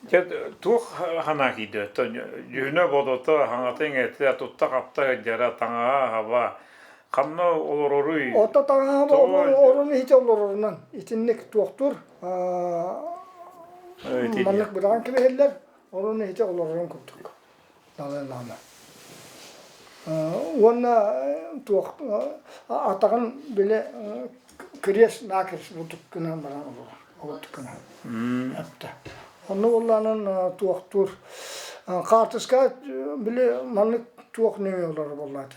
Дьэ туох санаа киирдэ? Дьүһүнэ-бодото, хаҥата-иҥэтэ, тутта-хапта сылдьара, таҥаһа-аһаба, ханна олороруй? Ото таҥаһа орун иһитэ олорорунан итинник туохтуур маннык быраҕан кэбиһэллэр, орун иһитэ олорорун курдук. Далай-Лама. Уонна туох атаҕын били крест накрест бурдук гынан баран олорор олордук гынан эптэ. Онно буоллаанан туохтуур хаартыска били маннык туох нөҥүө олорор буоллааты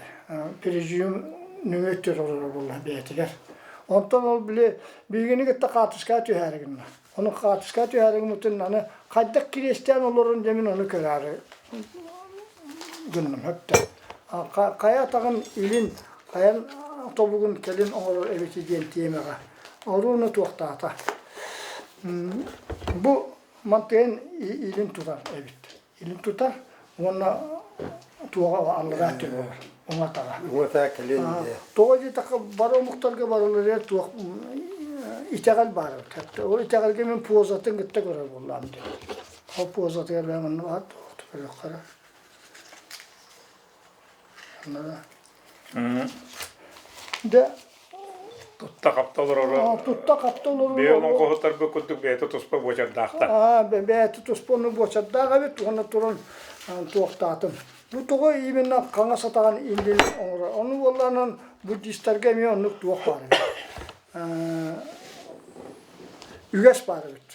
президиум нөҥүө өттүгэр олорор буолла бэйэтигэр. Онтон ол били биһигини кытта хаартыскаҕа түһээри гынна. Ону хаартыскаҕа түһээри гыммытын аны хайдах кириэстээн олорорун дьэ мин ону көрөөрү гынным өттө. Хайа атаҕын илин, хайан тобугун кэлин оҥорор эбити диэн тиэмэҕэ оруону туохтаата. Бу мантыйан илин тутар эбит. Илин тутар уонна туоҕа аллараа төбөҕөр уҥа атаҕа. Уҥа атаҕа кэлин Тоҕо диэтэххэ бары омуктарга барыларыгар туох итэҕэл баар эбит. Ол итэҕэлгэ мин позатын кытта көрөр буоллаҕым дии. Ол позатыгар бэйэм онно баар туох. Көрүөххэ эрэ. Дьэ Тутта-хапта олороро. Тутта-хапта олороро. Бэйэ олоҥхоһуттарбыт курдук бэйэтэ туспа буочардаахтар. Бэйэтэ туспа ону буочардаах эбит уонна туран туохтаатым. Бу тоҕо именно хаҥас атаҕын иннин оҥорор. Ону буоллаанан буддистарга эмиэ оннук туох баар эбит. Үгэс баар эбит.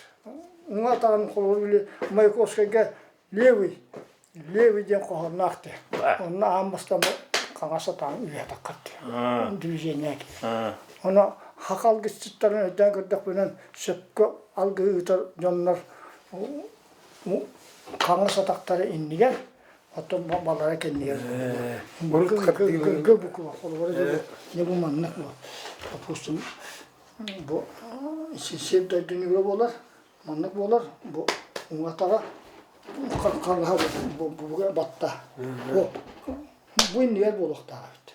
Уҥа атаҕын холобур били Маяковскайга левый Левый диэн хоһоонноох дии. Онно аан бастаан хаҥас атаҕын үөһэ дии. Движение Ону хах алгысчыттарын өйдөөн көрдөхпүнэн сөпкө алгыһы ыытар дьоннор хаҥас атахтара иннигэр, оттон балара кэннигэр. Г буква холобура дьэ бу маннык бу допустим бу сир дойдунуга буолар Маннык буолар, бу уҥа атаҕа хаҥаһа бу батта. Бу иннигэр буолуохтаах эбит.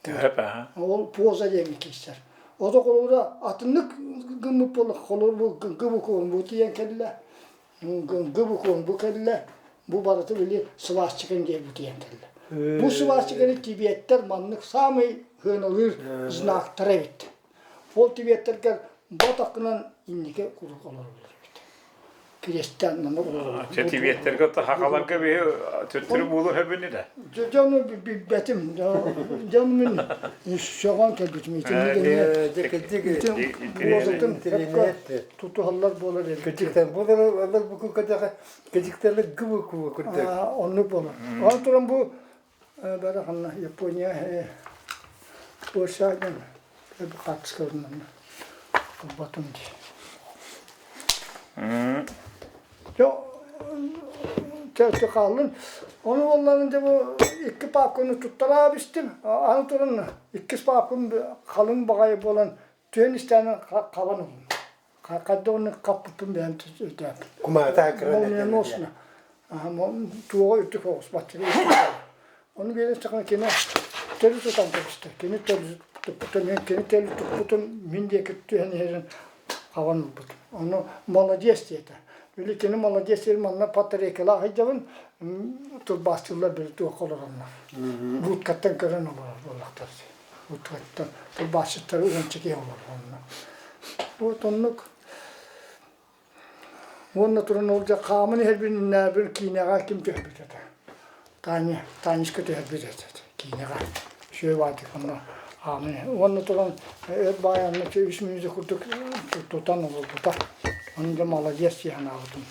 Төһө баһа? Ол поза диэҥҥэ киирсэр. Ото холобура атыннык гыммыт буолла, холобур бу гыбукуон бу тиийэн кэллэ, гыбукуон бу кэллэ, бу барыта били свастикан диэн бу тиийэн кэллэ. Бу свастиканы тибиэттэр маннык саамай сыаналыыр знактара эбит. Ол тибиэттэргэр бу атаххынан инники куруук олороллор эбит. Кириэстээн манна олороллор. Чэ тибиэттэргэ хахаларга биһи төттөрү буолу хөбүнү да. Дьону билбэтим. Дьон мин сөҕөн кэлбитим. Итинник тутуһаллар буолар эбит. Кыдьыктан буолар бу кыдьыктан кыдьыктан гыбы кубы курдук. Оннук буолар. Ол туран бу Бары ханна Япония Польша диэн хаартыскаларынан ылбатым дии. Дьэ хааллын. Ону буоллаҕына дьэ бу икки паапканы туттараа бистим. Аны туран иккис паапкам халыҥ баҕайы буолан түөн истээнэн хабан ыллым. Хайдах оннук хаппыппын бэйэм өйдөөппүн. Кумаата кыран Молниеносно. Туоҕа үрдүк оҕус баччыга Ону биэрэн саҕана кини төрүт тутан кэбистэ. Кини туппутун, кини төрүт туппутун мин диэки түһэн иһэрин хабан ылбыт. Ону молодец диэтэ. Били кини молодец диэн манна патрейкалаах сылдьабын, тылбаастыыллар били туохха олороннор. Будкаттан көрөн олорор буоллахтар. Будкаттан тылбаасчыттары уонча киһи олорор онно. Вот оннук Уонна туран ол дьэ хааман иһэрбин иннээбин киинэҕэ ким түһэрбит этэ? Таня, Танечка түһэрбит этэ киинэҕэ. Үчүгэй баайдык онно хааман иһэр. Уонна туран өр баайанна үс мүнүүтэ курдук тутан олорбута. Ону дьэ молодец дии санаабытым.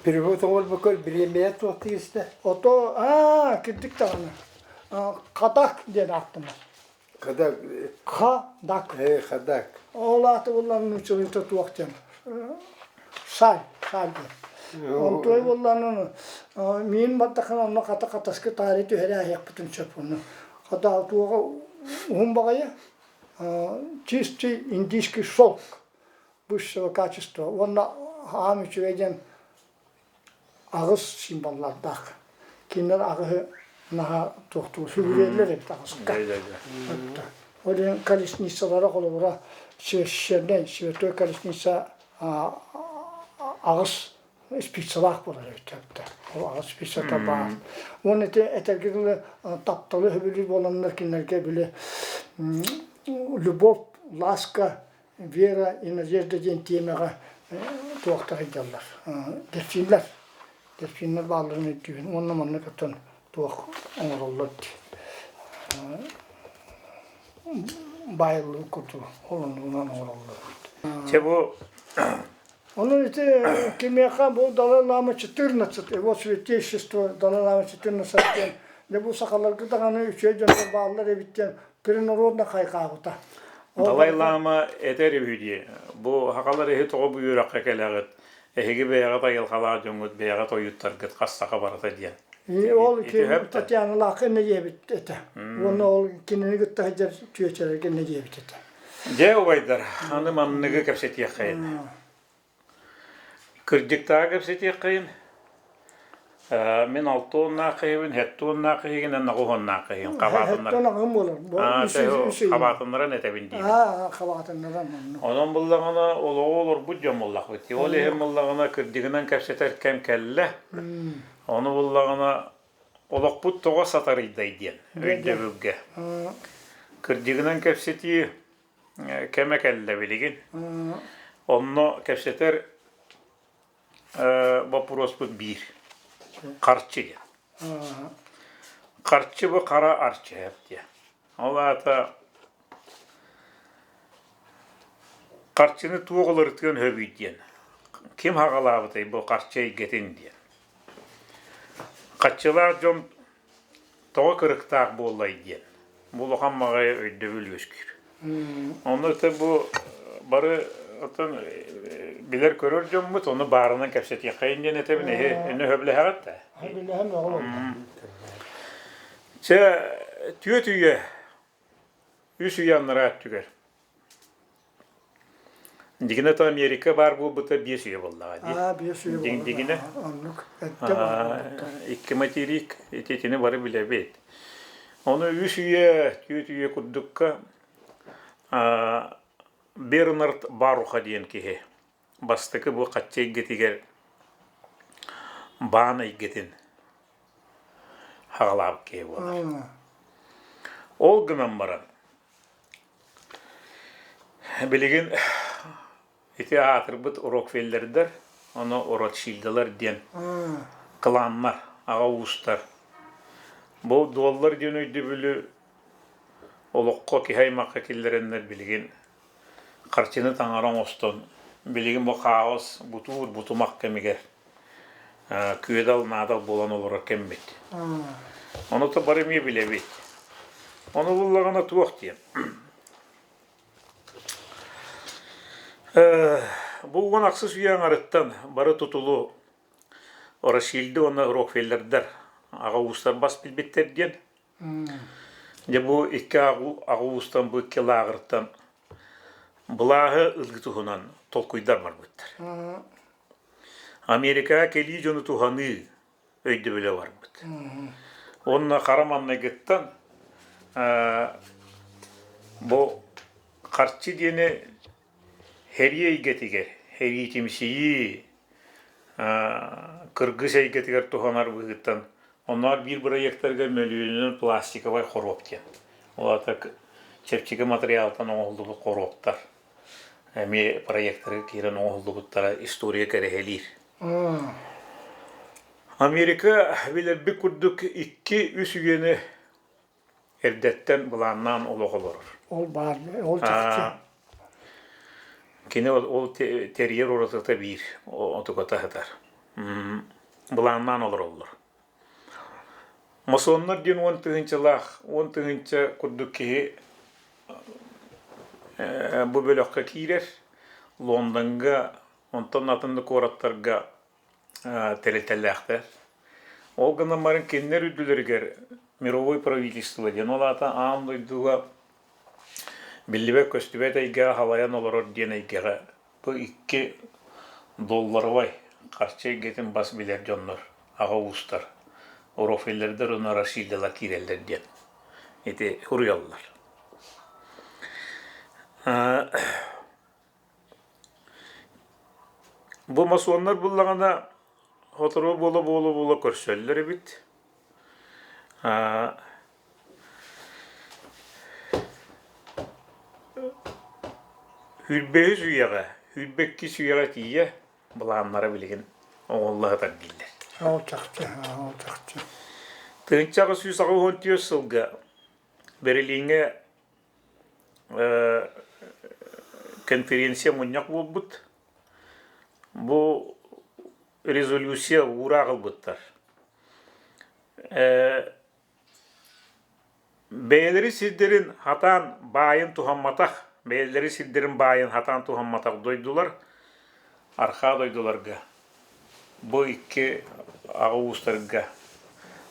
Перевод оҥорбуккар бириэмийэ туох тигистэ? Ото аа кырдьык даҕаны Хадак диэн ааттанар. Хадак. Хадак. Э, хадак. Ол аата буоллаҕына нууччалыыта туох диэн шаль, шаль диэн. Онтуой буоллаҕына миин бардахына онно хата хатаска таарыйа түһэрэ аһыахпытын сөп онно. Хата туоҕа уһун баҕайы чистый индийский шелк высшего качества уонна аан үчүгэй диэн аҕыс символлардаах. Кинилэр аҕыһы наһаа туохтуур сүгүрүйэллэр эбит аҕыска. Ол иһин колесницалара холобура священнай святой колесница аҕыс спицалаах буолар эбит Ол аҕыс спицата баар. Уонна ити этэргэ дылы тапталы сөбүлүүр буоланнар кинилэргэ били любовь, ласка Вера и Надежда диэн тиэмэҕэ туохтар сылдьаллар, дельфиннэр. Дельфиннэр баалларын өйдүүбүн уонна манна кыттан туох оҥороллор дии. Баайыллыбыт курдук ол оннугунан оҥороллор. Чэ бу Онон ити кимиэхэ бу Далай Лама 14, его святейшество Далай Лама 14 диэн дьэ бу сахаларга даҕаны үчүгэй дьоннор бааллар эбит диэн принародно хайҕаабыта. Далай Лама этэр үһү дии, бу сахалар эһи тоҕо бу үөрэххэ кэлэҕит, эһиги бэйэҕит айылҕалаах дьоҥҥут, бэйэҕит ойуттаргыт хас саха барыта диэн. Ол Татьяналаахха иннэ диэбит этэ. Уонна ол кинини кытта сылдьар чүөчэлэргэ иннэ диэбит этэ. Дьэ, убайдар, аны манныгы кэпсэтиэххэйин. Кырдьыктааҕы кэпсэтиэххэйин. Мин алта уоннаах киһибин, сэттэ уоннаах киһигин, эн аҕыс уоннаах киһигин. Хабаатыннар. Сэттэ аҕым буолар. Хабаатыннаран этэбин диибин. Хабаатыннаран оннук. Онон буллаҕына олоҕу олорбут дьон буоллахпыт. Ол иһин буллаҕына кырдьыгынан кэпсэтэр кэм кэллэ. Ону буллаҕына олохпут тоҕо сатарыйдай диэн өйдөбүлгэ. Кырдьыгынан кэпсэтии кэмэ кэллэ билигин. Онно кэпсэтэр боппуруоспут биир. Харчы диэн. Харчы бу хара арчыһап диэн. Ол аата харчыны туох уларытыан сөбүй диэн. Ким хаҕалаабытай бу харчы эйгэтин диэн. Харчылаах дьон тоҕо кырыктаах буоллай диэн бу улахан маҕайы өйдөбүл үөскүүр. Онно это бу бары оттон билэр-көрөр дьоммут, ону баарынан кэпсэтиэххэйин диэн этэбин, эһи эни сөбүлэһэҕит да? Сөбүлэһэн оҕолор. Чэ, түөт үйэ, үс үйэ анараа өттүгэр Дигинэ то Америка баар буолбута биэс үйэ буоллаҕа дии. Аа, биэс үйэ буолла. Дигинэ. Оннук. Эрдэ баар буолбута. Икки материк, ити итини бары билэбит. Ону үс үйэ, түөрт үйэ курдукка Бернард Баруха диэн киһи бастакы бу хаччы эйгэтигэр баан эйгэтин хаҕалаабыт киһи буолар. Ол гынан баран Билигин ити аатырбыт Рокфеллердэр, ону Ротшильдалар диэн кланнар, аҕа уустар. Бу дуоллар диэн өйдөбүлү олоххо киһи аймахха киллэрэннэр билигин харчыны таҥара оҥостон, билигин бу хаос, бутуур, бутумах кэмигэр күөдэл-наадал буолан олорор кэммит. Ону то бары эмиэ билэбит. Ону буллаҕына туох диэн. Бу уон ахсыс үйэ аҥарыттан бары тутулу Росильды уонна Рокфеллердэр аҕа уустар бас билбиттэр диэн. Дьэ бу икки аҕа уустан бу икки лааҕыртан былааһы ылыы туһунан толкуйдар барбыттар. Америкаҕа кэлии дьону туһаныы өйдөбүлэ барбыт. Уонна хара маҥнайгыттан бу харчы диэни сэрии эйгэтигэр, сэриитимсийии, кыргыс эйгэтигэр туһанар быһыыттан оннооҕор биир бырайыактарга мөлүйүөнүнэн пластиковай хоруоп диэн. Ол аата чэпчэки матырыйаалтан оҥоһуллубут хоруоптар эмиэ проекторга киирэн оҥоһуллубуттара история кэрэһэлиир. Америка билэрбит курдук икки-үс үйэни эрдэттэн былааннаан олох олорор. Ол баар, ол чахчы. Кини ол тэрийэр уратыта биир, отугата сытар. Былааннаан олороллор. Масоннар диэн уон тыһыынчалаах, уон тыһыынча курдук киһи бу бөлөххө киирэр. Лондоҥҥа, онтон атын да куораттарга тэрилтэлээхтэр. Ол гынан баран кинилэр үрдүлэригэр мировой правительство диэн, ол аата аан дойдуга биллибэт-көстүбэт эйгэҕэ халайан олорор диэн эйгэҕэ Бу икки долларовай харчы эйгэтин бас билэр дьоннор, аҕа уустар, Рокфеллердэр уонна Ротшильдалар киирэллэр диэн ити суруйаллар. Бу масоннар буллаҕына сотору буола-буола-буола көрсөллөр эбит. Сүүрбэһис үйэҕэ, сүүрбэккис үйэҕэ тиийэ былааннара билигин оҥоһулла сытар дииллэр. Ол чахчы, ол чахчы. 1884 сылга Берлиҥҥэ конференция мунньах буолбут. Бу резолюция уураах ылбыттар. Бэйэлэрин сирдэрин хатаан баайын туһамматах, бэйэлэрин сирдэрин баайын хатаан туһамматах дойдулар архаа дойдуларга бу икки аҕа уустарга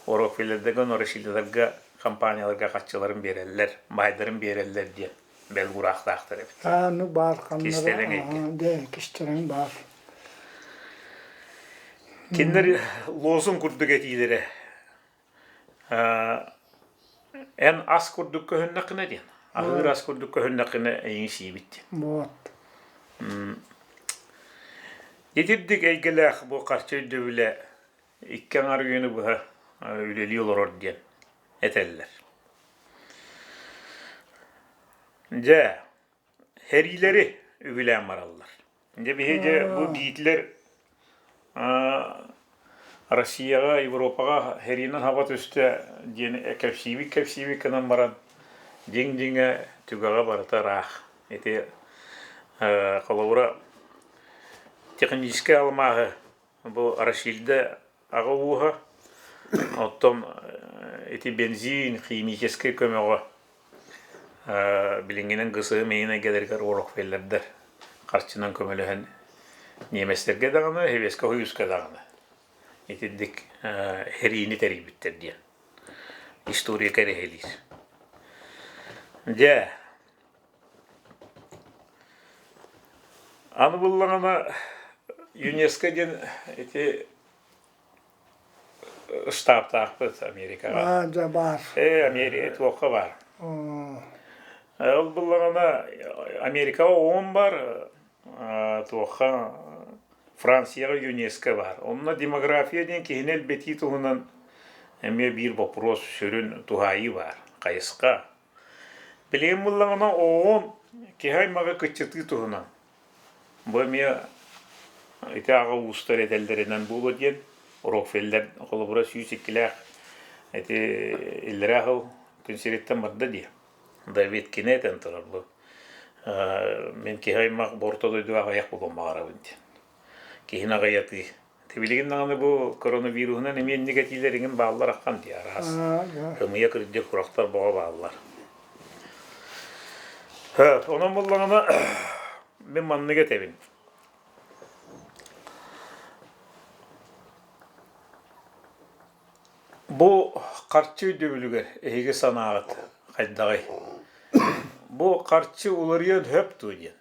Рокфеллердэргэ уонна Ротшильдаларга компанияларга харчыларын биэрэллэр, баайдарын биэрэллэр диэн бэл уураахтаахтар эбит. Аа, ну баар Кистэлэҥ эйгэ. ханнара, дэ, кистэлэҥ баар. Кинилэр лозунг курдук этиилэрэ эн ас курдук көһүннэххинэ диэн, аһыыр ас курдук көһүннэххинэ эйигин сиибит диэн. Вот. Итирдик эйгэлээх бу харчы өйдөбүлэ икки аҥар үйэни быһа үлэлии олорор диэн этэллэр. Дьэ, сэриилэри үбүлээн бараллар. Дьэ биһиги бу Гитлер Россияҕа, Европаҕа сэриинэн хаба түстэ диэн кэпсиибит-кэпсиибит гынан баран дьиҥ-дьиҥэ түгэҕэ барыта ыраах. Ити холобура техническэй алмааһы бу Рашильда аҕа ууһа, оттон ити бензин химическэй көмөҕө билиҥҥинэн ГСМ иһин эйгэлэригэр Рокфеллердэр харчынан көмөлөһөн ньиэмэстэргэ даҕаны, Сэбиэскэй Сойууска даҕаны итинник сэриини тэрийбиттэр диэн история кэрэһилиир. Дьэ, аны буллаҕына ЮНЕСКО диэн ити Штабтаахпыт Америкаҕа. Аа, дьэ баар. Ээ, Америка туохха баар. Ол буллаҕына Америкаҕа ООН бар, туохха Францияҕа ЮНЕСКО баар. Онно демография диэн киһини элбэтии туһунан эмиэ биир боппуруос сүрүн туһаайыы баар, хайысха. Билигин буллаҕына ООН киһи аймаҕы кыччатыы туһунан Бу эмиэ ити аҕа уустар этэллэринэн буолуо диэн Рокфеллер холобура 102-лээх ити иллэрээ сыл күн сириттэн барда дии. Давид кини этэн турар бу мин киһи аймах бу орто дойдуга аҕыйах буолуон баҕарабын диэн. Киһини аҕыйатыы. Билигин даҕаны бу коронавируһунан эмиэ инник этиилэр иҥин бааллар аххан дии араас. Ымыйа кырдьык курахтар боҕо бааллар. Онон буллаҕына мин маннык этэбин. Бу харчы өйдөбүлүгэр эһиги санааҕыт хайдаҕый? Бу харчы уларыйан сөп дуо диэн.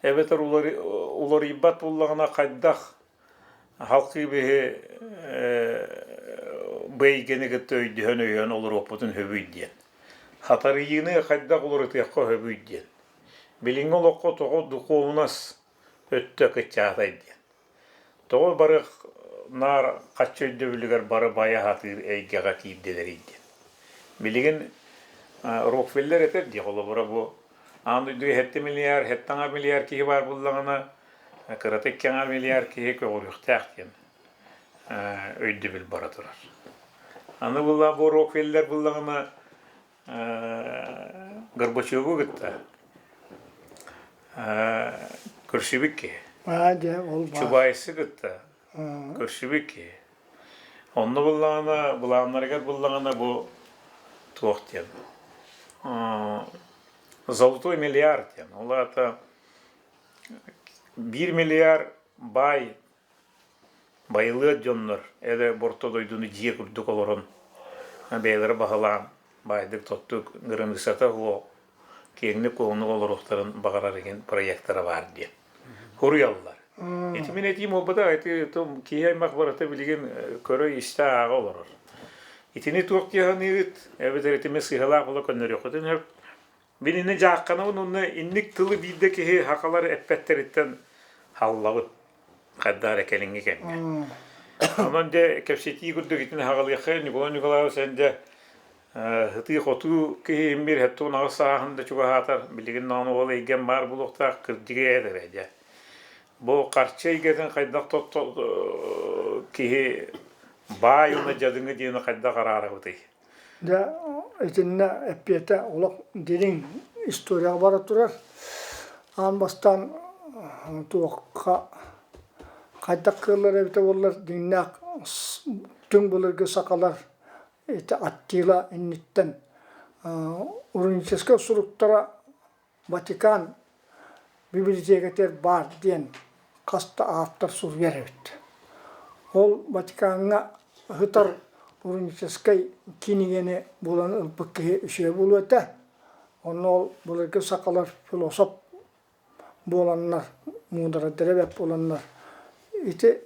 Эбэтэр уларыйбат буоллаҕына хайдах халкыы биһи бу эйгэни кытта өйдөһөн-өйөөн олоруохпутун сөбүй диэн. Хатарыйыыны хайдах уларытыахха сөбүй диэн. Билиҥҥи олоххо тоҕо духуобунас өттө кыччаатай диэн. Тоҕо бары наар хаччы өйдөбүлүгэр бары байа сатыыр эйгэҕэ киирдилэрий диэн. Билигин Рокфеллер этэр дии, холобура бу аан дойдуга 7 миллиард, 7 миллиард киһи баар буоллаҕына, кырата 2 миллиард киһи көҕүрүөхтээх диэн өйдөбүл бара турар. Аны булла бу Рокфеллер буллаҕына Горбачеву кытта көрсүбүт киһи. Аа, дьэ, ол баар. Чубайсы кытта көрсүбүт киһи. Онно буллаҕына, былааннарыгар буллаҕына бу туох диэн золотой миллиард диэн. Ол аата биир миллиард баай Байылыат дьоннор эрэ орто дойдуну дьиэ курдук олорон, бэйэлэрэ баһылаан, баайдык-тоттук, кыраныыссата суох, киэҥник-куоҥнук олоруохтарын баҕарар игин проектара баар диэн суруйаллар. Ити мин этиим буолбатах, ити киһи аймах барыта билигин көрө-истэ ааҕа олорор. Итини туох дии саныыгыт, эбэтэр итими сыыһалаах буола көннөрүөххүтүн сөп. Мин инни дьаахханабын уонна инник тылы биирдэ киһи сахалар эппэттэриттэн халлабын. Хайдах эрэ кэлиҥҥи кэмҥэ. Онон дьэ кэпсэтии курдук итини хаҕалыахха Ньукулай Ньукулаевич эн дьэ сытыы-хотуу киһи иммир 78 сааһын да чугаһаатар билигин даҕаны ол эйгэм баар буолуохтаах кырдьыгы этэрэ дьэ. Бу харчы эйгэтин хайдах тотто киһи баай уонна дьадыҥы диэни хайдах араарабытый? Дьэ, итиннэ эппиэтэ олох дириҥ историяҕа бара турар. Аан бастаан туохха хайдах кыаллар эбитэ буоллар дьиҥнээх түҥ былыргы сахалар ити Аттила инниттэн руническай суруктара Ватикан бибилитиэкэтигэр баар диэн хас да автор суруйар эбит. Ол Ватикаҥҥа сытар руническай кинигэни булан ылбыт киһи үчүгэй буолуо этэ. Онно ол былыргы сахалар философ буоланнар, муударадара бэрт буоланнар ити.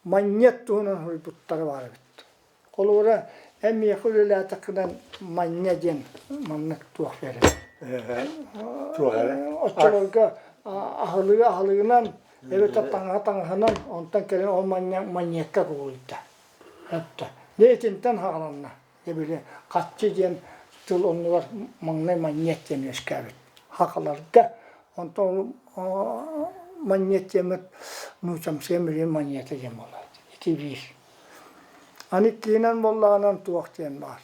Манньыат туһунан суруйбуттара баар эбит. Холобура, эн миэхэ үлэлээтэххинэн манньа диэн маннык туох биэрэр. Туох эрэ? Оччолорго аһылыгы аһылыгынан, эбэтэр таҥаһа таҥаһынан, онтон кэлин ол манньа манньыакка кубулуйда. Өттө. Дьэ итинтэн саҕаланна. Дьэ били хаччы диэн тыл оннугар маҥнай манньыат диэн үөскээбит. Хахаларга онтон манньыат диэммит нуучамсыйан билигин манньыата диэн буолла. Ити биир. Аны иккиһинэн буоллаҕынан туох диэн баар.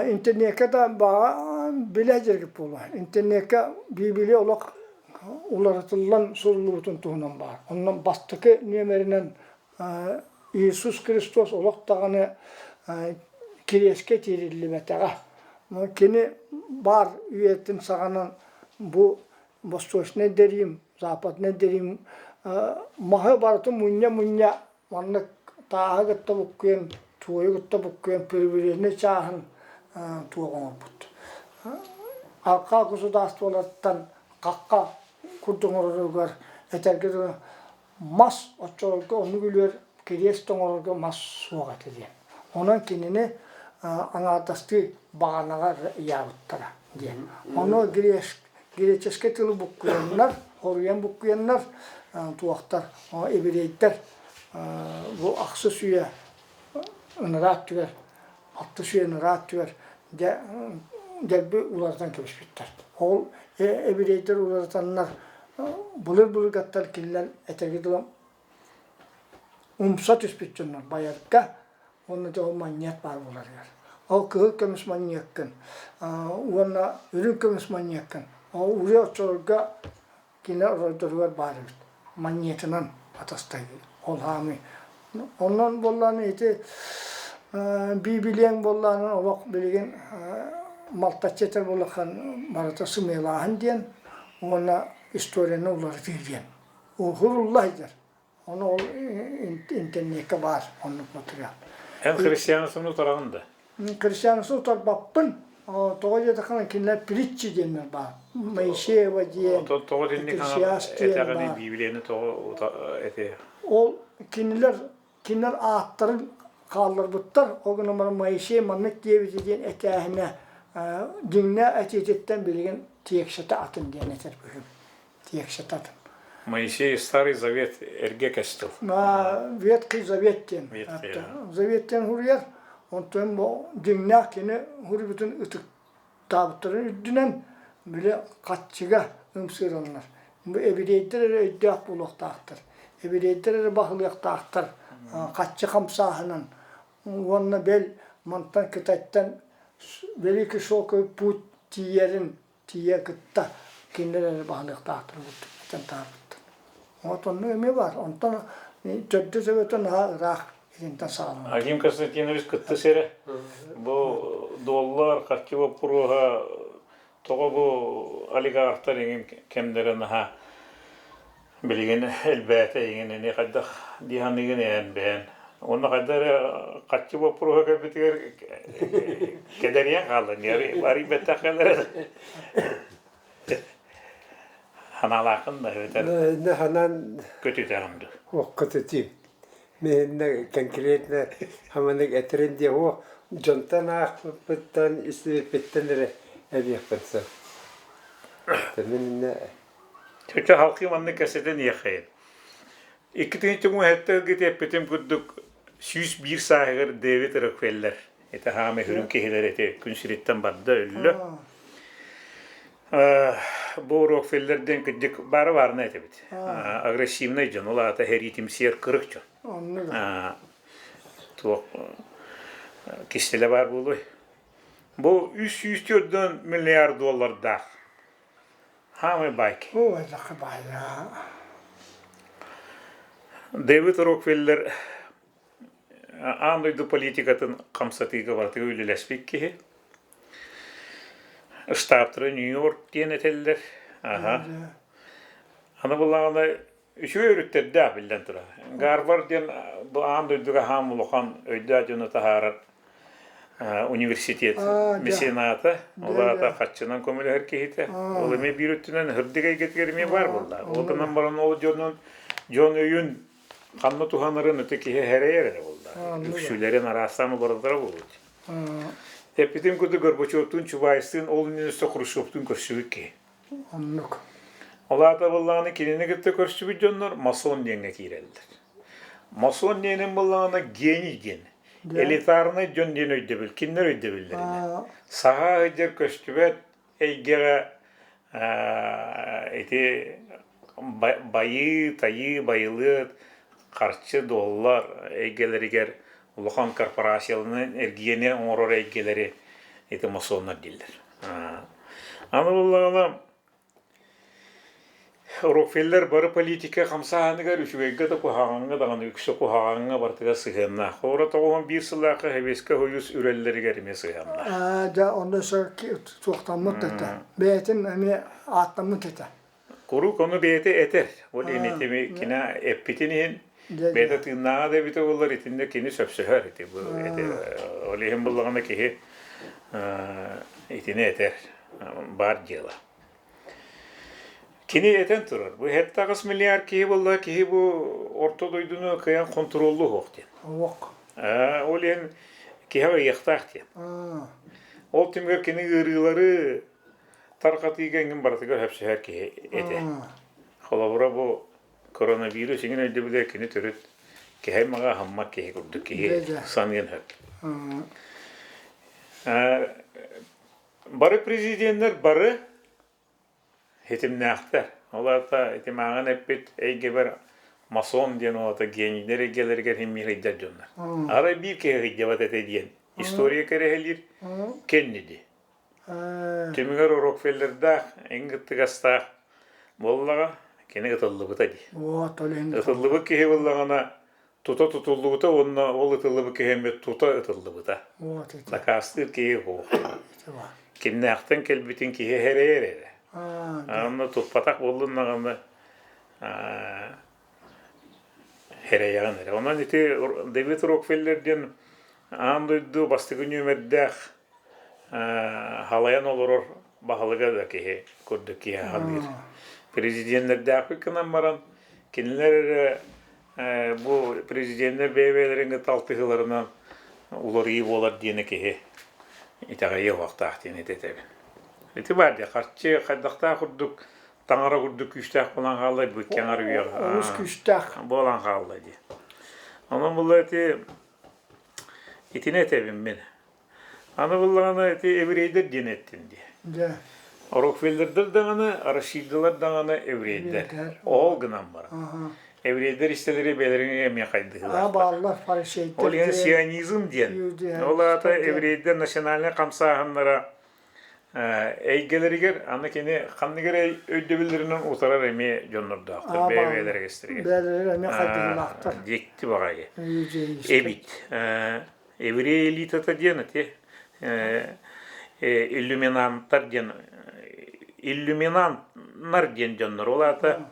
Интернеккэ да баҕа билэ дьэргит буолуо. Интернеккэ Библия олох уларытыллан суруллубутун туһунан баар. Онно бастакы нүөмэринэн Иисус Христос олох даҕаны кириэскэ тиириллибэтэҕэ. Кини баар үйэтин саҕанан бу Восточнай Рим, Западнай Рим маһы барытын мунньа-мунньа маннык тааһы кытта буккуйан, туойу кытта буккуйан прибрежнай чааһын туох оҥорбут. Арҕаа государстволартан хахха курдук оҥороругар этэргэ дылы мас оччолорго оннук үлүөр кириэс да оҥорорго мас суох этэ диэн. Онон кинини аҥаардастыы баҕанаҕа ыйаабыттара диэн. Ону греческэй тылы буккуйаннар, хоруйан буккуйаннар туохтар еврейдэр бу ахсыс үйэ ыныраа өттүгэр алтыс үйэ ыныраа өттүгэр дьэ дэлби уларытан кэбиспиттэр. Ол еврейдэр уларытаннар былыр-былыргаттан кинилэр этэргэ дылы умса түспүт дьоннор байарга уонна дьэ ол манньыат баар буоларыгар. Ол кыһыл көмүс манньыаккын уонна үрүҥ көмүс манньыаккын ол уже оччолорго кини оройдоругар баар эбит манньыатынан атастаһыы ол хаамыы онон буоллаҕына ити Библияҥ буоллаҕына олох билигин малтаччы этэр буоллахха барыта сымыйалааһын диэн уонна историяны уларытыы диэн уһурулла сылдьар ону ол интернеккэ баар оннук материал Эн христианствоны утараҕын да? Христианство утарбаппын. Тоҕо диэтэххинэ кинилэр притчи диэннэр баар. Моисеева диэн, Тоҕо итинник этэҕиний Библияны тоҕо эти? Ол кинилэр кинилэр ааттарын хаалларбыттар. Ол гынан баран Моисей маннык диэбитэ диэн этээһинэ дьиҥнээх этиититтэн билигин тиэксэтэ атын диэн этэр быһыым. Тиэксэтэ атын. Моисей Старый Завет эргэ кэс тыл. Ветхий Завет диэн. Завет диэн суруйар. Онтон бу дьиҥнээх кини суруйбутун ытыктаабыттарын үрдүнэн били хаччыга ымсыыраллар. Бу эбириэйдэр эрэ өйдөөх буолуохтаахтар. Эбириэйдэр эрэ баһылыахтаахтар хаччы хамсааһынан уонна бэл мантан Кытайтан Великий Шелковый путь тиийэрин тиийэ кытта кинилэр эрэ баһылыахтаахтар курдук этэн таһаарбыттар. Вот оннук эмиэ баар. Онтон төрдө-төбөтө наһаа ыраах итинтэн саҕаланар. Аким Константинович кытта сирэ. Бу доллар харчы боппуруоһа тоҕо бу олигархтар эҥин кэмнэрэ наһаа Билигин элбээтэ эйигин ини хайдах дии саныыгын эн бэйэн. Уонна хайдах эрэ хаччы боппуруоһа кэлбитигэр кэдэрийэн хаалла. Арый бэттэх кэлэр Ханаалааххын да эбэтэр Иннэ ханан көтүтэҕин дуу? ох көтүтүүм. Миһиннэ конкретно хаманык этэрин диэ о дьонтон аахпыппыттан истибиппиттэн эрэ эбиэхпин сөп. Мин иннэ Чэ, халкыы маннык кэпсэтэн иэхэйин. Икки тыһыынча ылгыт эппитим курдук 101 сааһыгар Дэвид Рокфеллер ити хаамай үрүҥ киһилэр ити күн сириттэн барда өллө. Бу Рокфеллер диэн кырдьык баара баарына этибит. Агрессивный дьон, ол аата сэриитимсийэр кырык дьон. Туох кистэлэ баар буолуой? Бу 304 миллиард доллардаах Хаамай байк. Ой, баайа. Дэвид Рокфеллер аан дойду политикатын хамсатыыга барытыгар үлэлэспит киһи. Штабтара Нью-Йорк диэн этэллэр. Аха. Аны буллаҕына үчүгэй өрүттэрдээх биллэн турар. Гарвард диэн бу аан дойдуга хаам улахан өйдөөх дьону таһаарар университет мецената, ол аата хаччынан көмөлөһөр киһитэ. Ол эмиэ биир өттүнэн һырдык эйгэтигэр эмиэ баар буолла. Ол гынан баран ол дьонун дьон өйүн Ханна туһанарын ити киһи эрэйэр эрэ буолла. Үксүлэрин араастаан уларытара буолуо. Эппитим курдук Горбачевтуун, Чубайстыын ол иннинэ өссө Хрущевтуун көрсүбүт киһи. Оннук. Ол аата буоллаҕына кинини кытта көрсүбүт дьоннор масон диэҥҥэ киирэллэр. Масон диэнин буоллаҕына гений диэн. Элитарнай дьон диэн өйдөбүл. Кинилэр өйдөбүллэринэн. Саха сылдьар көстүбэт эйгэҕэ ити байыы, тайыы, байылыат, харчы, доллар эйгэлэригэр улахан корпорацияларын эргиэни оҥорор эйгэлэри ити масоннар дииллэр. Аны буоллаҕына Рокфеллер бары политика хамсааһыныгар үчүгэйгэ да куһаҕаҥҥа даҕаны үксэ куһаҕаҥҥа барытыгар сыһыаннаах. Холобура 91 сыллаахха Сэбиэскэй Союз үрэллэригэр эмиэ сыһыаннаах. Дьэ, онно өссө суохтаммыт этэ. Бэйэтин эмиэ ааттаммыт этэ. Куруук ону бэйэтэ этэр. Ол иһин ити кини эппитин иһин бэйэтэ тыыннааҕа да эбитэ буоллар итиннэ кини сөпсөһөр ити ол иһин буллаҕына киһи итини этэр баар дьыала. Кини этэн турар, бу 7-8 миллиард киһи буолла, киһи бу орто дойдуну кыайан хонтуруоллуох уох диэн. Уох. Ол иһин киһи ыйыахтаах диэн. Ол түмүгэр кини ыарыылары тарҕатыыга эҥин барытыгар сөпсөһөр киһи этэ. Холобура бу коронавирус иҥин өйдөбүлэ кини төрүт киһи аймаҕа аһыммат киһи курдук киһи саныан сөп. Бары президеннэр бары ситимнээхтэр. Ол аата ити мааҕын эппит эйгэбэр масон диэн ол аата генийдэр эйгэлэригэр син сылдьар дьоннор. Арай биир киһи сылдьыбат этэ диэн история кэрэһэлиир Кеннеди. Түмүгэр Рокфеллердаах, эҥ кыттыгастаах буоллаҕа, кини ытыллыбыта дии. Ытыллыбыт киһи буоллаҕына тута тутуллубута уонна ол ытыллыбыт киһи эмиэ тута ытыллыбыта. Накаастыыр киһи суох. Кимнээхтэн кэлбитин киһи эрэйэр эрэ. Онно туппатах буоллун даҕаны эрэйэҕин эрэ. Онон ити Дэвид Рокфеллер диэн аан дойду бастакы нүөмэрдээх халайан олорор баһылыга да киһи курдук киһи саныыр. Президеннэрдээхпит гынан баран кинилэр эрэ бу президеннэр бэйэ-бэйэлэрин кытта алтыһыыларынан уларыйыы буолар диэни киһи итэҕэйиэ уохтаах диэн этэбин. Ити баар дии харчы хайдахтаах курдук таҥара курдук күүстээх буолан хаалла бу кэҥэр үйэҕэ Олус күүстээх. буолан хаалла дии. Онон була ити итини этэбин мин. Аны буллаҕына ити еврейдэр диэн эттин дии. Дьэ. Рокфеллердэр даҕаны, Рашидалар даҕаны еврейдэр. Ол гынан баран. Еврейдэр истэлэри бэйэлэрин эмиэ хайдыһыылаахтар. бааллар фарисейдэр. Ол иһин сионизм диэн. Ол аата еврейдэр национальнай хамсааһыннара эйгэлэригэр аны кини ханнык эрэ өйдөбүллэринэн утарар эмиэ дьоннордоохтор бэйэ-бэйэлэригэр истэригэр. Бэйэлэригэр эмиэ хайдыһыылаахтар. Дьикти баҕайы. Эбит. Еврей элитата диэн ити иллюминанттар диэн иллюминаннар диэн дьоннор ол аата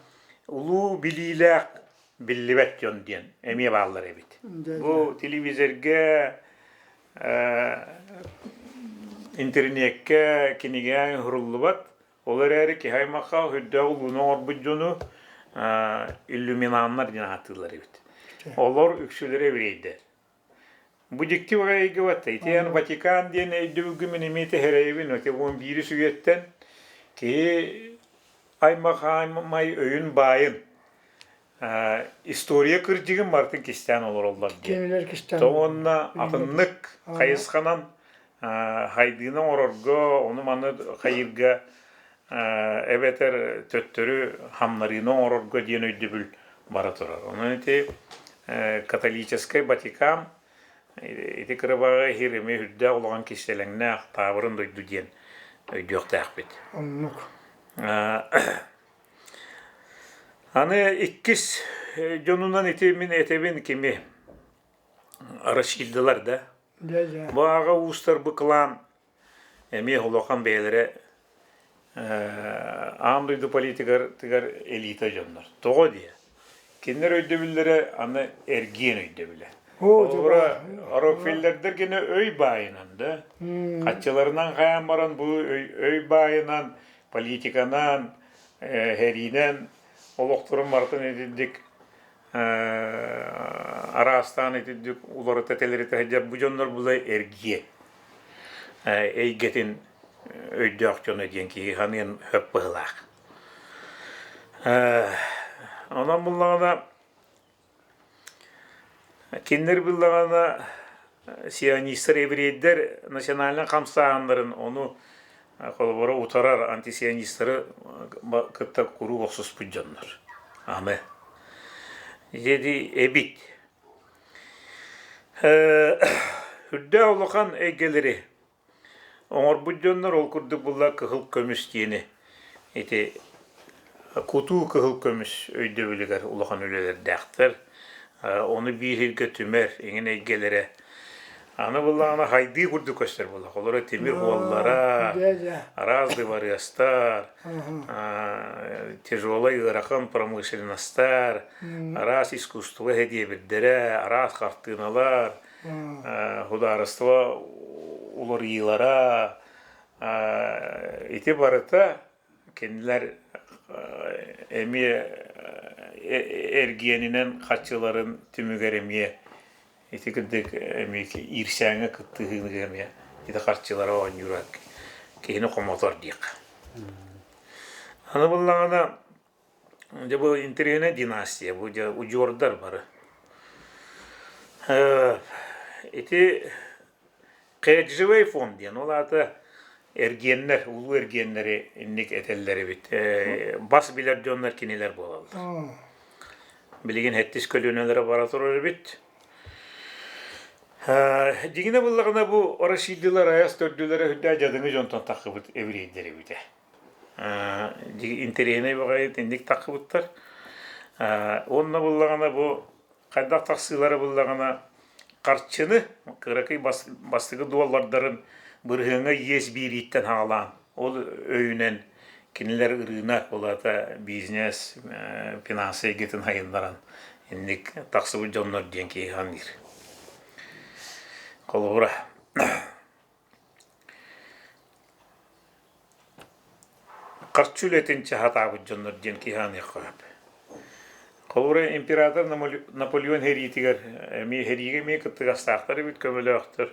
улуу билиилээх биллибэт дьон диэн эмиэ бааллар эбит. Бу телевизорга интернеккэ кинигэ уһуруллубат ол эрээри киһи аймахха үрдээх улууну оҥорбут дьону иллюминаннар диэн ааттыыллар эбит. Олор үксүлэрэ еврейдэр. Бу дьикти баҕайы эйгэ Ити эн Ватикан диэн өйдөбүлгүн мин эмиэ тэһэрэйэбин. Ити уон биирис үйэттэн киһи аймах аамай өйүн баайын история кырдьыгын барытын кистээн олороллор диэн. Кинилэр кистээн Уонна атыннык хайысханан хайдыыны оҥорорго, ону-маны хайыырга эбэтэр төттөрү хамнарыыны оҥорорго диэн өйдөбүл бара турар. Онон ити католическай Ватикан ити кырабаҕа иһир эмиэ үрдээх улахан кистэлэҥнээх таабырын дойду диэн өйдүөхтээхпит. Оннук. Аны иккис дьонунан ити мин этэбин кими Рашидылар да. Бу аҕа уустар бу клан эмиэ улахан бэйэлэрэ аан дойду политикатыгар элита дьоннор. Тоҕо диэ? Кинилэр өйдөбүллэрэ аны эргиэн өйдөбүлэ. Холобура, Рокфеллердэр кини өй баайынан да, хаччыларынан хайаан баран бу өй баайынан, политиканан, сэриинэн олохторун барытын итинник Араастаан итирдик уларыта тэлэритэ сылдьар бу дьоннор була эргиэ эйгэтин өйдөөх дьоно диэн киһи саныан сөп быһыылаах. Онон буллаҕына Кинилэр буллаҕына сионистар, еврейдэр национальнай хамсааһыннарын ону холобура утарар антисионистары кытта куруук охсуспут дьоннор. Аны дьэди эбит. Үрдээх улахан эйгэлэри Оҥорбут дьоннор ол курдук булла кыһыл көмүс диэни ити кутуу кыһыл көмүс өйдөбүлүгэр улахан үлэлэрдээхтэр. Ону биир сиргэ түмэр иҥин эйгэлэрэ аны буллаҕына хайдыы курдук көстөр буолла. Олоро тимир уоллара, араас дыбарыастар, тяжелай ыарахан промышленностар, араас искусство диэбирдэрэ, араас хартыыналар, судаарыстыба уларыйыылара ити барыта кинилэр эмиэ эргиэнинэн харчыларын түмүгэр эмиэ ити курдук эмиэ иирсээҥҥэ кыттыһыыга эмиэ ити харчылара оонньуура киһини хомотор диэххэ. Аны буллаҕына Дьэ бу интэриэһинэй династия, бу дьэ удьуордар бары. Ити хеджевэй фонд диэн, ол аата эргиэннэр, улуу эргиэннэри инник этэллэр эбит. Бас билэр дьоннор кинилэр буолаллар. Билигин сэттис көлүөнэлэрэ бара турар эбит. Дьиҥинэ буллаҕына бу Рашидилар айас төрдүлэрэ үрдээх дьадаҥы дьонтон таххыбыт еврейдэр эбитэ. Интэриэһинэй баҕайы итинник таххыбыттар. Уонна буллаҕына бу хайдах тахсыылара буллаҕына харчыны кыракый бастакы дуоллардарын бырыһыаҥҥа иэс биэрииттэн саҕалаан ол өйүнэн кинилэр ырыынак ол аата бизнес финансы эйгэтин сайыннаран инник тахсыбыт дьоннор диэн киһи саныыр. Холобура Харчы үлэтин чаһатаабыт дьоннор диэн киһи аныахха сөп. Холобура, император Наполеон сэриитигэр эмиэ сэриигэ эмиэ кыттыгастаахтар эбит көмөлөөхтөр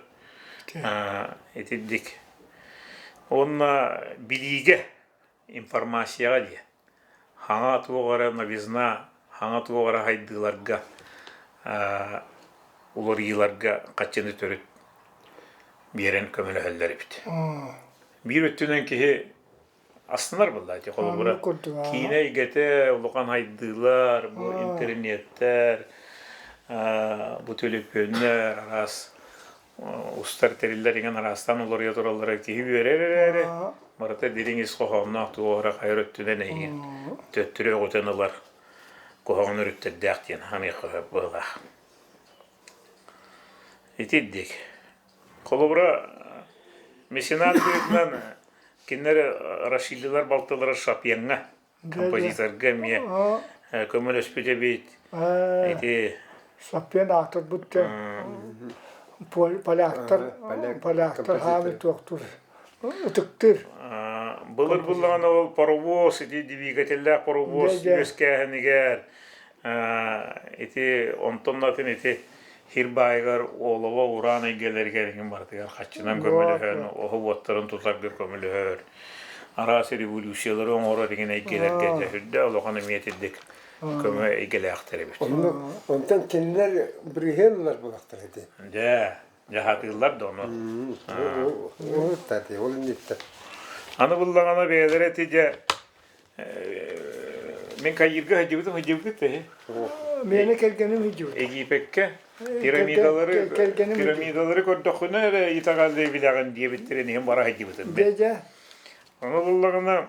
итирдик. Уонна билиигэ информацияҕа диye. Хаҥа туох эрэ новизна, хаҥа туох эрэ хайдыыларга уларыйыыларга хаччыны төрүт биэрэн көмөлөһөллөр эбит. Биир өттүнэн киһи астынар буолла ити холобура киинэ эйгэтэ, улахан хайдыылар, бу интернеттэр, бу төлөпүөннэр араас устар тэриллэр иҥэн араастаан уларыйа тураллара киһи үөрэр эрээри барыта дириҥ ис хоһоонноох туох эрэ хайар өттүнэн эйигин төттөрү өҕүтэн ылар куһаҕан өрүттэрдээх диэн саныахха сөп быһыылаах. Итирдик. Холобура, меценат быһыытынан кинилэр Рашидилар балтылара Шапьяҥҥа композиторга эмиэ көмөлөспүт эбит. Ити Шапьян аатырбыт поляктар поляктар хааны туохтуур ытыктыыр. Былыр буллаҕына ол паровоз ити двигателлээх паровоз үөскээһинигэр ити онтон атын ити сир баайыгар олово ураан эйгэлэригэр иҥин барытыгар хаччынан көмөлөһөн оһо уоттарын тутарга көмөлөһөр араас революциялары оҥорор иҥин эйгэлэргэ дьэ үрдэ улахан эмиэ итирдик көмө эйгэлээхтэр эбит. Онтон кинилэр брыһыаннар булахтар ити. Дьэ, дьаһатыыллар да ону. Ол инниттэн. Аны буллаҕына бэйэлэрэ ити дьэ Мин Каирга сылдьыбытым сылдьыбыт эһи. Миэнэ кэргэним сылдьыбыт. Египеккэ пирамидалары пирамидалары көрдөххүнэ эрэ итэҕэлли билэҕин диэбиттэрин иһин бара сылдьыбытым. Дьэ дьэ. Ону буллаҕына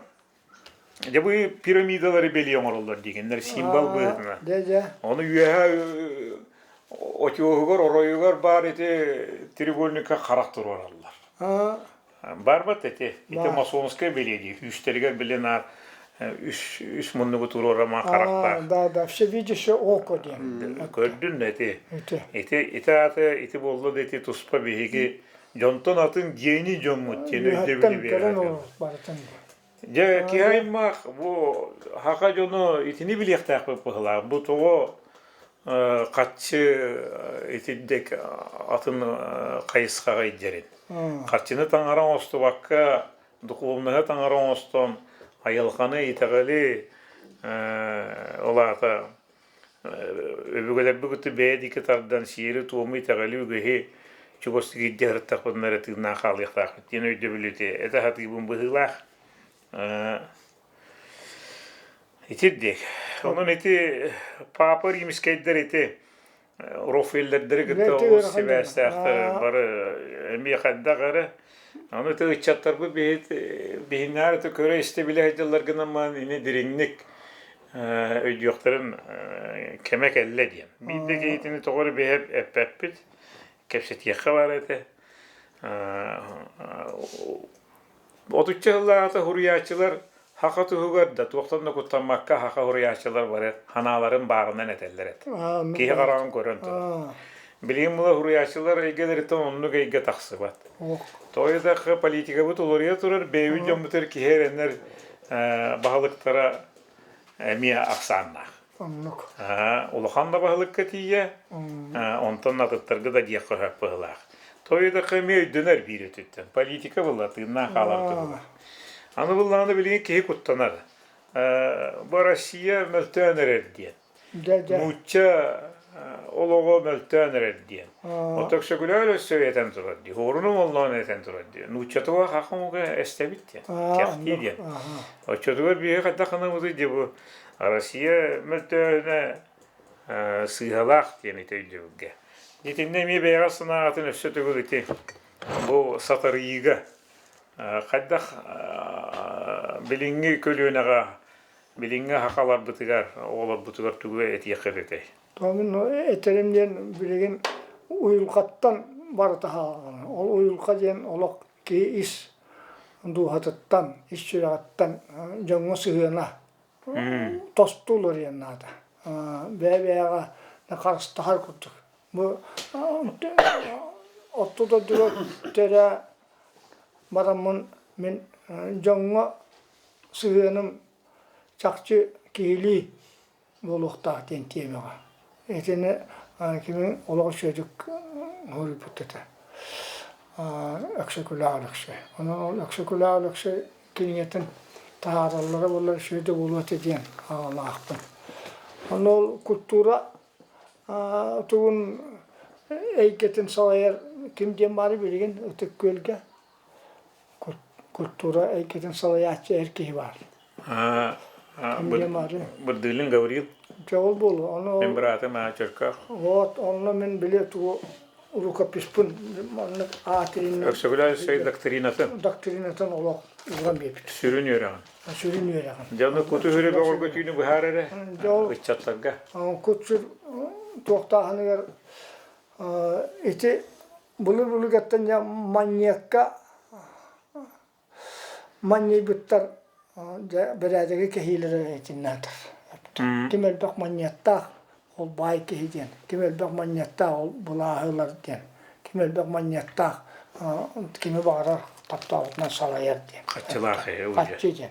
дьэ бу пирамидалары бэлиэ оҥороллор диигиннэр символ быһыытынан. Дьэ дьэ. Ону үөһэ отуоһугар оройугар баар ити треугольникка харах туруораллар. Барбат ити. Ити масонскай бэлиэ дии. Үстэригэр били наар үс, үс муннугу туруорама харахтаах. Да, да, всевидящее око диэн. Көрдүн да ити. Ити ити аата ити буолла да ити туспа биһиги дьонтон атын гений дьоммут диэн өйдөбүлү биэрэр. Дьэ, киһи аймах бу хака дьону итини билиэхтээхпит быһылаах. Бу тоҕо Харчы итирдик атын хайысхаҕа илдьэрин. Харчыны таҥара оҥостубакка, духовноһы таҥара оҥостон, айылҕаны, итэҕэли ол аата өбүгэлэрбит кытта бэйэ диэки тардан сиэри-туому, итэҕэли, үгэһи чугастык илдьэ сырыттахпытына эрэ тыыннаах хаалыахтаахпыт диэн өйдөбүлү ити этэ сатыыбын быһыылаах. Итирдик. Онон ити Папа Римскэйдэр ити Рофеллердэри кытта олус сибээстээхтэр бары эмиэ хайдах эрэ. Аны ити ыччаттарбыт биһит биһиннээр ити көрө-истэ билэ сылдьаллар гынан баран ини дириҥник өйдүөхтэрин кэмэ кэллэ диэн. Биирдэ киһитини тоҕо эрэ биһи эппэппит, кэпсэтиэххэ баар этэ. Отучча сыллааҕыта суруйааччылар саха туһугар да туохтан да куттаммакка саха суруйааччылар бары санааларын баарынан этэллэр этэ. Киһи хараҕын көрөн турар. Билигин була суруйааччылар эйгэлэриттэн оннук эйгэ тахсыбат. Тоҕо диэтэххэ политикабыт уларыйа турар, бэйэбит дьоммутугар киһи эрэнэр баһылыктара эмиэ ахсааннаах. Оннук. Улахан да баһылыкка тиийэ, онтон атыттарга да диэххэ сөп быһыылаах. Тойдохо эмиэ өйдөнөр биир өттүттэн. Политика буолла, тыыннаах хаалар туһугар. Аны буллаҕына билигин киһи куттанар. Бу Россия мөлтөөн эрэр диэн. Нуучча олоҕо мөлтөөн эрэр диэн. Оток сөкүлөөл өссө этэн турар дии. Хуоруну моллоон этэн турар дии. Нууччатыга хахымуга эстэбит диэн. Кэхтии диэн. Оччотугар биһиги хайдах гынабытый дии бу Россия мөлтөөһүнэ сыыһалаах диэн ити өйдөбүлгэ. Итиннэ эмиэ бэйэҕэ санааҕытын өссө төгүл ити бу сатарыйыыга хайдах билиҥҥи көлүөнэҕэ билиҥҥи сахаларбытыгар оҕолорбутугар тугу этиэххит этэй? Мин этэрим диэн билигин уйулҕаттан барыта хаалҕана. Ол уйулҕа диэн олох киһи ис дууһатыттан, ис сүрэҕиттэн дьоҥҥо сыһыана тосту уларыйан наада. Бэйэ-бэйэҕэ харыстаһар курдук. Бу орто дойдуга төрөө бараммын мин дьоҥҥо сыһыаным чахчы киһилии буолуохтаах диэн тиэмэҕэ. Итини кими олох үчүгэйдик суруйбут этэ. Өксөкүлээх Өлөксөй. Онон ол Өксөкүлээх Өлөксөй кинигэтин таһаараллара буоллар үчүгэй да буолуо этэ диэн аҕалаахпын. Онно ол культура тугун эйгэтин салайар ким диэн баары билигин Ытык Күөлгэ культура эйгэтин салайааччы эр киһи баар. Бырдыылын Гаврил. Дьэ ол буолуо. Ону Мин быраатым Чөркөөх. Вот, онно мин били тугу рукописпын маннык аатырын Өксөкүлээх доктринатын. Доктринатын олох ууран биэрбит. Сүрүн үөрэҕин. Сүрүн үөрэҕин. Дьэ ону куту-сүрү бөҕөргөтүүнү быһаар эрэ ыччаттарга. Кут-сүр туохтааһыныгар ити былыр-былыргаттан манньыакка манньыйбыттар дьэ бэрээдэги кэһиилэрэ итиннээтэр. Ким элбэх манньыаттаах ол баай киһи диэн, ким элбэх манньыаттаах ол былааһы ылар диэн, ким элбэх манньыаттаах кими баҕарар таптаабытынан салайар диэн. Хаччылаах киһи Хаччы диэн.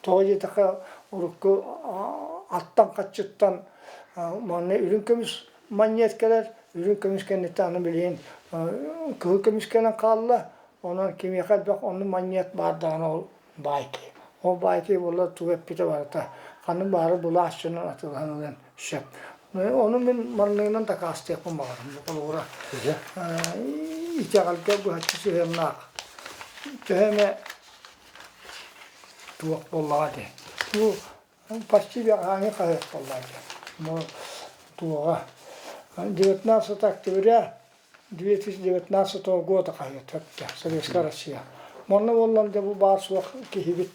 Тоҕо диэтэххэ урукку аттан хаччыттан манна үрүҥ көмүс манньыат кэлэр, үрүҥ көмүс кэнниттэн аны билигин кыһыл көмүс кэлэн хаалла, онон кимиэхэ элбэх оннук манньыат баар даҕаны ол баай киһи. Ол баай киһи буолла тугу эппитэ барыта ханнык баары былаас дьонун атыылаһан ылыан сөп. Ону мин манныгынан дакаастыахпын баҕарабын. Холобура, итэҕэлгэ быһаччы сыһыаннаах төһө эмэ туох буоллаҕа дии. Бу Почти бэҕэһээҥҥи хаһыат буолла дии. Бу туоҕа 19 октября 2019 года хаһыат өттө Советская Россия. Манна буоллар дьэ бу баар суох киһибит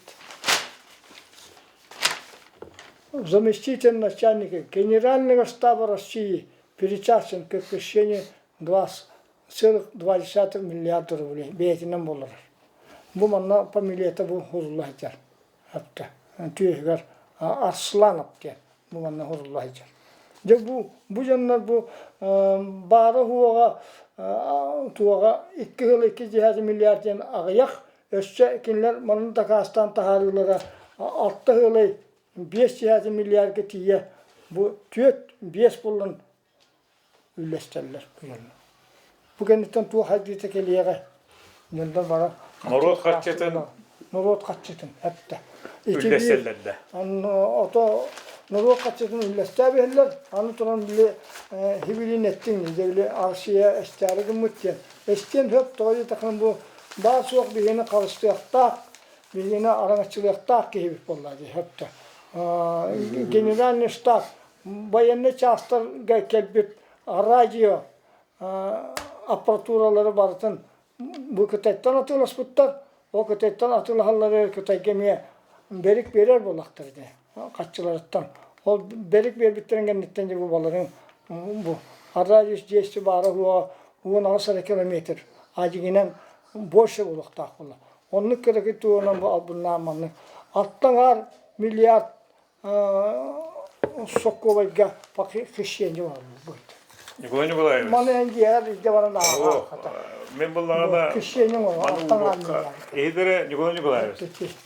заместитель начальника Генерального штаба России причастен к хищению 2,2 миллиарда рублей бэйэтинэн буолар. Бу манна фамилията бу сурулла сылдьар. Апта түөһүгэр Арсланов диэн бу манна сурулла сылдьар. Дьэ бу бу дьоннор бу баара-суоҕа туоҕа икки сыл икки десять миллиард диэн аҕыйах өссө кинилэр манна дакаастаан таһаарыылара алта сылай биэс десять миллиардка тиийэ. Бу түөрт, биэс буолан үллэстэллэр буйанна. Бу кэнниттэн туох хайдыыта кэлиэҕэ? Дьоннор бары Норуот харчытын норуот харчытын эптэ. Ити үллэстэллэр да. Ото норуот харчытын үллэстээ биһэллэр. Аны туран били хибилин эттиҥ дьэ били Арсия эстээри гыммыт диэн. Эстиэн сөп тоҕо диэтэххинэ бу баар суох биһиэни харыстыахтаах, биһиэни араҥаччылыахтаах киһибит буолла дии сөптө. Генеральный штаб военный чаастарга кэлбит радио аппаратуралары барытын бу Кытайтан атыыласпыттар. Ол Кытайтан атыылаһалларыгар Кытайга эмиэ бэрик биэрэр буоллахтар дии хаччыларыттан. Ол бэрик биэрбиттэрин кэнниттэн дьэ бу баларын бу радиус действия баара суоҕа 18 эрэ километр, а дьиҥинэн больше буолуохтаах буолла. Оннук кыракый туһунан бу албыннаан маннык аттаҥаар миллиард сокуобайга хищение оҥорбут. Николай Николаевич. Маны эн дьиэҕэр илдьэ баран ааҕа хата. Мин буллаҕына Хищение оҥорон Иһидэрэ Николай Николаевич.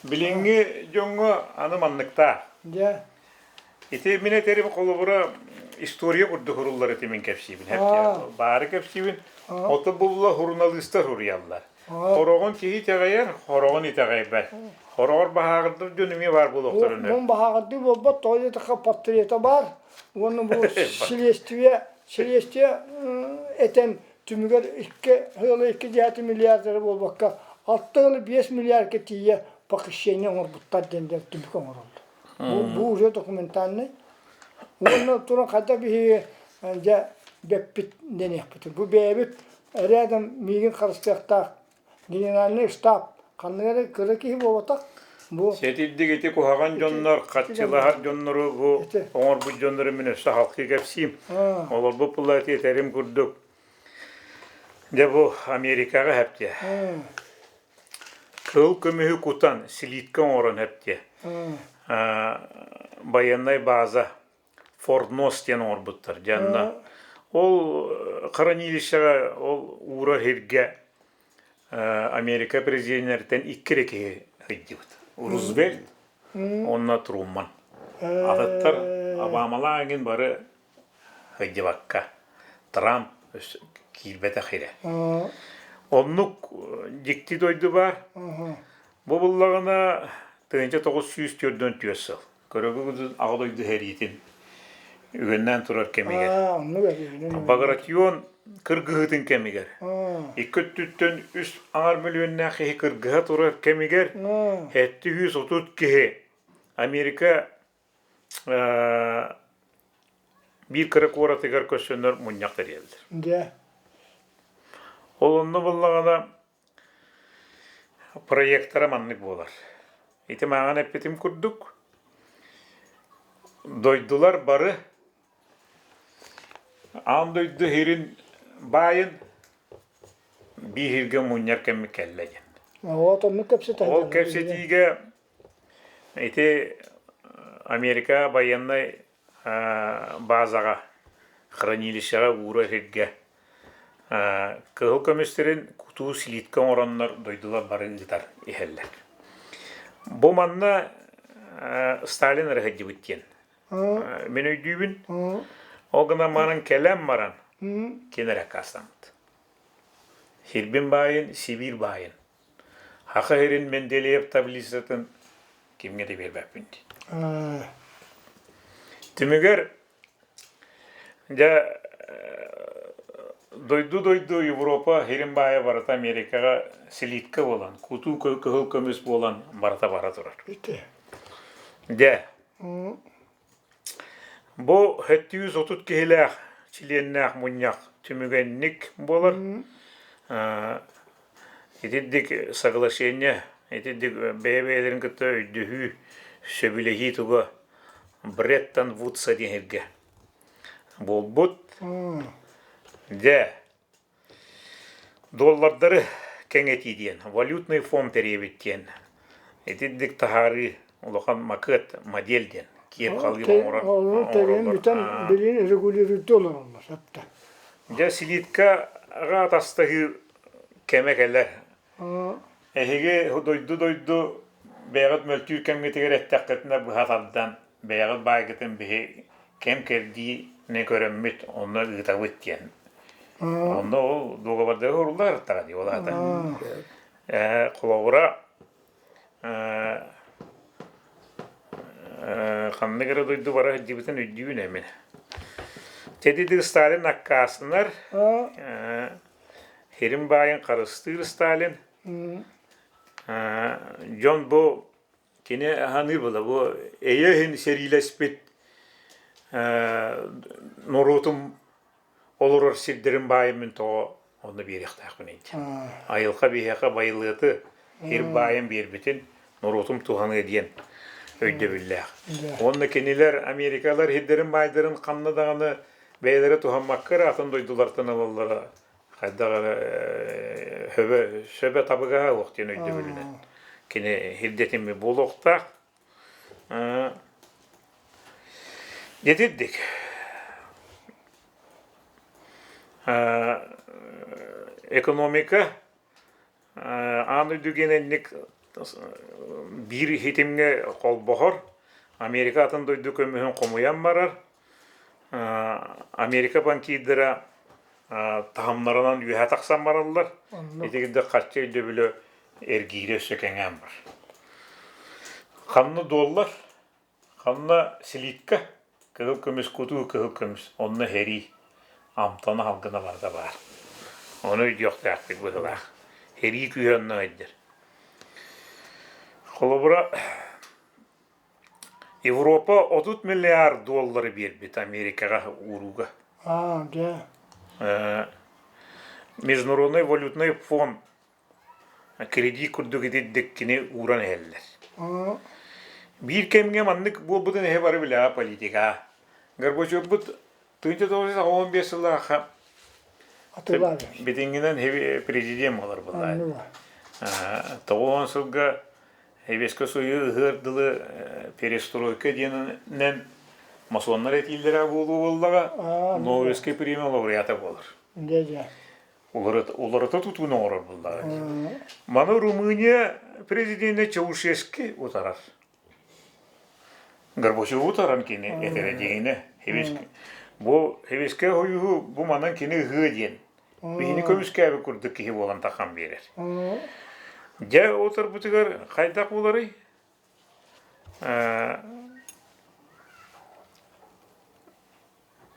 Билиҥҥи дьоҥҥо аны манныктаах. Дьэ. Ити мин этэрим холобура история курдук суруллар ити мин кэпсиибин. Баары кэпсиибин. Ото булла суруналыыстар суруйаллар. Хороҕун киһи итэҕэйэр, хороҕун итэҕэйбэт. Хороҕор баһааҕырдыр дьон эмиэ баар буолуохтарын Мун баһааҕырдыы буолбат, тоҕо диэтэххэ портрета баар. Уонна бу силиэстийэ, силиэстийэ этэн түмүгэр икки ыалы икки десятый миллиардары буолбакка, алта ыалы биэс миллиардка тиийэ похищение оҥорбуттар диэн диэн түмүк оҥороллор. Бу, бу уже документальный. Уонна туран хайдах биһиги дьэ бэппит дэниэхпитин. Бу бэйэбит рядом миигин харыстыахтаах генеральный штаб ханнык эрэ кыра киһи буолбатах. Бу Сэтирдик ити куһаҕан дьоннор, хаччылаһар дьоннору бу оҥорбут дьоннору мин өссө халкыы кэпсиим. Олорбут булла этэрим курдук. Дьэ бу Америкаҕа хэптиэ. Кыһыл көмүһү кутан, слитка оҥорон хэптиэ. Байыаннай база Форднос диэн оҥорбуттар. Дьэ онно ол хранилищеҕа ол уурар сиргэ Америка президеннэриттэн икки эрэ киһи сылдьыбыт. Рузвельт уонна Труман. Атыттар Обамалаах эҥин бары сылдьыбакка. Трамп киирбэтэх сирэ. Оннук дьикти дойду баар. Бу буллаҕына 1944 сыл. Көрөгүгүт Аҕа дойду сэриитин үгэннээн турар кэмигэр Багратион кыргыһыытын кэмигэр икки өттүттэн үс аҥар мөлүйүөннээх киһи кыргыһа турар кэмигэр 730 киһи Америка биир кыра куоратыгар көрсөннөр мунньах тэрийэллэр. Ол онно буоллаҕына Проектара маннык буолар. Ити мааҕын эппитим курдук, дойдулар бары аан дойду иһирин баайын биир мунньар кэммит кэллэ диэн. Вот оннук кэпсэтэн. Ол кэпсэтиигэ ити Америка байыаннай базаҕа хранилищеҕа уура сиргэ кыһыл көмүстэрин кутуу слитка оҥороннор дойдулар бары ыытар иһэллэр. Бу манна Сталин эрэ диэн мин өйдүүбүн. Ол гынан баран кэлэн баран кини эрэ аккаастаммыт. Сирбин баайын, Сибиир баайын. Саха сирин Менделеев таблицатын кимҥэ да биэрбэппин дии. Түмүгэр дьэ дойду-дойду Европа сирин баайа барыта Америкаҕа слитка буолан, кутуу кыһыл көмүс буолан барыта бара турар. Дьэ, Бу 730 киһилээх чилиэннээх мунньах түмүгэнник буолар. Итинник соглашение, итинник бэйэ-бэйэлэрин кытта өйдөһүү, сөбүлэһии туга Бреттон Вудса диэн буолбут. Дьэ, Доллардары кэҥэтии диэн, валютный фонд тэрийэбит диэн итинник таһаарыы улахан макыат модель диэн киэп халыып оҥорор Олору тэрийэн бүтэн билигин регулируйда олороллор сөптө. Дьэ слиткаҕа атастаһыы кэмэ кэлэр. Эһиги дойду-дойду бэйэҕит мөлтүүр кэмҥитигэр эттэххитинэ быһа тардан бэйэҕит баайгытын биһи Кэм-кэрдиини көрөммүт, онно ыытабыт диэн. Онно ол дуогабардарга уруллар ыртаҕа дии ол аата. Холобура, ханнык эрэ дойду бара сылдьыбытын өйдүүбүн эмин. Тедиди Сталин аккаастанар, Хирим баайын харыстыыр Сталин. Дьон бу кини аһаныыр була бу эйэ иһин сэриилэспит норуотум олорор сирдэрин баайын мин тоҕо онно биэриэхтээхпин диэн. Айылҕа биһиэхэ байылыаты сир баайын биэрбитин норуотум туһаныа диэн өйдөбүллээх. Уонна кинилэр Америкалар сирдэрин баайдарын ханна даҕаны бэйэлэрэ туһаммакка эрэ атын дойдулартан ылаллара хайдах эрэ сөбө, сөбө табыгаһа суох диэн өйдөбүлүнэн кини сирдэтимми буолуохтаах. Итирдик. Экономика аан дойду гененник биир хитимҥэ холбоһор, Америка атын дойду көмүһүн хомуйан барар, Америка банкирдара таһымнарынан үөһэ тахсан бараллар. Ити харчы өйдөбүлэ эргиирэ өссө кэҥээн бар. Ханна дуоллар, ханна слитка, кыһыл көмүс кутуу кыһыл көмүс, онно һэрии, амтана халгына барыта баар. Ону өйдүөхтээхпит быһыылаах. Һэрии күүһэ онно өйдөр. Холобура, Европа 30 миллиард доллары биэрбит Америкаҕа уурууга. Аа, дьэ. Международный валютный фонд кредит курдук итирдик кини ууран иһэллэр. Биир кэмҥэ маннык буолбутун эһэ бары билэҕэ политика. Горбачевбут 1915 сыллаахха битиҥҥинэн президент буолар буолла. 90 сылга Сэбиэскэй Союз ыһыар дылы перестройка диэнинэн масоннар этиилэрэ буолуо буоллаҕа, Нобелевскай премия лауреата буолар. Уларыта тутууну оҥорор буоллаҕа. Маны Румыния президенэ Чаушески утарар. Горбачеву утаран кини этэрэ диэһинэ. Бу Сэбиэскэй Союһу бу манан кини ыһыа диэн Биһини көмүскээбит курдук киһи буолан тахан биэрэр. Дьэ, утарбытыгар хайдах буоларый?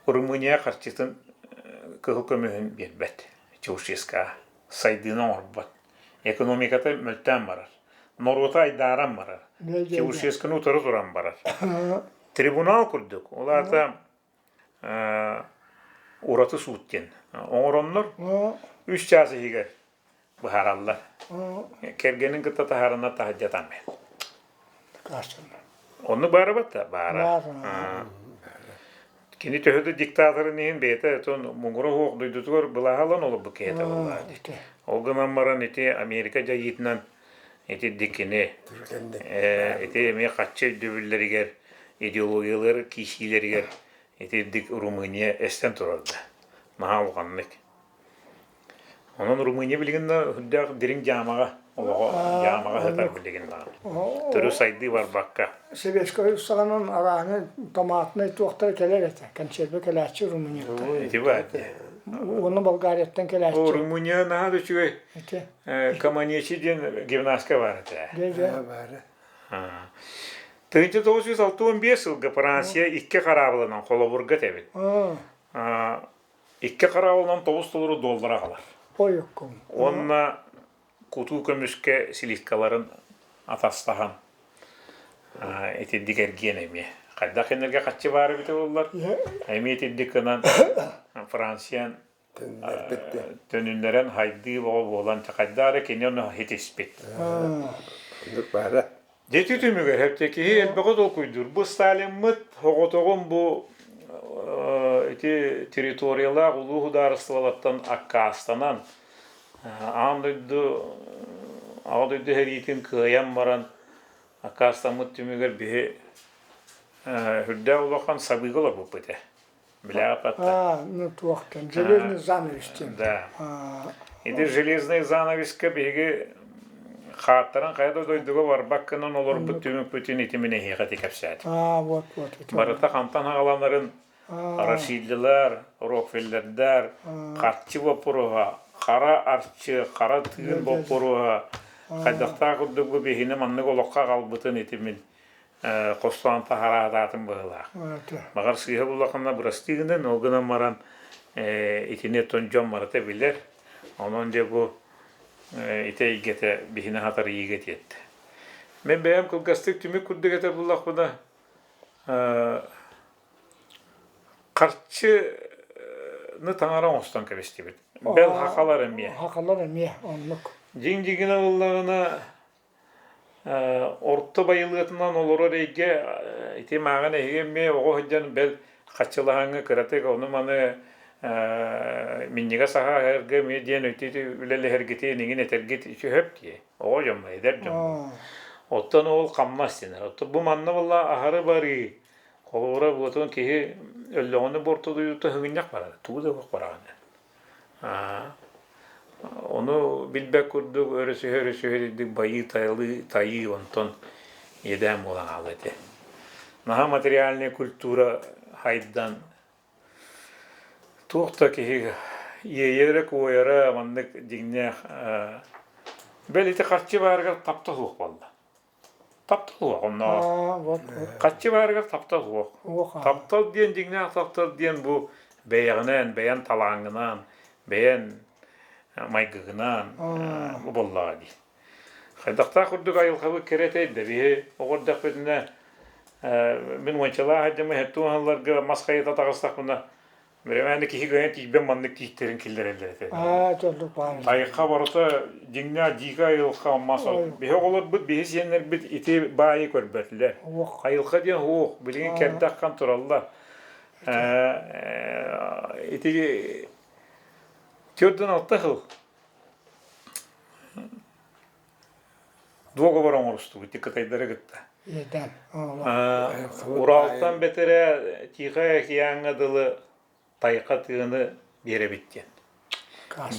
Румыния харчытын кыһыл көмүһүн биэрбэт Чаушескаҕа. Сайдыыны оҥорбот. Экономиката мөлтөөн барар. Норуота айдааран барар. Чаушесканы утары туран барар. Трибунал курдук. Ол аата ураты суут диэн оҥороннор үс чаас иһигэр быһаараллар. Кэргэнин кытта таһаарына таһырдьа таммыт. Оннук баара батта? Баара. Кини төһө да диктаторын иһин бэйэтэ отон муҥура суох дойдутугар былааһа ылан олорбут киһи буолла. Ол гынан баран ити Америка дьайыытынан ити дикини ити эмиэ хаччы өйдөбүллэригэр идеологиялар киирсиилэригэр итирдик Румыния эстэн турар да наһаа улаханнык. Онон Румыния билигин да үрдээх дириҥ дьаамаҕа олоҕо дьаамаҕа сытар билигин даҕаны. Төрү сайдыы барбакка. Советскай саҕанан арааһы томатнай туохтара кэлэр этэ. Консервы кэлээччи Румынияттан. Ити баар. Уонна Болгарияттан кэлээччи. Румыния наһаа да үчүгэй. Команечи диэн гимнастика баар этэ. Баара. 1965 сылга Франция икки хараабылынан холобурга этэбин. Икки хараабылынан тоҕус толору доллар аҕалар. Уонна кутуу көмүскэ силиккаларын атастаһан итирдик эргиэн эмиэ. Хайдах кинилэргэ хаччы баар эбитэ буоллар, эмиэ итирдик гынан Франция төнүннэрэн хайдыы бөҕө буолан хайдах эрэ кини ону хитиспит. Оннук баара. Дьэ түмүгэр хэпте киһи элбэҕи толкуйдуур. Бу Сталиммыт оҕотоҕун бу ити территориялаах улуу судаарыстыбалартан аккаастанан аан дойду аҕа дойду сэриитин кыайан баран аккаастаммыт түмүгэр биһи үрдээх улахан сабыыга олорбуппут этэ. Бля, ну туохтан, железный занавес диэн. Да. Ити железный занавеска биһиги Хааттаран хайа да дойдуга барбаккынан олорбут түмүкпүтүн ити мин эһиэхэ ити кэпсээтим. Аа, вот, вот. Барыта хантан аҕаланарын Рашидлилар, Рокфеллердар, харчы боппуруоһа, хара арчы, хара тыын боппуруоһа хайдахтаах курдук бу биһини маннык олоххо аҕалбытын ити мин хостоон таһараатаатым быһыылаах. Баҕар сыыһа буллаххына бырастыы гынан, ол гынан баран итини оттон дьон барыта билэр. Онон дьэ бу ити эйгэтэ биһини хатарыйыыга тиэртэ. Мин бэйэм кылгастык түмүк курдук этэ буллахпына Харчыны таҥара оҥостон кэбистибит. Бэл хахалар эмиэ. Хахалар эмиэ, оннук. Дьиҥ дьиҥинэ буоллаҕына, орто байылыатынан олорор эйгэ ити мааҕын эһиги эмиэ оҕо сылдьан бэл хаччылаһаҥҥа кыратык ону-маны минньигэс аһа аһарга эмиэ диэн ити үлэлэһэргитин иҥин этэргит сөп дии. Оҕо дьоммо, эдэр дьоммо. Оттон ол хамнас дэнэр. Оттон бу манна буолла аһары барыы. Холобура, буотун киһи өллөҕүнэ буортулуйуута һыгынньах барар, тугу да суох бараҕын. Ону билбэт курдук өрөсүһэ-өрөсүһэ дик байыы-тайылыы тайыы онтон иэдээн буолан хаалла этэ. Наһаа материальная культура хайдан туох да киһи иэйэрэ-куойара маннык дьиҥнээх бэл ити харчы баарыгар таптал суох буолла. Таптал суох оннооҕор. Харчы баарыгар таптал суох. Таптал диэн дьиҥнээх таптал диэн бу бэйэҕинэн, бэйэн талааҥҥынан, бэйэн майгыгынан бу буоллаҕа дии. Хайдахтаах курдук айылҕабыт кэрэ да биһи оҕо эрдэхпитинэ мин уончалаах сылдьаммын сэттэ сылларга мас хайыта таҕыстахпына Временно киһи кыайан тиийбэт маннык тииттэрин киллэрэллэр этэ. Аа, дьоллук баар. Айылҕа барыта дьиҥнээх дьиикэ айылҕа мас биһи оҕолорбут, биһи сиэннэрбит ити баайы көрбөтүлэр. Айылҕа диэн суох, билигин кэрдэх тураллар. Ити 46 сыл дуогабар оҥорустубут кытайдары кытта. Уралтан бэтэрээ Тихай океаҥҥа дылы тайҕа тыаны биэрэбит диэн.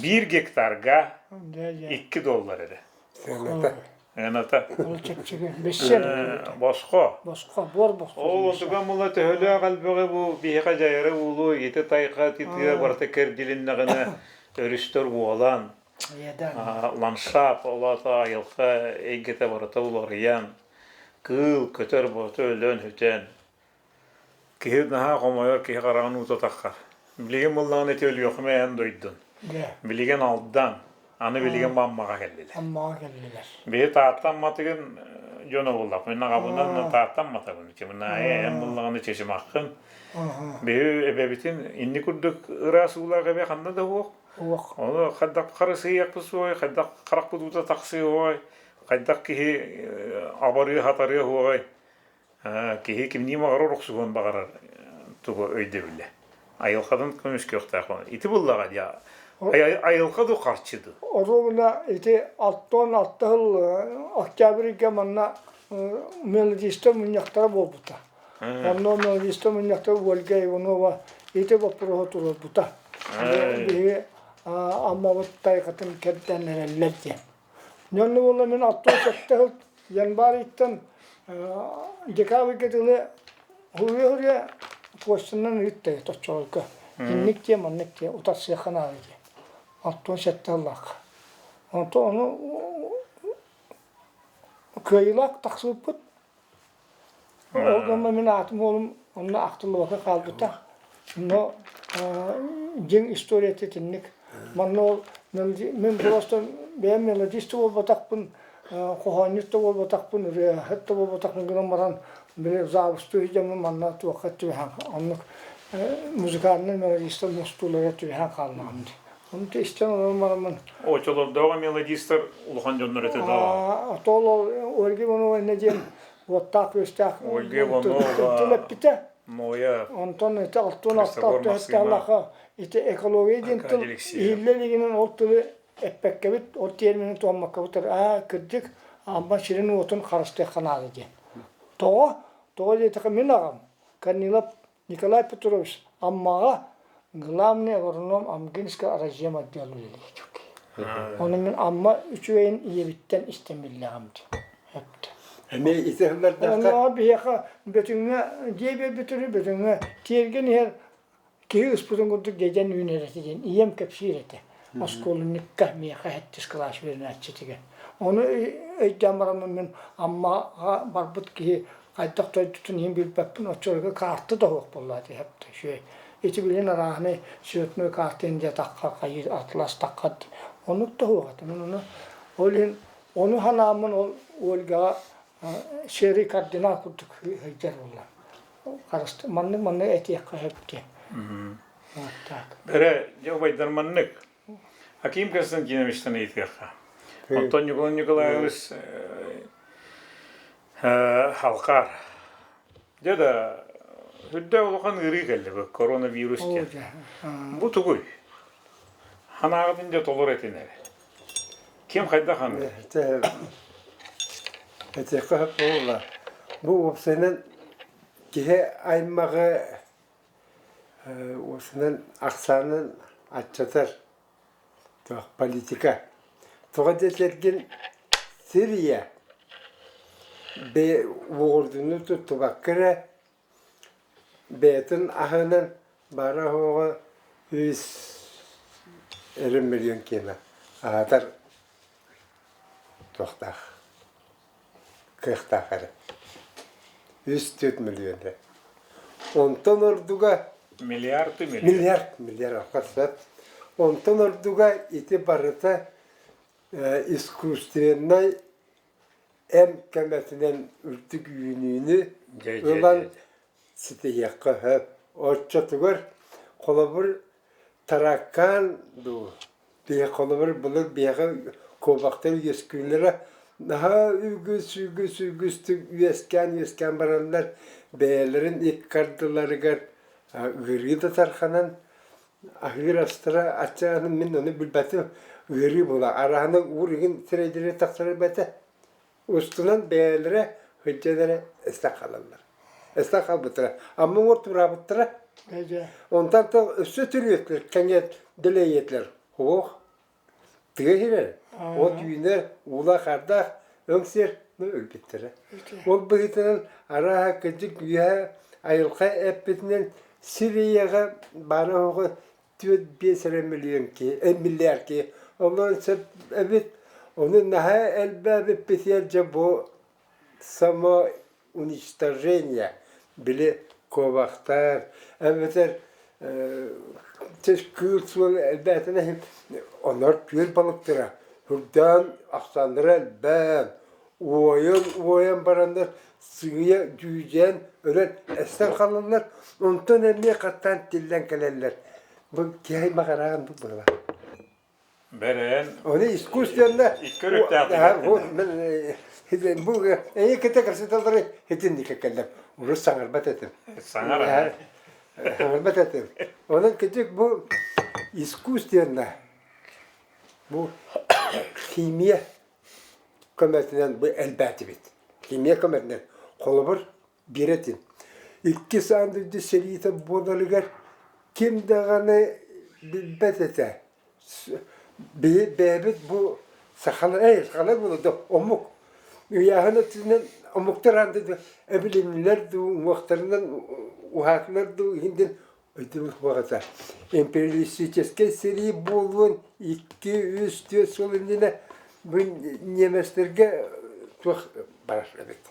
Биир гектарга 2 доллар эрэ. Сыаната. Сыаната. Ол чэпчэки. Бэссиэн. Босхо. Босхо, буор босхо. Ол онтуган була төһөлөөх элбэҕи бу биһиэхэ дьайара буолуо, ити тайҕа ити тыа барыта кэрдилиннэҕинэ өрүстэр уолан, Ландшафт, ол аата айылҕа эйгэтэ барыта уларыйан, кыыл, көтөр барыта өлөн-сүтэн, киһи наһаа хомойор, киһи хараҕын уута таххар. Билигин буоллаҕына ити Өлүөхүмэ эн дойдун. Билигин Алдан, аны билигин Аммаҕа кэллилэр. Аммаҕа кэллилэр. Биһи Таатта Амматыгын дьоно буоллах. Мин аҕабынан Таатта Амматабын. Чымынаайы эн буоллаҕына Чычымаххын. Биһи эбэбитин инни курдук ыраас уулаах эбэ ханна да суох. Ону хайдах харысыйыахпыт суоҕай, хайдах харахпыт уута тахсыа хайдах киһи абарыа-хатарыа суоҕай, киһи кимнии баҕарар охсуһуон баҕарар тугу өйдөбүлэ. Айылҕатын көмүскүөхтээх. Ити буллаҕа дии. Айылҕа ду харчы ду. Оруобуна ити 66 сыл октябрьга манна мелодистар мунньахтара буолбута. Онно мелодистар мунньахтара Ольга Иванова ити боппуруоһу туруорбута. Биһиги Аммабыт тайҕатын кэрдэн эрэллэр диэн. Онно буолла мин 67 сыл январь ыйтан декабрьга дылы хуруйа-хуруйа почтанан ыытта оччолорго. Инник диэ, маннык диэ, утарсыахха наада диэ. 67 сыллаахха. Онтон ону кыайыылаах тахсыбыппыт. Ол гына мин аатым уолум онно ахтыллыбакка хаалбыта. Но дьиҥ историята итинник. Манна ол мин просто бэйэм мелодист да буолбатахпын, хоһоонньут да буолбатахпын, ырыаһыт да буолбатахпын гынан баран били завустуу дьоммун манна туохха түбэһэн оннук музыкальнай мелодистар мустуулара түбэһэн хааллаҕым дии. Ону истэн олорон бараммын Очолордооҕу мелодистар улахан дьоннор этэ да. Отол Ольга Иванова иннэ диэн уоттаах-күөстээх Ольга Иванова тыл эппитэ. Моя Онтон ити алтын алта ити экология диэн тыл иһиллэ илигинэн ол тылы эппэккэбит, ол термини туһаммаккабыт аа кырдьык Амма сирин-уотун харыстыахха наада диэн. Тоҕо? Тоҕо диэтэххэ мин аҕам Корнилов Николай Петрович Аммаҕа главный агроном Амгинского разъем отдела үлэлиир. Ону мин Амма үчүгэйин ийэбиттэн истэн биллэҕим дии. Эптэ. Эмиэ ити сыллардаахха Оннооҕор биһиэхэ Бөтүҥҥэ дьиэ биэрбитини Бөтүҥҥэ тиэргэн иһэр киһи ыспытын курдук дьэдьэн үүнэр этэ диэн ийэм кэпсиир этэ. Оскуолунньукка миэхэ сэттис кылаас үөрэнээччитигэр. Ону өйдөөн бараммын мин Аммаҕа барбыт киһи хайдах дойдутун иһин билбэппин, оччолорго карта да суох буолла этэ үчүгэй. Ити билин арааһынай цветной карта диэтэххэ хайыы атластахха оннук да суох этэ. Мин ону ол иһин ону санааммын ол Ольгаҕа серый кардинал курдук сылдьар буолла. Харысты маннык маннык этиэххэ сөп диэн. Вот так. Бэрэ, дьэ убайдар маннык. Аким Константиновичтан ыйытыахха. Онтон Ньукулай Николаевич Халхаар. Дьэ да, үрдэ улахан ыарыы кэллэ бу коронавирус диэн. Бу тугуй? Ханаҕытын дьэ толор этин эрэ. Ким хайдах ханыыр? Этиэххэ сөп буолла. Бу уопсайынан киһи аймаҕы уопсайынан ахсаанын аччатар туох политика. Тоҕо диэтэргин сир ийэ бэйэ уоҕурдууну туттубакка эрэ бэйэтин аһынан баара-суоҕа үс эрэ миллион киэнэ аһатар туохтаах кыахтаах эрэ. Үс-түөрт миллион эрэ. Онтон ордуга Миллиард миллион. Миллиард, миллиард сөп. Онтон ордуга ити барыта искусственнай эм көмөтүнэн үрдүк үүнүүнү ылан ситиһиэххэ сөп. Оччотугар холобур таракаан дуу, холобур былыр биһиэхэ куобахтар үөскүүллэрэ наһаа үгүс үгүс үгүстүк үөскээн үөскээн бараннар бэйэлэрин икки ардыларыгар ыарыы да тарханан аһыыр астара аччаанын мин ону билбэтим ыарыы буола араһаны уур игин сирэйдэрэ тахсар эбэтэ устунан бэйэлэрэ сылдьан эрэ эстэн хаалаллар эстэн хаалбыттара амма уҥуор тураабыттара онтон өссө түрүөтүлэр кэҥиэт дэлэйиэтилэр суох Тыа сирэ, от үүнэр, уулаах-ардаах өҥ сир өлбүттэрэ. Ол быһыытынан арааһа кырдьык үөһэ айылҕа эппитинэн сир ийэҕэ баара-суоҕа 4-5 эрэ миллион киһи, миллиард киһи олорон сөп эбит. Ону наһаа элбээбиппитигэр дьэ бу само уничтожение били куобахтар эбэтэр кыыл суол элбээтин иһин онор күөл балыктара үрдээн ахсааннара элбээн уойан уойан бараннар сыыйа дьүүдьээн өлөн эстэн хаалаллар онтон эмиэ хаттаан тиллэн кэлэллэр бу киһи аймах араан бу быһыылаах Бэрэн. Оны искусственно Икки өрүттээх бу эйи кытта красоталары хитинник кэллем. Урут саҥарбат этим. Саҥара. Саҥарбат этим. Онон кырдьык бу искусственно бу химия көмөтүнэн бу элбээтибит. Химия көмөтүнэн. Холобур биир этим. Иккис аан дойду сэриитэ буоларыгар ким даҕаны билбэт этэ. Биһи бэйэбит бу сахалар, эй, сахалар буолуо да омук ыйааһын өттүнэн омуктар аан дойду эбилиннилэр дуу, уҥуохтарынан уһаатылар дуу иһин диэн өйдөбүл суох этэ. Империалистическай сэрии буолуон икки, үс, түөрт сыл иннинэ бу ньиэмэстэргэ туох барар эбит.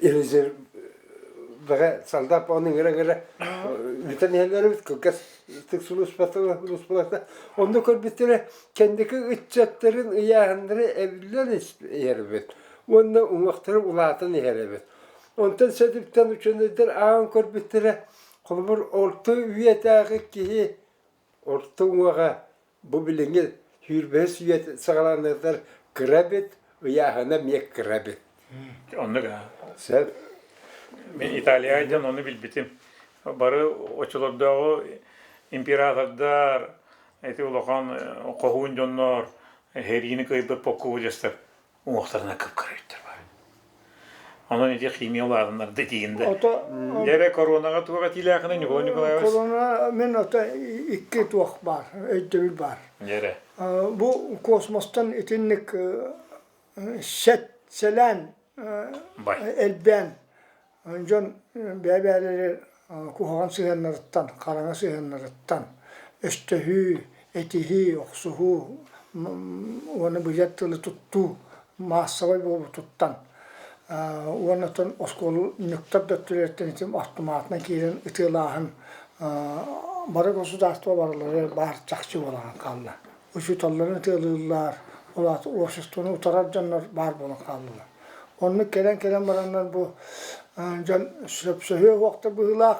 Резервэҕэ солдат ону ыҥыра-ыҥыра бүтэн иһэллэр эбит кылгас ытык сулууспалата онно көрбүттэрэ кэнники ыччаттарын ыйааһыннара эбиллэн иһэр эбит уонна уҥуохтара улаатан иһэр эбит онтон сэдиптэн учуонайдар ааҕан көрбүттэрэ холобур орто үйэтээҕи киһи орто уҥуоҕа Бу билиҥҥи сүүрбэһис үйэ саҕаланыытыгар кыра эбит, ыйааһына эмиэ кыра эбит. Оннук аа. Сөп. Мин Италияҕа дьон ону билбитим. Бары оччолордооҕу императордар, ити улахан хоһуун дьоннор сэриини кыайбыт полководецтар уҥуохтарынан кып-кыра эбиттэр баар. Онон ити химия улаатыннарда диин да. Ото Дьэ коронаҕа туох этиилээхинэ Ньукулай Николаевич? Корона мин ото икки туох баар, өйдөбүл баар. Дьэрэ. Бу космостан итинник сэт сэлээн элбээн дьон бэйэ-бэйэлэригэр куһаҕан сыһыаннарыттан, хараҥа сыһыаннарыттан өстөһүү, этиһии, охсуһуу уонна быдьар тылы туттуу маассабай буолбутуттан уонна оттон оскуолунньуктар да өттүлэриттэн ити автоматынан киирэн ытыалааһын бары государство барыларыгар баар чахчы буолан хаалла. Учууталларын ытыалыыллар, ол аата обществоны утарар дьоннор баар буолан хааллылар. Оннук кэлэн-кэлэн бараннар бу дьон сөпсөһүө уохта быһыылаах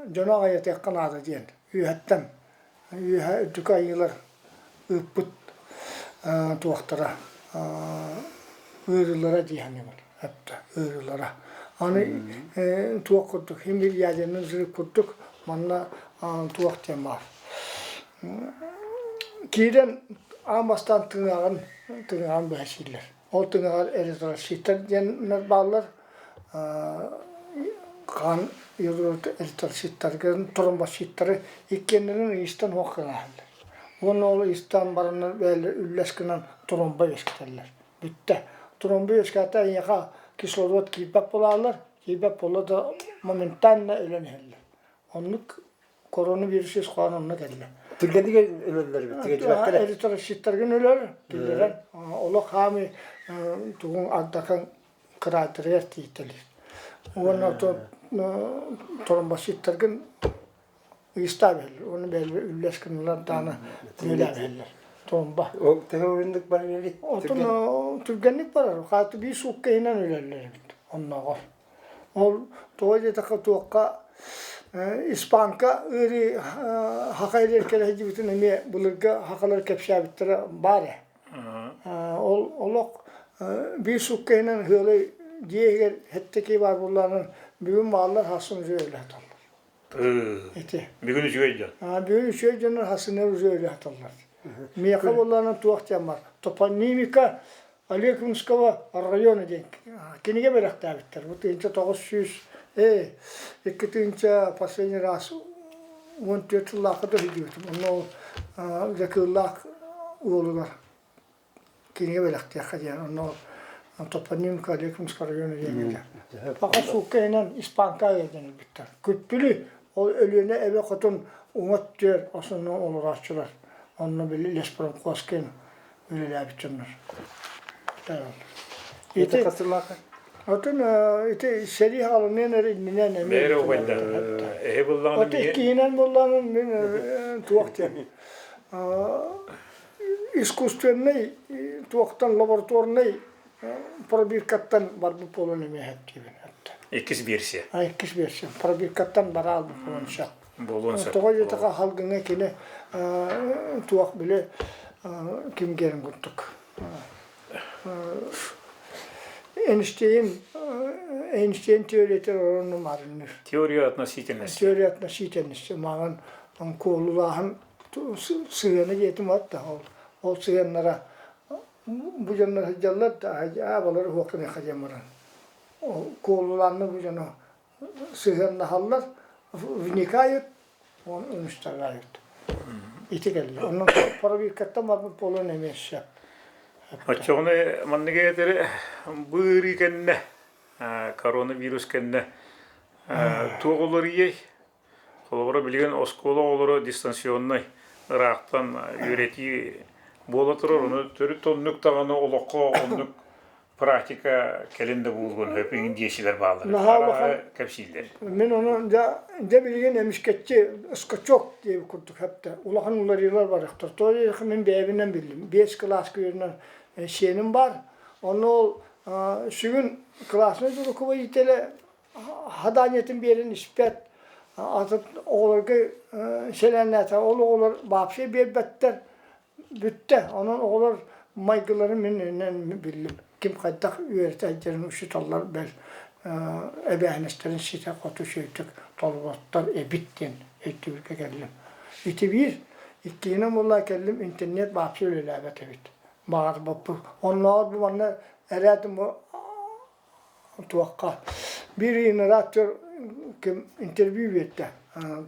дьону аҕыйатыахха наада диэн үөһэттэн үөһэ үрдүкү айыылар ыыппыт туохтара ыарыылара дии саныыбын эптэ ыарыылара. Аны туох курдук химир ядерный взрыв курдук манна туох диэн баар Киирэн аан бастаан тыҥаҕын тыҥаҕын быһа сииллэр. Ол тыҥаҕар эритроциттар диэннэр бааллар. Хаан эритроциттарга тромбоциттары иккиэннэрин ыйыстан уох гынаһаллар. Уонна ол ыйыстаан бараннар бэйэлэр үллэс гынан тромба үөскэтэллэр. Бүттэ. Тромба үөскээтэ эйиэхэ кислород киирбэт буолааллар, киирбэт буолла да моментально өлөн иһэллэр. Оннук Коронавирус ис хоһоон онно кэллэ. Түргэнник өлөллөр эбит, тигэдьибэттэр. Эритроциттаргын өлөр, киллэрэн, олох хаамый тугуҥ ардакаҥ кыраатырыгар тиийтэлиир. Уонна тромбоциттаргын ыйыстаа биһэллэр, уонна бэйэлэр үллэс гыналар даана бүөлээ биһэллэр. Тромба. Ол төһө уһуннук барар эбит? Отон түргэнник барар. Хааты биир суукка иһинэн өлөллөр эбит оннооҕор. Ол тоҕо диэтэххэ туохха испанка ыарыы хаха илиэр кэлэ сылдьыбытын эмиэ былыргы хахалар кэпсээбиттэрэ баар ээ. Ол олох биир суукка иһинэн ыалы дьиэ иһигэр сэттэ киһи баар буоллаҕына бүгүн бааллар сарсын уже өлө сыталлар. Ити. Бүгүн үчүгэй дьон. Бүгүн үчүгэй дьоннор сарсыннар уже өлө сыталлар. Миэхэ буоллаҕына туох диэн бар. Топонимика Олекминского района диэн кинигэ бэлэхтээбиттэр. Бу 1900 2 последний раз 14 сыллаахха да сылдьыбытым. Онно ол Дьакыыллаах уолугар кинигэ бэлэхтиэххэ диэн. Онно ол топонимка Олекминского района диэн этэ. Пока суукка иһинэн испанка ыалдьан өлбүттэр. Күппүлү ол Өлүөнэ эбэ хотун уҥа өттүгэр основном олорооччулар. Онно били леспромхозка үлэлээбит дьоннор. Ити хасылаха? Отун ити сэрии хаалыныан эрэ иннинэн эмиэ Бэйэр убайда. Эһи буллаҕына От иккиһинэн буллаҕына мин туох диэн искусственнай туохтан лабораторнай пробиркаттан барбыт буолан эмиэ хэптиибин. Иккис версия. Иккис версия. Пробиркаттан бара албыт буолан сөп. Буолуон сөп. Тоҕо диэтэххэ халгыҥа кини туох били ким диэн курдук Эйнштейн Эйнштейн теориятыгар оронну маарынныыр. Теория относительности. Теория относительности мааҕын куолулааһын сыһыана диэтим да ол ол сыһыаннара бу дьоннор сылдьаллар да аа балар уһуохтаныахха диэн баран ол куолулаанна бу дьону сыһыаннаһаллар, вникают, он уничтожают. Ити кэллэ. Онон пробиркаттан барбыт буолуон эмиэ сөп. Оччоҕуна маннык этэр бу ыарыы кэннэ коронавирус кэннэ туох уларыйыай? Холобура билигин оскуола оҕолоро дистанционнай ыраахтан үөрэтии буола турар. Ону төрүт оннук даҕаны олоххо оннук практика кэлин да буолуон сөп иҥин диэчилэр бааллар. Наһаа улахан кэпсииллэр. Мин ону дьэ, дьэ билигин эмискэччи скачок диэбит курдук хэптэ. Улахан уларыйыылар барыахтар. То есть мин бэйэбинэн биллим. Биэс кылааска үөрэнэр сиэним бар. Онно ол сүгүн классный руководителэ хадаанньатын биэрэн испэт. Атын оҕолорго сэлээннээтэ. Ол оҕолор вообще биэрбэттэр. Бүттэ. Онон оҕолор майгыларын мин иннинэн биллим. Ким хайдах үөрэтэ сылдьарын учууталлар бэл эбээһинэстэрин ситэ-хото үчүгэйдик толорботтор эбит диэн өйдөбүлгэ кэллим. Ити биир. Иккиһинэн буолла кэллим интернет вообще үлэлээбэт эбит. Баҕарбаппын. Оннооҕор бу манна эрээтим бу. Туохха биир иннораатор ким интервью биэрдэ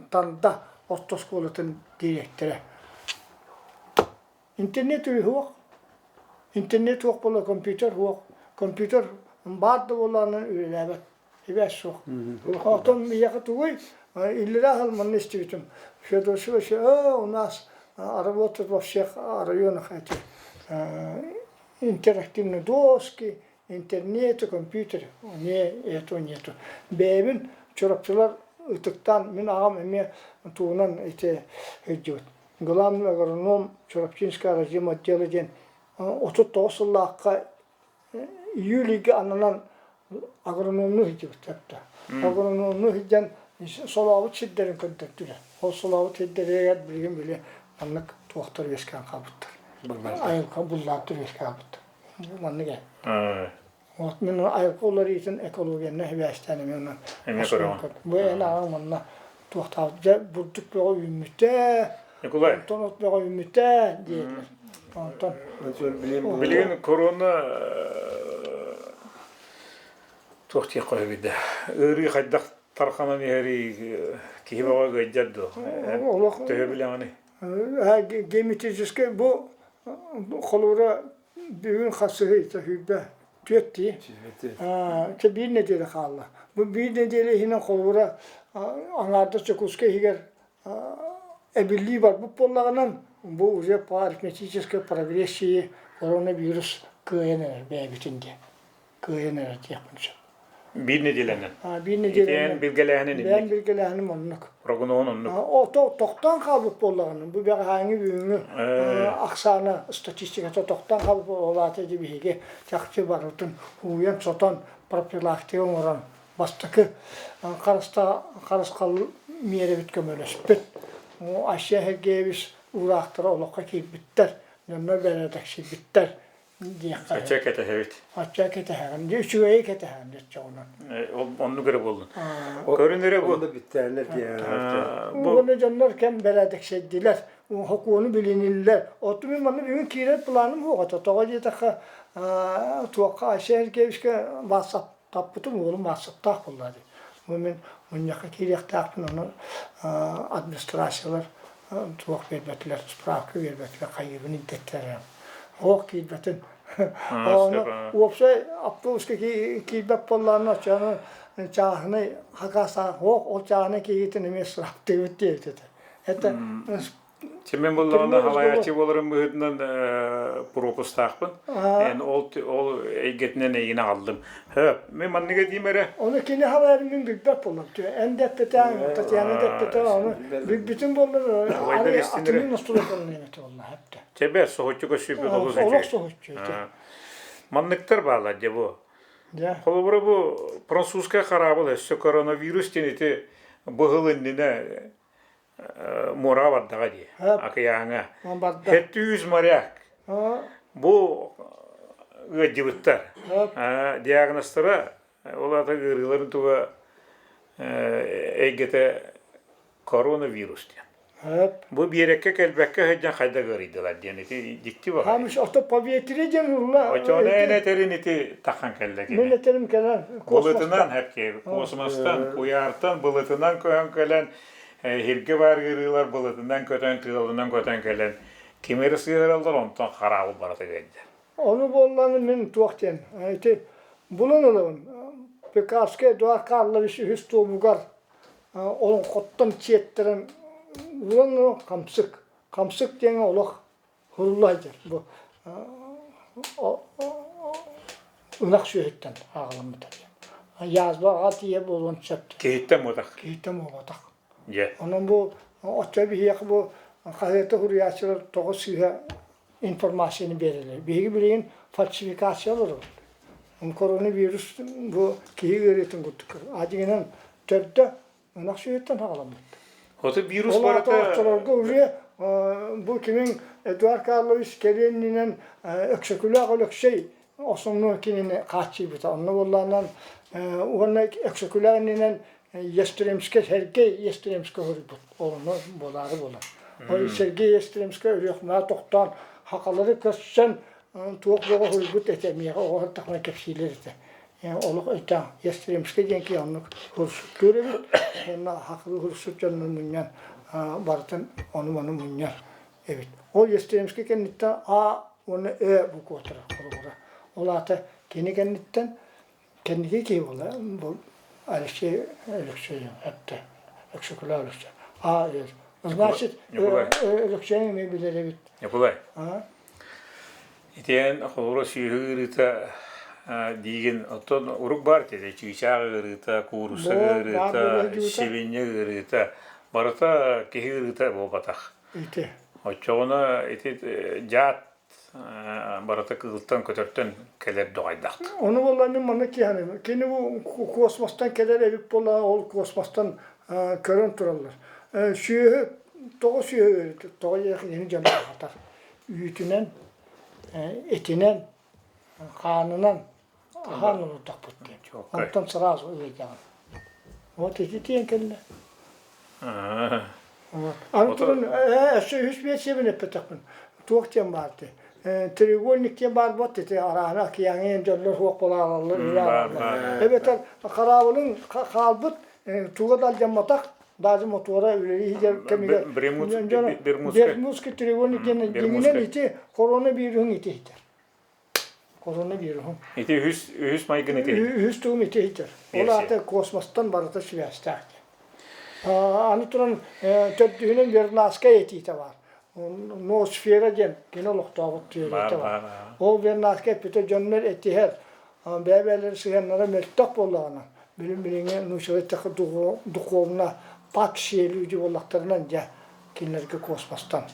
Танда орто оскуолатын дириэктэрэ. Интернет суох. Интернет суох буолла, компьютер суох. Компьютер баар да буоллаҕына үлэлээбэт. Сибээс суох. Оттон миэхэ тугуй? Иллэрээ сыл манна истибитим. Феодосия Васильевна, у нас работают во всех районах эти интерактивные доски, интернет, компьютер. Не, этого нету. Бэйэбин Чурапчылар ытыктаан, мин аҕам эмиэ тугунан ити сылдьыбыт. Главный агроном Чурапчинского разъем отдела диэн 39 сыллаахха июль ыйга ананан агрономнуу сылдьыбыттар. Агрономнуу сылдьан солообут сирдэрин көрдөрдүлэр. Ол солообут сирдэригэр билигин били маннык туохтар үөскээн хаалбыттар. Айылҕа буллааттар үөскээн хаалбыттар. Маннык ээ. Вот мин айылҕа уларыйыытын экологияны сибээстээн эмиэ онон Эмиэ көрөҕүн. Бу эн аҕаҥ манна туохтаах дьэ бурдук бөҕө үүммүтэ, Николай. онтон от бөҕө үүммүтэ диэтилэр. Онтон Билигин корона туох диэххэ сөбүй да ыарыы хайдах тарҕанан иһэрий киһи бөҕө ыалдьар дуо? Олох Төһө билэҕиний? геометрическай бу холобура Бүгүн хасыһый сүүрбэ түөрт дии. Чэ биир нэдиэлэ хаалла. Бу биир нэдиэлэ иһинэн холобура аҥаардас Дьокуускай иһигэр эбиллии барбыт буоллаҕынан, бу уже по арифметической прогрессии коронавирус кыайан эрэр бэйэбитин диэн. Кыайан эрэр диэхпин сөп. Биир нэдиэлэнэн. Биир нэдиэлэнэн. Итиэн билгэлээһинин Бэйэм билгэлээһиним оннук. Прогноһун оннук. Ото тохтоон хаалбыт буоллаҕына, бу бэҕэһээҥҥи бүгүҥҥү ахсаана статистиката тохтоон хаалбыт буолаата дии биһиги чахчы барытын ууйан-сотон профилактика оҥорон бастакы харыста харысхал миэрэбит көмөлөспүт. Айсен Сергеевич уураахтара олоххо киирбиттэр, дьоннор бэрэдэксийбиттэр. диэххэ. Ачча кэтэһэбит. Ачча кэтэһэҕин. Дьэ үчүгэйи кэтэһэҕин дьоччоҕунан. Оннук эрэ буоллун. Көрүн эрэ бу. Онно бүттээннэр Бу Уонна дьоннор кэм бэрээдэксэйдилэр, хокуону билиниллэр. Оттон мин манна бүгүн киирэр планым суох этэ. Тоҕо диэтэххэ, туохха Айсен Сергеевичкэ таппытым уолум маассаптаах буолла дии. Бу мин мунньахха киириэхтээхпин, ону администрациялар туох биэрбэтилэр, справка биэрбэтилэр, хайыыбын ирдэттэрэр. Оһох киирбэтин. Ону уопсай автобуска киирбэт буоллаҕына, оччону чааһынай хакаастаах оһох ол чааһынай киһитин эмиэ сыраптыыбыт диэбит этэ. Это Семен буоллаҕына халайааччы буоларым быһыытынан пропустаахпын. Эн ол ол эйгэтинэн эйигин аҕаллым. Хөп, мин маннык этиим эрэ. Ону кини халайарын мин билбэт буоллум. Эн да эппэтэҥ, Татьяна да эппэтэ, ону билбитим буоллар, атынын устулатан эмэтэ буолла хэптэ. Тебе соһуччу көссүүпүт олус Олох соһуччу ити. Манныктар бааллар дьэ бу. Холобура бу французскай хараабыл өссө коронавирус диэн ити быһыл иннинэ муораҕа бардаҕа дии акыйааҥҥа 700 моряк бу ыалдьыбыттар диагнозтара ол аата ыарыыларын туга эйгэтэ коронавирус диэн бу биэрэккэ кэлбэккэ сылдьан хайдах ыарыйдылар диэн ити дьикти баҕайы Хамыш ото поветрие диэн улла Очону эн этерин ити тахан кэллэ кини Мен этерим кэлэн былытынан хэпке космостан куйаартан былытынан көһөн кэлэн Иһиргэ баар ыарыылар былытынан көтөн, тыалынан көтөн кэлэн кими эрэ сыһыараллар, онтон хараабыл барыта кэлдэ. Ону буоллаҕына мин туох диэн ити булан ылабын. Пекарскай Эдуард Карлович үһүс туомугар олоҥхоттон сиэттэрэн булан ылан хамсык. Хамсык диэҥэ олох Һулла сылдьар бу ынах сүөһүттэн ааҕыламмыта диэн. Язва тиийэ буолуон сөп. Киһиттэн буотах. Киһиттэн буолбатах. Дьэ. Онон бу оччо биһиэхэ бу хаһыаты суруйааччылар тоҕо сыыһа информацияны биэрэллэр. Биһиги билигин фальсификация олоробут. Коронавирус бу киһи ыарыытын курдук. А дьиҥинэн төрдө Ынах сүөһүттэн саҕаламмыт. Хоту вирус Ол аата барыта оччолорго уже бу кимиҥ Эдуард Карлович кэлиэннинэн Өксөкүлээх Өлөксөй основной кинини хааччыйбыта. Онно буоллаҕынан уонна Өксөкүлээх иннинэн Ястремскэй Сергей Ястремскэй суруйбут. Онно буолаары буолар. Ол Сергей Ястремскэй Өлүөхүмэҕэ тохтоон хахалары көрсөн туох бөҕө суруйбут этэ миэхэ оҕо сырдахпына кэпсиилэр этэ. Олох өйдөөх Ястремскай диэн киһи оннук хурсуттуур эбит. Уонна хахылы хурсут дьоннун мунньан барытын ону-маны мунньар эбит. Ол Ястремскай кэнниттэн А уонна Ö букватара холобура. Ол аата кини кэнниттэн кэнники киһи буолла бу Алексей Алексеев эттэ. Өксөкүлээх Алексей. А Ö. Значит, Өлөксөй эмиэ билэр эбит. Николай. Итиэн холобура сүөһү ыарыыта диигин, оттон урук баар этэ чыычаах ыарыыта, куурусса ыарыыта, сибинньэ ыарыыта барыта киһи ыарыыта буолбатах. Ити. Оччоҕуна ити дьаат барыта кыылтан, көтөртөн кэлэр доҕайдахт. Ону буолла мин манна киһи Кини бу космостан кэлэр эбит буолла, ол космостан көрөн тураллар. Сүөһү тоҕо сүөһү ыарыыта, тоҕо диэхэ дьону аһатар. Үүтүнэн этинэн, хаанынан аһаан олордохпут диэн. Онтон сразу ыйдаҕын. Вот ити тиийэн кэллэ. Аны туран өссө үһүс версиябын эппэтэхпин. Туох диэн баар ти. Треугольник диэн баар буот ити арааһына океаҥа дьоннор суох буолаалаллар, үлэ Эбэтэр хараабылыҥ хаалбыт туга да алдьамматах даже мотуора үлэлии сылдьар кэмигэр Бермудский треугольник диэн дьиҥинэн ити коронавируһун ити иһитэр. Коронавируһун. Ити үһүс үһүс майгын ити. Үһүс тугум ити иһитэр. Ол аата космостан барыта сибээстээх диэн. Аны туран төрдүһүнэн Вернадскай этиитэ баар. Ноосфера диэн кини олохтообут теорията баар. Ол Вернадскай эппитэ дьоннор этиһэр бэйэ-бэйэлэрин сыһыаннара мөлтөх буоллаҕына, билин билиҥҥи нууччалыы эттэххэ духовно падшие люди буоллахтарынан дьэ кинилэргэ космостан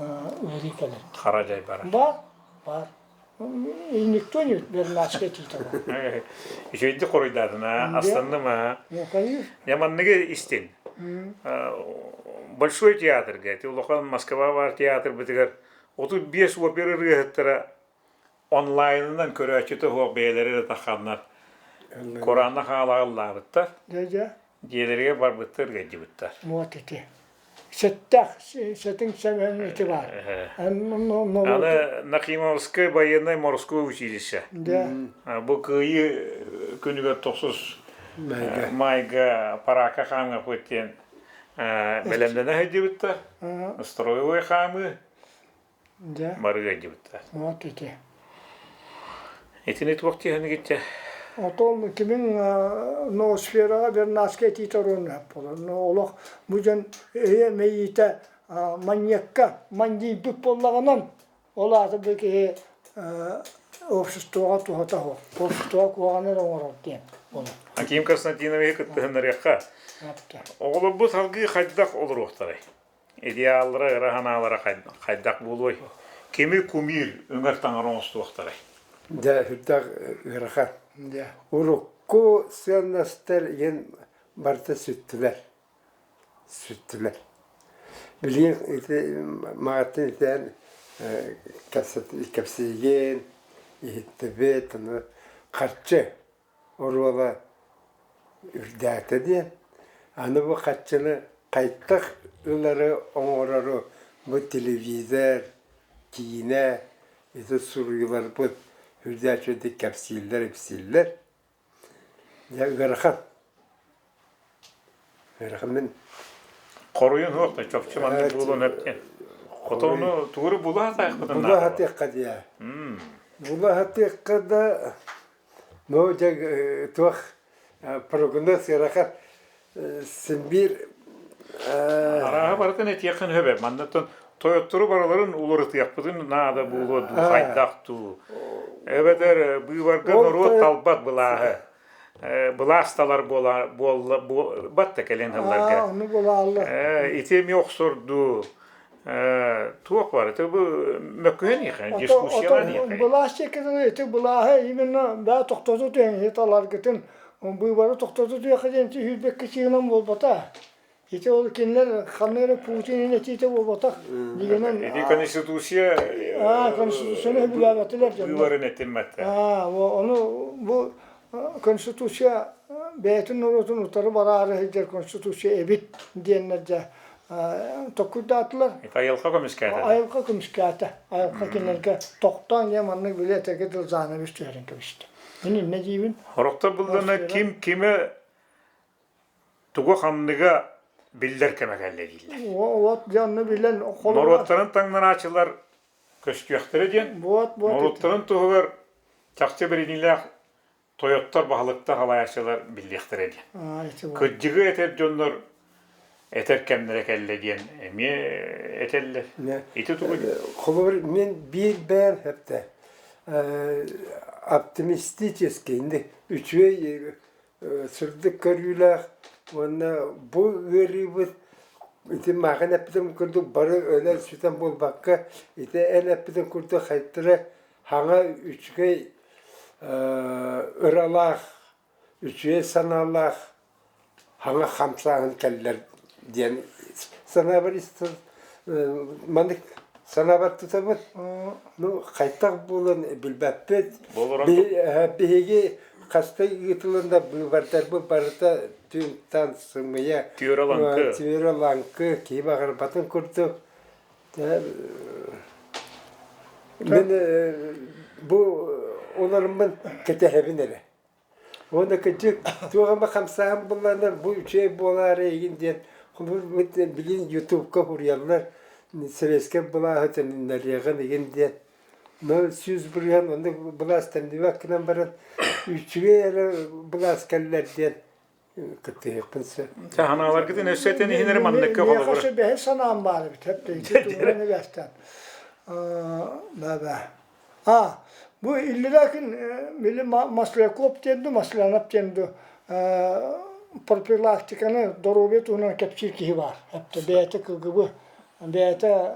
ыарыы кэлэр. Хара дьай барар. Бар, бар. И никто не Вернадскай этиитэ бар. Үчүгэйдик хоруйдаатын аа, астынным аа. Ну, конечно. Я манныгы истин. Большой театрга, ити улахан Москва баар театрбытыгар 35 опера ырыаһыттара онлайнынан көрөөччүтэ суох бэйэлэрэ эрэ тахханнар Кураанах хаалаҕаллаабыттар. Дьэ дьэ. Дьиэлэригэр барбыттар, ыалдьыбыттар. Вот ити. Сэттээх, сэтиҥ сэмэн ити баар. Аны Нахимовское военное морское училище. Да. Бу Кыайыы күнүгэр тохсус майга парака хаамыахпыт диэн бэлэмнэнэ сылдьыбыттар. Строевой хаамыы. Дьэ. Барыга дьыбыттар. Вот ити. Итини туох диэхингитчэ? Отон кимин ноосфераҕа Вернадскай этиитэ оруоннаах буолар. Но олох бу дьон өйө мэйиитэ маньякка манньыйбыт буоллаҕынан, ол аата бу киһи обществоҕа туһата суох. Обществоҕа куһаҕаны эрэ оҥорор диэн буолар. Аким Константиновиһы кыттыһыннарыахха. Оҕолорбут салгыы хайдах олоруохтарай? Идеаллара, ыра санаалара хайдах буолуой? Кими кумир, үҥэр таҥара оҥостуохтарай? Дьэ, сүрдээх ыарахан. Урукку сыаннастар иһин барыта сүттүлэр. Сүттүлэр. Билигин ити маҕаттан итээн кэпсиигин, иһиттибит, ону харчы оруола үрдээтэ диэн, аны бу хаччыны хайдах ылары оҥорору бу телевизор, киинэ ити суруйууларбыт үрдээх үчүгэйдик кэпсииллэр-ипсииллэр. Дьэ ыарахан. Ыарахан мин Хоруйун суох да чопчу маннык буолуон эптиэн. Хотону тугу була сатаахпытын Була сатыахха диэ. Була сатыахха да Ну, дьэ, туох прогноз ыарахан син биир Арааһы барытын этиэххин сөбө. Маннаттан тойоттору барыларын уларытыахпытын наада буолуо дуу, хайдах дуу. Эбэтэр быыбарга норуот талбат былааһы. Былаас талар буола буолла бат да кэлин ылларга. Ону булааллар. Ити эмиэ охсор дуу. Туох бар, это бу мөккүһэн иэхэ, дискуссиялаан иэхэ. Былаас диэки ити былааһы именно баа тохтоту түһэн таларгытын быыбары тохтоту түһэххэ диэн сүүрбэккэ чыынан буолбата. Ити ол кинилэр ханна эрэ Путин этиитэ буолбатах. Дигэнэн Ити Конституция Конституцияны сөбүлээбэтилэр дьоннор. Быыбарын этиммэттэр. Ону бу Конституция бэйэтин норуотун утары бараары сылдьар Конституция эбит диэннэр дьэ токкуйдаатылар. Айылҕа көмүскээтэ. Айылҕа көмүскээтэ. Айылҕа кинилэргэ тохтоон диэн маннык били этэргэ дылы занавес түһэрэн кэбистэ. Мин иннэ диибин. Сорохтор буллана ким кимэ тугу-ханныга биллэр кэмэ кэллэ дииллэр. Вот дьэ онно билэн Норуоттарын таҥнарааччылар көстүөхтэрэ диэн Вот вот норуоттарын туһугар чахчы бэриниилээх тойоттор баһылыктар халайааччылар биллиэхтэрэ диэн. Кырдьыгы этэр дьоннор этэр кэмнэрэ кэллэ диэн эмиэ этэллэр. Ити тугу Холобур, мин биир бэйэм хэптэ оптимистический, үчүгэй сырдык көрүүлээх уонна бу ыарыыбыт ити маҕан эппитим курдук бары өлөн-сүтэн буолбакка ити эн эппитин курдук хайтара хаҥа үчүгэй ыралаах үчүгэй санаалаах хаҥа хамсааһын кэллэр диэн санаабар маннык санаабар тутабыт ну хайдах буолан билбэппит биһиги хаста ыытылынна быыбардарбыт барыта түн-тан сымыйа түөрэ-лаҥкы түөрэ-лаҥкы киһи баҕарбатын курдук мин бу олоруммун кэтэһэбин эрэ Уонна кырдьык туох эмэ хамсааһын булланар бу үчүгэй буолаары эйигин диэн билигин ютубка суруйаллар советскай былааһы төнүннэриэҕин игин диэн но 100% оннук былаас төннүбэт гынан баран үчүгэй эрэ былаас кэллэр диэн кыттыһыахпын сөп. Санааларгытын өссө этэн иһин эрэ манныкка холобура. Миэхэ бэһис санаам баар эбит. Хэп бэстэн. Баа А, бу иллэрээ күн били Масляков диэн дуу, Маслянов диэн дуу профилактиканы доруобуйа туһунан кэпсиир киһи баар. Эптэ бэйэтэ кылгыбы, бэйэтэ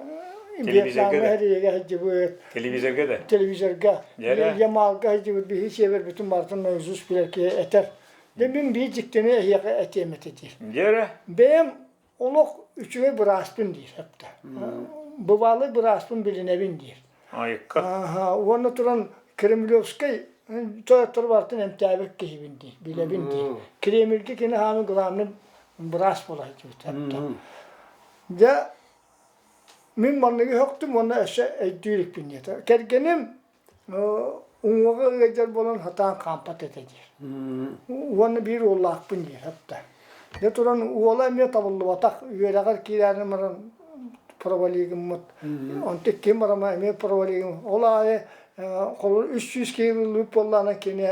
Вьетнамҥа сэриигэ сылдьыбыт. Телевизорга да? Телевизорга. Ямалга сылдьыбыт биһи сиэбэрбитин барытын наизусть билэр киһи этэр. Дьэ мин биир дьиктини эһиэхэ этиэм этэ диир. Дьэ Бэйэм олох үчүгэй бырааспын диир эптэ. Бывалый бырааспын билинэбин диир. Айыкка. Аха, уонна туран Кремлевскай тойоттор барытын эмтээбит киһибин диир, билэбин диир. Кремльгэ кини хааны главный быраас буола сылдьыбыт эптэ. Дьэ, мин манныгы һөхтүм уонна өссө өйдүүр иликпин диэтэ. Кэргэним Уҥуоҕа ыалдьар буолан сатаан хаампат этэ диир. Уонна биир уоллаахпын диир хатта. Дьэ туран уола эмиэ табыллыбатах үөрэҕэр киирээри баран провали гыммыт. Онто иккиэн барама эмиэ провали гыммыт. Ол аайы холобур 300 киһи ыллыбыт буоллаҕына кини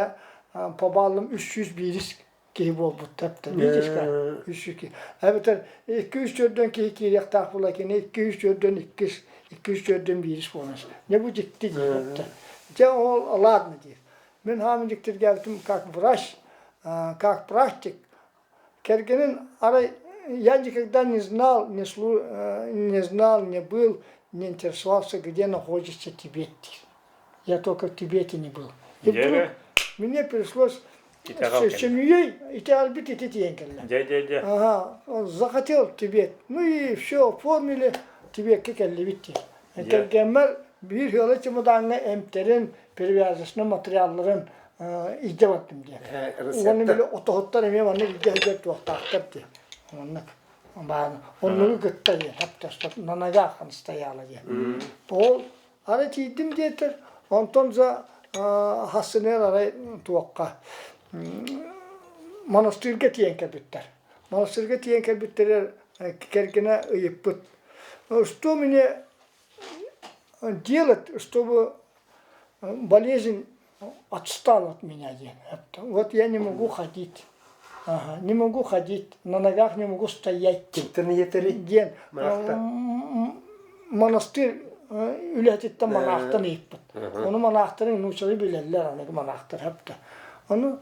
по баллам 301 киһи буолбуттар видишь как үс киһи эбэтэр икки үс төрдөн киһи киириэхтээх буола кини икки үс төрдөн иккис икки үс төрдөн биирис буолан не бу дьикти диир дьэ ол ладно диир мин хаамын дьиктиргээбитим как врач как практик кэргэнин арай я никогда не знал не, слу, не знал не был не интересовался где находится Тибет я только в Тибете не был и вдруг мне пришлось Семьей итэҕэлбит ити тиийэн кэллэ. Дьэ, дьэ, дьэ. Ага, он захотел Тибет. Ну и все, оформили, Тибекке кэллибит диye. Кэргэммэр биир ыала чемодаҥҥа эмтэрин, перевязочный материалларын илдьэ бардым диye. Уонна били отоһуттар эмиэ маннык илдьэ сылдьар туохтаахтар диye. Оннук бааны. Оннугу кытта диye. На ногах он стояла диye. Ол Арай тиийдим диэтэр, онтон за хассыныар арай туохха монастырга тиийэн кэлбиттэр. Монастырга тиийэн кэлбиттэригэр кэргэнэ ыйыппыт. Что мне делать, чтобы болезнь отстал от меня диэн. Вот я не могу ходить. Ага, не могу ходить, на ногах не могу стоять. Кимтэн ийэтэри? Диэн монастырь үлэһититтэн манаахтан ыйыппыт. Ону манаахтарын нууччалыы билэллэр, аныгы манаахтар хапта. Ону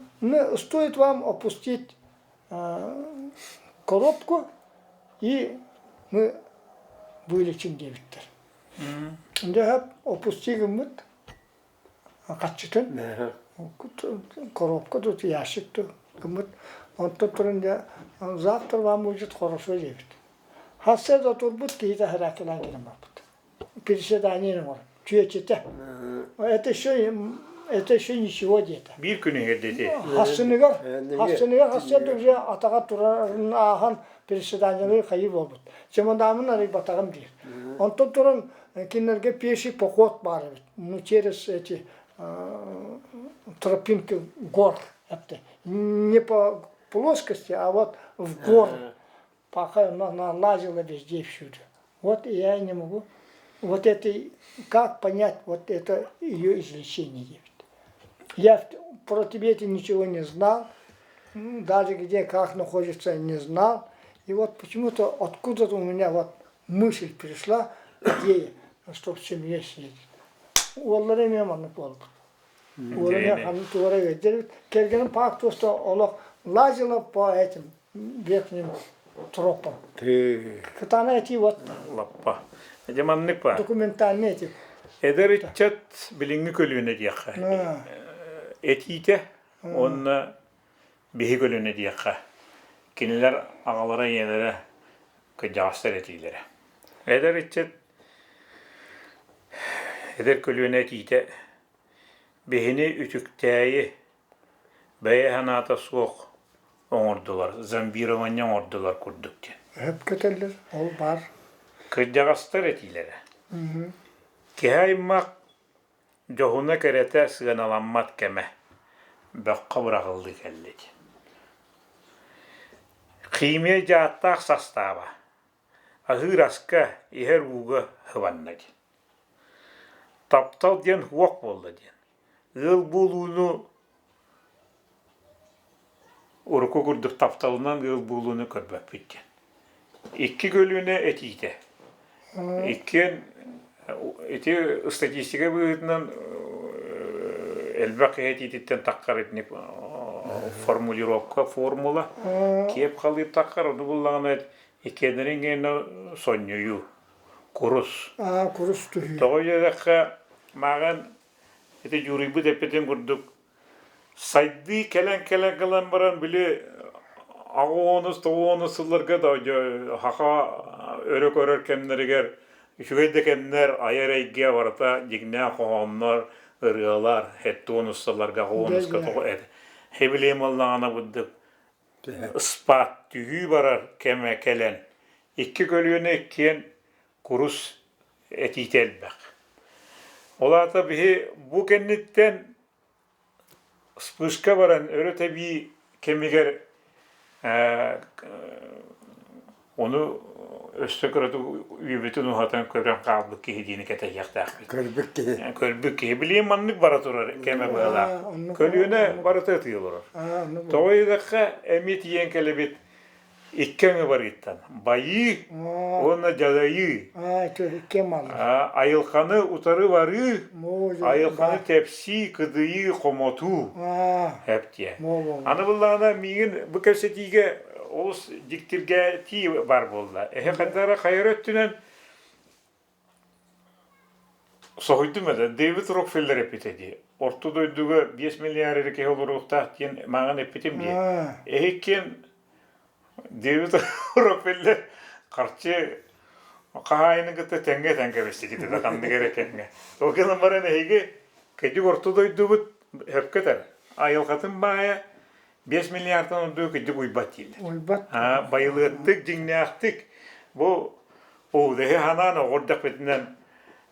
стоит вам опустить коробку и мы вылечим диэбиттэр. Дьэ опусти гыммыт хаччытын коробка тут ящик тут гыммыт онтон туран дьэ завтра вам будет хорошо диэбит Хассыада турбут киһитэ хараакылаан кэлэн барбыт приседание оҥорон чүөчэтэ это еще это еще ничего диэтэ Биир күн иһэр диэти. хассыныгар хассыныгар хассыада уже атаҕа турарын ааһан приседаниелыы хайыы буолбут чемоданын арыйбатаҕым диир онтон туран кинилэргэ пеший поход баар эбит ну через эти тропинки гор. Это не по плоскости, а вот в горы. Пока она лазила везде и всюду. Вот я не могу. Вот это, как понять вот это ее излечение? Я про Тибете ничего не знал, даже где, как находится, не знал. И вот почему-то откуда-то у меня вот мысль пришла, идея, что в семье съездить. Уоллара эмиэ маннык буолбут. Уола эмиэ ханнык тугара өйдөрбүт. Кэргэним паак туоста олох лазила по этим верхним тропам. Кытаана этии вот. Лаппа. Дьэ маннык ба. Документальный эти. Эдэр ыччат билиҥҥи көлүөнэ диэххэ. Этиитэ уонна биһи көлүөнэ диэххэ. Кинилэр аҕалара ийэлэрэ кырдьаҕастар этиилэрэ. Эдэр ыччат эдэр көлүөнэ этиитэ биһини үтүктээйи бэйэ санаата суох оҥордулар, зомбирование оҥордулар курдук диэн. Өп көтөллөр, ол баар. Кырдьаҕастар этиилэрэ. Киһи аймах дьоһуна кэрэтэ сыаналаммат кэмэ. Бөххө быраҕыллыы кэллит. Химия дьааттаах састааба. Аһыыр аска, иһэр ууга хыбанна диэн. Таптал диэн уох буолла диэн. Ыал буолууну урукку курдук тапталынан ыал буолууну көрбөппүт диэн. Икки көлүөнэ этиитэ. Иккиэн ити статистика быһыытынан элбэх киһи этиититтэн таххар итинник формулировка, формула киэп халыып таххар, ону буллаҕына иккиэннэрин гиэнэ сонньуйуу, курус. Аа, курус түһүү. Тоҕо диэтэххэ, мааҕын ити дьууруйбут эппитин курдук сайдыы кэлэн-кэлэн кэлэн баран били аҕыс тоҕус сылларга да саха өрө көрөр кэмнэригэр үчүгэй да кэмнэр айар эйгэ барыта дьиҥнээх хоһооннор ырыалар хэттуонус сылларга оҕуонуска тоҕо хэбилиэм буоллаҕына бурдук ыспаат түһүү барар кэмэ кэлэн икки көлүөнэ иккиэн курус этиитэ элбэх. Ол аата биһи бу кэнниттэн вспышка баран өрө тэбии кэмигэр ону өссө кыратык үйэбитин уһатан көрөн хаалбыт киһи диэни кэтэһиэхтээхпит. Көрбүт киһи. Көрбүт киһи. Билигин маннык бара турар кэмэ быһалаах. Көлүөнэ барыта ытыы олорор. Тоҕо диэтэххэ эмиэ тиийэн кэлэбит икки өҥө барыыттан байыы уонна дьадайыы айылҕаны утары барыы айылҕаны тэпсии кыдыйыы хомотуу эптиэ аны буллаҕына миигин бу кэпсэтиигэ олус дьиктиргээтии бар буолла эһэ хайдара хайар өттүнэн соһуйдум этэ Дэвид Рокфеллер эппитэ дии орто дойдуга 5 миллиард эрэ киһи олоруохтаах диэн мааҕын эппитим дии эһиккиэн Дэвид Рокфеллер харчы хаһаайынын кытта тэҥҥэ тэҥ кэбистигит этэ ханнык эрэ кэмҥэ ол гынан баран эһиги кэдик орто дойдубут сөпкө этэр айылҕатын баайа 5 миллиардтан ордук кырдьык уйбат дииллэр. Уйбат. Байылыаттык, дьиҥнээхтик бу уудэһи ханаан оҕордохпүтүнэн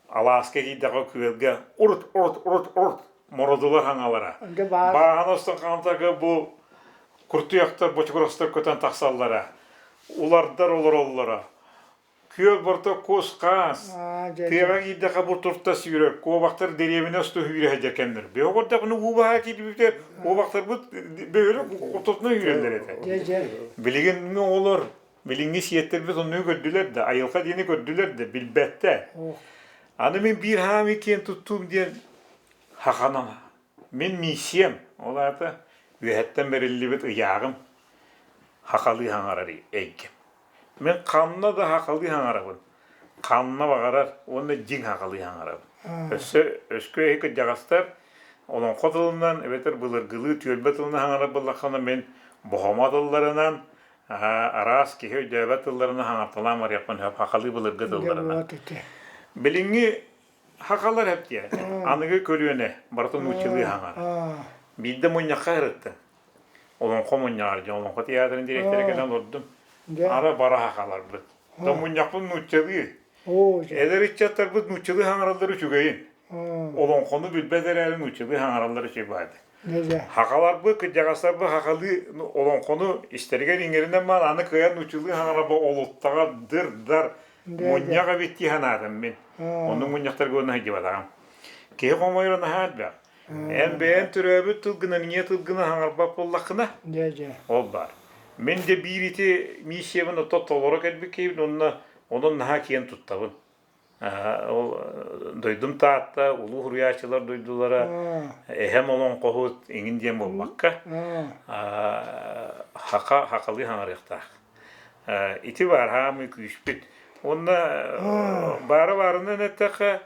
алааска киирдэххэ күөлгэ урут урут урут урут мородулар хаҥалара. Бааһына устун хаамтарга бу куртуйахтар, бочугурастар көтөн тахсаллара. Улардар олороллоро. Күөл борто кус-хаас, тыаҕа киирдэххэ бу турта сүүрэр, куобахтар дэриэбинэ усту сүүрэ сылдьар кэмнэр. Бөҕөрдөхүнэ уу баһа киирбитэ, куобахтарбыт бөһүөлэк ортотунан үүрэллэр этэ. Билигин оҕолор, билиҥҥи сиэттэрбит оннугу көрдүлэр да, айылҕа диэни көрдүлэр да, билбэттэр. Аны мин биир хаамыы киэн туттуум диэн хаханан мин миссиям, ол аата үөһэттэн бэриллибит ыйааҕым хахалыы хаҥарар эйгэм. Мин ханна да сахалыы саҥарабын. Ханна баҕарар уонна дьиҥ сахалыы саҥарабын. Өссө өскө эһи кырдьаҕастар олоҥхо тылынан эбэтэр былыргылыы түөлбэ тылынан саҥарар буоллаххына мин боһомо тылларынан араас киһи өйдөөбөт тылларынан саҥарталаан барыахпын сөп сахалыы былыргы тылларынан. Билиҥҥи сахалар эптиэ аныгы көлүөнэ барыта нууччалыы саҥарар. Биирдэ мунньахха сырыттым. Олоҥхо мунньаҕар дьон Олоҥхо театрын дириэктэрэ кэлэн олордум. Ара бара сахаларбыт. То мунньахпын нууччалыы. Эдэр ыччаттарбыт нууччалыы саҥараллар үчүгэйин. Олоҥхону билбэт эрээри нууччалыы хаҥараллар үчүгэй баҕайы. Хахаларбы, кырдьаҕастарбы хахалыы олоҥхону истэригэр иҥэринэн баран аны кыайан нууччалыы хаҥарарба олуттаҕа дыр-дар мунньах эбит дии санаатым мин. Оннук мунньахтарга уонна сылдьыбатаҕым. Киһи хомойоро наһаа элбэх. Эн бэйэҥ төрөөбүт тылгынан ийэ тылгынан хаҥарбат буоллаххына, ол баар. Мин де биир ити миссиябын ото толоро кэлбит киһибин уонна онон наһаа киэн туттабын. Ол дойдум Таатта, улуу суруйааччылар дойдулара, эһэм олоҥхоһут иҥин диэн буолбакка, хака хахалыы хаҥарыахтаах. Ити баар хаамыы күүспүт. Уонна баара баарынан эттэххэ,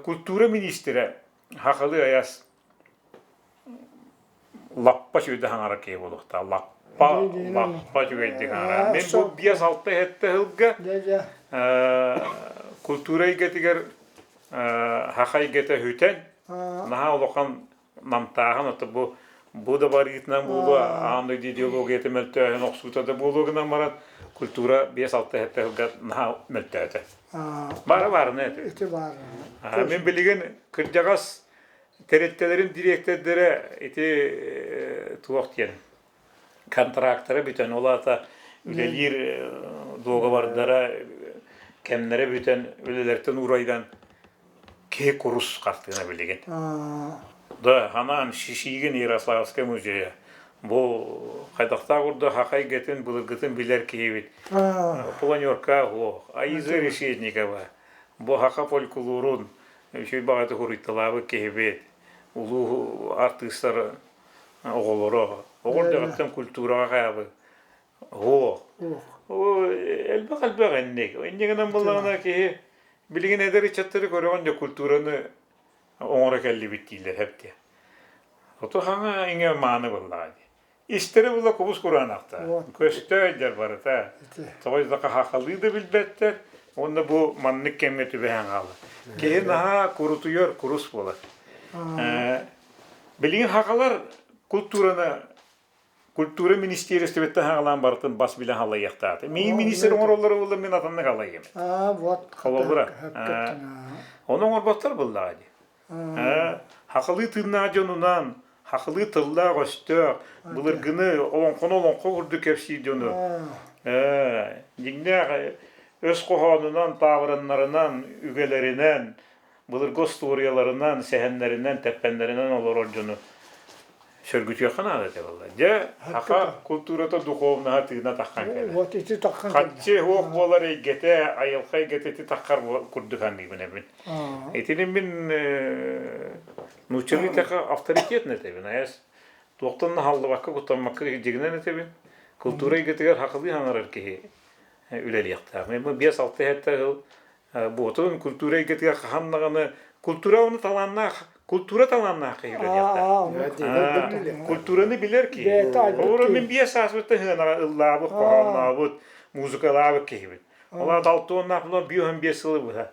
культура министрэ хахалыы айас лаппа үчүгэйдик хаҥарар киһи буолуохтаах. Лаппа, лаппа үчүгэйдик хаҥарар. Мин бу 5-6 сэттэ сылга культура эйгэтигэр саха эйгэтэ үтэн, наһаа улахан намтааһын ото бу бу да барыытынан буолуо, аан дойду идеологията мөлтөөһүн охсуута да буолуо гынан баран, культура 5-6 сэттэ сылга наһаа мөлтөөтө. Баара баарына этэ. Ити баар. Мин билигин кырдьаҕас Тэрилтэлэрин дириэктэрдэрэ ити туох диэн контрактара бүтэн, ол аата үлэлиир дуогабардара кэмнэрэ бүтэн, үлэлэртэн уурайдан киһи курус хартыына билигин. Да, ханаан Шишигин Ярославскай музейа. Бу хайдахтаах курдук хака эйгэтин былыргытын билэр киһибит. Планерка суох. Аиза Решетникова. Бу хака фольклорун Үчүгэй баҕайытык уруйталаабыт киһибит, улуу артыыстар оҕолоро, оҕо эрдэҕиттэн культураҕа хайаабыт Һуох. Элбэх элбэх инник. Инник гынан буллаҕына киһи билигин эдэр ыччаттары көрөҕүн дьэ культураны оҥоро кэллибит дииллэр хэптиэ. Ото хаҥа иҥэ мааны буоллаҕа дии. Истэрэ була кубус кураанахтар, көстөөйдөр барыта. Тоҕо да хахалыы да билбэттэр уонна бу маннык кэмҥэ түбэһэн хаалар. Киһи наһаа курутуйар курус буолар. Билигин хахалар культураны культура министиэристибэттэн хаҕалаан барытын бас билэн халайыахтаата. Мии министр оҥороллоро буолла мин атыннык халайыам. Аа вот. Холобура. Ону оҥорботтор буоллаҕа дии. Хахалыы тыыннаах дьонунан, хахалыы тыллаах-өстөөх, былыргыны олоҥхону олоҥхо курдук кэпсиир дьону дьиҥнээх өс хоһоонунан, таабырыннарынан, үгэлэринэн, былыргы остуоруйаларынан, сэһэннэринэн, тэппэннэринэн олорор дьону сөргүтүөххэ наада этэ буолла. Дьэ, саха культурата духовнаһа тыына таххан кэлэр. Вот ити таххан Хаччы суох буолар эйгэтэ, айылҕа эйгэтэ ити таххар курдук саныыбын эбин. Итини мин нууччалыы тэхэ авторитетный этэбин, айас туохтан наһаллыбакка, куттаммакка дьигинэн этэбин. Култуура эйгэтигэр хахылыы хаҥарар киһи үлэлиэхтээх. Мен бу 5-6 сэттэ сыл Буотун культура эйгэтигэр хаһан даҕаны культура оны талааннаах культура талааннаах киһи үлэлиэхтээх. Культураны билэр киһи. Олору мин биэс сааспыттан сыанаҕа ыллаабыт, хоһооннообут, музыкалаабыт киһибин. Ол аата алтыоннаах буолан 55 сылы быһа.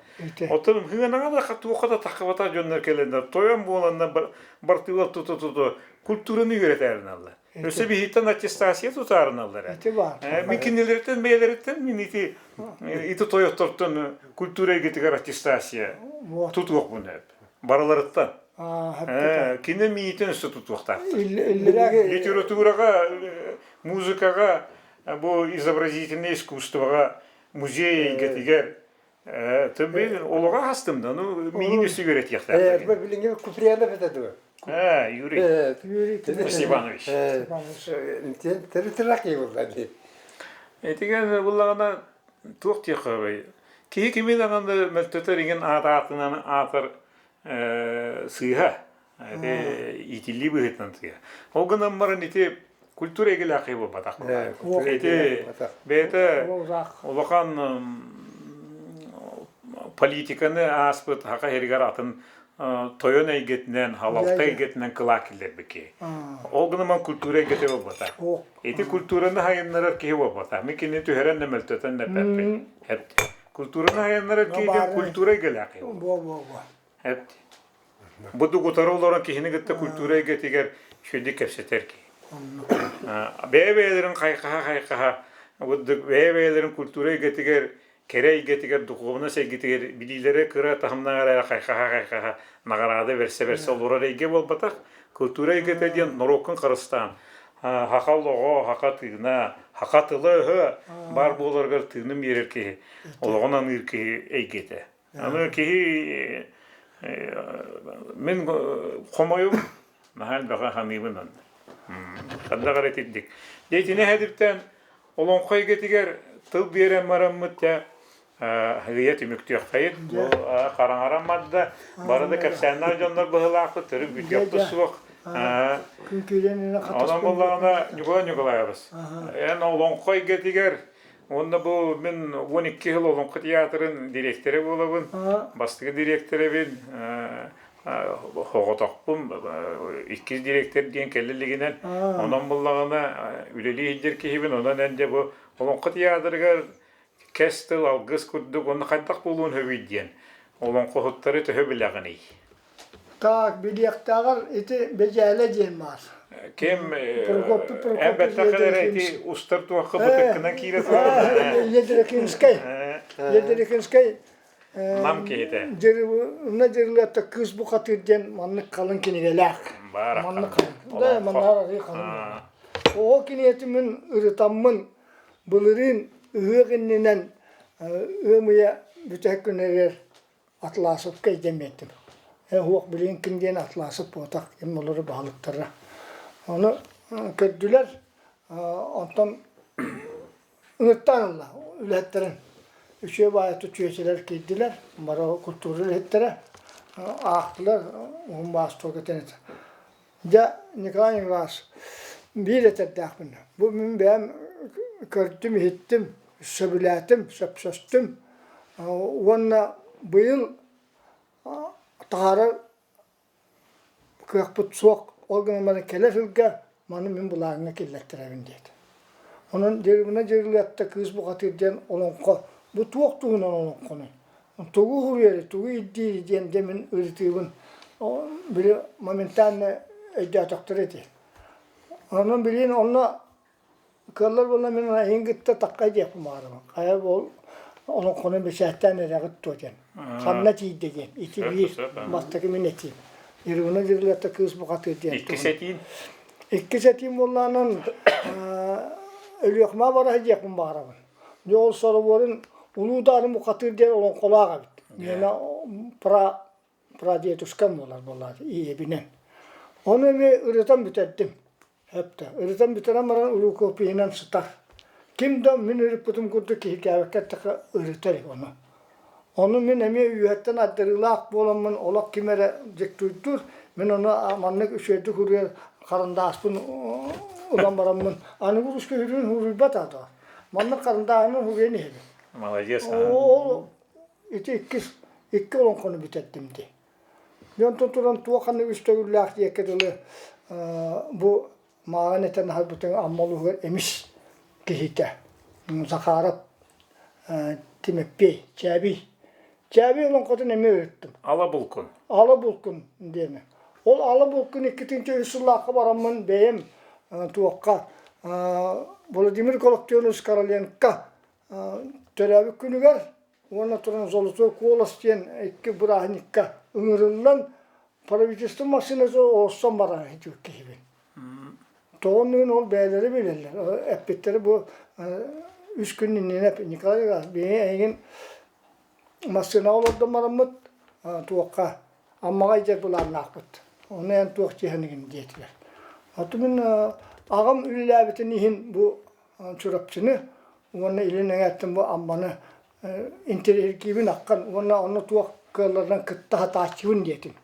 Оттон сыанаҕа да туохха да таххыбатах дьоннор кэлэннэр тойон буоланнар бартыылар туту-туту культураны үөрэтээрин Өссө биһиттэн аттестация тутаарыналлар. Ити баар. Мин кинилэриттэн бэйэлэриттэн мин ити ити тойоттортон культура эйгэтигэр аттестация тутуохпун эп. Барыларыттан. Кини миитин өссө тутуохтаахтар. Литератураҕа, музыкаҕа, бу изобразительное искусствоҕа, музей эйгэтигэр Тымбы олоҕо астым да, ну миигин өссө үөрэтиэхтээх. Билиҥҥи Куприянов этэ дуо? Юрий. Юрий Степанович. Төрүтүрэх киһи буолла дии. Этигэн буллаҕына туох диэххэ Киһи кими даҕаны мөлтөтөр иҥин аат аатынан аатар сыыһа. Иитиллии быһыытынан сыыһа. Ол гынан баран ити культура эйгэлээх киһи буолбатах. Ити бэйэтэ улахан политиканы ааспыт саха сиригэр атын тойон эйгэтинэн, халалта эйгэтинэн кылаа киллэрбит киһи. Ол гынан культура эйгэтэ буолбатах. Ити культураны хайыннарар киһи буолбатах. Мин кинини түһэрэн да мөлтөтөн да эппэппин. Культураны хайыннарар киһи культура эйгэлээх киһи. Эт. Бу дугутары олорон киһини кытта культура эйгэтигэр үчүгэйдик кэпсэтэр киһи. Бэйэ-бэйэлэрин хайхаһа-хайхаһа, бэйэ-бэйэлэрин культура эйгэтигэр кэрэ эйгэтигэр, духуобунас эйгэтигэр билиилэрэ кыра таһымнаах эрэ хайхаһа-хайхаһа наҕараада бэрсэ-бэрсэ олорор эйгэ буолбатах. Культура эйгэтэ диэн норуоккун харыстаан, саха олоҕо, саха тыына, саха тыла-өһө баар буоларыгар тыынын биэрэр киһи, олоҕун аныыр киһи эйгэтэ. Аны киһи мин хомойум наһаа элбэҕи саныыбын онно. Ханна эрэ итирдик. Дьэ итини эһэтиттэн Олоҥхо эйгэтигэр тыл биэрэн бараммыт дьэ ыйа түмүктүөххэйин. Бу хараҥаран барда. Бары да кэпсээннээх дьоннор быһыылаахпыт, төрүт бүтүөхпүт суох. Онон буоллаҕына Ньукулай Ньукулаевич, эн олоҥхо эйгэтигэр уонна бу мин 12 сыл Олоҥхо театрын дириэктэрэ буолабын, бастакы дириэктэрэбин, Соҕотохпун иккис дириэктэр диэн кэлэ илигинэн, онон буллаҕына үлэлии сылдьар киһибин, онон эн дьэ бу Олоҥхо театрыгар кэс тыл, алгыс курдук уонна хайдах буолуон сөбүй диэн олоҥхоһуттары төһө билэҕиний? Так, билиэхтээҕэр ити Бэдьээлэ диэн баар. Ким Прокопий эн Прокопьевич бэттэххин эрэ ити устар туохха бытыккынан киирэ турар. Едрекинскэй. Едрекинскэй Нам киһитэ. Дьырыбына Дьырылыатта Кыыс бухатыыр диэн маннык халыҥ кинигэлээх. Баар Маннык халыҥ. Да, маннаар арыы халыҥ. Оҕо кинигэтин мин ырытаммын былырыын ыһыах иннинэн ыам ыйа бүтэһик күннэригэр Атласовка илдьэн биэрдим. Э уох билигин ким диэн Атласов буотах, ким олору баһылыктара. Ону көрдүлэр, онтон Ыҥыртаан ылла үлэһиттэрин. Үчүгэй баайы чүөчэлэр киирдилэр, бары культура үлэһиттэрэ аахтылар, уһун баастуолга тэнитэ. Дьэ, Николай Николаевич, биир этэрдээхпин. Бу мин бэйэм көрдүм-иһиттим, сөбүлээтим, сөпсөстүм. Уонна быйыл таһаарар Кыахпыт суох, ол гынан баран кэлэр сылга маны мин былааҥҥа киллэртэрэбин диэтэ. Онон Дьырыбына Дьырылыатта Кыыс бухатыыр диэн олоҥхо бу туох туһунан олоҥхонуй? Тугу уһуруйарый, тугу ирдиирий диэн дьэ мин ырытыыбын били моментально өйдөөтөхтөрө ити. Онон билигин онно Кыаллар буолла мин эһиҥ кытта такка диэхпин баҕарабын. Хайа ол олоҥхону бэчээттээн эрэҕит дуо диэн. Ханна тиийдэ диэн. Ити биир бастакы мин этиим. Ирина Дьырылыатта Кыыс бухатыыр диэн. Иккис этиим. Иккис этиим буоллаҕынан Өлүөхүмэ бараһы диэхпин баҕарабын. Дьэ ол соробуорун Улуу Даарын бухатыыр диэн олоҥхолоох эбит. Миэнэ про прадедушкам буолар буоллаҕа ийэбинэн. Ону эмиэ ырытан бүтэрдим. Эптэ. Ырытан бүтэрэн баран рукопиһынан сытар. Ким да мин ырыппытым курдук киһиргээбэккэ эттэххэ ырытар ону. Ону мин эмиэ үөһэттэн ардырыылаах буоламмын олох ким эрэ диктуйдуур. Мин ону маннык үчүгэйдик уруйар харандааспын ылан бараммын аныгы русский үрүн уруйбат аата. Маннык харандааһынан уруйан иһэбин. Молодец. Ол ити иккис икки олоҥхону бүтэрдим дии. Дьонтон туран туох ханнык үс төгүллээх диэккэ дылы бу мааҕын этэн аһарбытыҥ Амма улууһугар эмис киһитэ Захаров Тимэппиэй Чээбий Чээбий олоҥхотун эмиэ ырыттым. Ала булкун. Ала булкун диэни. Ол ала булкун 2-3 сыллаахха бараммын бэйэм туохха Владимир Колоктионович Короленко төрөөбүт күнүгэр уонна туран Золотой Колос диэн икки бырааһынньыкка ыҥырыллан правительство массыыната оҕоссон барар этибит киһибин. Тоҕо ол бэйэлэрэ билэллэр. Эппиттэрэ бу үс күн иннинэ Николай Иванович биһиги эйигин массыынаҕа олордон бараммыт туохха Аммаҕа илдьэр былааннаахпыт. Ону эн туох дьиһэнигин диэтилэр. Оттон мин аҕам үлэлээбитин иһин бу Чурапчыны уонна Илин Эҥээттэн бу Амманы интэриэһиргиибин аххан уонна онно туох кыалларынан кытта сатааччыбын диэтим.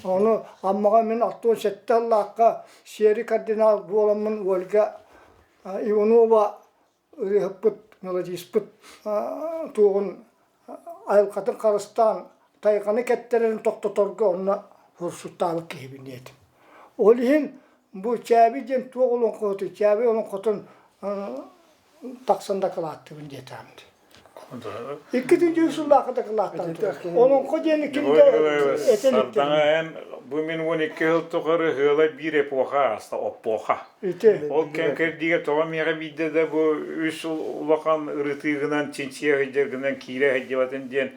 Ону Аммаҕа мин 67 сыллаахха Сиэри кардинал буоламмын Ольга Иванова ырыаһыппыт, мелодиспыт туоҕун айылҕатын харыстаан тайҕаны кэттэрэрин тохтоторго онно сурсуттаабыт киһибин диэтим. Ол иһин бу Чээби диэн туох олоҥхоһутуй, Чээби олоҥхотун тахсан дакылааттыыбын диэтэҕим дии. Икки сыллаахха дакылааттаан турар. Олоҥхо диэн ким да этэ Сардаҥа эн бу мин 12 сыл тухары ыала биир эпоха ааста, оппуоха. Ити. Ол кэм кэрдиигэ тоҕо миэхэ биирдэ да бу үс улахан ырытыыгынан чинчийэ сылдьаргынан киирэ сылдьыбатын диэн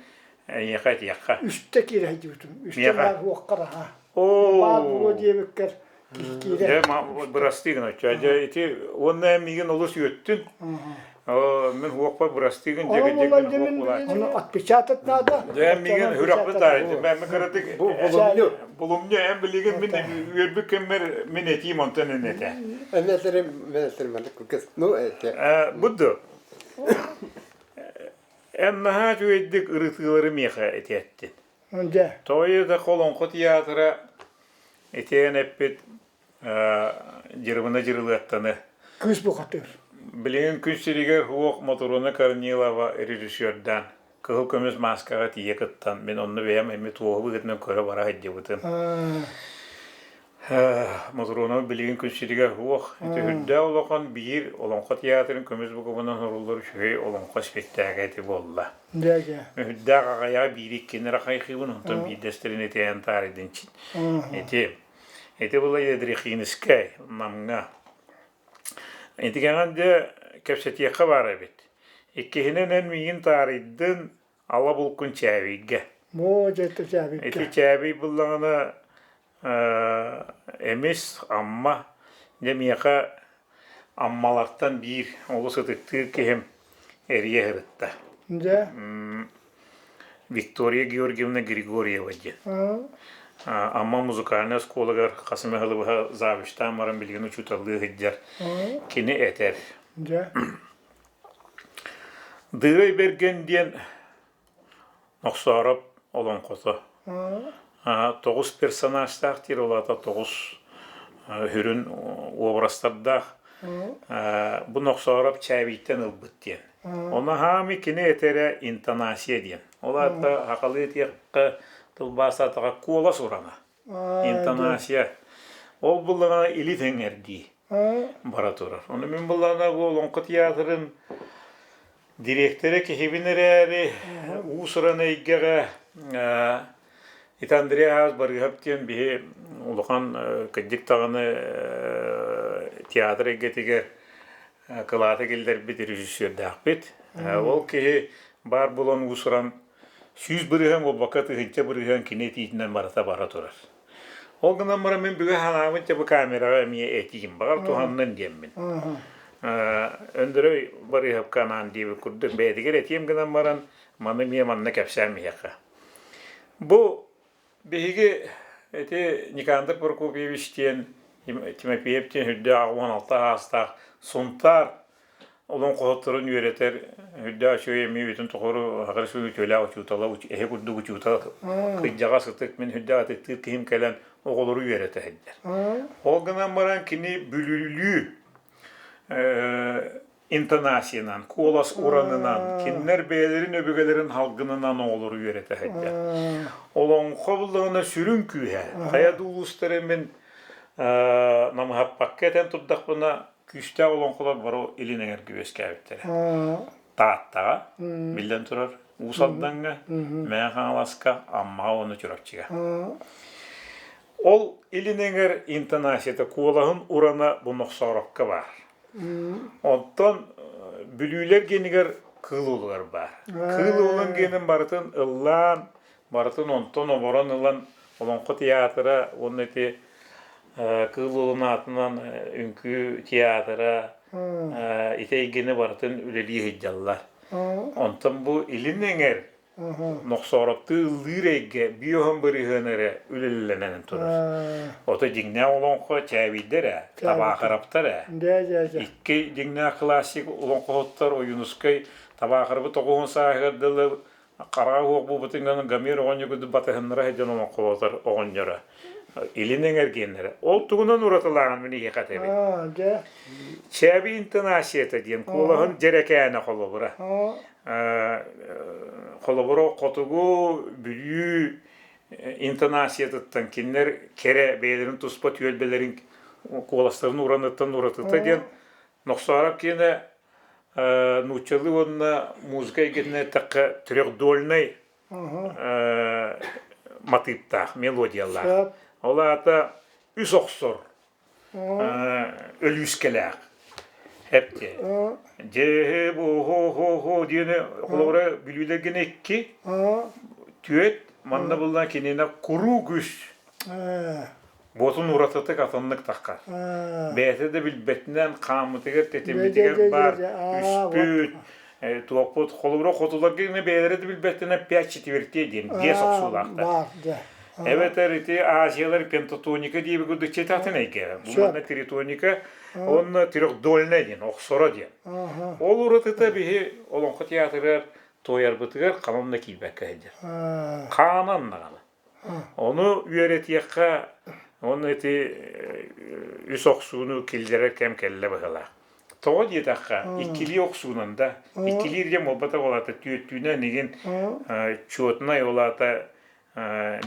эйиэхэ этиэххэ. Үстэ киирэ сылдьыбытым. Үстэ Миэхэ? баар уоххар аха. Оо. Баар буолуо диэбиккэр Дьэ, бырастыы гын оччо. Дьэ, ити уонна миигин олус үөттүн. Мин хуохпар бырастыы гын дьэ дьэ гын Ону отпечатать надо. Дьэ, миигин хүрөхпүт таарыйды. Мен кыратык Булумньу. Булумньу эн билигин мин үөрбүт кэммэр мин этиим онтон эн этэ. Эметерим, эметерим, ну это. Будду. Эн наһаа үчүгэйдик ырытыылары миэхэ этиэттин. Дьэ. Тоҕо да Олоҥхо театра итиэн эппит Дьырыбына Дьырылыаттаны Кыыс бухатыыр. Билигин күн сиригэр суох Мотуруна Корнилова режиссердаан Кыһыл көмүс мааскаҕа тиийэ кыттан мин онно бэйэм эмиэ туоһу быһыытынан көрө бара сылдьыбытым. Мотуруна билигин күн сиригэр суох. Ити үрдээх улахан биир Олоҥхо театрын көмүс бугубунан суруллар үчүгэй олоҥхо спектакль ити буолла. Дьэ, дьэ. Үрдээх аҕайаҕа биири иккини эрэ хайхыыбын, онтон биирдэстэрин итиэн таарыйдын Ити ити была Ядрихинскай Намҥа. Итигэҕин дьэ кэпсэтиэххэ баар эбит. Иккиһинэн эн миигин таарыйдын ала булкун Чээбийгэ. Моо дьэ Чээбийгэ. Ити Чээбий буллаҕына Эмис, Амма, дьэ миэхэ Аммалартан биир олус ытыктыыр киһим эрийэ сырытта. Дьэ. Виктория Георгиевна Григорьева диэн. Амма музыкальнай оскуолыгар хас эмэ сылы быһа завучтаан баран билигин учууталлыы сылдьар. Кини этэр. Дьэ. Дыырай Бэргэн диэн Охсоороп олоҥхото. Тоҕус персонажтаах диир, ол аата тоҕус сүрүн уобарастардаах. Бу Нохсоороп Чээбийтэн ылбыт диэн. Ону хаами кини этэрэ интонация диэн. Ол аата сахалыы этиэххэ тылбаастаатаҕа куолас урана. Интонация. Ол буллаҕына или тэҥэрдии бара турар. Ону мин буллаҕына бу Олоҥхо театрын дириэктэрэ киһибин эрээри уус-уран эйгэҕэ ити Андрей Аас Барыыһап диэн биһи улахан кырдьык даҕаны театр эйгэтигэр кылааты киллэрбит режиссердаахпыт. Ол киһи баар буолан уус-уран 100% буолбакка 1000% кини этиитинэн барыта бара турар. Ол гынан баран мин бүгүн санаабын бу камераҕа эмиэ этиим, баҕар туһаннын диэммин. Өндөрөй Барыыһапка анаан диэбит курдук бэйэтигэр этиэм гынан баран маны эмиэ манна кэпсээн иһиэххэ. Бу биһиги ити Никандр Прокопьевич диэн Тимофеев диэн үрдээх 86 аастаах Сунтаар олоҥхоһутторун үөрэтэр үрдээх үчүгэй эмиэ бүтүн тухары хакыр үтүөлээх учуутала эһи курдук учуутал кырдьаҕас ытык мин үрдээх ытыктыыр киһим кэлэн оҕолору үөрэтэ сылдьар. Ол гынан баран кини бүлүүлүү интонациянан, куолас уранынан, кинилэр бэйэлэрин өбүгэлэрин халгынынан оҕолору үөрэтэ сылдьар. Олоҥхо буллаҕына сүрүн күүһэ, хайа да улуустары мин намыһаппакка этэн турдахпына күүстээх олоҥхолор бары илин эҥэргэ үөскээбиттэрэ. Тааттаҕа, биллэн турар, Уус Алдаҥҥа, Мэҥэ Хаҥаласка, Аммаҕа уонна Чурапчыга. Ол илин эҥэр интонацията куолаһын урана бу Нохсоорокко баар. Онтон Бүлүүлэр гиэнигэр Кыыл Уолугар баар. Кыыл Уолун гиэнин барытын ыллаан, барытын онтон оборон ылан Олоҥхо театра уонна ити Кыыл Уолун аатынан үҥкүү театра ити эйгэни барытын үлэлии сылдьаллар. Онтон бу илин эҥэр Нохсоороптуу ыллыыр эйгэ биоһон бырыһыан эрэ үлэлэнэн турар. Ото дьиҥнээх олоҥхо Чээбийдэр ээ, Табаахыраптар ээ. Икки дьиҥнээх классик олоҥхоһуттар Ойуунускай Табаахырабы тоҕуһун сааһыгар дылы хараҕа уох буолбутун гынан Гомер оҕонньор курдук батыһыннара сылдьан олоҥхолотор оҕонньоро. Илин эҥэргиэннэрэ. Ол тугунан уратылааҕын мин эһиэхэ этэбин. Чээбий интонацията диэн куолаһын дьэрэкээнэ холобура. Холобура хотугу Бүлүү интонациятыттан кинилэр кэрэ бэйэлэрин туспа түөлбэлэрин куоластарын ураныттан уратыта диэн Нохсоороп киэнэ. нууччалыы уонна музыка эйгэтинэн эттэххэ трехдольнай матыыптаах, мелодиялаах. Ол аата үс охсор өлүүскэлээх. Эпти. Дьэ бу хо хо хо диэни холобура бүлүүлэргин икки түөт манна булла кинини куруук үс Буотун уратытык атыннык таххар. Бэйэтэ да билбэтинэн хааммытыгар, тэтиммитигэр баар үспүт, туохпут холобура хотуларга гына бэйэлэрэ да билбэтинэн пять четвертей диэн биэс охсуулаахтар. Эбэтэр ити Азиялар пентатоника диэби курдук читатын эйгэ. Бу манна тритоника, уонна трехдольная диэн, охсоро диэн. Ол уратыта биһи Олоҥхо театрыгар туойарбытыгар ханан да киирбэккэ сылдьар. Хаанан даҕаны. Ону үөрэтиэххэ уонна ити үс охсууну киллэрэр кэм кэллэ быһыылаах. Тоҕо диэтэххэ, иккилии охсуунан да, иккилии диэн буолбатах ол аата түөртүүнэн игин чуотунай ол аата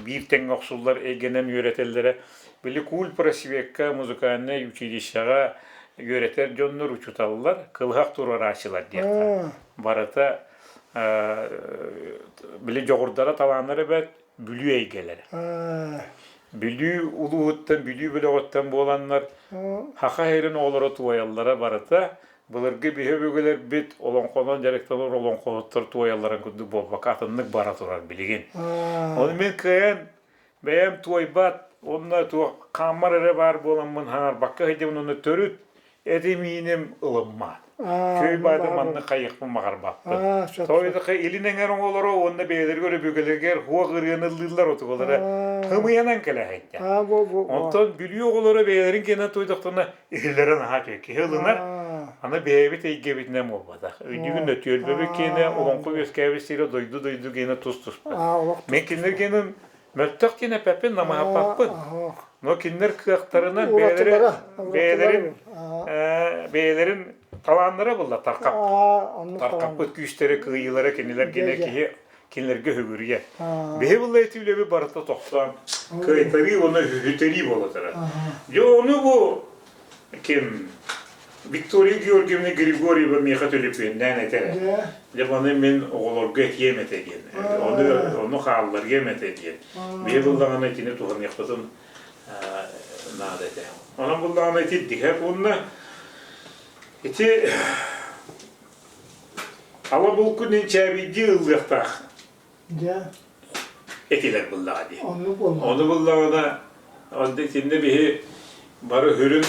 биир тэҥҥэ охсуллар эйгэнэн үөрэтэллэрэ. Били Куль просвекка музыкальнай училищеҕа үөрэтэр дьоннор учууталлар, кылыһах туруорааччылар диэххэ. Барыта били дьоҕурдара талааннара эбээт Бүлүү эйгэлэрэ. Бүлүү улууһуттан, Бүлүү бөлөҕүттэн буоланнар Саха сирин оҕолоро туойаллара барыта былыргы биһи өбүгэлэрбит олоҥхонон дьарыктанар олоҥхоһуттар туойалларын курдук буолбакка атыннык бара турар билигин. Ону мин кыайан бэйэм туойбат уонна туох хааммар эрэ баар буоламмын хаҥарбакка сылдьабын уонна төрүт этим-ииним ылыммат. Көй бааты маннык хайыахпын баҕарбаппын. Тоойдохо илин эҥэр оҥолоро уонна бэйэлэригэр өбүгэлэригэр хуох ырыаны ыллыыллар отугалара хымыйанан кэлэһэйдэ. Онтон Бүлүү оҕолоро бэйэлэрин киэнэ туойдохторуна иһиллэрэ наһаа үчүгэй. Киһи ылынар, аны бэйэбит эйгэбитинэн буолбатах. Өйдүүгүн да түөлбэбит киэнэ олоҥхо үөскээбит сирэ дойду-дойду киэнэ тус-туспа. Мен кинилэр киэнин Мөлтөх диэн эппэппин, намыһаппаппын. Но кинилэр кыахтарынан бэйэлэрэ бэйэлэрин бэйэлэрин талааннара булла тархап тархаппыт күүстэрэ кыайыылара кинилэр гинэ киһи кинилэргэ үһүгүрүйэ. Биһи булла ити үлэби барыта тохтоон кыайтарыы уонна үһүтэрии буола турар. Дьэ ону бу ким Виктория Георгиевна Григорьева миэхэ төлөпүөннээн этэр. Дьэ маны мин оҕолорго этиэм этэ диэн. Ону, ону хаалларыам этэ диэн. Биһи буллаҕына итини туһаныахпытын наада этэ. Онон буллаҕына ити диһэп уонна ити ала булкун инчээбийдии ыллыахтаах Дьэ. Этилэр буллаҕа дии. Оннук буолла. Ону буллаҕына, итиннэ биһи бары үрүҥ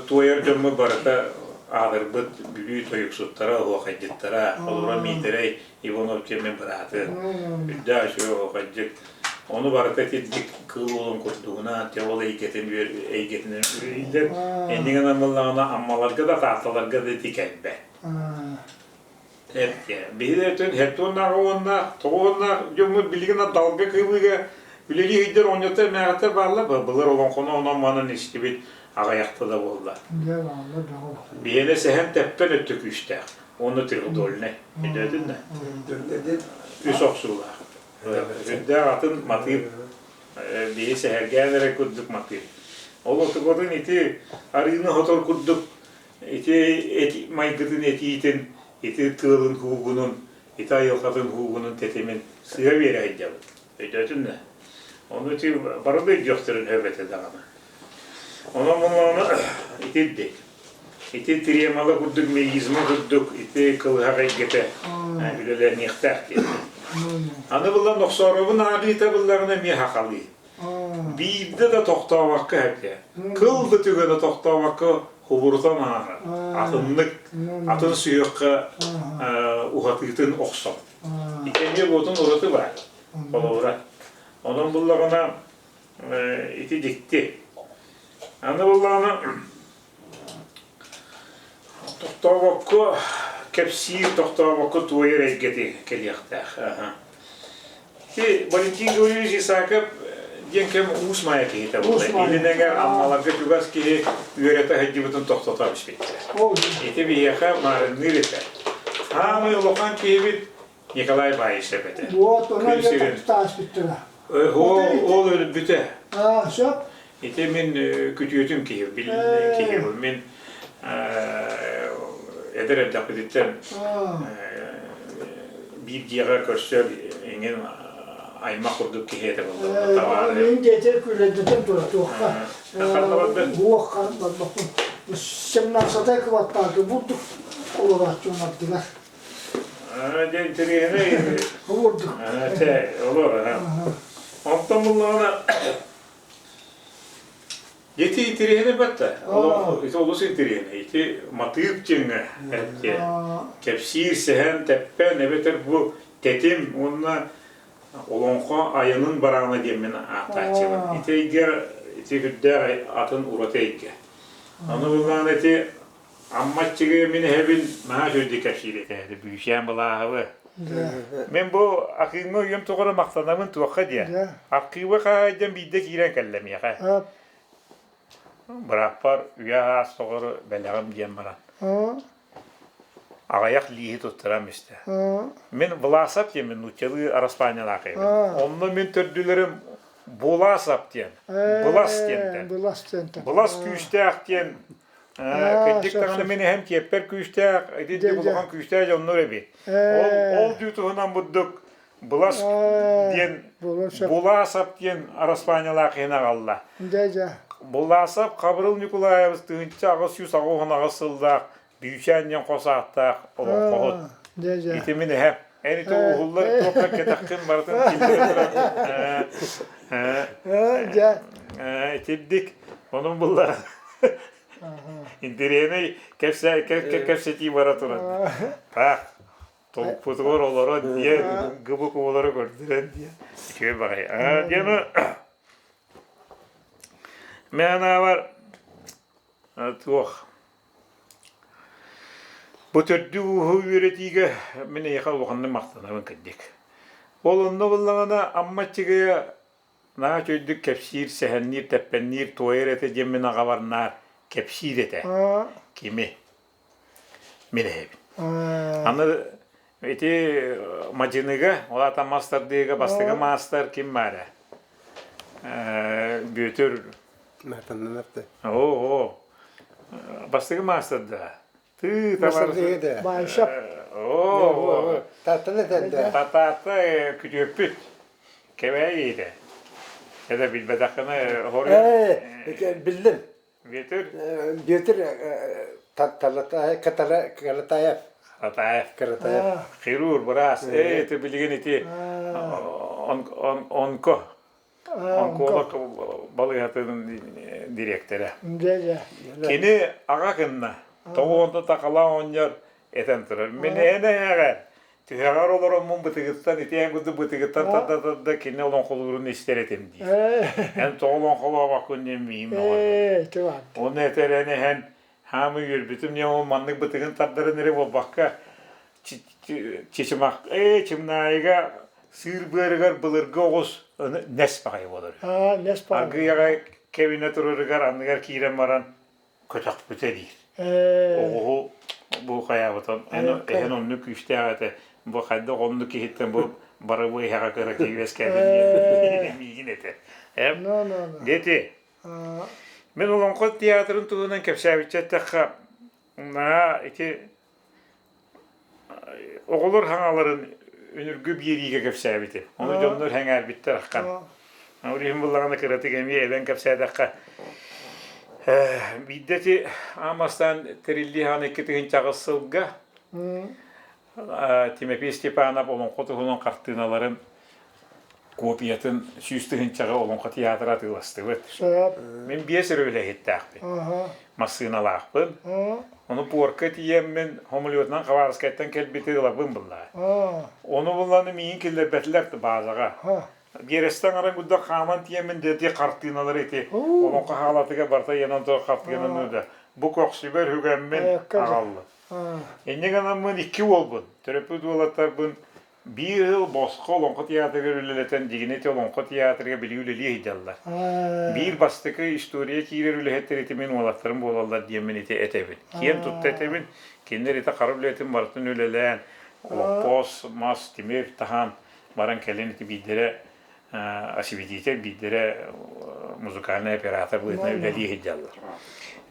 туойар дьоммут барыта аатырбыт Бүлүү тойуксуттара, оһуохайдьыттара, холобура Миитэрэй Иванов диэн мин быраатын, үрдээх үчүгэй оһуохайдьыт. Ону барыта итирдик кыыл уолун курдугунан, те ол эйгэтин эйгэтинэн үлэлииллэр. Иннигин буоллаҕына Аммаларга да, Таатталарга да ити кэлбэт. Биһиги өтөн хертуоннаах уонна тоҕуоннаах дьоммут билигин далга кыылыга үлэлии сылдьар оҕонньоттор эмээхиттэр бааллар. Былыр олоҥхону онон-манан истибит аҕыйахта да буолла. Биһиэнэ сэһэн тэппэн өттө күүстээх уонна трехдольнай. Өйдөөтүн да? Үс охсуулаах. Үрдээх атын матыып биһи сэһэргээн эрэ курдук матыып. Ол отуготун ити арыыны хотор курдук Ити майгытын этиитин, ити тыалын һуугунун, ити айылҕатын һуугунун тэтимин сыа биэрэ сылдьабыт. Өйдөөтүн да? Ону ити бары да өйдүөхтэрин сөп этэ даҕаны. Онон буоллаҕына ити ирдик. Ити тремала курдук, мелизма курдук ити кылыһах эйгэтэ үлэлэниэхтээх диэн. Аны буллан Нохсооробун ааҕыыта буллаҕына эмиэ хахалыы. Биирдэ да тохтообокко эбитэ. Кыл да түгэнэ тохтообокко хубурутан ааһар. Атыннык, атын сүһүөххэ уһатыытын охсон. Ити эмиэ буотун ураты баар. Холобура. Онон буллаҕына ити дьикти. Аны буллаҕына Тохтообокко кэпсиир, тохтообокко туойар эйгэтэ кэлиэхтээх. Ити Валентин Гаврильевич Исаков диэн кэм Уус Маайа киһитэ буолла. Илин эҥэр Аммаларга чугас киһи үөрэтэ сылдьыбытын тохтото түспүттэр. Ити биһиэхэ маарынныыр этэ. Саамай улахан киһибит Николай Баишев этэ. Вот, онон Күн сирин. тааспыттара. Ол өлбүтэ. Аа, сөп. Ити мин күтүөтүм киһи, киһи мин. эдэр эрдэхпититтэн биир дьиэҕэ көрсөр эҥин аймах курдук киһи этэ буолла. Мин дьиэтэ күлэдэтэн тура туохха уохха барбаппын. Семнадцатая кыбаттааты бурдук олорооччу ардыгар. Дьэ интэриэһинэй. Бурдук. Чэ, олор. Онтон буллаҕына Ити интэриэһинэй батта. Ити олус интэриэһинэй. Ити матыып дьиҥҥэ кэпсиир, сэһэн, тэппэн эбэтэр бу тэтим уонна олоҥхо айанын бараана диэммин ааттааччыбын. Ити эйгэ ити үрдээх атын ураты эйгэ. Аны былаан ити Аммаччыгы мин эһэбин наһаа үчүгэйдик кэпсиир этэ. Бүүчээн Былааһабы. Мин бу архыыбы үйэм тухары махтанабын туохха диэн. Архыыба хаһаайдьан биирдэ киирэн кэллэ миэхэ. Бырааппар үйэ аас тоҕору бэлэҕим диэн баран. Аҕыйах лииһи туттарам истэ. Мин Власов диэммин нууччалыы араспаанньалаах эбин. Онно мин төрдүлэрим Буласов диэн. Былас диэнтэн. Былас күүстээх диэн Кырдьык даҕаны мин эһэм киэппэр күүстээх, итинник улахан күүстээх дьоннор эбит. Ол ол дүү туһунан бурдук Былас диэн Буласов диэн араспаанньалаах иһин аҕалла. Буласов Хабырыл Ньукулаайабыс 1888 сыллаах Бүүчээн диэн хос ааттаах олоҥхоһут. Ити мин эһэм. Эн ити уһуллар туохха кэтэххин барытын киллэрэ турар. Итирдик. Онон булла интэриэһинэй кэпсэтии бара турар. Таах, толукпутугар олорон диэн, гыбык оҕолору көрдөрөн диэн. Үчүгэй баҕайы. Диэн мен анаабар туох Бу төрдү-ууһу үөрэтиигэ мин эйиэхэ улаханнык махтанабын кырдьык. Ол онно буллаҕына Амма Аччыгыйа наһаа үчүгэйдик кэпсиир, сэһэнниир, тэппэнниир, туойар этэ диэн мин аҕабар наар кэпсиир этэ. Кими? Мин эһэбин. Аны ити мадьыныга, ол аата мас тардыыга бастакы маастар ким баара? Бүөтүр Оо, бастакы маастар да. Тыы табар. Баайшап. Оо, Тааттан этэн Татаатта күтүөппүт. Кэбээйи этэ. Это билбэтэххинэ хор. Биллим. Бүөтүр. Бүөтүр Каратаев. Каратаев. Каратаев. Хирург, быраас. Ээ, это билигин ити онко Онколог балыыһатын дириэктэрэ. Кини аҕа гынна, тоҕо онто такала оҕонньор этэн турар. Мин эн эһэҕэр түһэҕэр олороммун бытыгыттан итиэн курдук бытыгыттан тарда-тарда кини олоҥхолуурун истэр этим диир. Эн тоҕо олоҥхолообоккун диэн миим мөҕөр. Оны этэр эн эһэн хаамы үөрбүтүм диэн ол маннык бытыгын тардарын эрэ буолбакка Чычымах ээ Чымнаайыга сыыр быарыгар былыргы оҕус нэс баҕайы буолар. Нэс баҕайы. Аргыйаҕа кэбинэ турарыгар анныгар киирэн баран көтөхпүтэ диир. Оҕуһу бу хайаабытын эһэн оннук күүстээх этэ. Бу хайдах оннук киһиттэн бу барыбы иһэҕэ кыра киһи үөскээтин диэн миигин этэ. Дети, мин Олоҥхо театрын туһунан кэпсээбиччэ эттэххэ, наһаа ити Оҕолор хаҥаларын үнүргү биэриигэ кэпсээбитим. Ону дьоннор сэҥээрбиттэр аххан. Ол иһин буллаҕына кыратык эмиэ эбэн кэпсээтэххэ, биирдэ ити аан бастаан тэриллии хаан 2008 сылга Тимофей Степанов олоҥхо туһунан хартыыналарын копиятын 100 тыһыынчаҕа Олоҥхо театра атыыластыбыт. Мин биэс эрэ үлэһиттээхпин. Массыыналаахпын. Ону пуорка тиийэммин самолетунан Хабаровскайтан кэлбити ылабын буллаа. Ону булланы миигин киллэрбэтилэр баазаҕа. Биэрэстэ аҥарын курдук хааман тиийэммин дии хартыыналары ити олоҥхо хаалатыгар барыта ыйанан турар хартыынаны да бу көхсүбэр үгэммин аҕаллым. Инньэ гынаммын икки уолбун, төрөппүт уолаттарбын Биир сыл босхо Олоҥхо театрыгар үлэлэтэн Дигинэти Олоҥхо театрыгар билии үлэлии сылдьаллар. Биир бастакы история киирэр үлэһиттэр ити мин уолаттарым буолаллар диэммин ити этэбин. Киэн тутта этэбин. Кинилэр ити хара үлэтин барытын үлэлээн, олоппос, мас, тимир таһаан баран кэлин ити биирдэрэ осветитель, биирдэрэ музыкальный оператор быһыытынан үлэлии сылдьаллар.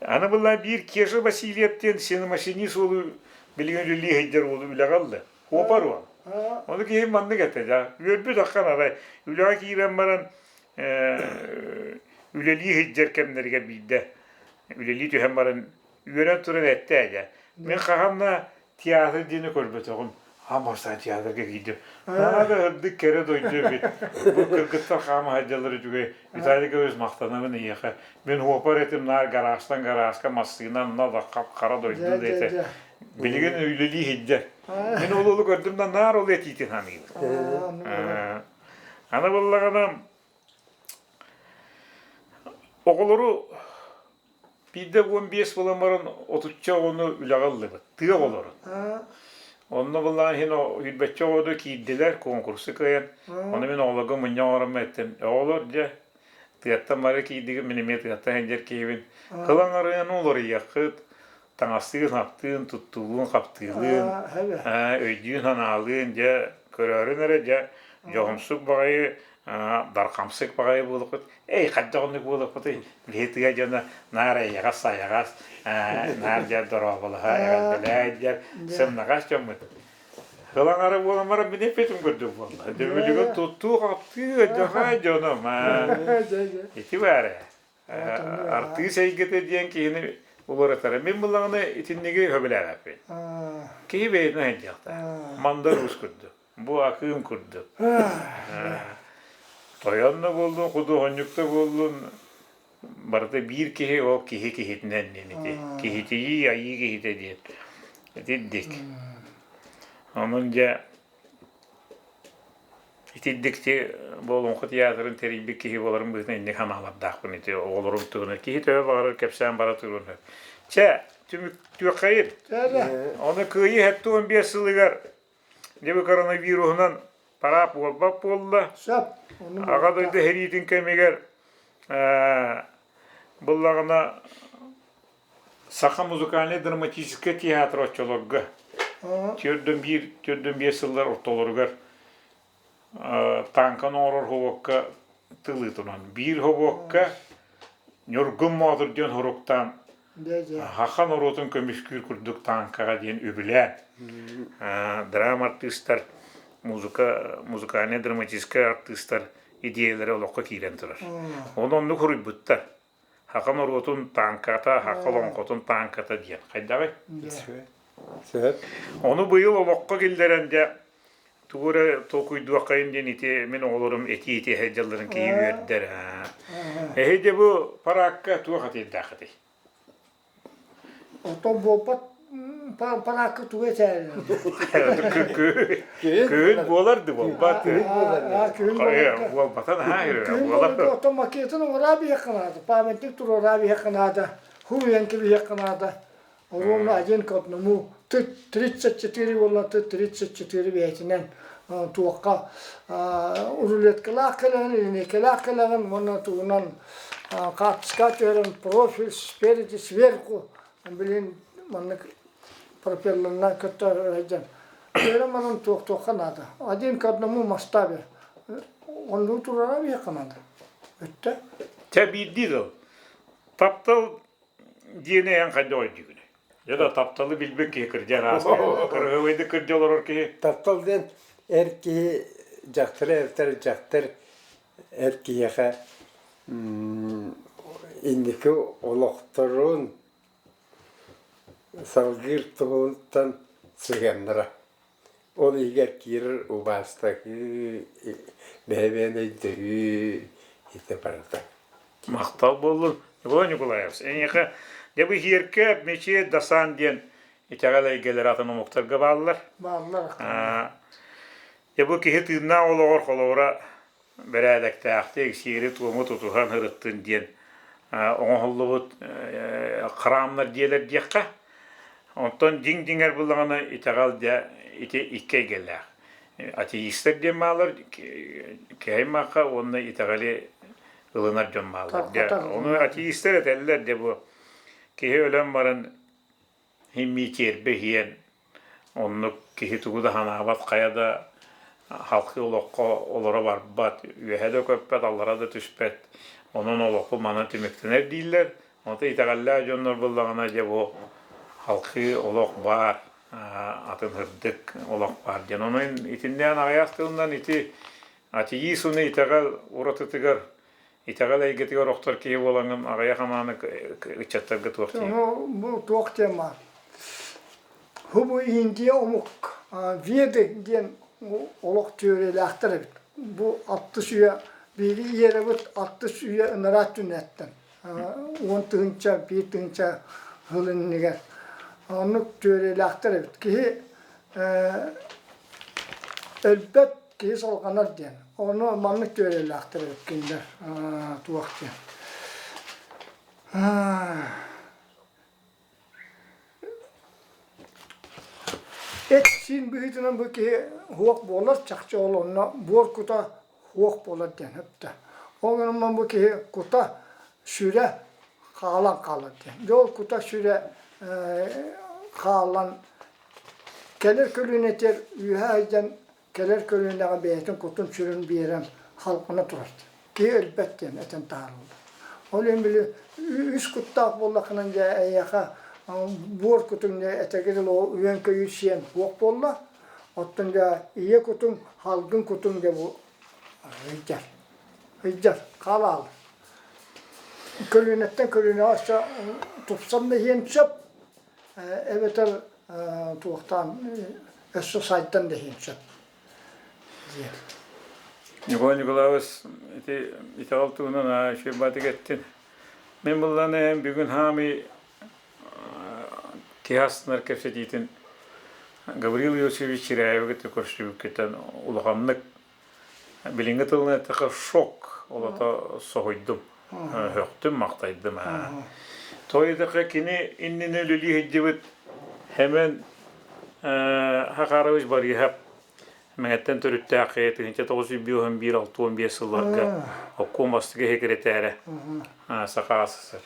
Аны была биир Кеша Васильев диэн синемашинист уолу билигин үлэлии сылдьар уолу үлэҕэ ылла. Куопар уол. Ону киһи маннык этэ дьэ. Үөрбүт аххан арай үлэҕэ киирэн баран үлэлии сылдьар кэмнэригэр биирдэ үлэлии түһэн баран үөрэн туран эттэ дьэ. Мин хаһан да театр диэни көрбөтөҕүм. Аан театрга киирдим. Наһаа да ырдык кэрэ дойду эбит. Бу кыргыттар хаама сылдьаллар үчүгэй. Виталий Гаврилович махтанабын эйиэхэ. Мин уопар этим наар гаражтан гаражка массыына онно да хап-хара дойду да этэ. Билигин үлэлии сылдьар. Мин ол уолу көрдүм да наар ол этиитин саныыбын. Аны буоллаҕына оҕолору Биирдэ 15 буолан баран отучча оҕону үлэҕэ ыллыбыт, тыа оҕолорун. Онно былаан иһин сүүрбэччэ оҕону киирдилэр, куонкурсу кыайан. Ону мин оҕолорго мунньах оҥороммун эттим, оҕолор дьэ, тыаттан бары киирдигит, мин эмиэ тыаттан сылдьар киһибин. Кыл аҥарыйан уларыйыаххыт, таҥастыын-хаптыын, туттуулуун-хаптыылыын, өйдүүн-санаалыын, дьэ, көрөөрүн эрэ, дьэ, дьоһумсук баҕайы дархамсык баҕайы буолуккут эй хайдах оннук буолуккутуй биһи тыа дьоно наар эйэҕэс-сайаҕас наар дьэ дорооболоһо эҕэрдэлээ дьэр сымнаҕас дьоммут Ылаҥара буолан баран мин эппитим курдук буолла. Дөбүлүгүн туттуу-хаптыы дьоҕой дьонум ити баара. Артыыс эйгэтэ диэн киһини уларытара. Мин буллаҕына итинниги сөбүлээбэппин. Киһи бэйэтинэн сылдьыахтаах. Мандар уус курдук. Бу акыым курдук. Тойон да буоллун, худуоһунньук да буоллун, барыта биир киһи, ол киһи киһитинэн диэн ити. Киһитийии, айыы киһитэ диэн. Итирдик. Онон дьэ итирдик бу Олоҥхо театрын тэрийбит киһи буоларым быһыытынан инник санаалардаахпын ити оҕолорум туһунан. Киһи төһө баҕарар кэпсээн бара туруон сөп. Чэ, түмүктүөххэйин. Ону Кыайыы 75 сылыгар Дьэ бу коронавируһунан параап буолбат буолла. Сөп. Аҕа дойду сэриитин кэмигэр буллаҕына Саха музыкальнай драматическай театр оччолорго 41 45 сыллар ортолоругар тааҥканы оҥорор хобуокка тыл ыытынан биир хобуокка Ньургун Моотур диэн суруктаан Саха норуотун көмүскүүр курдук тааҥкаҕа диэн үбүлээн драма артыыстар, музыка, музыкальнай драматическай артыыстар идиэйэлэрэ олоххо киирэн турар. Ону оннук суруйбуттар. Саха норуотун тааҥката, саха олоҥхотун тааҥката диэн. Хайдаҕый? Сөп. Ону быйыл олоххо киллэрэн дьэ тугу эрэ толкуйдуоххайын диэн ити мин оҕолорум этии-этии сылдьалларын киһи үөрдэр. Эһи дьэ бу параакка туох этиирдээххитий? Оттон буолбат параакка тугу этээрин? Күһүн буолар да буолбат. Күһүн буолар. Буолбата наһаа буолар. Оттон макетын оҥороо биһиэххэ наада, памятник туруораа биһиэххэ наада, хуруйан кэбиһиэххэ наада. Ровно один к одному. Т-34 уонна Т-34 бэйэтинэн туохха рулеткалаах кэлэҕин, линейкэлээх кэлэҕин уонна тугунан хаартыска түһэрэн профиль спереди, сверху билин маннык пропеллерынан кытта сылдьан түһэрэн баран туох-туохха наада. Один к одному масштабе. Оннук турара биһиэхэ наада. Өттө. Чэ биирдии тыл. Таптал диэни эн хайдах өйдүүгүнүй? Дьэ да тапталы билбит киһи кырдьар ааста. Кырыһыбайдык кырдьа олорор киһи. Таптал диэн эр киһи дьахтары эбэтэр дьахтар эр киһиэхэ инники олохторун салгыыр туһуттан сыһыаннара. Ол иһигэр киирэр убаастаһыы, бэйэ-бэйэни өйдөһүү ити барыта. Махтал буоллун. Николай Николаевич, эйиэхэ дьэ бу Иһиэркэ, Мечеть, Дасан диэн итэҕэл эйгэлэрэ атын омуктарга бааллар. Бааллар. Дьэ бу киһи тыыннаах олоҕор холобура бэрээдэктээхтик, сиэри-туому тутуһан сырыттын диэн оҥоһуллубут храмнар дьиэлэр диэххэ. Онтон дьиҥ-дьиҥэр буллаҕына итэҕэл дьэ ити икки эйгэлээх. Атеистар диэн бааллар, киһи маахха уонна итэҕэли ылынар дьон бааллар. Дьэ, ону атеистар этэллэр дьэ бу киһи өлөн баран химмиитиэрбэ иһиэн Оннук киһи тугу да санаабат, хайа да халкы олоххо олоро барбат, үөһэ да көппөт, аллара да түспэт. Онон олохпут манан түмүктэнэр дииллэр. Онто итэҕэллээх дьоннор буллаҕына дьэ бу халхыы олох баар, атын сырдык олох баар диэн. Онон итиннээн аҕыйах тылынан ити атеист уонна итэҕэл уратытыгар итэҕэл эйгэтигэр охтор киһи буолаҥҥын аҕыйах анааны ыччаттарга туох диэн? Бу туох диэн баар. Бу Индия омук Веды диэн олох түөрэлээхтэр эбит. Бу алтыс үйэ биһиги иэрэбит алтыс үйэ ынараа түнэттэн 10 тыһыынча, 1 тыһыынча сыл иннигэр оннук түөрэлээхтэр эбит. Киһи өлбөт киһи салҕанар диэн. Ону маннык түөрэлээхтэр эбит кинилэр туох диэн. Эт-сиин быһыытынан бу киһи уһуох буолар, чахчы ол онно буор кута уһуох буолар диэн сөптөөх. Ол гынан бу киһи кута, сүрэ хаалан хаалар диэн. Дьэ ол кута сүрэ хаалан кэлэр көлүөнэтигэр үөһэ сылдьан кэлэр көлүөнэҕэ бэйэтин кутун-сүрүн биэрэн халҕана турар. Киһи өлбөт диэн этэн таһаараллар. Ол иһин били үс куттаах буоллаххына дьэ эйиэхэ буор кутуҥ дьэ этэргэ дылы үөн-көйүүр сиэн суох буолла. Оттон дьэ ийэ кутуҥ, халгын кутуҥ дьэ бу ыйдьар. Ыйдьар, хаалаал. Көлүөнэттэн көлүөнэҕэ өссө тупсан да иһиэн сөп, эбэтэр туохтаан өссө сайдан да иһиэн сөп диэн. Николай Николаевич ити итэҕэл туһунан үчүгэй баатык эттин. Мин булланы бүгүн хаамый киһи астынар кэпсэтиитин Гаврил Иосифович Чиряевы кытта көрсүбүккүттэн улаханнык Билиҥҥи тылынан эттэххэ шок, ол ото соһуйдум, һөхтүм, махтайдым. Тоҕо диэтэххэ кини иннинэ үлэлии сылдьыбыт Хэмэн Хахарович Барыыһап Мэҥэттэн төрүттээх 1951-65 сылларга обком бастакы секретарэ Саха АССР.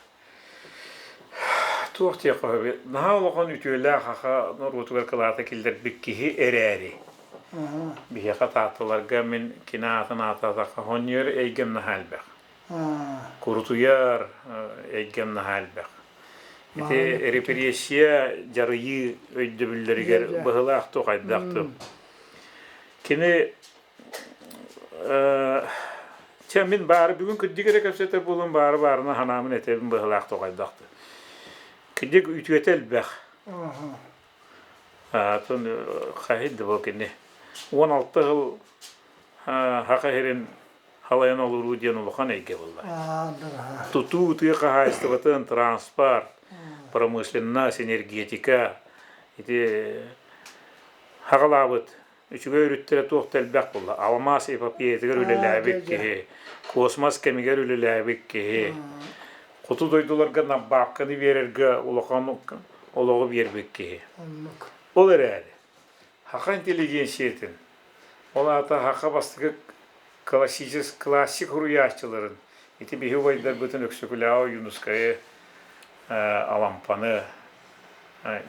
Туох диэххэ сөбүй, наһаа улахан үтүөлээх саха норуотугар кылаата киллэрбит киһи эрээри, биһиэхэ таатталарга мин кини аатын ааттаатахха хонньуйар эйгэм наһаа элбэх. Курутуйар эйгэм наһаа элбэх. Ити репрессия, дьарыйыы өйдөбүллэригэр быһылаах туох хайдах туох. Кини Чэ, мин баары бүгүн кырдьык эрэ кэпсэтэр буолан баары баарына санаамын этэбин быһылаах тоҕойдохту. Кырдьык үтүөтэ элбэх. Атын хаһый да бу кини 16 сыл хаха сирин халайан олоруу диэн улахан эйгэ буолла. Тутуу тыа хаһаайыстыбатын, транспорт, промышленность, энергетика ити хаҕалаабыт Үчүгэй өрүттэрэ туох да элбэх буолла. Алмаас эпопеятыгар үлэлээбит киһи, космос кэмигэр үлэлээбит киһи, хоту дойдуларга набаапканы биэрэргэ улахан олоҕу биэрбит киһи. Ол эрээри, саха интеллигенциятын, ол аата саха бастакы классическ, классик суруйааччыларын, ити биһи убайдарбытын Өксөкүлээҕи Ойуунускайы, Алампаны,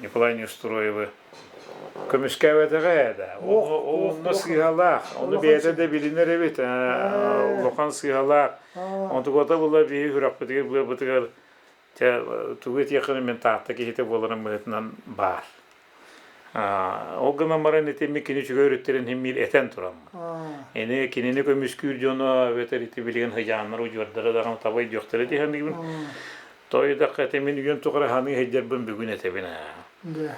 Николай Неустроевы көмүскээбэтэҕэ ээ да. Онно сыыһалаах, ону бэйэтэ да билинэр эбит, улахан сыыһалаах. Онтуката була биһи сүрэхпитигэр быабытыгар тугу этиэххин мин Таатта киһитэ буоларым быһыытынан баар. Ол гынан баран итинник кини үчүгэй өрүттэрин иһин этэн тураммын. Ини кинини көмүскүүр дьоно эбэтэр ити билигин хыдьааннар удьуордара даҕаны таба өйдүөхтэрэ дии саныыбын. Тоойдоххо ити мин үйэм тухары ханыы сылдьарбын бүгүн этэбин аа.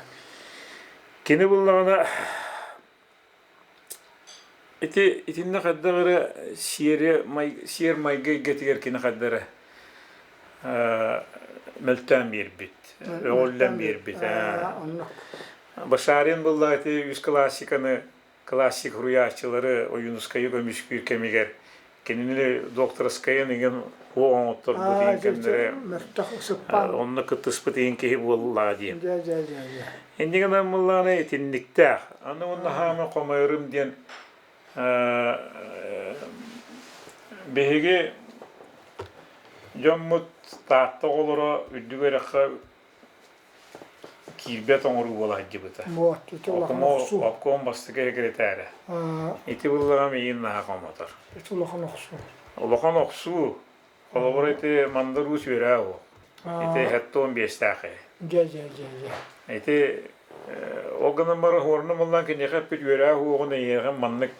Кини буллаҕына ити итиннэ хайдах эрэ сиэри сиэр майгы эйгэтигэр кини хайдах эрэ мөлтөөн биэрбит, өҕүллэн биэрбит. Башарин булла ити үс классиканы, классик суруйааччылары Ойуунускайы көмүскүүр кэмигэр кинини докторскайын игин хуо оҥотторбут иин кэмнэрэ онно кыттыспыт иин киһи буоллаҕа диэн. Инньэ гынан буоллаҕына итинниктээх. Аны уонна хаама хомойорум диэн биһиги дьоммут Таатта оҕолоро үрдүк үөрэххэ киирбэт оҥоруу буола сылдьыбыта. Обком бастакы секретарэ. Ити буллаҕа миигин наһаа хомотор. Ити улахан охсуу. Улахан охсуу. Холобур ити Мандар Уус үөрээ уо. Ити хэттон биэстээхи. Дьэ, дьэ, дьэ, дьэ. Ити ол гынан баран хуорна мыллан киниэхэ эппит үөрээ уоҕун эйиэхэ маннык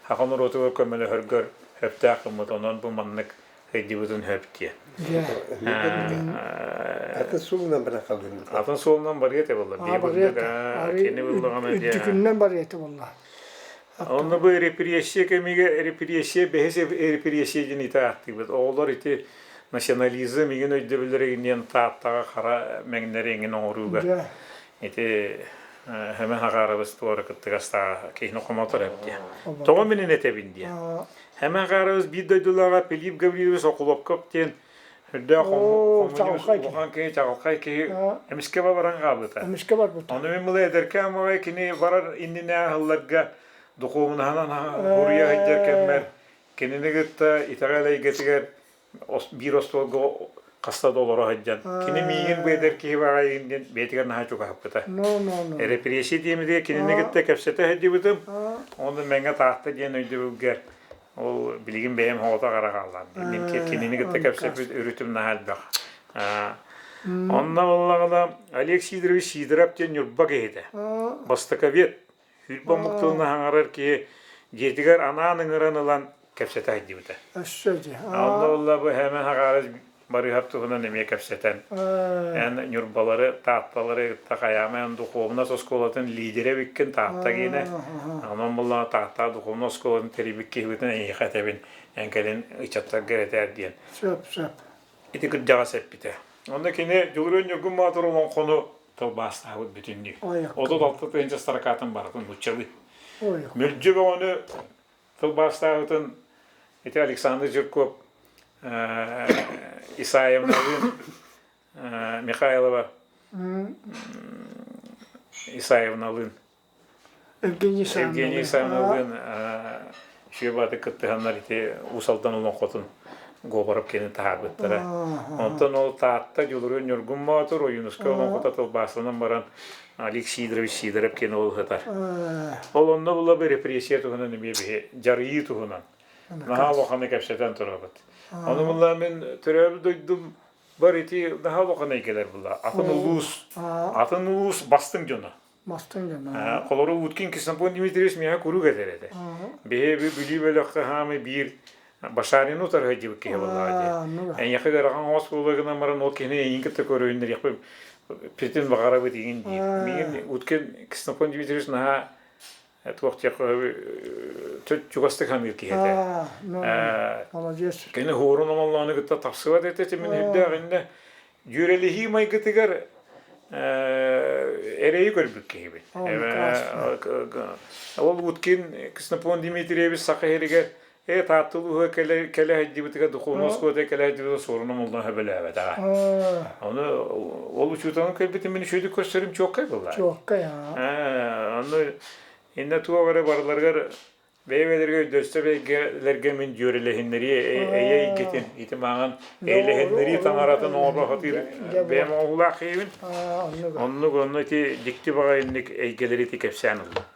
хаха норуотугар көмөлөһөргөр хөптөөх гыммыт онон бу маннык ыйдыбытын хөп диэн. Атын суолунан баран халыын. Атын суолунан барыа этэ буолла. Бии бурдук кини буллаҕына Үрдүкүннэн барыа этэ буолла. Онно бу репрессия кэмигэр репрессия бэһис репрессия диэн ити ааттыыбыт. Оҕолор ити национализм игин өйдөбүллэрэ диэн Тааттаҕа хара мэҥнэри иҥин оҥорууга ити Хэмэ Хаҕаарабыс туора кыттыгастааҕа киһини хомотор эбит диэн. Тоҕо минин этэбин диэн. Хэмэ Хаҕаарабыс биир дойдулааҕа Пилип Гаврильевич Окулопков диэн Үрдээх хомуньуус улахан киһи, чаҕылхай киһи эмискэ баран хаалбыта. Эмискэ барбыта. Ону мин мылы эдэркээн баҕайы кини барар иннинэ аһылларга духуобунаһынан буруйа сылдьар кэммэр кинини кытта итэҕэл эйгэтигэр биир остуолга хаста да олоро сылдьан кини миигин бу эдэр киһи баҕайыгын диэн бэйэтигэр наһаа чугаһаппыта. Репрессия диэмитигэр кинини кытта кэпсэтэ сылдьыбытым. Онно Мэҥэ Таатта диэн өйдөбүлгэр Ол билигин бэйэм оҕото хара хааллаан. Мин кинини кытта кэпсэппит өрүтүм наһаа элбэх. Онно буоллаҕына Олег Сидорович Сидоров диэн Ньурба киһитэ. Востоковед. Хүрбэ омук тылын аһаҥарар киһи дьиэтигэр анаан ыҥыран ылан кэпсэтэ сылдьыбыта. Өссө дьэ. Онно буолла бу Хэмэн Хаҕаарыс Барыыһап туһунан эмиэ кэпсэтэн, эн Ньурбалары, Таатталары кытта хайаама эн духуобунас оскуолатын лидерэ эбиккин Таатта киинэ. Онон буллаҕа Таатта духуобунас оскуолатын тэрийбит киһибитин эйиэхэ этэбин, эн кэлин ыччаттарга этээр диэн. Сөп, сөп. Ити кырдьаҕас эппитэ. Онно кини Дьулуруон Ньургун Боотур олоҥхону тылбаастаабыт бүтүннүү. 36 тыһыынча строкатын барытын нууччалыы. Мүлдьү бөҕөнү Тылбаастаабытын ити Александр Жирков Исаевналыын Михайлова Исаевналыын Евгений Евгений Исаевналыын үчүгэй бааты кыттыһаннар ити Уус Алдан олоҥхотун Говоров киэнин таһаарбыттара. Онтон ол Таатта Дьулуруон Ньургун Боотур Ойуунускай олоҥхото тылбаастанан баран Алик Сидорович Сидоров киэн ол сытар. Ол онно була бы репрессия туһунан эмиэ биһи дьарыйыы туһунан наһаа улаханы кэпсэтэн турабыт. Ону булла мин төрөөбүт дойдум бар ити наһаа улахан эйгэлэр була. Атын улуус, атын улуус бастыҥ дьоно. Бастыҥ дьоно. Холору Уткин Ксенофонт Дмитриевич миэхэ куруук этэр этэ. Биһи Бүлүү бөлөххө хаамы биир Башарины утары сылдьыбыт киһи буоллаҕа дии. Эйиэхэ ыарахан оҥос буолуо гынан баран ол киһини эйигин кытта көрүһүннэриэхпин питин баҕарабыт игин диир. Миигин Уткин Ксенофонт Дмитриевич наһаа туох диэххэ чугастык саныыр киһи этэ. Молодец. Кини хуорун омоллоону кытта тапсыбат этэ мин үрдээх иннэ дьүөрэлэһии майгытыгар эрэйи көрбүт киһибин. Ол Уткин Ксенофонт Дмитриевич Саха сиригэр Ээ, Таатта улууһугар кэлэ кэлэ сылдьыбытыгар духовнай оскуолата кэлэ сылдьыбыта суоруна муллан сөбүлээбэтэҕэ. Ону ол учууталым кэлбитин мин үчүгэйдик көрсөрүм чуоккай буолла. Чуоккай, аа. Ону иннэ туох эрэ барыларыгар бэйэ-бэйэлэригэр өйдөстө бэйгэлэргэ мин дьүөрэлэһиннэрии эйэ эйгэтин ити мааҕын эйэлэһиннэрии таҥаратын оҥоро сатыыр бэйэм оҥоһуулаах киһибин. Оннук онно ити дьикти баҕайыннык эйгэлэри ити кэпсээн ыллым.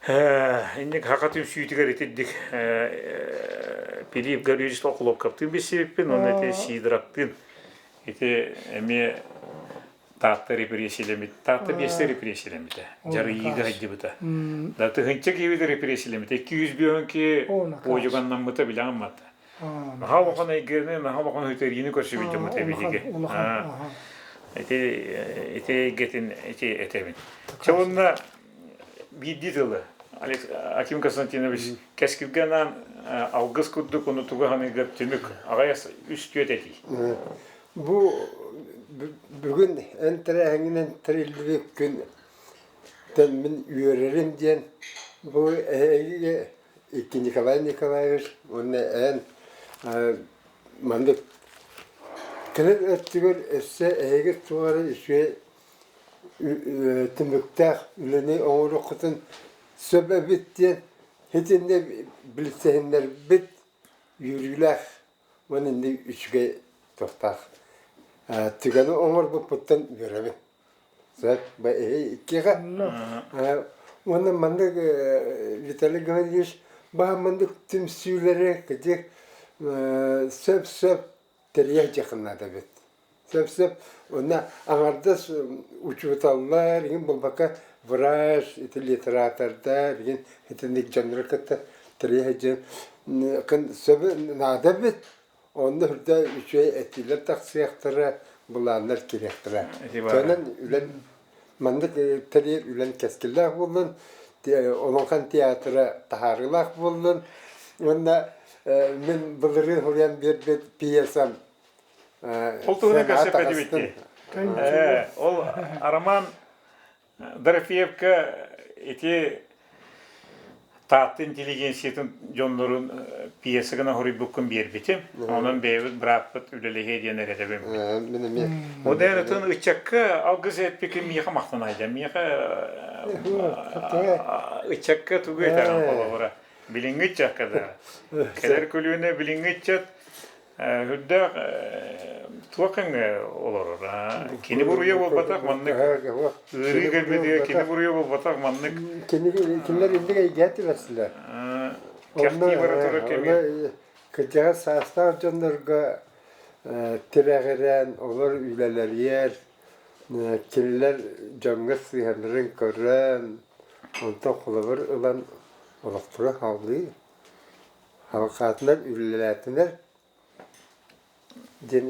Инник Хаха түмсүүтүгэр итирдик Пилип Гаврильевич Охлопковтыын билсибиппин уонна ити Сидоровтыын ити эмиэ Таатта репрессиялэммит Таатта биэстэ репрессиялэммитэ дьарыйыыга сылдьыбыта да тыһыынча киһибит репрессиялэммитэ 200 киһи уодьуганнаммыта билэҕин матта наһаа улахан эйгэни наһаа улахан үтэриини көрсүбүт дьоммут эбиһиги ити ити эйгэтин ити этэбин чэ уонна биирдии тылы Аким Константинович кэскилгэ анаан алгыс курдук ону тугу ханыыга түмүк аҕай үс-түөрт этии. Бу бүгүн эн тэрээһиҥҥинэн тэриллибит күн мин үөрэрим диэн бу эһиги икки Николай Николаевич уонна эн маннык кэлин өттүгэр өссө эһиги туох эрэ үчүгэй түмүктээх үлэни оҥоруоххутун сөп эбит диэн итиннэ билсиһиннэрбит үөрүүлээх уонна инник үчүгэй туохтаах түгэни оҥорбуппуттан үөрэбин. Сөп иккиэхэ уонна маннык Виталий Гаврильевич баһа маннык түмсүүлэри кыдьык. сөп-сөп тэрийэр дьахыннаата эбит. Сөп-сөп уонна аҥардас учууталлар игин буолбакка врач, ити литератордар игин итинник дьоннору кытта тэрийэ сылдьан сөбү наада эбит. Онно үрдэ үчүгэй этиилэр тахсыахтара, былааннар киириэхтэрэ. Онон үлэн маннык тэрийэр үлэн кэскиллээх буоллун, Олоҥхон театра таһаарыылаах буоллун уонна мин былырыын суруйан биэрбит пьесам Ол туһунан кэпсэппэтибит дии. Ол Роман Дорофеевка ити Таатта интеллигенциятын дьоннорун пьеса гына хоруйбуккун биэрбитим. Онон бэйэбит бырааппыт үлэлэһиэ диэн эрэтэбим. Мин эмиэ. Ол ыччакка алгыс эппикин миэхэ махтанайда. Миэхэ ыччакка тугу этэҕин холобура. Билиҥҥи ыччакка да. Кэлэр көлүөнэ билиҥҥи ыччат Үрдээх туох кэмҥэ олорор? Кини буруйа буолбатах маннык ыарыы кэлбитигэр кини буруйа буолбатах маннык Кинилэр инник эйгэһэ түбэстилэр. Кэхтии бара турар кэмигэр. Кырдьаҕас саастаах дьоннорго тирэҕирэн олор үлэлэригэр кинилэр дьоҥҥо сыһыаннарын көрөн онтон холобур ылан олохтору хаалыы Халҕаатынар үлэлээтинэр диэн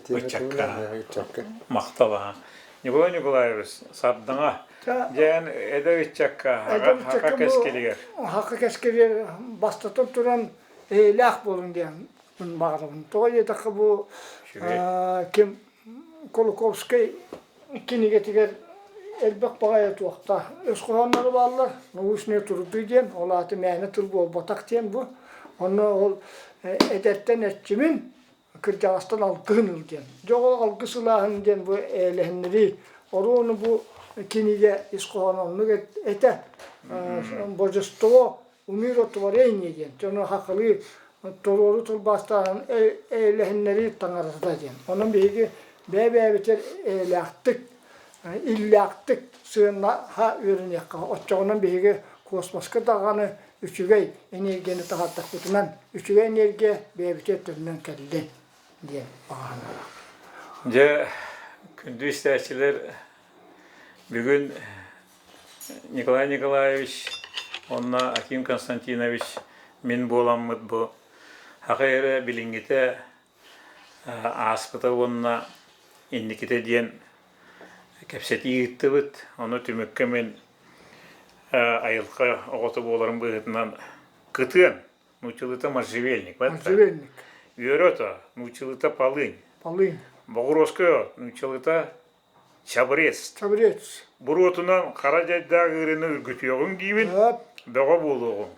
Ыччакка махтал аха. Николай Николаевич Сардаҥа дьээн эдэр ыччакка хака кэскилигэр. Хака кэскилигэр бастатан туран эйэлээх буолун диэн баҕарабын. Тоҕо диэтэххэ бу ким Кулаковскай кинигэтигэр элбэх баҕайы туохтаах өс хоһоонноро бааллар. Научные труды диэн, ол аата мээнэ тыл буолбатах диэн бу. Онно ол эдэртэн эрчимин, кырдьаҕастан алгыһын ыл диэн. Дьэ ол алгыс ылааһын диэн бу ээлэһиннэрии. Оруону бу кинигэ ис хоһооно оннук этэ. Божество умиротворение диэн. Дьону хахылыы туруору тылбаастааһын эйэлэһиннэрии таҥарата диэн. Онон биһиги бэйэ-бэйэбитигэр эйэлээхтик, иллээхтик сыһыаннаһа үөрэниэххэ. Оччоҕунан биһиги космоска даҕаны үчүгэй энергияны таһаардахпытынан, үчүгэй энергия бэйэбитигэр төннөн кэллин диэн баҕарыналаах. Дьэ, күндү истээччилэр, бүгүн Николай Николаевич уонна Аким Константинович мин буоламмыт бу Саха эрэ билиҥҥитэ ааспыта уонна инникитэ диэн кэпсэтии ыыттыбыт. Ону түмүккэ мин айылҕа оҕото буоларым быһыытынан кытыан, нууччалыыта можжевельник, Можжевельник. Үөрэ ото, нууччалыыта полынь. Полынь. Боҕуруоска от, нууччалыыта Чабырец. Чабырец. Буруотунан хара дьайдаах ыарыыны үргүтүөҕүҥ диибин, бөҕө буолуоҕуҥ.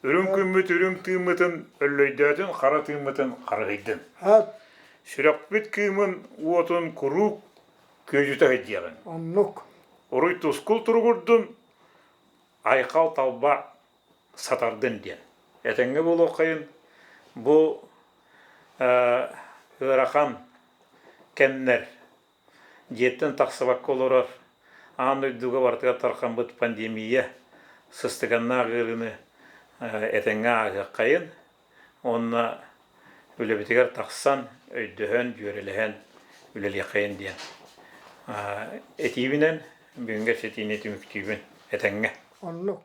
Үрүҥ күммүт үрүҥ тыыммытын өллөйдөөтүн, хара тыыммытын харыһыйдын. Сүрэхпит кыымын уотун куруук күөдьүтэ сылдьыаҕыҥ. Оннук. Уруй тускул туругурдун, айхал талба сатардын диэн. Этэҥҥэ буолуоххайын, бу ыарахан кэмнэр дьиэттэн тахсыбакка олорор аан дойдуга барытыгар тарҕаммыт пандемия сыстыганнаах ыарыыны этэҥҥэ ааһыаххайын уонна үлэбитигэр тахсан, өйдөһөн, дьүөрэлэһэн үлэлиэххэйин диэн этиибинэн бүгүҥҥү кэпсэтиини түмүктүүбүн этэҥҥэ. Оннук.